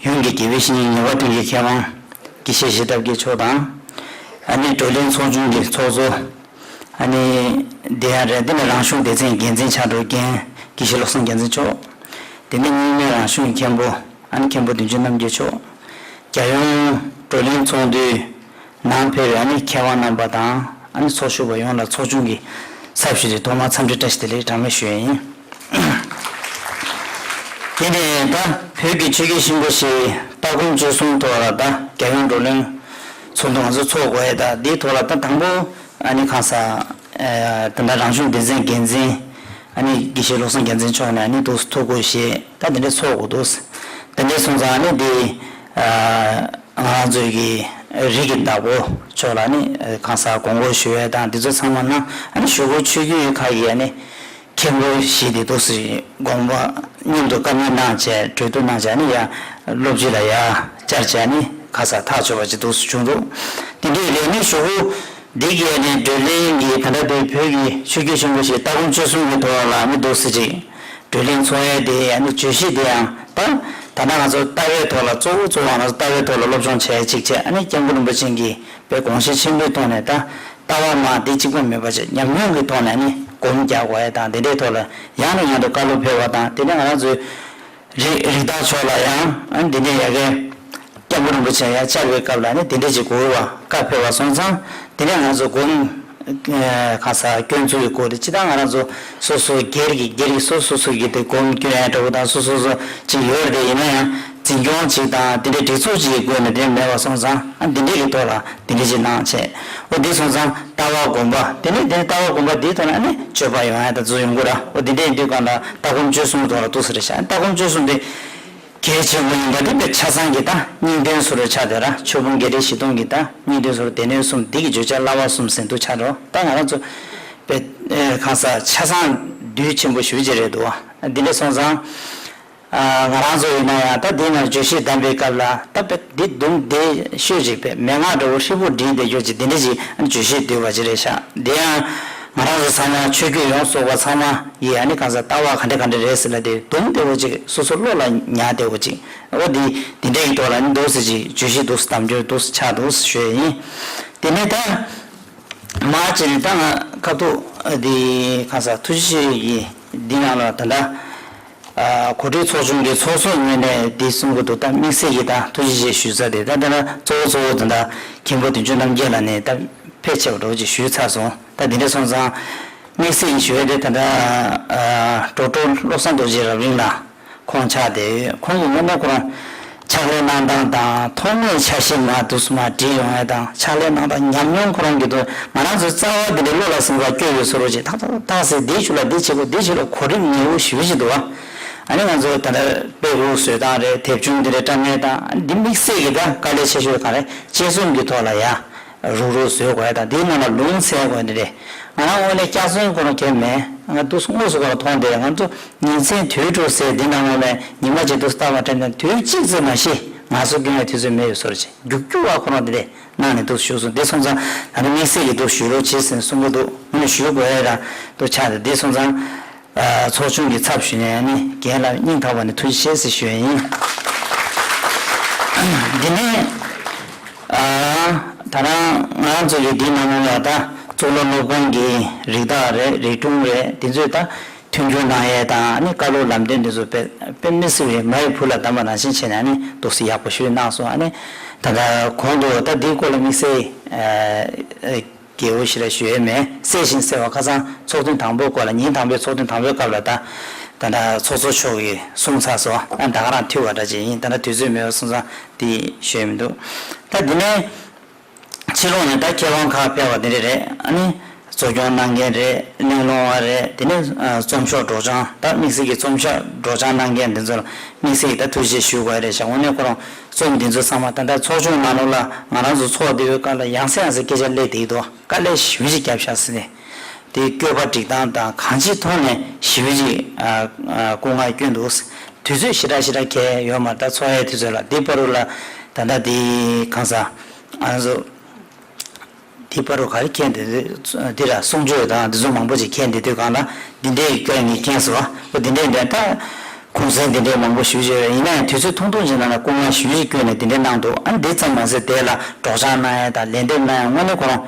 ཡོངས་ཀྱི་དགེ་བའི་བཤེས་གཉེན་ངེས་པར་དོན་གྱི་མཁས་དབང་དགེ་བཤེས་བཞི་ཐབས་མཁས་མཆོག་དང་། ཨ་ནི་བགྲོ་གླེང་ཚོགས་ཆུང་གི་ཚོགས་གཙོ། ཨ་ནི་དེ་ཡང་རེད། དེ་ནས་རང་གཞུང་སྡེ་ཚན་འགན་འཛིན་ཕྱག་དྲུག་རྒན་དགེ་ དགེ་བཤེས་བློ་བཟང་རྒྱལ་མཚན་མཆོག་དེ་ནས་རྙིང་མའི་རང་གཞུང་གི་མཁན་པོ་ཨ་ནི་མཁན་པོ་བདུན་ཅུ་རྣམ་རྒྱལ་མཆོག་རྒྱལ་ཡོངས་བགྲོ་གླེང་ཚོགས་འདུའི་ནང་ཕེབས་པའི་ཨ་ནི་མཁས་དབང་རྣམ་པ་དང་ཨ་ནི་ཚོགས་ཞུགས་པ་ཡོངས་ལ་ཚོགས་ཆུང་གི་ཚབ་ཞུས་ཏེ་ཐོག་མར་འཚམས་འདྲི་བཀྲ་ཤིས་བདེ་ལེགས་གྲངས་མེད་ཞུ་ཡས་ཡིན། དེ་ནས་ད་བོད་ཀྱི་ཆོས་བརྒྱུད་ཆེན་པོ་བཞིའི་ལྟ་སྒོམ་སྤྱོད་གསུམ་ཐོག་ལ་ད་རྒྱལ་ཡོངས་བགྲོ་གླེང་ཚོགས་འདུ་ང་ཚོ་ཚོགས་དགོས་ཡས་ད་འདིའི་ཐོག་ལ་ད་དང་པོ་ཨ་ནི་གང་ཟག་ད་ལྟ་རང་གཞུང་སྡེ་ཚན་འགན་འཛིན་ཨ་ནི་དགེ་བཤེས་བློ་བཟང་རྒྱལ་མཚན་མཆོག་ནས་ཨ་ནི་འདུག་ཐུགས་ཁུར་བཞེས་ད་དེ་འདྲ་ཚོགས་དགོས་འདུག་དེ་འདྲ་སོང་ཙང་ཨ་ནི་འདི་ང་རང་ཚོའི་གི་རིགས་ཀྱི་བདག་པོ་མཆོག་ལ་ཨ་ནི་གང་ཟག་དགོངས་སྐོར་ཞུ་ཡས་དང་འདི་ཚོ་ཚང་མ་གནང་ཨ་ནི་གཞུག་གུ་ཆོས་བརྒྱུད་ཁག་གི་ཨ་ནི། མཁན་པོ་ཞིག་དེ་འདུག་སེ་དགོངས་པ་མཉམ་དུ་བཀའ་མོལ་གནང་བྱས་གྲོས་བསྡུར་གནང་བྱས་ནི་ཡ་སློབ་སྤྱི་ལ་ཡ་བཅར་བྱས་ནི་ཁ་ས་ཐག་ཆོད་པ་ཅིག་འདུག་སེ་བྱུང་འདུག་དེ་འདྲའི་རེད་ནི་གཞུག་གུ་འདི་གའི་ནི་བགྲོ་གླེང་གི་ད་ལྟ་དེ་བོད་ཀྱི་ཆོས་བརྒྱུད་ཆེན་པོ་ཞིག་ལྟ་སྒོམ་སྤྱོད་གསུམ་གྱི་ཐོག་ལ་ནི་འདུག་སེ་ཅིག་བགྲོ་གླེང་ཚོགས་ཡས་དེ་ཡ་ནི་བརྗོད་གཞི་དེ་ཡང་ད་ད་ལྟ་ང་ཚོ་ལྟ་བའི་ཐོག་ལ་གཙོ་བོ་གཙོ་བོ་ང་ཚོ་ལྟ་བའི་ཐོག་ལ་སློབ་སྦྱོང་བྱས་ཅིག་བྱས་ཨ་ནི་སྐྱབས་མགོན་རིན་པོ་ཆེ་གིས། པའི་དགོངས་གཞི་ཆེན་པོའི་ཐོག་ནས་ད་ལྟ་བ་མ་བདེ་གཅིག་པ་མེད་པ་བྱས་ཉམས་མྱོང་གི་ཐོག་ནས་ནི་སྒོམ་རྒྱག་དགོས་ཡ་དང་དེ་འདྲའི་ཐོག་ལ་ཡང་ནས་ཡང་དུ་བཀའ་སློབ་ཕེབས་པ་དང་དེ་ནས་ང་རང་ཚོའི་རིགས་རིགས་བདག་ཚོ་ལ་ཡང་ཨ་འདི་འདྲའི་ཡ་གའི་སྐྱབས་མགོན་རིན་པོ་ཆེ་ཡང་བཅར་བའི་སྐབས་ལ་ནི་དེ་འདྲའི་ཅིག་དགོས་པ་བཀའ་ཕེབས་པ་སོང་ཙང་དེ་ནས་ང་ཚོ་སྒོམ་གང་ཟག་སྐྱོན་འཛུགས་ཀྱི་སྐོར་དེ་ཅི་ལྟར་ང་རང་ཚོ་སོ་སོ་སྒེར་གྱི་སྒེར་གྱི་སོ་སོ་སོ་གི་དེ་སྒོམ་སྐྱོན་ཡ་འདྲ་བོ་དང་སོ་སོ་སོ་ཅིག་ཡོད་རེད་ཡིན་ན་ཡང་། འཛིན་སྐྱོང་ཅིག་དང་དེ་འདྲའི་སྒྲིག་འཛུགས་ཅིག་གི་སྒོ་ནས་དེ་མེད་པ་སོང་ཙང་ཨ་འདི་འདྲའི་གི་ཐོག་ལ་དེ་འདྲའི་ཅིག་གནང་བྱས་འོ་དེ་སོང་ཙང་ལྟ་བ་སྒོམ་པ་དེ་ནས་དེ་ལྟ་བ་སྒོམ་པ་འདིའི་ཐོག་ལ་ཨ་ནི་སྤྱོད་པ་ཡོང་ཡ་ད་ཚོ་ཡོང་གི་ར་འོ་དེ་འདྲའི་ཡིན་དུས་གང་ལ་ལྟ་སྒོམ་སྤྱོད་གསུམ་ཐོག་ལ་འདུག་ཟེར་ཤག་ལྟ་སྒོམ་སྤྱོད་གསུམ་དེ་གལ་ཆེན་པོ་ཡིན་པ་དེ་དཔེ་ཆ་ཚང་གི་ད་སྙིང་དོན་སོ་རུ་ཆགས་དེ་ར་ཆོས་ཕུང་བརྒྱད་ཁྲི་བཞི་སྟོང་གི་ད་སྙིང་དོན་སོ་རུ་སྡེ་སྣོད་གསུམ་འདི་གི་བརྗོད་བྱ་བསླབ་པ་གསུམ་ཟེར་འདུག་ཆགས་འགྲོ་ད་ང་རང་ཚོ་དཔེ་གང་ཟག་ཆ་ཚང་འདུས་ཆེན་པོ་ཞུ་བྱེད་རེད་འདུག་བ་འདི་འདྲ་སོང་ཙང་། ང་རང་ཚོ་ཡིན་ན་ཡང་ད་འདི་ན་བརྗོད་གཞི་བདམས་པའི་སྐབས་ལ་ད་དཔེ་འདི་འདུག་འདི་ཤོད་ཅིག་དཔེ་མན་ངག་འདྲ་བོ་ཧྲིལ་པོ་བསྒྲིགས་བསྡད་རྒྱུ་ཅིག་འདི་འདྲ་ཞིག་བརྗོད་གཞི་བསྡུས་པ་ཅིག་རེད་ཤག་འདི་ཡང་ང་རང་ཚོ་ཚང་མ་ཆོས་བརྒྱུད་ཡོངས་སུ་རྫོགས་པ་ཚང་མ་ཡིས་ཨ་ནི་གང་ཟག་ལྟ་བ་ག་འདྲ་ག་འདྲ་རེད་ཟེར་ལ་དེ་འདུག་བདེ་བོ་ཅིག་སོ་སོ་བློ་ལ་ཉར་བདེ་བོ་ཅིག་འོ་འདི་འདི་འདྲ་ཡི་ཐོག་ལ་ནི་འདུག་ཟེར་ཅིག་བརྗོད་གཞི་འདུག་ཟེར་གཏམ་རྒྱུད་འདུག་ཟེར་ཆགས་འདུག་ཟེར་ཞུ་ཡ་ཡིན། དེ་ནས་ད། མ་ཅི་ནི་ད་ང་ཁ་ཐུག་འདི་ཁ་ས་ཐུགས་རྗེ་ཆེ་ཡིས་འདི་ནང་ལ་ད་ལྟ་གོ་སྒྲིག་ཚོགས་ཆུང་གི་ཚོགས་གཙོ་ངོས་ནས་འདི་གསུང་གི་འདུག་ད་དམིགས་བསལ་གྱི་ད་ཐུགས་རྗེ་ཆེ་ཞུ་ས་དེ་ད་ད་ལྟ་གཙོ་བོ་གཙོ་བོ་ད་ལྟ་མཁན་པོ་བདུན་ཅུ་རྣམ་རྒྱལ་ལགས་ནས་ད་ཕལ་ཆེ་བ་འགྲོ་ཅིག་ཞུས་ཚར་སོང་ད་འདི་འདྲ་སོང་ཙང་དམིགས་བསལ་གྱི་ཞུ་ཡ་དེ་ད་ལྟ་གྲོགས་གྲོགས་བློ་བཟང་རྡོ་རྗེ་རབ་གླིང་ལགས། ཁོང་ཆགས་བསྡད་ཡོད། ཁོང་གི་དངོས་གནས་ཁོ་རང་ཕྱག་ལས་གནང་སྟངས་དང་ཐོག་མའི་འཆར་གཞི་མར་དུ་སུ་མར་བསྒྲིགས་ཡོང་ཡ་དང་ཕྱག་ལས་གནང་སྟངས་ཉམས་མྱོང་ཁོ་རང་གི་དུ་ང་རང་ཚོའི་རྩ་བ་འདི་འདྲའི་བློ་ལ་སེམས་པ་སྐྱོ་ཡོད་བཟོ་འདྲ་ཅིག་ཏག་ཏག་ཏག་ཟེར་འདི་ཆུ་ལ་འདི་བྱེད་དགོས་འདི་བྱེད་ལ་གོ་རིམ་ཉེ་བོ་ཞུ་བཞིན་འདུག་བ། ཨ་ནི་ང་ཚོ་ད་ལྟ་དཔེ་རུ་བཟོས་སྟངས་རེད་དེབ་ཆུང་འདི་འདྲའི་བཀྲམ་ཡས་དང་འདི་དམིགས་བསལ་གྱི་ད་དཀའ་ལས་ཆེ་ཤོས་གང་རེད་དཔྱད་རྩོམ་གྱི་ཐོག་ལ་ཡ། རུག་རུག་བཟོས་དགོས་ཡ་དང་དེའི་ནང་ལ་ལུང་ཚན་དགོས་ནི་རེད། ང་རང་དངོས་གནས་སྐྱག་རྫུན་ཁོ་རང་གལ་མེད། ང་དུས་སུ་དངོས་སུ་ཁོ་རང་མཐོང་དེ་ང་ཚོ་ཉིན་མཚན་དུས་དྲུག་ཟེར་འདི་ནང་ལོགས་ནས་ཉི་མ་གཅིག་ཏུ་ལྟ་བ་དྲན་ནས་དུས་གཅིག་ཙམ་མ་ཤི་ང་ཚོ་སྐྱོན་ཡ་དུས་ཚོད་མེད་ཡོད་སོར་ཅིག་རྒྱུག་རྒྱུག་བ་ཁོ་རང་དེ་འདྲས་གནང་ནས་འདུག་ཞུ་སོང་དེ་སོང་ཙང་ད་ནི་དམིགས་བསལ་གྱི་འདུག་ཞུ་རོགས་བྱེད་ཟེར་གསུང་གི་འདུག་དངོས་གནས་ཞུ་དགོས་ཡ་རང་འདུག་ཆགས་ཏེ་དེ་སོང་ཙང་། ཚོགས་ཆུང་གི་ཚབ་ཞུས་ནས་ནི་རྒན་ལགས་སྙིང་ཐག་པ་ནས་ཐུགས་རྗེ་ཆེ་ཟེར་ཞུ་ཡ་ཡིན། འདི་ནས་ད་རང་ང་རང་ཚོ་གི་འདི་ནང་ལ་ད་གཙུག་ལག་སློབ་ཁང་གི་རིགས་བདག་རེད་རིགས་དྲུང་རེད་འདི་ཚོས་ད་མཐུན་འགྱུར་གནང་ཡས་དང་ནི་བཀའ་སློབ་ལམ་སྟོན་འདི་ཚོ་དཔེ་དཔེ་མི་སྲིད་པའི་མ་ཡི་བུ་ལ་གདམས་པ་ནང་བཞིན་བྱས་ནས་ནི་འདུག་སེ་ཡག་པོ་ཞུས་གནང་སོང་ཨ་ནི་ད་ལྟ་གོང་དུ་ད་འདིའི་སྐོར་ལ་དམིགས་བསལ། རྒྱལ་པོ་ཞིག་ལ་ཞུ་ཡས་མེད། གསལ་ཞིང་གསལ་བ་ཁ་སང་ཚོགས་ཐུན་དང་པོའི་སྐོར་ལ་ཉིན་དང་པོའི་ཚོགས་ཐུན་དང་པོའི་སྐབས་ལ་ད་ད་ལྟ་ཚོགས་གཙོ་མཆོག་གིས་གསུངས་ཚར་སོང་ཨ་ད་ག་རང་ཐུལ་བ་འདྲ་ཅིག་ཡིན་ད་ལྟ་དུས་ཚོད་མེད་པ་སོང་ཙང་དེ་ཞུ་ཡས་མི་འདུག་ད་འདི་ནས་ཕྱི་ལོགས་ནས་ད་མཁས་དབང་ཁག་ཕེབས་པ་འདི་འདྲ་རེད་ཨ་ནི་གཙོ་སྐྱོང་གནང་མཁན་རེད་གླེང་སློང་བ་རེད་དེ་ནས་རྩོམ་ཤོག་སྒྲོག་སྦྱང་ད་དམིགས་བསལ་གྱི་རྩོམ་ཤོག་སྒྲོག་སྦྱང་གནང་མཁན་འདི་ཚོ་ལ་དམིགས་བསལ་གྱི་ད་ཐུགས་རྗེ་ཞུ་དགོས་རེད་ཤག་དངོས་གནས་ཁོ་རང་རྩོམ་འདི་ཚོ་ཚང་མ་ད་ལྟ་ཚོགས་ཆུང་ནང་ལོགས་ལ་ང་རང་ཚོ་ཚོགས་བསྡད་པའི་སྐབས་ལ་ཡང་སེ་ཡང་སེ་སྐད་ཆ་སླེབས་བསྡད་ཀྱི་འདུག་དཀའ་ལས་ཞེ་པོ་ཅིག་བརྒྱབ་ཤག་ཟེར་ནས། དེའི་བཀོད་པ་སྒྲིག་སྟངས་དང་གང་ཅིའི་ཐོག་ནས་ཞེ་པོ་ཅིག་སྐུ་ངལ་བསྐྱོན་འདུག་དུས་ཚོད་ཞེ་དྲག་ཞེ་དྲག་འཁེལ་ཡོད་མ་རེད་ད་ཚོགས་ཡའི་དུས་ཚོད་ལ་འདི་བར་དུ་ལ་ད་ལྟ་དེའི་གང་ཟག་ང་ཚོ་འདི་བར་དུ་ག་རེ་འཁེལ་འདི་འདི་ར་གསུང་ཆོས་དང་འདི་ཚོ་མང་པོ་ཅིག་འཁེལ་འདི་དུས་གང་ལ་འདི་འདྲའི་སྐད་ངས་འཁེལ་སོང་བ་འདི་འདྲའི་འདྲ་ད། གུང་སེང་དེ་འདྲའི་མང་པོ་ཞུ་བཞིན་ཡོད། ཡིན་ན་ཡང་དུས་ཚོད་ཐུང་ཐུང་ཅིག་ནང་ལ་སྐུ་ངལ་ཞུ་བཞིན་བསྐྱོན་ནས་དེ་འདྲའི་གནང་འདུག་ཨ་ནི་དེ་ཙམ་མ་ཟད་དེ་ལ་སྒྲོག་སྦྱང་གནང་ཡ་དང་ལན་འདེབས་གནང་ཡ་དངོས་གནས་ཁོ་རང་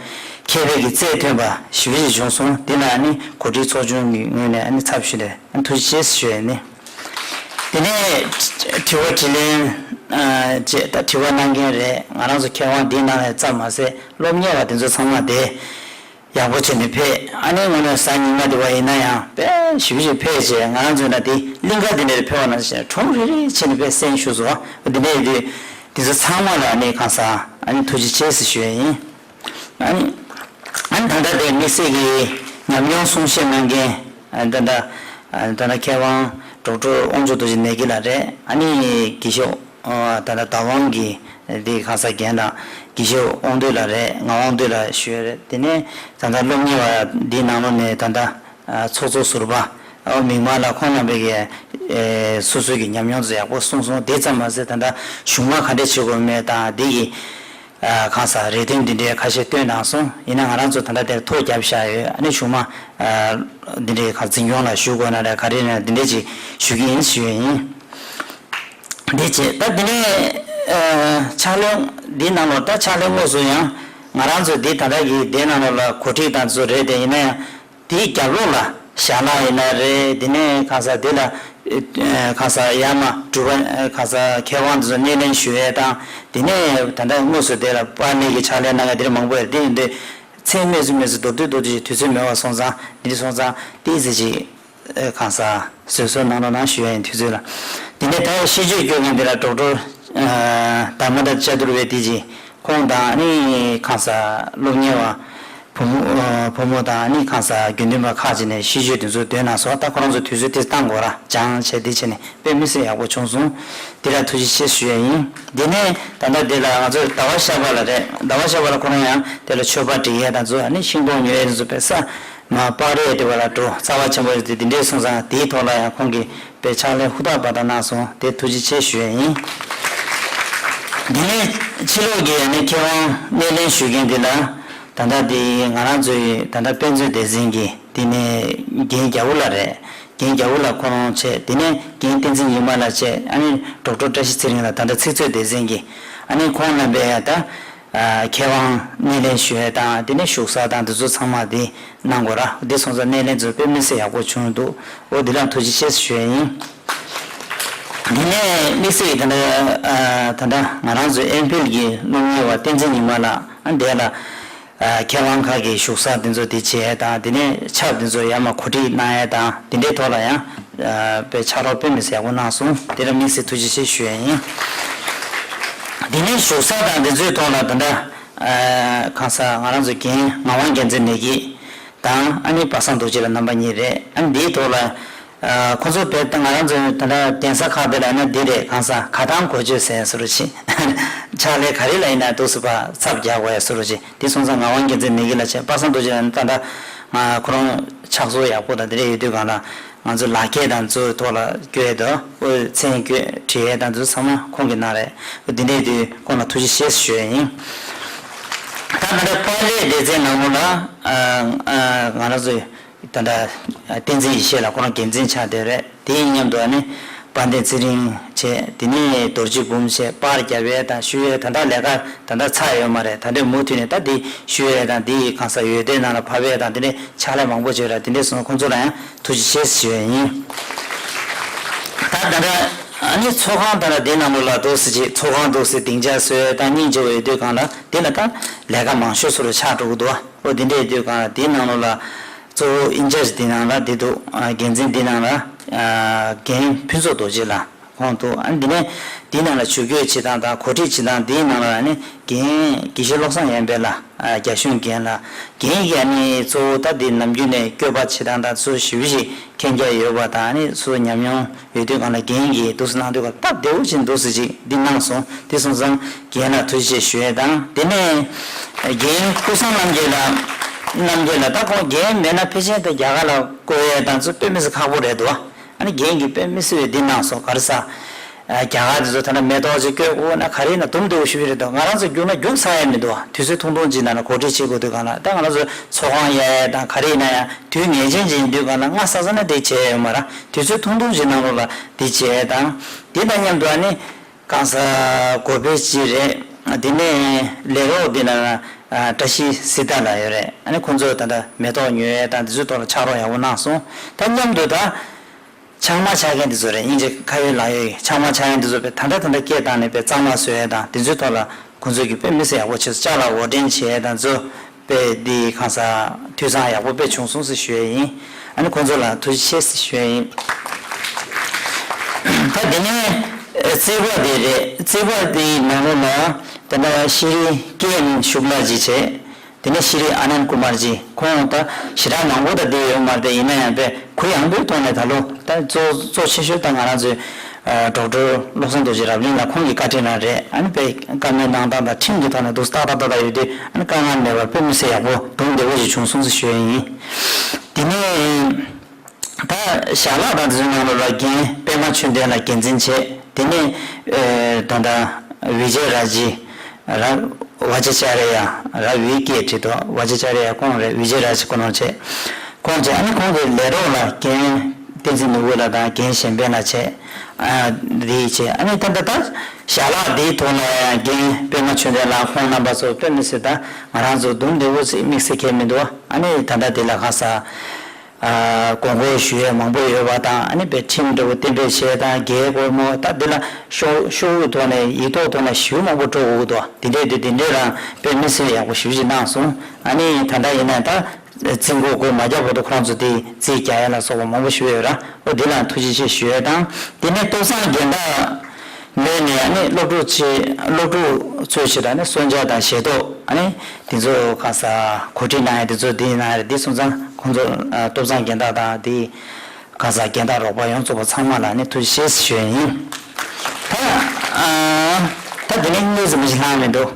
མཁས་པའི་གི་རྩལ་ཐོན་པ་ཞེ་པོ་ཅིག་བྱུང་སོང་། འདི་ལ་ཨ་ནི་གོ་སྒྲིག་ཚོགས་ཆུང་གི་ངོས་ནས་ཨ་ནི་ཚབ་ཞུས་ནས་ཨ་ནི་ཐུགས་རྗེ་ཆེ་ཞུ་ཡས་ནི། དེ་ནས་དྲི་བ་དྲིས་ལན་ཨ་བཅས་ད་དྲི་བ་གནང་མཁན་རེད། ང་རང་ཚོ་མཁས་དབང་འདིའི་ནང་ནས་ཙམ་མ་ཟད་སློབ་གཉེར་བ་དེ་ཚོ་ཚང་མ་དེ་ཡག་པོ་བྱས་ནས་ཕེབས། ཨ་ནི་དངོས་གནས་གཟའ་ཉི་མ་དེ་བ་ཡིན་ན་ཡང་དཔེ་ཞེ་པོ་ཅིག་ཕེབས་བྱས། ང་རང་ཚོ་ན་དེ་གླིང་ག་དེ་འདྲར་ཕེབས་པ་ནང་བཞིན་གྲོང་རེ་རེ་བྱས་ནས་དཔེ་གསན་ཞུས་སོང་། འདི་འདྲ་ཡིན་དུས་དེ་ཚོ་ཚང་མ་ལ་ཨ་ནི་གང་ཟག་ཨ་ནི་ཐུགས་རྗེ་ཆེ་ཟེར་ཞུ་ཡས་ཡིན། ཨ་ནི་ཨ་ནི་ད་ལྟ་དེ་དམིགས་བསལ་གྱི་ཉམས་མྱོང་གསུང་བཤད་གནང་མཁན་ཨ་ད་ལྟ་ཨ་ད་ལྟ་མཁས་དབང་ཌོག་ཊར་དབང་ཕྱུག་རྡོ་རྗེ་ནས་གི་ལགས་རེད། ཨ་ནི་དགེ་བཤེས་ཨ་ད་ལྟ་བདག་དབང་གི་འདི་གང་ཟག་རྒན་ལགས་དགེ་བཤེས་དབང་འདུས་ལགས་རེད། ངག་དབང་འདུས་ལགས་ཞུ་ཡས་རེད། དེ་ནས་ད་ལྟ་སློབ་གཉེར་བ་འདིའི་ནང་ལོགས་ནས་ད་ལྟ་ཨ་ཚོགས་གཙོ་ཟུར་པ་ཨ་མིག་དམར་ལགས་ཁོང་རྣམ་པས་ཀྱི་ཨེ་སོ་སོའི་གི་ཉམས་མྱོང་ཚོ་ཡག་པོ་གསུངས་སོང་། དེ་ཙམ་མ་ཟད་ད་ལྟ་གཞུག་མ་ག་འདྲས་བྱེད་དགོས་མེད་དང་འདི་གི་ཨ་གང་ཟག་རེ་འདུན་འདི་འདྲའི་ཁ་ཤས་བཏོན་གནང་སོང་། ཡིན་ན་ང་རང་ཚོ་ད་ལྟ་དེར་ཐོ་བརྒྱབ་བཞག་ཡོད། ཨ་ནི་གཞུག་མ་ཨ་འདི་འདྲའི་ག་འཛིན་སྐྱོང་ལ་ཞུ་དགོས་ན་རེད། ག་རེ་ན་འདི་འདྲས་ཅིག་ཞུ་གི་ཡིན་ཞུ་ཡས་ཡིན། འདི་བྱས་ད་འདི་ནས་ཨ་ཕྱག་ལས་འདི་ནང་ལོགས་ད་ཕྱག་ལས་དངོས་སུ་ཡང་ང་རང་ཚོ་འདི་ད་ལྟ་གི་འདི་ནང་ལོགས་ལ་གོ་སྒྲིག་དང་ཚོ་རེད། དེ་ཡིན་ན་ཡང་དེའི་རྒྱབ་ལོགས་ལ་ཞལ་ལག་ཡིན་ན་རེད། དེ་ནས་གང་ཟག་དེ་ལ་ཨེ་གང་ཟག་ཡར་མར་སྒྲུབ་པ་གང་ཟག་མཁས་དབང་དེ་ཚོ་སྣེ་ལེན་ཞུ་ཡས་དང་། དེ་ནས་ད་ལྟ་དངོས་སུ་དེ་ལ་པར་ལེན་གྱི་ཕྱག་ལས་གནང་མཁན་དེ་འདྲ་མང་པོ་ཡོད་རེད། དེ་ཡིན་དུས་མཚན་སྨད་ཚུལ་སྨད་ཚུལ་མདོར་བསྡུས་མདོར་བསྡུས་ཤིག་དུས་ཚོད་མེད་པ་སོང་ཙང་འདི་འདྲ་སོང་ཙང་ཏོག་ཙམ་ཅིག་ཨེ་གང་ཟག་བཟོད་གསོལ་གནང་རོགས་གནང་ཞུ་ཡ་ཡིན། དུས་ཚོད་ལ། དེ་ནས་ད་ཤིས་བརྗོད་སྐྱོན་མཁན་དེ་ལ་ཌོག་ཊར་ཨ་དྷརྨ་དྷ་ཅ་དུར་ཝེ་ཏི་ཇི་ཁོང་དང་ཨ་ནི་གང་ཟག་སློབ་གཉེར་བ་བུ་མོ་ཨ་བུ་མོ་དང་ཨ་ནི་གང་ཟག་དགེ་འདུན་པ་ཁག་ཅིག་ནས་ཤིས་བརྗོད་དེ་ཚོ་འདོན་གནང་སོང་། ད་ཁོ་རང་ཚོ་དུས་ཚོད་དེ་བཏང་དགོས་ར་སྦྱངས་བྱས་དེ་བྱས་ནས་དཔེ་མི་སྲིད་ཡག་པོ་བྱུང་སོང་། དེ་ལ་ཐུགས་རྗེ་ཆེ་ཞུ་ཡ་ཡིན། དེ་ནས་ད་ལྟ་དེ་ལ་ང་ཚོ་ཟླ་བ་ཤར་པ་ལ་རེད། ཟླ་བ་ཤར་པ་ལ་ཁོ་རང་ཡང་དེ་ལ་མཆོད་པ་སྒྲིག་ཡས་དང་ཚོ་ཨ་ནི་ཤིང་སྡོང་ཉོ་ཡས་དེ་ཚོ་དཔེ་ས་མ་པར་རེད། དེ་བ་ལ་འགྲོ་རྩ་བ་ཆེན་པོ་རེད། དེ་འདྲས་སོང་ཙང་དེའི་ཐོག་ལ་ཡང་ཁོང་གིས་དཔེ་ཕྱག་ལས་ཧུར་ཐག་པ་དང་གནང་སོང་། དེ་ཐུགས་རྗེ་ཆེ་ཞུ་ཡས་ཡིན། དེ་ནས་ཕྱི་ལོགས་ཀྱི་ཨ་ནི་མཁས་དབང་སྣེ་ལེན་ཞུ་མཁན་དེ་ལ་ད་ལྟ་དེ་ང་རང་ཚོའི་ད་ལྟ་དཔེ་མཛོད་སྡེ་ཚན་གྱི་དེ་ནས་རྒན་རྒྱ་བོ་ལགས་རེད། རྒན་རྒྱ་བོ་ལགས་ཁོ་རང་བྱས། དེ་ནས་རྒན་བསྟན་འཛིན་ཉི་མ་ལགས་བྱས། ཨ་ནི་ཌོག་ཊར་བཀྲ་ཤིས་ཚེ་རིང་ལགས་ད་ལྟ་ཚིག་མཛོད་སྡེ་ཚན་གྱི་ཨ་ནི་ཁོང་རྣམ་པས་ཡང་ད་ཨ་མཁས་དབང་སྣེ་ལེན་ཞུ་ཡས་དང་དེ་ནས་བཞུགས་ས་དང་དེ་ཚོ་ཚང་མ་དེ་གནང་དགོས་ར། དེ་སོང་ཙང་སྣེ་ལེན་ཚོ་དཔེ་མི་སྲིད་ཡག་པོ་བྱུང་འདུག་འོ་དེ་ལ་ཐུགས་རྗེ་ཆེ་ཞུ་ཡས་ཡིན། དེ་ནས་དམིགས་བསལ་གྱི་ད་ལྟ་ཨ་ད་ལྟ་ང་རང་ཚོའི་ཨེམ་ཕིལ་གྱི་སློབ་གཉེར་བ་བསྟན་འཛིན་ཉི་མ་ལགས་ཨ་འདས་ལ། ཨ་མཁས་དབང་ཁག་གི་བཞུགས་ས་དེ་ཚོ་དེ་བྱས་དང་། དེ་ནས་ཆབ་དེ་ཚོ་ཡར་མར་གོ་སྒྲིག་གནང་ཡས་དང་། དེ་འདྲའི་ཐོག་ལ་ཡང་ཨ་དཔེ་ཕྱག་རོགས་དཔེ་མི་སྲིད་ཡག་པོ་གནང་སོང་། དེ་ལ་དམིགས་བསལ་ཐུགས་རྗེ་ཆེ་ཞུ་ཡས་ཡིན། དེ་ནས་བཞུགས་ས་དང་དེ་ཚོའི་ཐོག་ལ་ད་ལྟ་ཨ་གང་ཟག་ང་རང་ཚོ་རྒན་ངག་དབང་རྒྱལ་མཚན་ནས་ཀྱི་དང་ཨ་ནི་པ་སངས་རྡོ་རྗེ་ལགས་རྣམ་པ་གཉིས་རེད། ཨ་ནི་འདིའི་ཐོག་ལ་ཨ་ཁོ་ཚོ་དཔེ་ད་ང་རང་ཚོ་ད་ལྟ་གདན་ས་ཁག་དེ་ལ་ཨ་ནི་འདི་རེད། གང་ཟག་ག་དང་གོ་ཆོད་ཟེར་བཟོ་འདྲ་ཅིག་ཕྱག་ལས་ག་རེ་ལ་ཡིན་ན་འདུག་སེ་ཕར་ཚབ་རྒྱག་དགོས་ཡ་བཟོ་འདྲ་ཅིག་དེ་སོང་ཙང་ངག་དབང་རྒྱལ་མཚན་ནས་ཀྱི་ལ་བྱས། པ་སངས་རྡོ་རྗེ་ལགས་ནི་ད་ལྟ་ང་ཁོ་རང་ཕྱག་བཟོ་ཡག་པོ་དང་དེ་འདྲ་ཡོད་དུས་སྒང་ལ་ང་ཚོ་ལག་འཁྱེར་དང་ཚོའི་ཐོག་ལ་བཀོད་དོ། ཨོ་མཚན་བཀོད་བྲིས་ཡས་དང་ཚོ་ཚང་མ་ཁོང་གིས་གནང་རེད། ཨོ་དེ་འདྲ་ཡོད་དུས་ཁོང་ལ་ཐུགས་རྗེ་ཆེ་ཞུ་ཡས་ཡིན། ད་ད་ལྟ་པར་ལས་སྡེ་ཚན་ནང་ལོགས་ལ་ཨ་ཨ་ང་རང་ཚོའི་ད་ལྟ་བསྟན་འཛིན་ཡེ་ཤེས་ལགས་ཁོ་རང་འགན་འཛིན་ཆགས་བསྡད་རེད། དེ་ཡིན་མཉམ་དུ་ཨ་ནི་དཔལ་ལྡན་ཚེ་རིང་བྱས། དེ་ནས་རྡོ་རྗེ་འབུམ་བྱས། པར་རྒྱབ་ཡས་དང་ཞུ་ཡས་ད་ལྟ་ལས་ཀ་ད་ལྟ་ཚར་ཡོད་མ་རེད། ད་ལྟ་མུ་མཐུད་ནས་ད་དེ་ཞུ་ཡས་དང་དེ་ཡི་གང་ཟག་འོད་སྡེར་ནང་ལ་ཕབ་ཡས་དང་དེ་འདྲའི་ཕྱག་ལས་མང་པོ་བྱས་ར། དེ་འདྲའི་སོང་ཁོང་ཚོ་ལ་ཡང་ཐུགས་རྗེ་ཆེ་ཞུ་ཡས་ཡིན། ད་ད་ལྟ་ཨ་ནི་ཚོགས་ཁང་ད་ལྟ་དེ་ནང་ལོགས་ལ་འདུག་སེ་ཅིག་ཚོགས་ཁང་འདུག་སེ་སྡིངས་ཆ་བཟོ་ཡས་དང་སྙིང་རྗེ་བོ་ཡོད་དུས་སྒང་ལ་དེ་ལ་ད་ལས་ཀ་མང་ཤོས་སུ་ལ་ཆགས་འགྲོ་གི་འདུག་ཨོ་དེ་འདྲ་ཡོད་དུས་སྒང་ལ་དེའི་ནང་ལོགས་ལ་གཙོ་བོ་ཨིན་ཅར་ཇི་དེ་ནང་ལ་དེ་འདུག་ཨ་འགན་འཛིན་དེ་ནང་ལ་ཨ་རྒན་ཕུན་ཚོགས་རྡོ་རྗེ་ལགས་ཁོང་འདུག་ཨ་འདི་ནས་དེའི་ནང་ལ་ཇུས་འགོད་བྱེད་སྟངས་དང་གོ་སྒྲིག་བྱེད་སྟངས་དེའི་ནང་ལ་ནི་རྒན་དགེ་བཤེས་བློ་བཟང་ཡར་འཕེལ་ལགས་ཨ་རྒྱ་གཞུང་རྒན་ལགས། རྒན་གྱིས་ནི་གཙོ་བོ་ད་དེ་ནམ་རྒྱུན་ནས་བཀོད་པ་བྱེད་སྟངས་དང་ཚུལ་ཞིབ་ཞིབ་མཁྱེན་རྒྱ་ཡོད་པ་དང་ནི་ཚུལ་ཉམས་མྱོང་ཡོད་དུས་སྒང་ལ་རྒན་གྱིས་འདུག་སེ་གནང་དུས་སྐབས་སྟབས་བདེ་བོ་ཅིག་འདུག་སེ་ཅིག་འདི་གནང་སོང་། དེ་སོང་ཙང་རྒན་ལ་ཐུགས་རྗེ་ཆེ་ཞུ་ཡས་དང་། དེ་ནས་རྒན་ཀུན་བཟང་རྣམ་རྒྱལ་ལགས། རྣམ་རྒྱལ་ལགས་ད་ཁོང་རྒན་མེད་ན་ཕལ་ཆེར་ད་རྒྱ་གར་ལ་བསྐོ་ཡས་དང་ཚོ་དཔེ་མི་སྲིད་ཁག་པོ་རེད་འདུག་ཨ་ནི་རྒན་གྱིས་དཔེ་མི་སྲིད་པའི་འདི་གནང་སོང་། ག་རེ་ཟ། རྒྱ་གར་དེ་ཚོ་ད་ལྟ་མེ་ཏོག་ཅིག་བསྐོས་དགོས་ན་ག་རེ་ཡིན་ན་དུམ་བདེ་བོ་ཞིག་རེད་འདུག་ང་རང་ཚོ་རྒྱུགས་ན་རྒྱུགས་ཚར་ཡས་མི་འདུག་དུས་ཚོད་ཐུང་ཐུང་ཅིག་ནང་ལ་གོ་སྒྲིག་བྱེད་དགོས་དུས་སྒང་ལ་ད་ང་རང་ཚོ་ཚོགས་ཁང་གཡར་ཡས་དང་ག་རེ་ཡིན་ན་ཡང་དུས་ངེས་ཅན་ཅིག་ཡིན་དུས་སྒང་ལ་སྔ་ས་ས་ན་དེ་བྱས་ཡོད་མ་རེད། དུས་ཚོད་ཐུང་ཐུང་ཅིག་ནང་ལོགས་ལ་དེ་བྱས་དང་དེ་དང་མཉམ་དུ་ཨ་ནི། གང་ཟག་གོ་པེ་ཅི་རེད། དེ་ནས་ལས་རོགས་དེ་ན་ ཨ་བཀྲ་ཤིས་སྲི་ཐར་ལགས་ཡོད་རེད། ཨ་ནི་ཁོང་ཚོ་ད་ལྟ་མེ་ཏོག་ཉོ་ཡས་དང་དེ་ཚོའི་ཐོག་ལ་ཕྱག་རོགས་ཡག་པོ་གནང་སོང་། ད་མཉམ་དུ་ད་ཕྱགས་མ་འཕྱག་མཁན་དེ་ཚོ་རེད། དབྱིན་ཇི་ཁ་ཡོད་ལག་ཡོད་ཀྱི་ཕྱགས་མ་འཕྱག་མཁན་དེ་ཚོ་དཔེ་ད་ལྟ་ད་ལྟ་སྐད་བཏང་ནས་དཔེ་གཙང་མ་བཟོ་ཡས་དང་དེ་ཚོའི་ཐོག་ལ་ཁོང་ཚོས་ཀྱི་དཔེ་མི་སྲིད་ཡག་པོ་བྱས་སོང་། ཅ་ལག་འོར་འདྲེན་བྱེད་ཡས་དང་ཚོ་དཔེ་འདི་གང་ཟག་འཐུས་ཚང་ཡག་པོ་དཔེ་བྱུང་སོང་ཟེར་ཞུ་ཡས་ཡིན། ཨ་ནི་ཁོང་ཚོ་ལ་ཐུགས་རྗེ་ཆེ་ཟེར་ཞུ་ཡས་ཡིན། ད་དེ་ནས་རྩིས་པ་དེ་རེད། རྩིས་པ་དེའི་ནང་ལོགས་ལ་ད་ལྟ་ཤེས་རིག་ཀེ་ཨེན་ཤུག་ལགས་ཅིག་བྱས། དེ་ནས་ཤེས་རིག་ཨ་ནན་ཀུ་མར་ཇི། ཁོང་ད་ཞེ་དྲག་མང་པོ་ད་བསྡད་ཡོད་མ་རེད། ཡིན་ན་ཡང་དཔེ་གུ་ཡངས་པོའི་ཐོག་ནས་ད་ལོ་ད་གཙོ་གཙོ་ཆེ་ཤོས་ད་ང་རང་ཚོའི་ཨ་ཌོག་ཊར་བློ་བཟང་རྡོ་རྗེ་རབ་གླིང་ལགས་ཁོང་གི་བཀའ་དྲིན་རང་རེད། ཨ་ནི་དཔེ་བཀའ་མོལ་གནང་སྟངས་དང་ཁྲིམས་ཀྱི་ཐོག་ནས་འདུག་ཏག་ཏག་ཏག་ཏག་ཡོད་དུས་ཨ་ནི་དཀའ་ངལ་མེད་པར་དཔེ་མི་སྲིད་ཡག་པོ་དུང་བདེ་བོ་ཞིག་བྱུང་སོང་ཟེར་ཞུ་ཡས་ཡིན། དེ་ནས། ད་ཞལ་ལག་དང་དེ་ཚོའི་ནང་ལོགས་ལ་རྒན་པད་མ་ཆོས་ལྡན་ལགས་འགན་འཛིན་བྱས། དེ་ནས་ཨེ་ད་ལྟ་བི་ཇེ་ར་ཇི་ར་ཝ་ཅ་ཅཱ་རི་ཡ་ར་ཝི་ཀེ་བྲིས་འདུག་ཝ་ཅ་ཅཱ་རི་ཡ་ཁོང་རེད། བི་ཇེ་ར་ཇི་ཁོ་ནོར་བྱས། ཁོང་བྱས། ཨ་ནི་ཁོང་གི་ལས་རོགས་ལ་རྒན་བསྟན་འཛིན་ནོར་བུ་ལགས་དང་རྒན་གཞན་ཕན་ལགས་བྱས། ཨ་འདི་བྱས། ཨ་ནི་ད་ལྟ་ད་ཞལ་ལག་འདིའི་ཐོག་ལ་ཡང་རྒན་པད་མ་ཆོས་ལྡན་ལགས་ཁོང་རྣམ་པ་ཚོ་དཔེ་མི་སྲིད་ད་ང་རང་ཚོ་དུང་བདེ་བོ་ཞིག་དམིགས་བསལ་གང་ཡང་མི་འདུག་ཨ་ནི་ད་ལྟ་འདི་ལ་ཁ་ས། ཨ་དགོངས་སྐོར་ཞུ་ཡས་མང་པོ་ཡོད་པ་དང་། ཨ་ནི་དཔེ་ཁྲིམས་འདྲ་བོ་གཏན་འབེབས་བྱས་དང་རྒྱའི་སྒོར་མོ་ད་འདི་ལ་ཤོག་ཤོག་བུའི་ཐོག་ནས་ཡིག་ཐོག་ཐོག་ནས་ཞུ་མང་པོ་སྤྲོད་དགོས་འདུག་དེ་འདྲས་དེ་དེ་འདྲས་རང་དཔེ་མི་སྲིད་ཡག་པོ་ཞེ་པོ་ཅིག་གནང་སོང་། ཨ་ནི་ད་ལྟ་ཡིན་ན་ད་རྩིས་འགོ་སྒོ་མ་བརྒྱབ་བར་དུ་ཁོ་རང་ཚོ་དེ་རྩིས་རྒྱག་ཡ་ལ་སོགས་པ་མང་པོ་ཞུ་ཡོད་ར། ཨོ་འདི་ལ་ཐུགས་རྗེ་ཆེ་ཞུ་ཡས་དང་། དེ་ནས་སྟོབས་བཟང་རྒན་བདག་ངོས་ནས་ཨ་ནི་སློབ་ཕྲུག་ཆེ་སློབ་ཕྲུག་ཚོའི་ཆེད་དུ་ཨ་ནི་གསོལ་ཇ་དང་ཞལ་ཏོག་ཨ་ནི་དེ་ཚོ་གང་ཟག་གོ་སྒྲིག་གནང་ཡ་དེ་ཚོ་འདི་གནང་ཡ་རེད། འདི་སོང་ཙང་ཁོང་ཚོ་ཨ་སྟོབས་བཟང་རྒན་བདག་དང་དེ་གང་ཟག་རྒན་བདག་རོགས་པ་ཡོངས་རྫོགས་པ་ཚང་མ་ལ་ཨ་ནི་ཐུགས་རྗེ་ཆེ་ཞུ་ཡ་ཡིན། ད་ཨ་ད་དེ་ནས་དངུལ་ཙམ་ཞིག་ལྷག་མི་འདུག་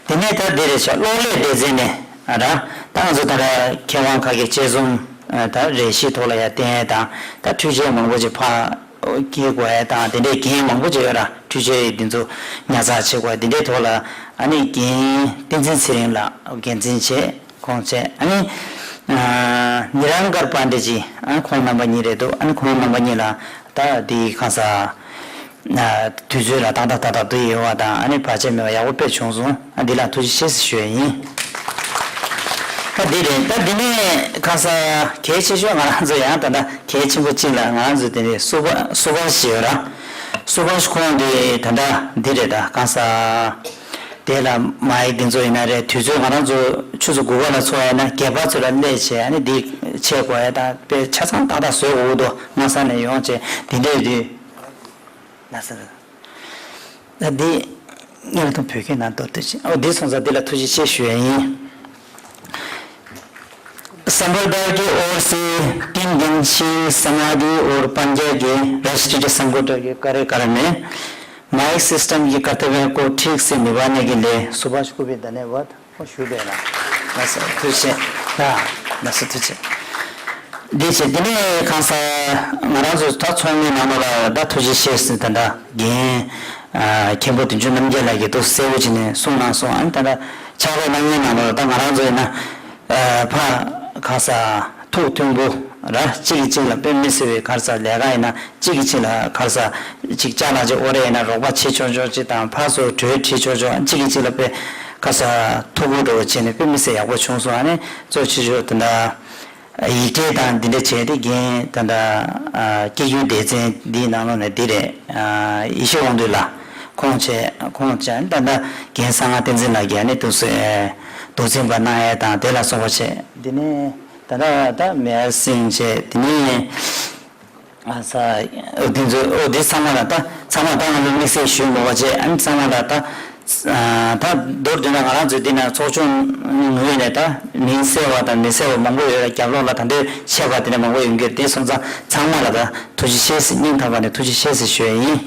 དེ་ནས་ད་འདི་རེད་ཤག་གློག་ཀླད་སྡེ་ཚན་ནས་ཨ་ར་ད་ང་ཚོ་ད་ལྟ་མཁས་དབང་ཁ་ཤས་དཔྱད་རྩོམ་ཨ་ད་རེ་ཞིག་ཐོག་ལ་ཡ་བསྟན་ཡ་དང་ད་འཕྲུལ་ཆས་མང་པོ་ཅིག་ཕར། སྐྱེལ་དགོས་ཡ་དང་དེ་འདྲའི་འགན་མང་པོ་ཅིག་ཡོད་ར། འཕྲུལ་ཆས་འདི་ཚོ་ཉར་ཚགས་བྱེད་དགོས་ཡ་འདི་འདྲའི་ཐོག་ལ་ཨ་ནི་རྒན་བསྟན་འཛིན་ཚེ་རིང་ལགས་འགན་འཛིན་བྱས་ཁོང་བྱས། ཨ་ནི་ཨ་ནི་རང་དཀར་པཎྜི་ཏ་ཅིག་ཨ་ཁོང་རྣམ་པ་གཉིས་རེད་འདུག་ཨ་ནི་ཁོང་རྣམ་པ་གཉིས་ལ་ད་འདི་གང་ཟག་ཨ་དུས་ཚོད་ལ་ཏག་ཏག་ཏག་ཏག་འདི་ཡོད་པ་དང་ཨ་ནི་བར་ཆད་མེད་པ་ཡག་པོ་དཔེ་བྱུང་སོང་། ཨ་འདི་ལ་ཐུགས་རྗེ་ཆེ་ཞུ་ཡ་ཡིན། ད་འདི་རེད། ད་འདི་ནས་ཁ་ས་གལ་ཆེ་ཤོས་ང་རང་ཚོ་ཡང་ད་ལྟ་གལ་ཆེན་པོ་གཅིག་ལ་ང་རང་ཚོ་དེ་ནས་སུ་བ་སུ་བ་ཞིག་ཡོད་ར། སུ་བ་ཞིག་ཁོང་དེ་ད་ལྟ་འདི་རེད། ད་ཁ་ས་དེ་ལ་མ་ཡིག་འདི་ཚོ་ཡིན་ན་རེད། དུས་ཚོད་ང་རང་ཚོ་ཆུ་ཚོད་དགུ་པ་ལ་ཚོགས་ཡ་ན་བརྒྱད་པ་ཚོ་ལ་སླེབས་བྱས་ཨ་ནི་འདི་ཆད་དགོས་ཡ་ད་དཔེ་ཆ་ཚང་ཏག་ཏག་བཟོས་དགོས་འདུག་སྔ་ས་ནས་ཡོང་བྱས་དེ་འདྲས་དུས། ལགས་སོ། ད་འདི་སྔོན་ཐོན་བོད་སྐད་ནང་དུ་དུས་ཆེན་ཨོ་འདི་སོང་ཙང་འདི་ལ་ཐུགས་རྗེ་ཆེ་ཞུ་ཡ་ཡིན། संप्रदाय की ओर से तीन दिन की समाधि और पंद्रह के राष्ट्रीय संगठन के कार्यक्रम में माइक सिस्टम के कर्तव्य को ठीक से निभाने के लिए सुभाष को भी धन्यवाद। ཨོ་ཞུ་བས་ན། ལགས་སོ་ཐུགས་རྗེ་ཆེ། ལགས་སོ་ཐུགས་རྗེ་ཆེ། འདི་བྱས་འདི་ནས་གང་ཟག་ང་རང་ཚོ་ད་ཚོགས་མི་ནང་ལོགས་ལ་ད་ཐུགས་རྗེ་ཆེ་ཟེར་ད་ལྟ་རྒན་ཨ་མཁན་པོ་བདུད་འཇོམས་རྣམ་རྒྱལ་ལགས་ཀྱིས་འདུག་གསལ་པོ་བྱས་ནས་གསུངས་གནང་སོང་། ཨ་ནི་ད་ལྟ་ཕྱག་རོགས་གནང་མཁན་ནང་ལོགས་ལ་ད་ང་རང་ཚོ་ཡིན་ན་ཨ་ཕ་གང་ཟག་ཐུགས་མཐུན་པོ་ར་གཅིག་གིས་གཅིག་ལ་དཔེ་མི་སྲིད་པའི་གང་ཟག་ལས་ཀ་ཡིན་ན་གཅིག་གིས་གཅིག་ལ་གང་ཟག་གཅིག་ཅ་ལག་ཅིག་དབོར་ཡ་ཡིན་ན་རོགས་པ་བྱེད་ཆོག་ཆོག་ཅིག་དང་ཕར་ཚུར་གྲོས་དྲིས་ཆོག་ཆོག་གཅིག་གིས་གཅིག་ལ་དཔེ་གང་ཟག་ཐུགས་ཁུར་འདྲ་བོ་བྱས་ནས་དཔེ་མི་སྲིད་ཡག་པོ་བྱུང་སོང་། ཨ་ནི་གཙོ་ཆེ་ཤོས་དེ་འདྲ་ཡིག་ཕྲེང་དང་འདི་འདྲ་བྱས་ཏེ་རྒན་ད་ལྟ་སྐྱེ་རྒྱུན་སྡེ་ཚན་འདིའི་ནང་ལོགས་ནས་འདི་རེད། ཡེ་ཤེས་དབང་འདུས་ལགས་ཁོང་བྱས་ཁོང་བྱས་ད་ལྟ་རྒན་གསང་སྔགས་བསྟན་འཛིན་ལགས་ཀྱིས་ཨ་ནི་འདུག་སེ་མདོ་འཛིན་པ་གནང་ཡས་དང་དེ་ལ་སོགས་པ་བྱས། འདི་ནས་ད་ལྟ་ད་མེར་སིང་བྱས་འདི་ནས། ཨ་ས། འོ་དེ་ཚོ་འོ་དེ་ཚང་མ་ལ་ད་ཚང་མ་ད་ང་ཚོ་དམིགས་བསལ་ཞུ་མ་བ་བྱས་ཨ་ནི་ཚང་མ་ལ་ད་ཨ་ད་མདོར་བསྡུས་ན་ང་རང་ཚོའི་འདི་ན་ཚོགས་ཆུང་ངོས་ནས་ད་མིང་གསལ་བ་དང་མི་གསལ་བ་མང་པོ་ཡོད་ལ་རྒྱབ་ལོགས་ལ་ད་འདོད་ཆེ་བ་དེ་འདྲ་མང་པོ་ཡོང་གི་རེད། དེ་སོང་ཙང་ཚང་མ་ལ་ད་ཐུགས་རྗེ་ཆེ་ཟེར་སྙིང་ཐག་པ་ནས་ཐུགས་རྗེ་ཆེ་ཟེར་ཞུ་ཡ་ཡིན།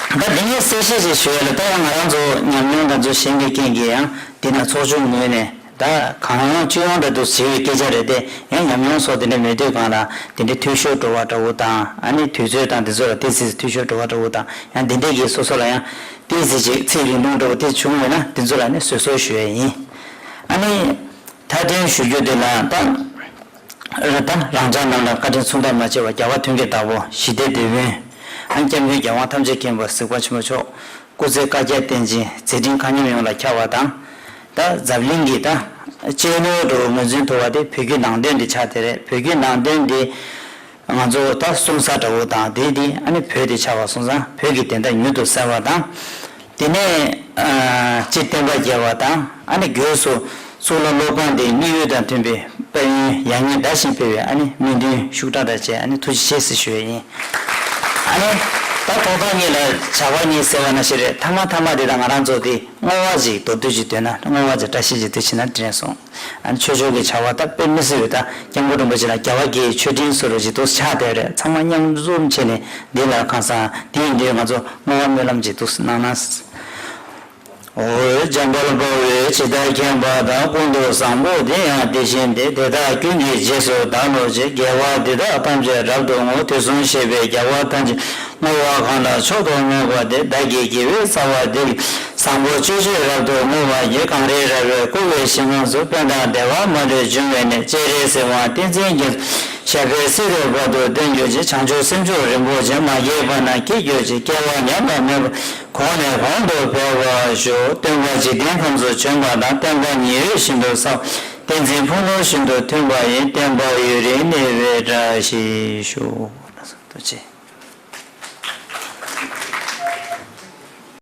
ད་འདི་ངས་གསལ་བཤད་ཅིག་ཞུ་ཡ་ལ་ད་ཡང་ང་རང་ཚོ་ཉམས་མྱོང་དང་ཚོ་གཞན་གྱི་རྐྱེན་གྱིས་ཡང་འདི་ན་ཚོགས་ཆུང་ངོས་ནས། ད་གང་ཡོང་སྤྱི་ཡོངས་འདྲ་འདུག་ཟེར་བའི་སྐད་ཆ་རེད་དེ། ཡང་ཉམས་མྱོང་སོགས་དེ་འདྲ་མེད་དུས་གང་ལ་དེ་འདྲའི་འཐུས་ཤོར་འགྲོ་བ་འདྲ་བོ་དང་ཨ་ནི་དུས་ཚོད་དང་དེ་ཚོ་ལ་ཏོག་ཙམ་འཐུས་ཤོར་འགྲོ་བ་འདྲ་བོ་དང་ཡང་དེ་འདྲའི་གི་སོ་སོ་ལ་ཡང་ཏོག་ཙམ་ཅིག་ཚིག་རིང་ཐུང་འདྲ་བོ་དེ་བྱུང་ཡོད་ན་དེ་ཚོ་ལ་ནི་བཟོད་གསོལ་ཞུ་ཡས་ཡིན། ཨ་ནི་མཐའ་དོན་ཞུ་རྒྱུ་དེ་ལ་ད་རེད། ད་རང་ཅག་རྣམས་ལ་བཀའ་དྲིན་མཚུངས་ཟླ་མ་བྱས་པ་རྒྱལ་བ་མཐུན་རྒྱལ་བདག་པོ་ཞི་བདེ་འདོད་དཔོན་ཨ་ནི་སྐྱབས་མགོན་རྒྱལ་དབང་ཐམས་ཅད་མཁྱེན་པ་གཟིགས་པ་ཆེན་པོ་མཆོག་སྐུ་ཚེ་བསྐལ་བརྒྱར་བརྟན་ཅིང་མཛད་འཕྲིན་མཁའ་མཉམ་ཡོངས་ལ་ཁྱབ་པ་དང་། ད་འཛམ་གླིང་གི་ད་གཅེས་ནོར་འདྲ་བོ་ངོས་འཛིན་ཐུབ་པ་དེ་བོད་བརྒྱུད་ནང་བསྟན་དེ་ཆགས་བསྡད་རེད། བོད་བརྒྱུད་ནང་བསྟན་དེ་ང་ཚོ་ད་གསུང་ས་འདྲ་བོ་དང་དེ་དེ་ཨ་ནི་བོད་དེ་ཆགས་པ་སོང་ཙང་བོད་ཀྱི་བདེན་མཐའ་མྱུར་དུ་གསལ་བ་དང་། དེ་ནས་ཨ་སྤྱིར་བསྟན་པ་རྒྱས་པ་དང་ཨ་ནི་སྒོས་སུ་གཙུག་ལག་སློབ་ཁང་དེའི་དམིགས་ཡུལ་དང་མཐུན་པའི་དཔལ་ཡོན་ཡར་ངོའི་ཟླ་བཞིན་སྤེལ་བའི་ཨ་ནི་སྨོན་འདུན་ཤུགས་དྲག་དང་བཅས་ཨ་ནི་ཐུགས་རྗེ་ཆེ་ཟེར་ཞུ་ཡས་ཡིན། ཨ་ནི་ད་ཐོག་མཐའ་གཉིས་ལ་བྱ་བ་གཉིས་ཟེར་བ་ནང་བཞིན་རེད། མཐའ་མ་མཐའ་མ་དེ་དང་ང་རང་ཚོ་དེ་བསྔོ་བ་ཅིག་མདོར་བསྡུས་ཅིག་འདོན་ན་བསྔོ་བ་ཅིག་བཀྲ་ཤིས་ཅིག་འདོན་ཕྱིན་ན་དྲན་སོང་། ཨ་ནི་ཆོས་ཕྱོགས་ཀྱི་བྱ་བ་ད་དཔེ་མི་སྲིད་པའི་ད་སྐྱབས་མགོན་རིན་པོ་ཆེ་ལ་རྒྱལ་བ་དགེ་བའི་མཆོད་སྤྲིན་གསོལ་རོགས་ཅིག་འདུག་ཆགས་བསྡད་རེད། ཚང་མ་མཉམ་འཛོམས་བྱས་ནས་འདི་ལ་ཁ་སང་དེ་ཡིན་དུས་ང་ཚོ་བསྔོ་བ་སྨོན་ལམ་ཅིག་འདུག་གནང་ན། འོ་འཇམ་དཔལ་དཔའ་བོས་ཇི་ལྟར་མཁྱེན་པ་དང་། ཀུན་ཏུ་བཟང་པོ་དེ་ཡང་དེ་བཞིན་ཏེ། དེ་དག་ཀུན་གྱི་རྗེས་སུ་བདག་སློབ་ཅིང་། དགེ་བ་འདི་དག་ཐམས་ཅད་རབ་ཏུ་བསྔོ། དུས་གསུམ་གཤེགས་པའི་རྒྱལ་བ་ཐམས་ཅད་བསྔོ་བ་གང་ལ་མཆོག་ཏུ་བསྔགས་པ་དེ། བདག་གི་དགེ་བའི་རྩ་བ་འདི་ཡི། བཟང་པོ་སྤྱོད་ཕྱིར་རབ་ཏུ་བསྔོ་བ་ཡིས། གངས་རི་ར་བས་བསྐོར་བའི་ཞིང་ཁམས་སུ། ཕན་དང་བདེ་བ་མ་ལུས་འབྱུང་བའི་གནས། སྤྱན་རས་གཟིགས་དབང་བསྟན་འཛིན་རྒྱ་མཚོ། ཞབས་པད་སྲིད་མཐའི་བར་དུ་བརྟན་གྱུར་ཅིག། བྱང་ཆུབ་སེམས་མཆོག་རིན་པོ་ཆེ། མ་སྐྱེས་པ་རྣམས་སྐྱེ་གྱུར་ཅིག། སྐྱེ་བ་ཉམས་པ་མེད་པར་གོང་ནས་གོང་དུ་འཕེལ་བར་ཤོག། སྟོན་པ་འཇིག་རྟེན་ཁམས་སུ་བྱོན་པ་དང་། བསྟན་པ་ཉི་འོད་བཞིན་དུ་གསལ་བ། བསྟན་འཛིན་ཕུན་ཚོགས་བཞིན་དུ་མཐུན་པ་ཡིས། བསྟན་པ་ཡུན་རིང་གནས་པའི་བཀྲ་ཤིས་ཤོག། ཐུགས་རྗེ་ཆེ།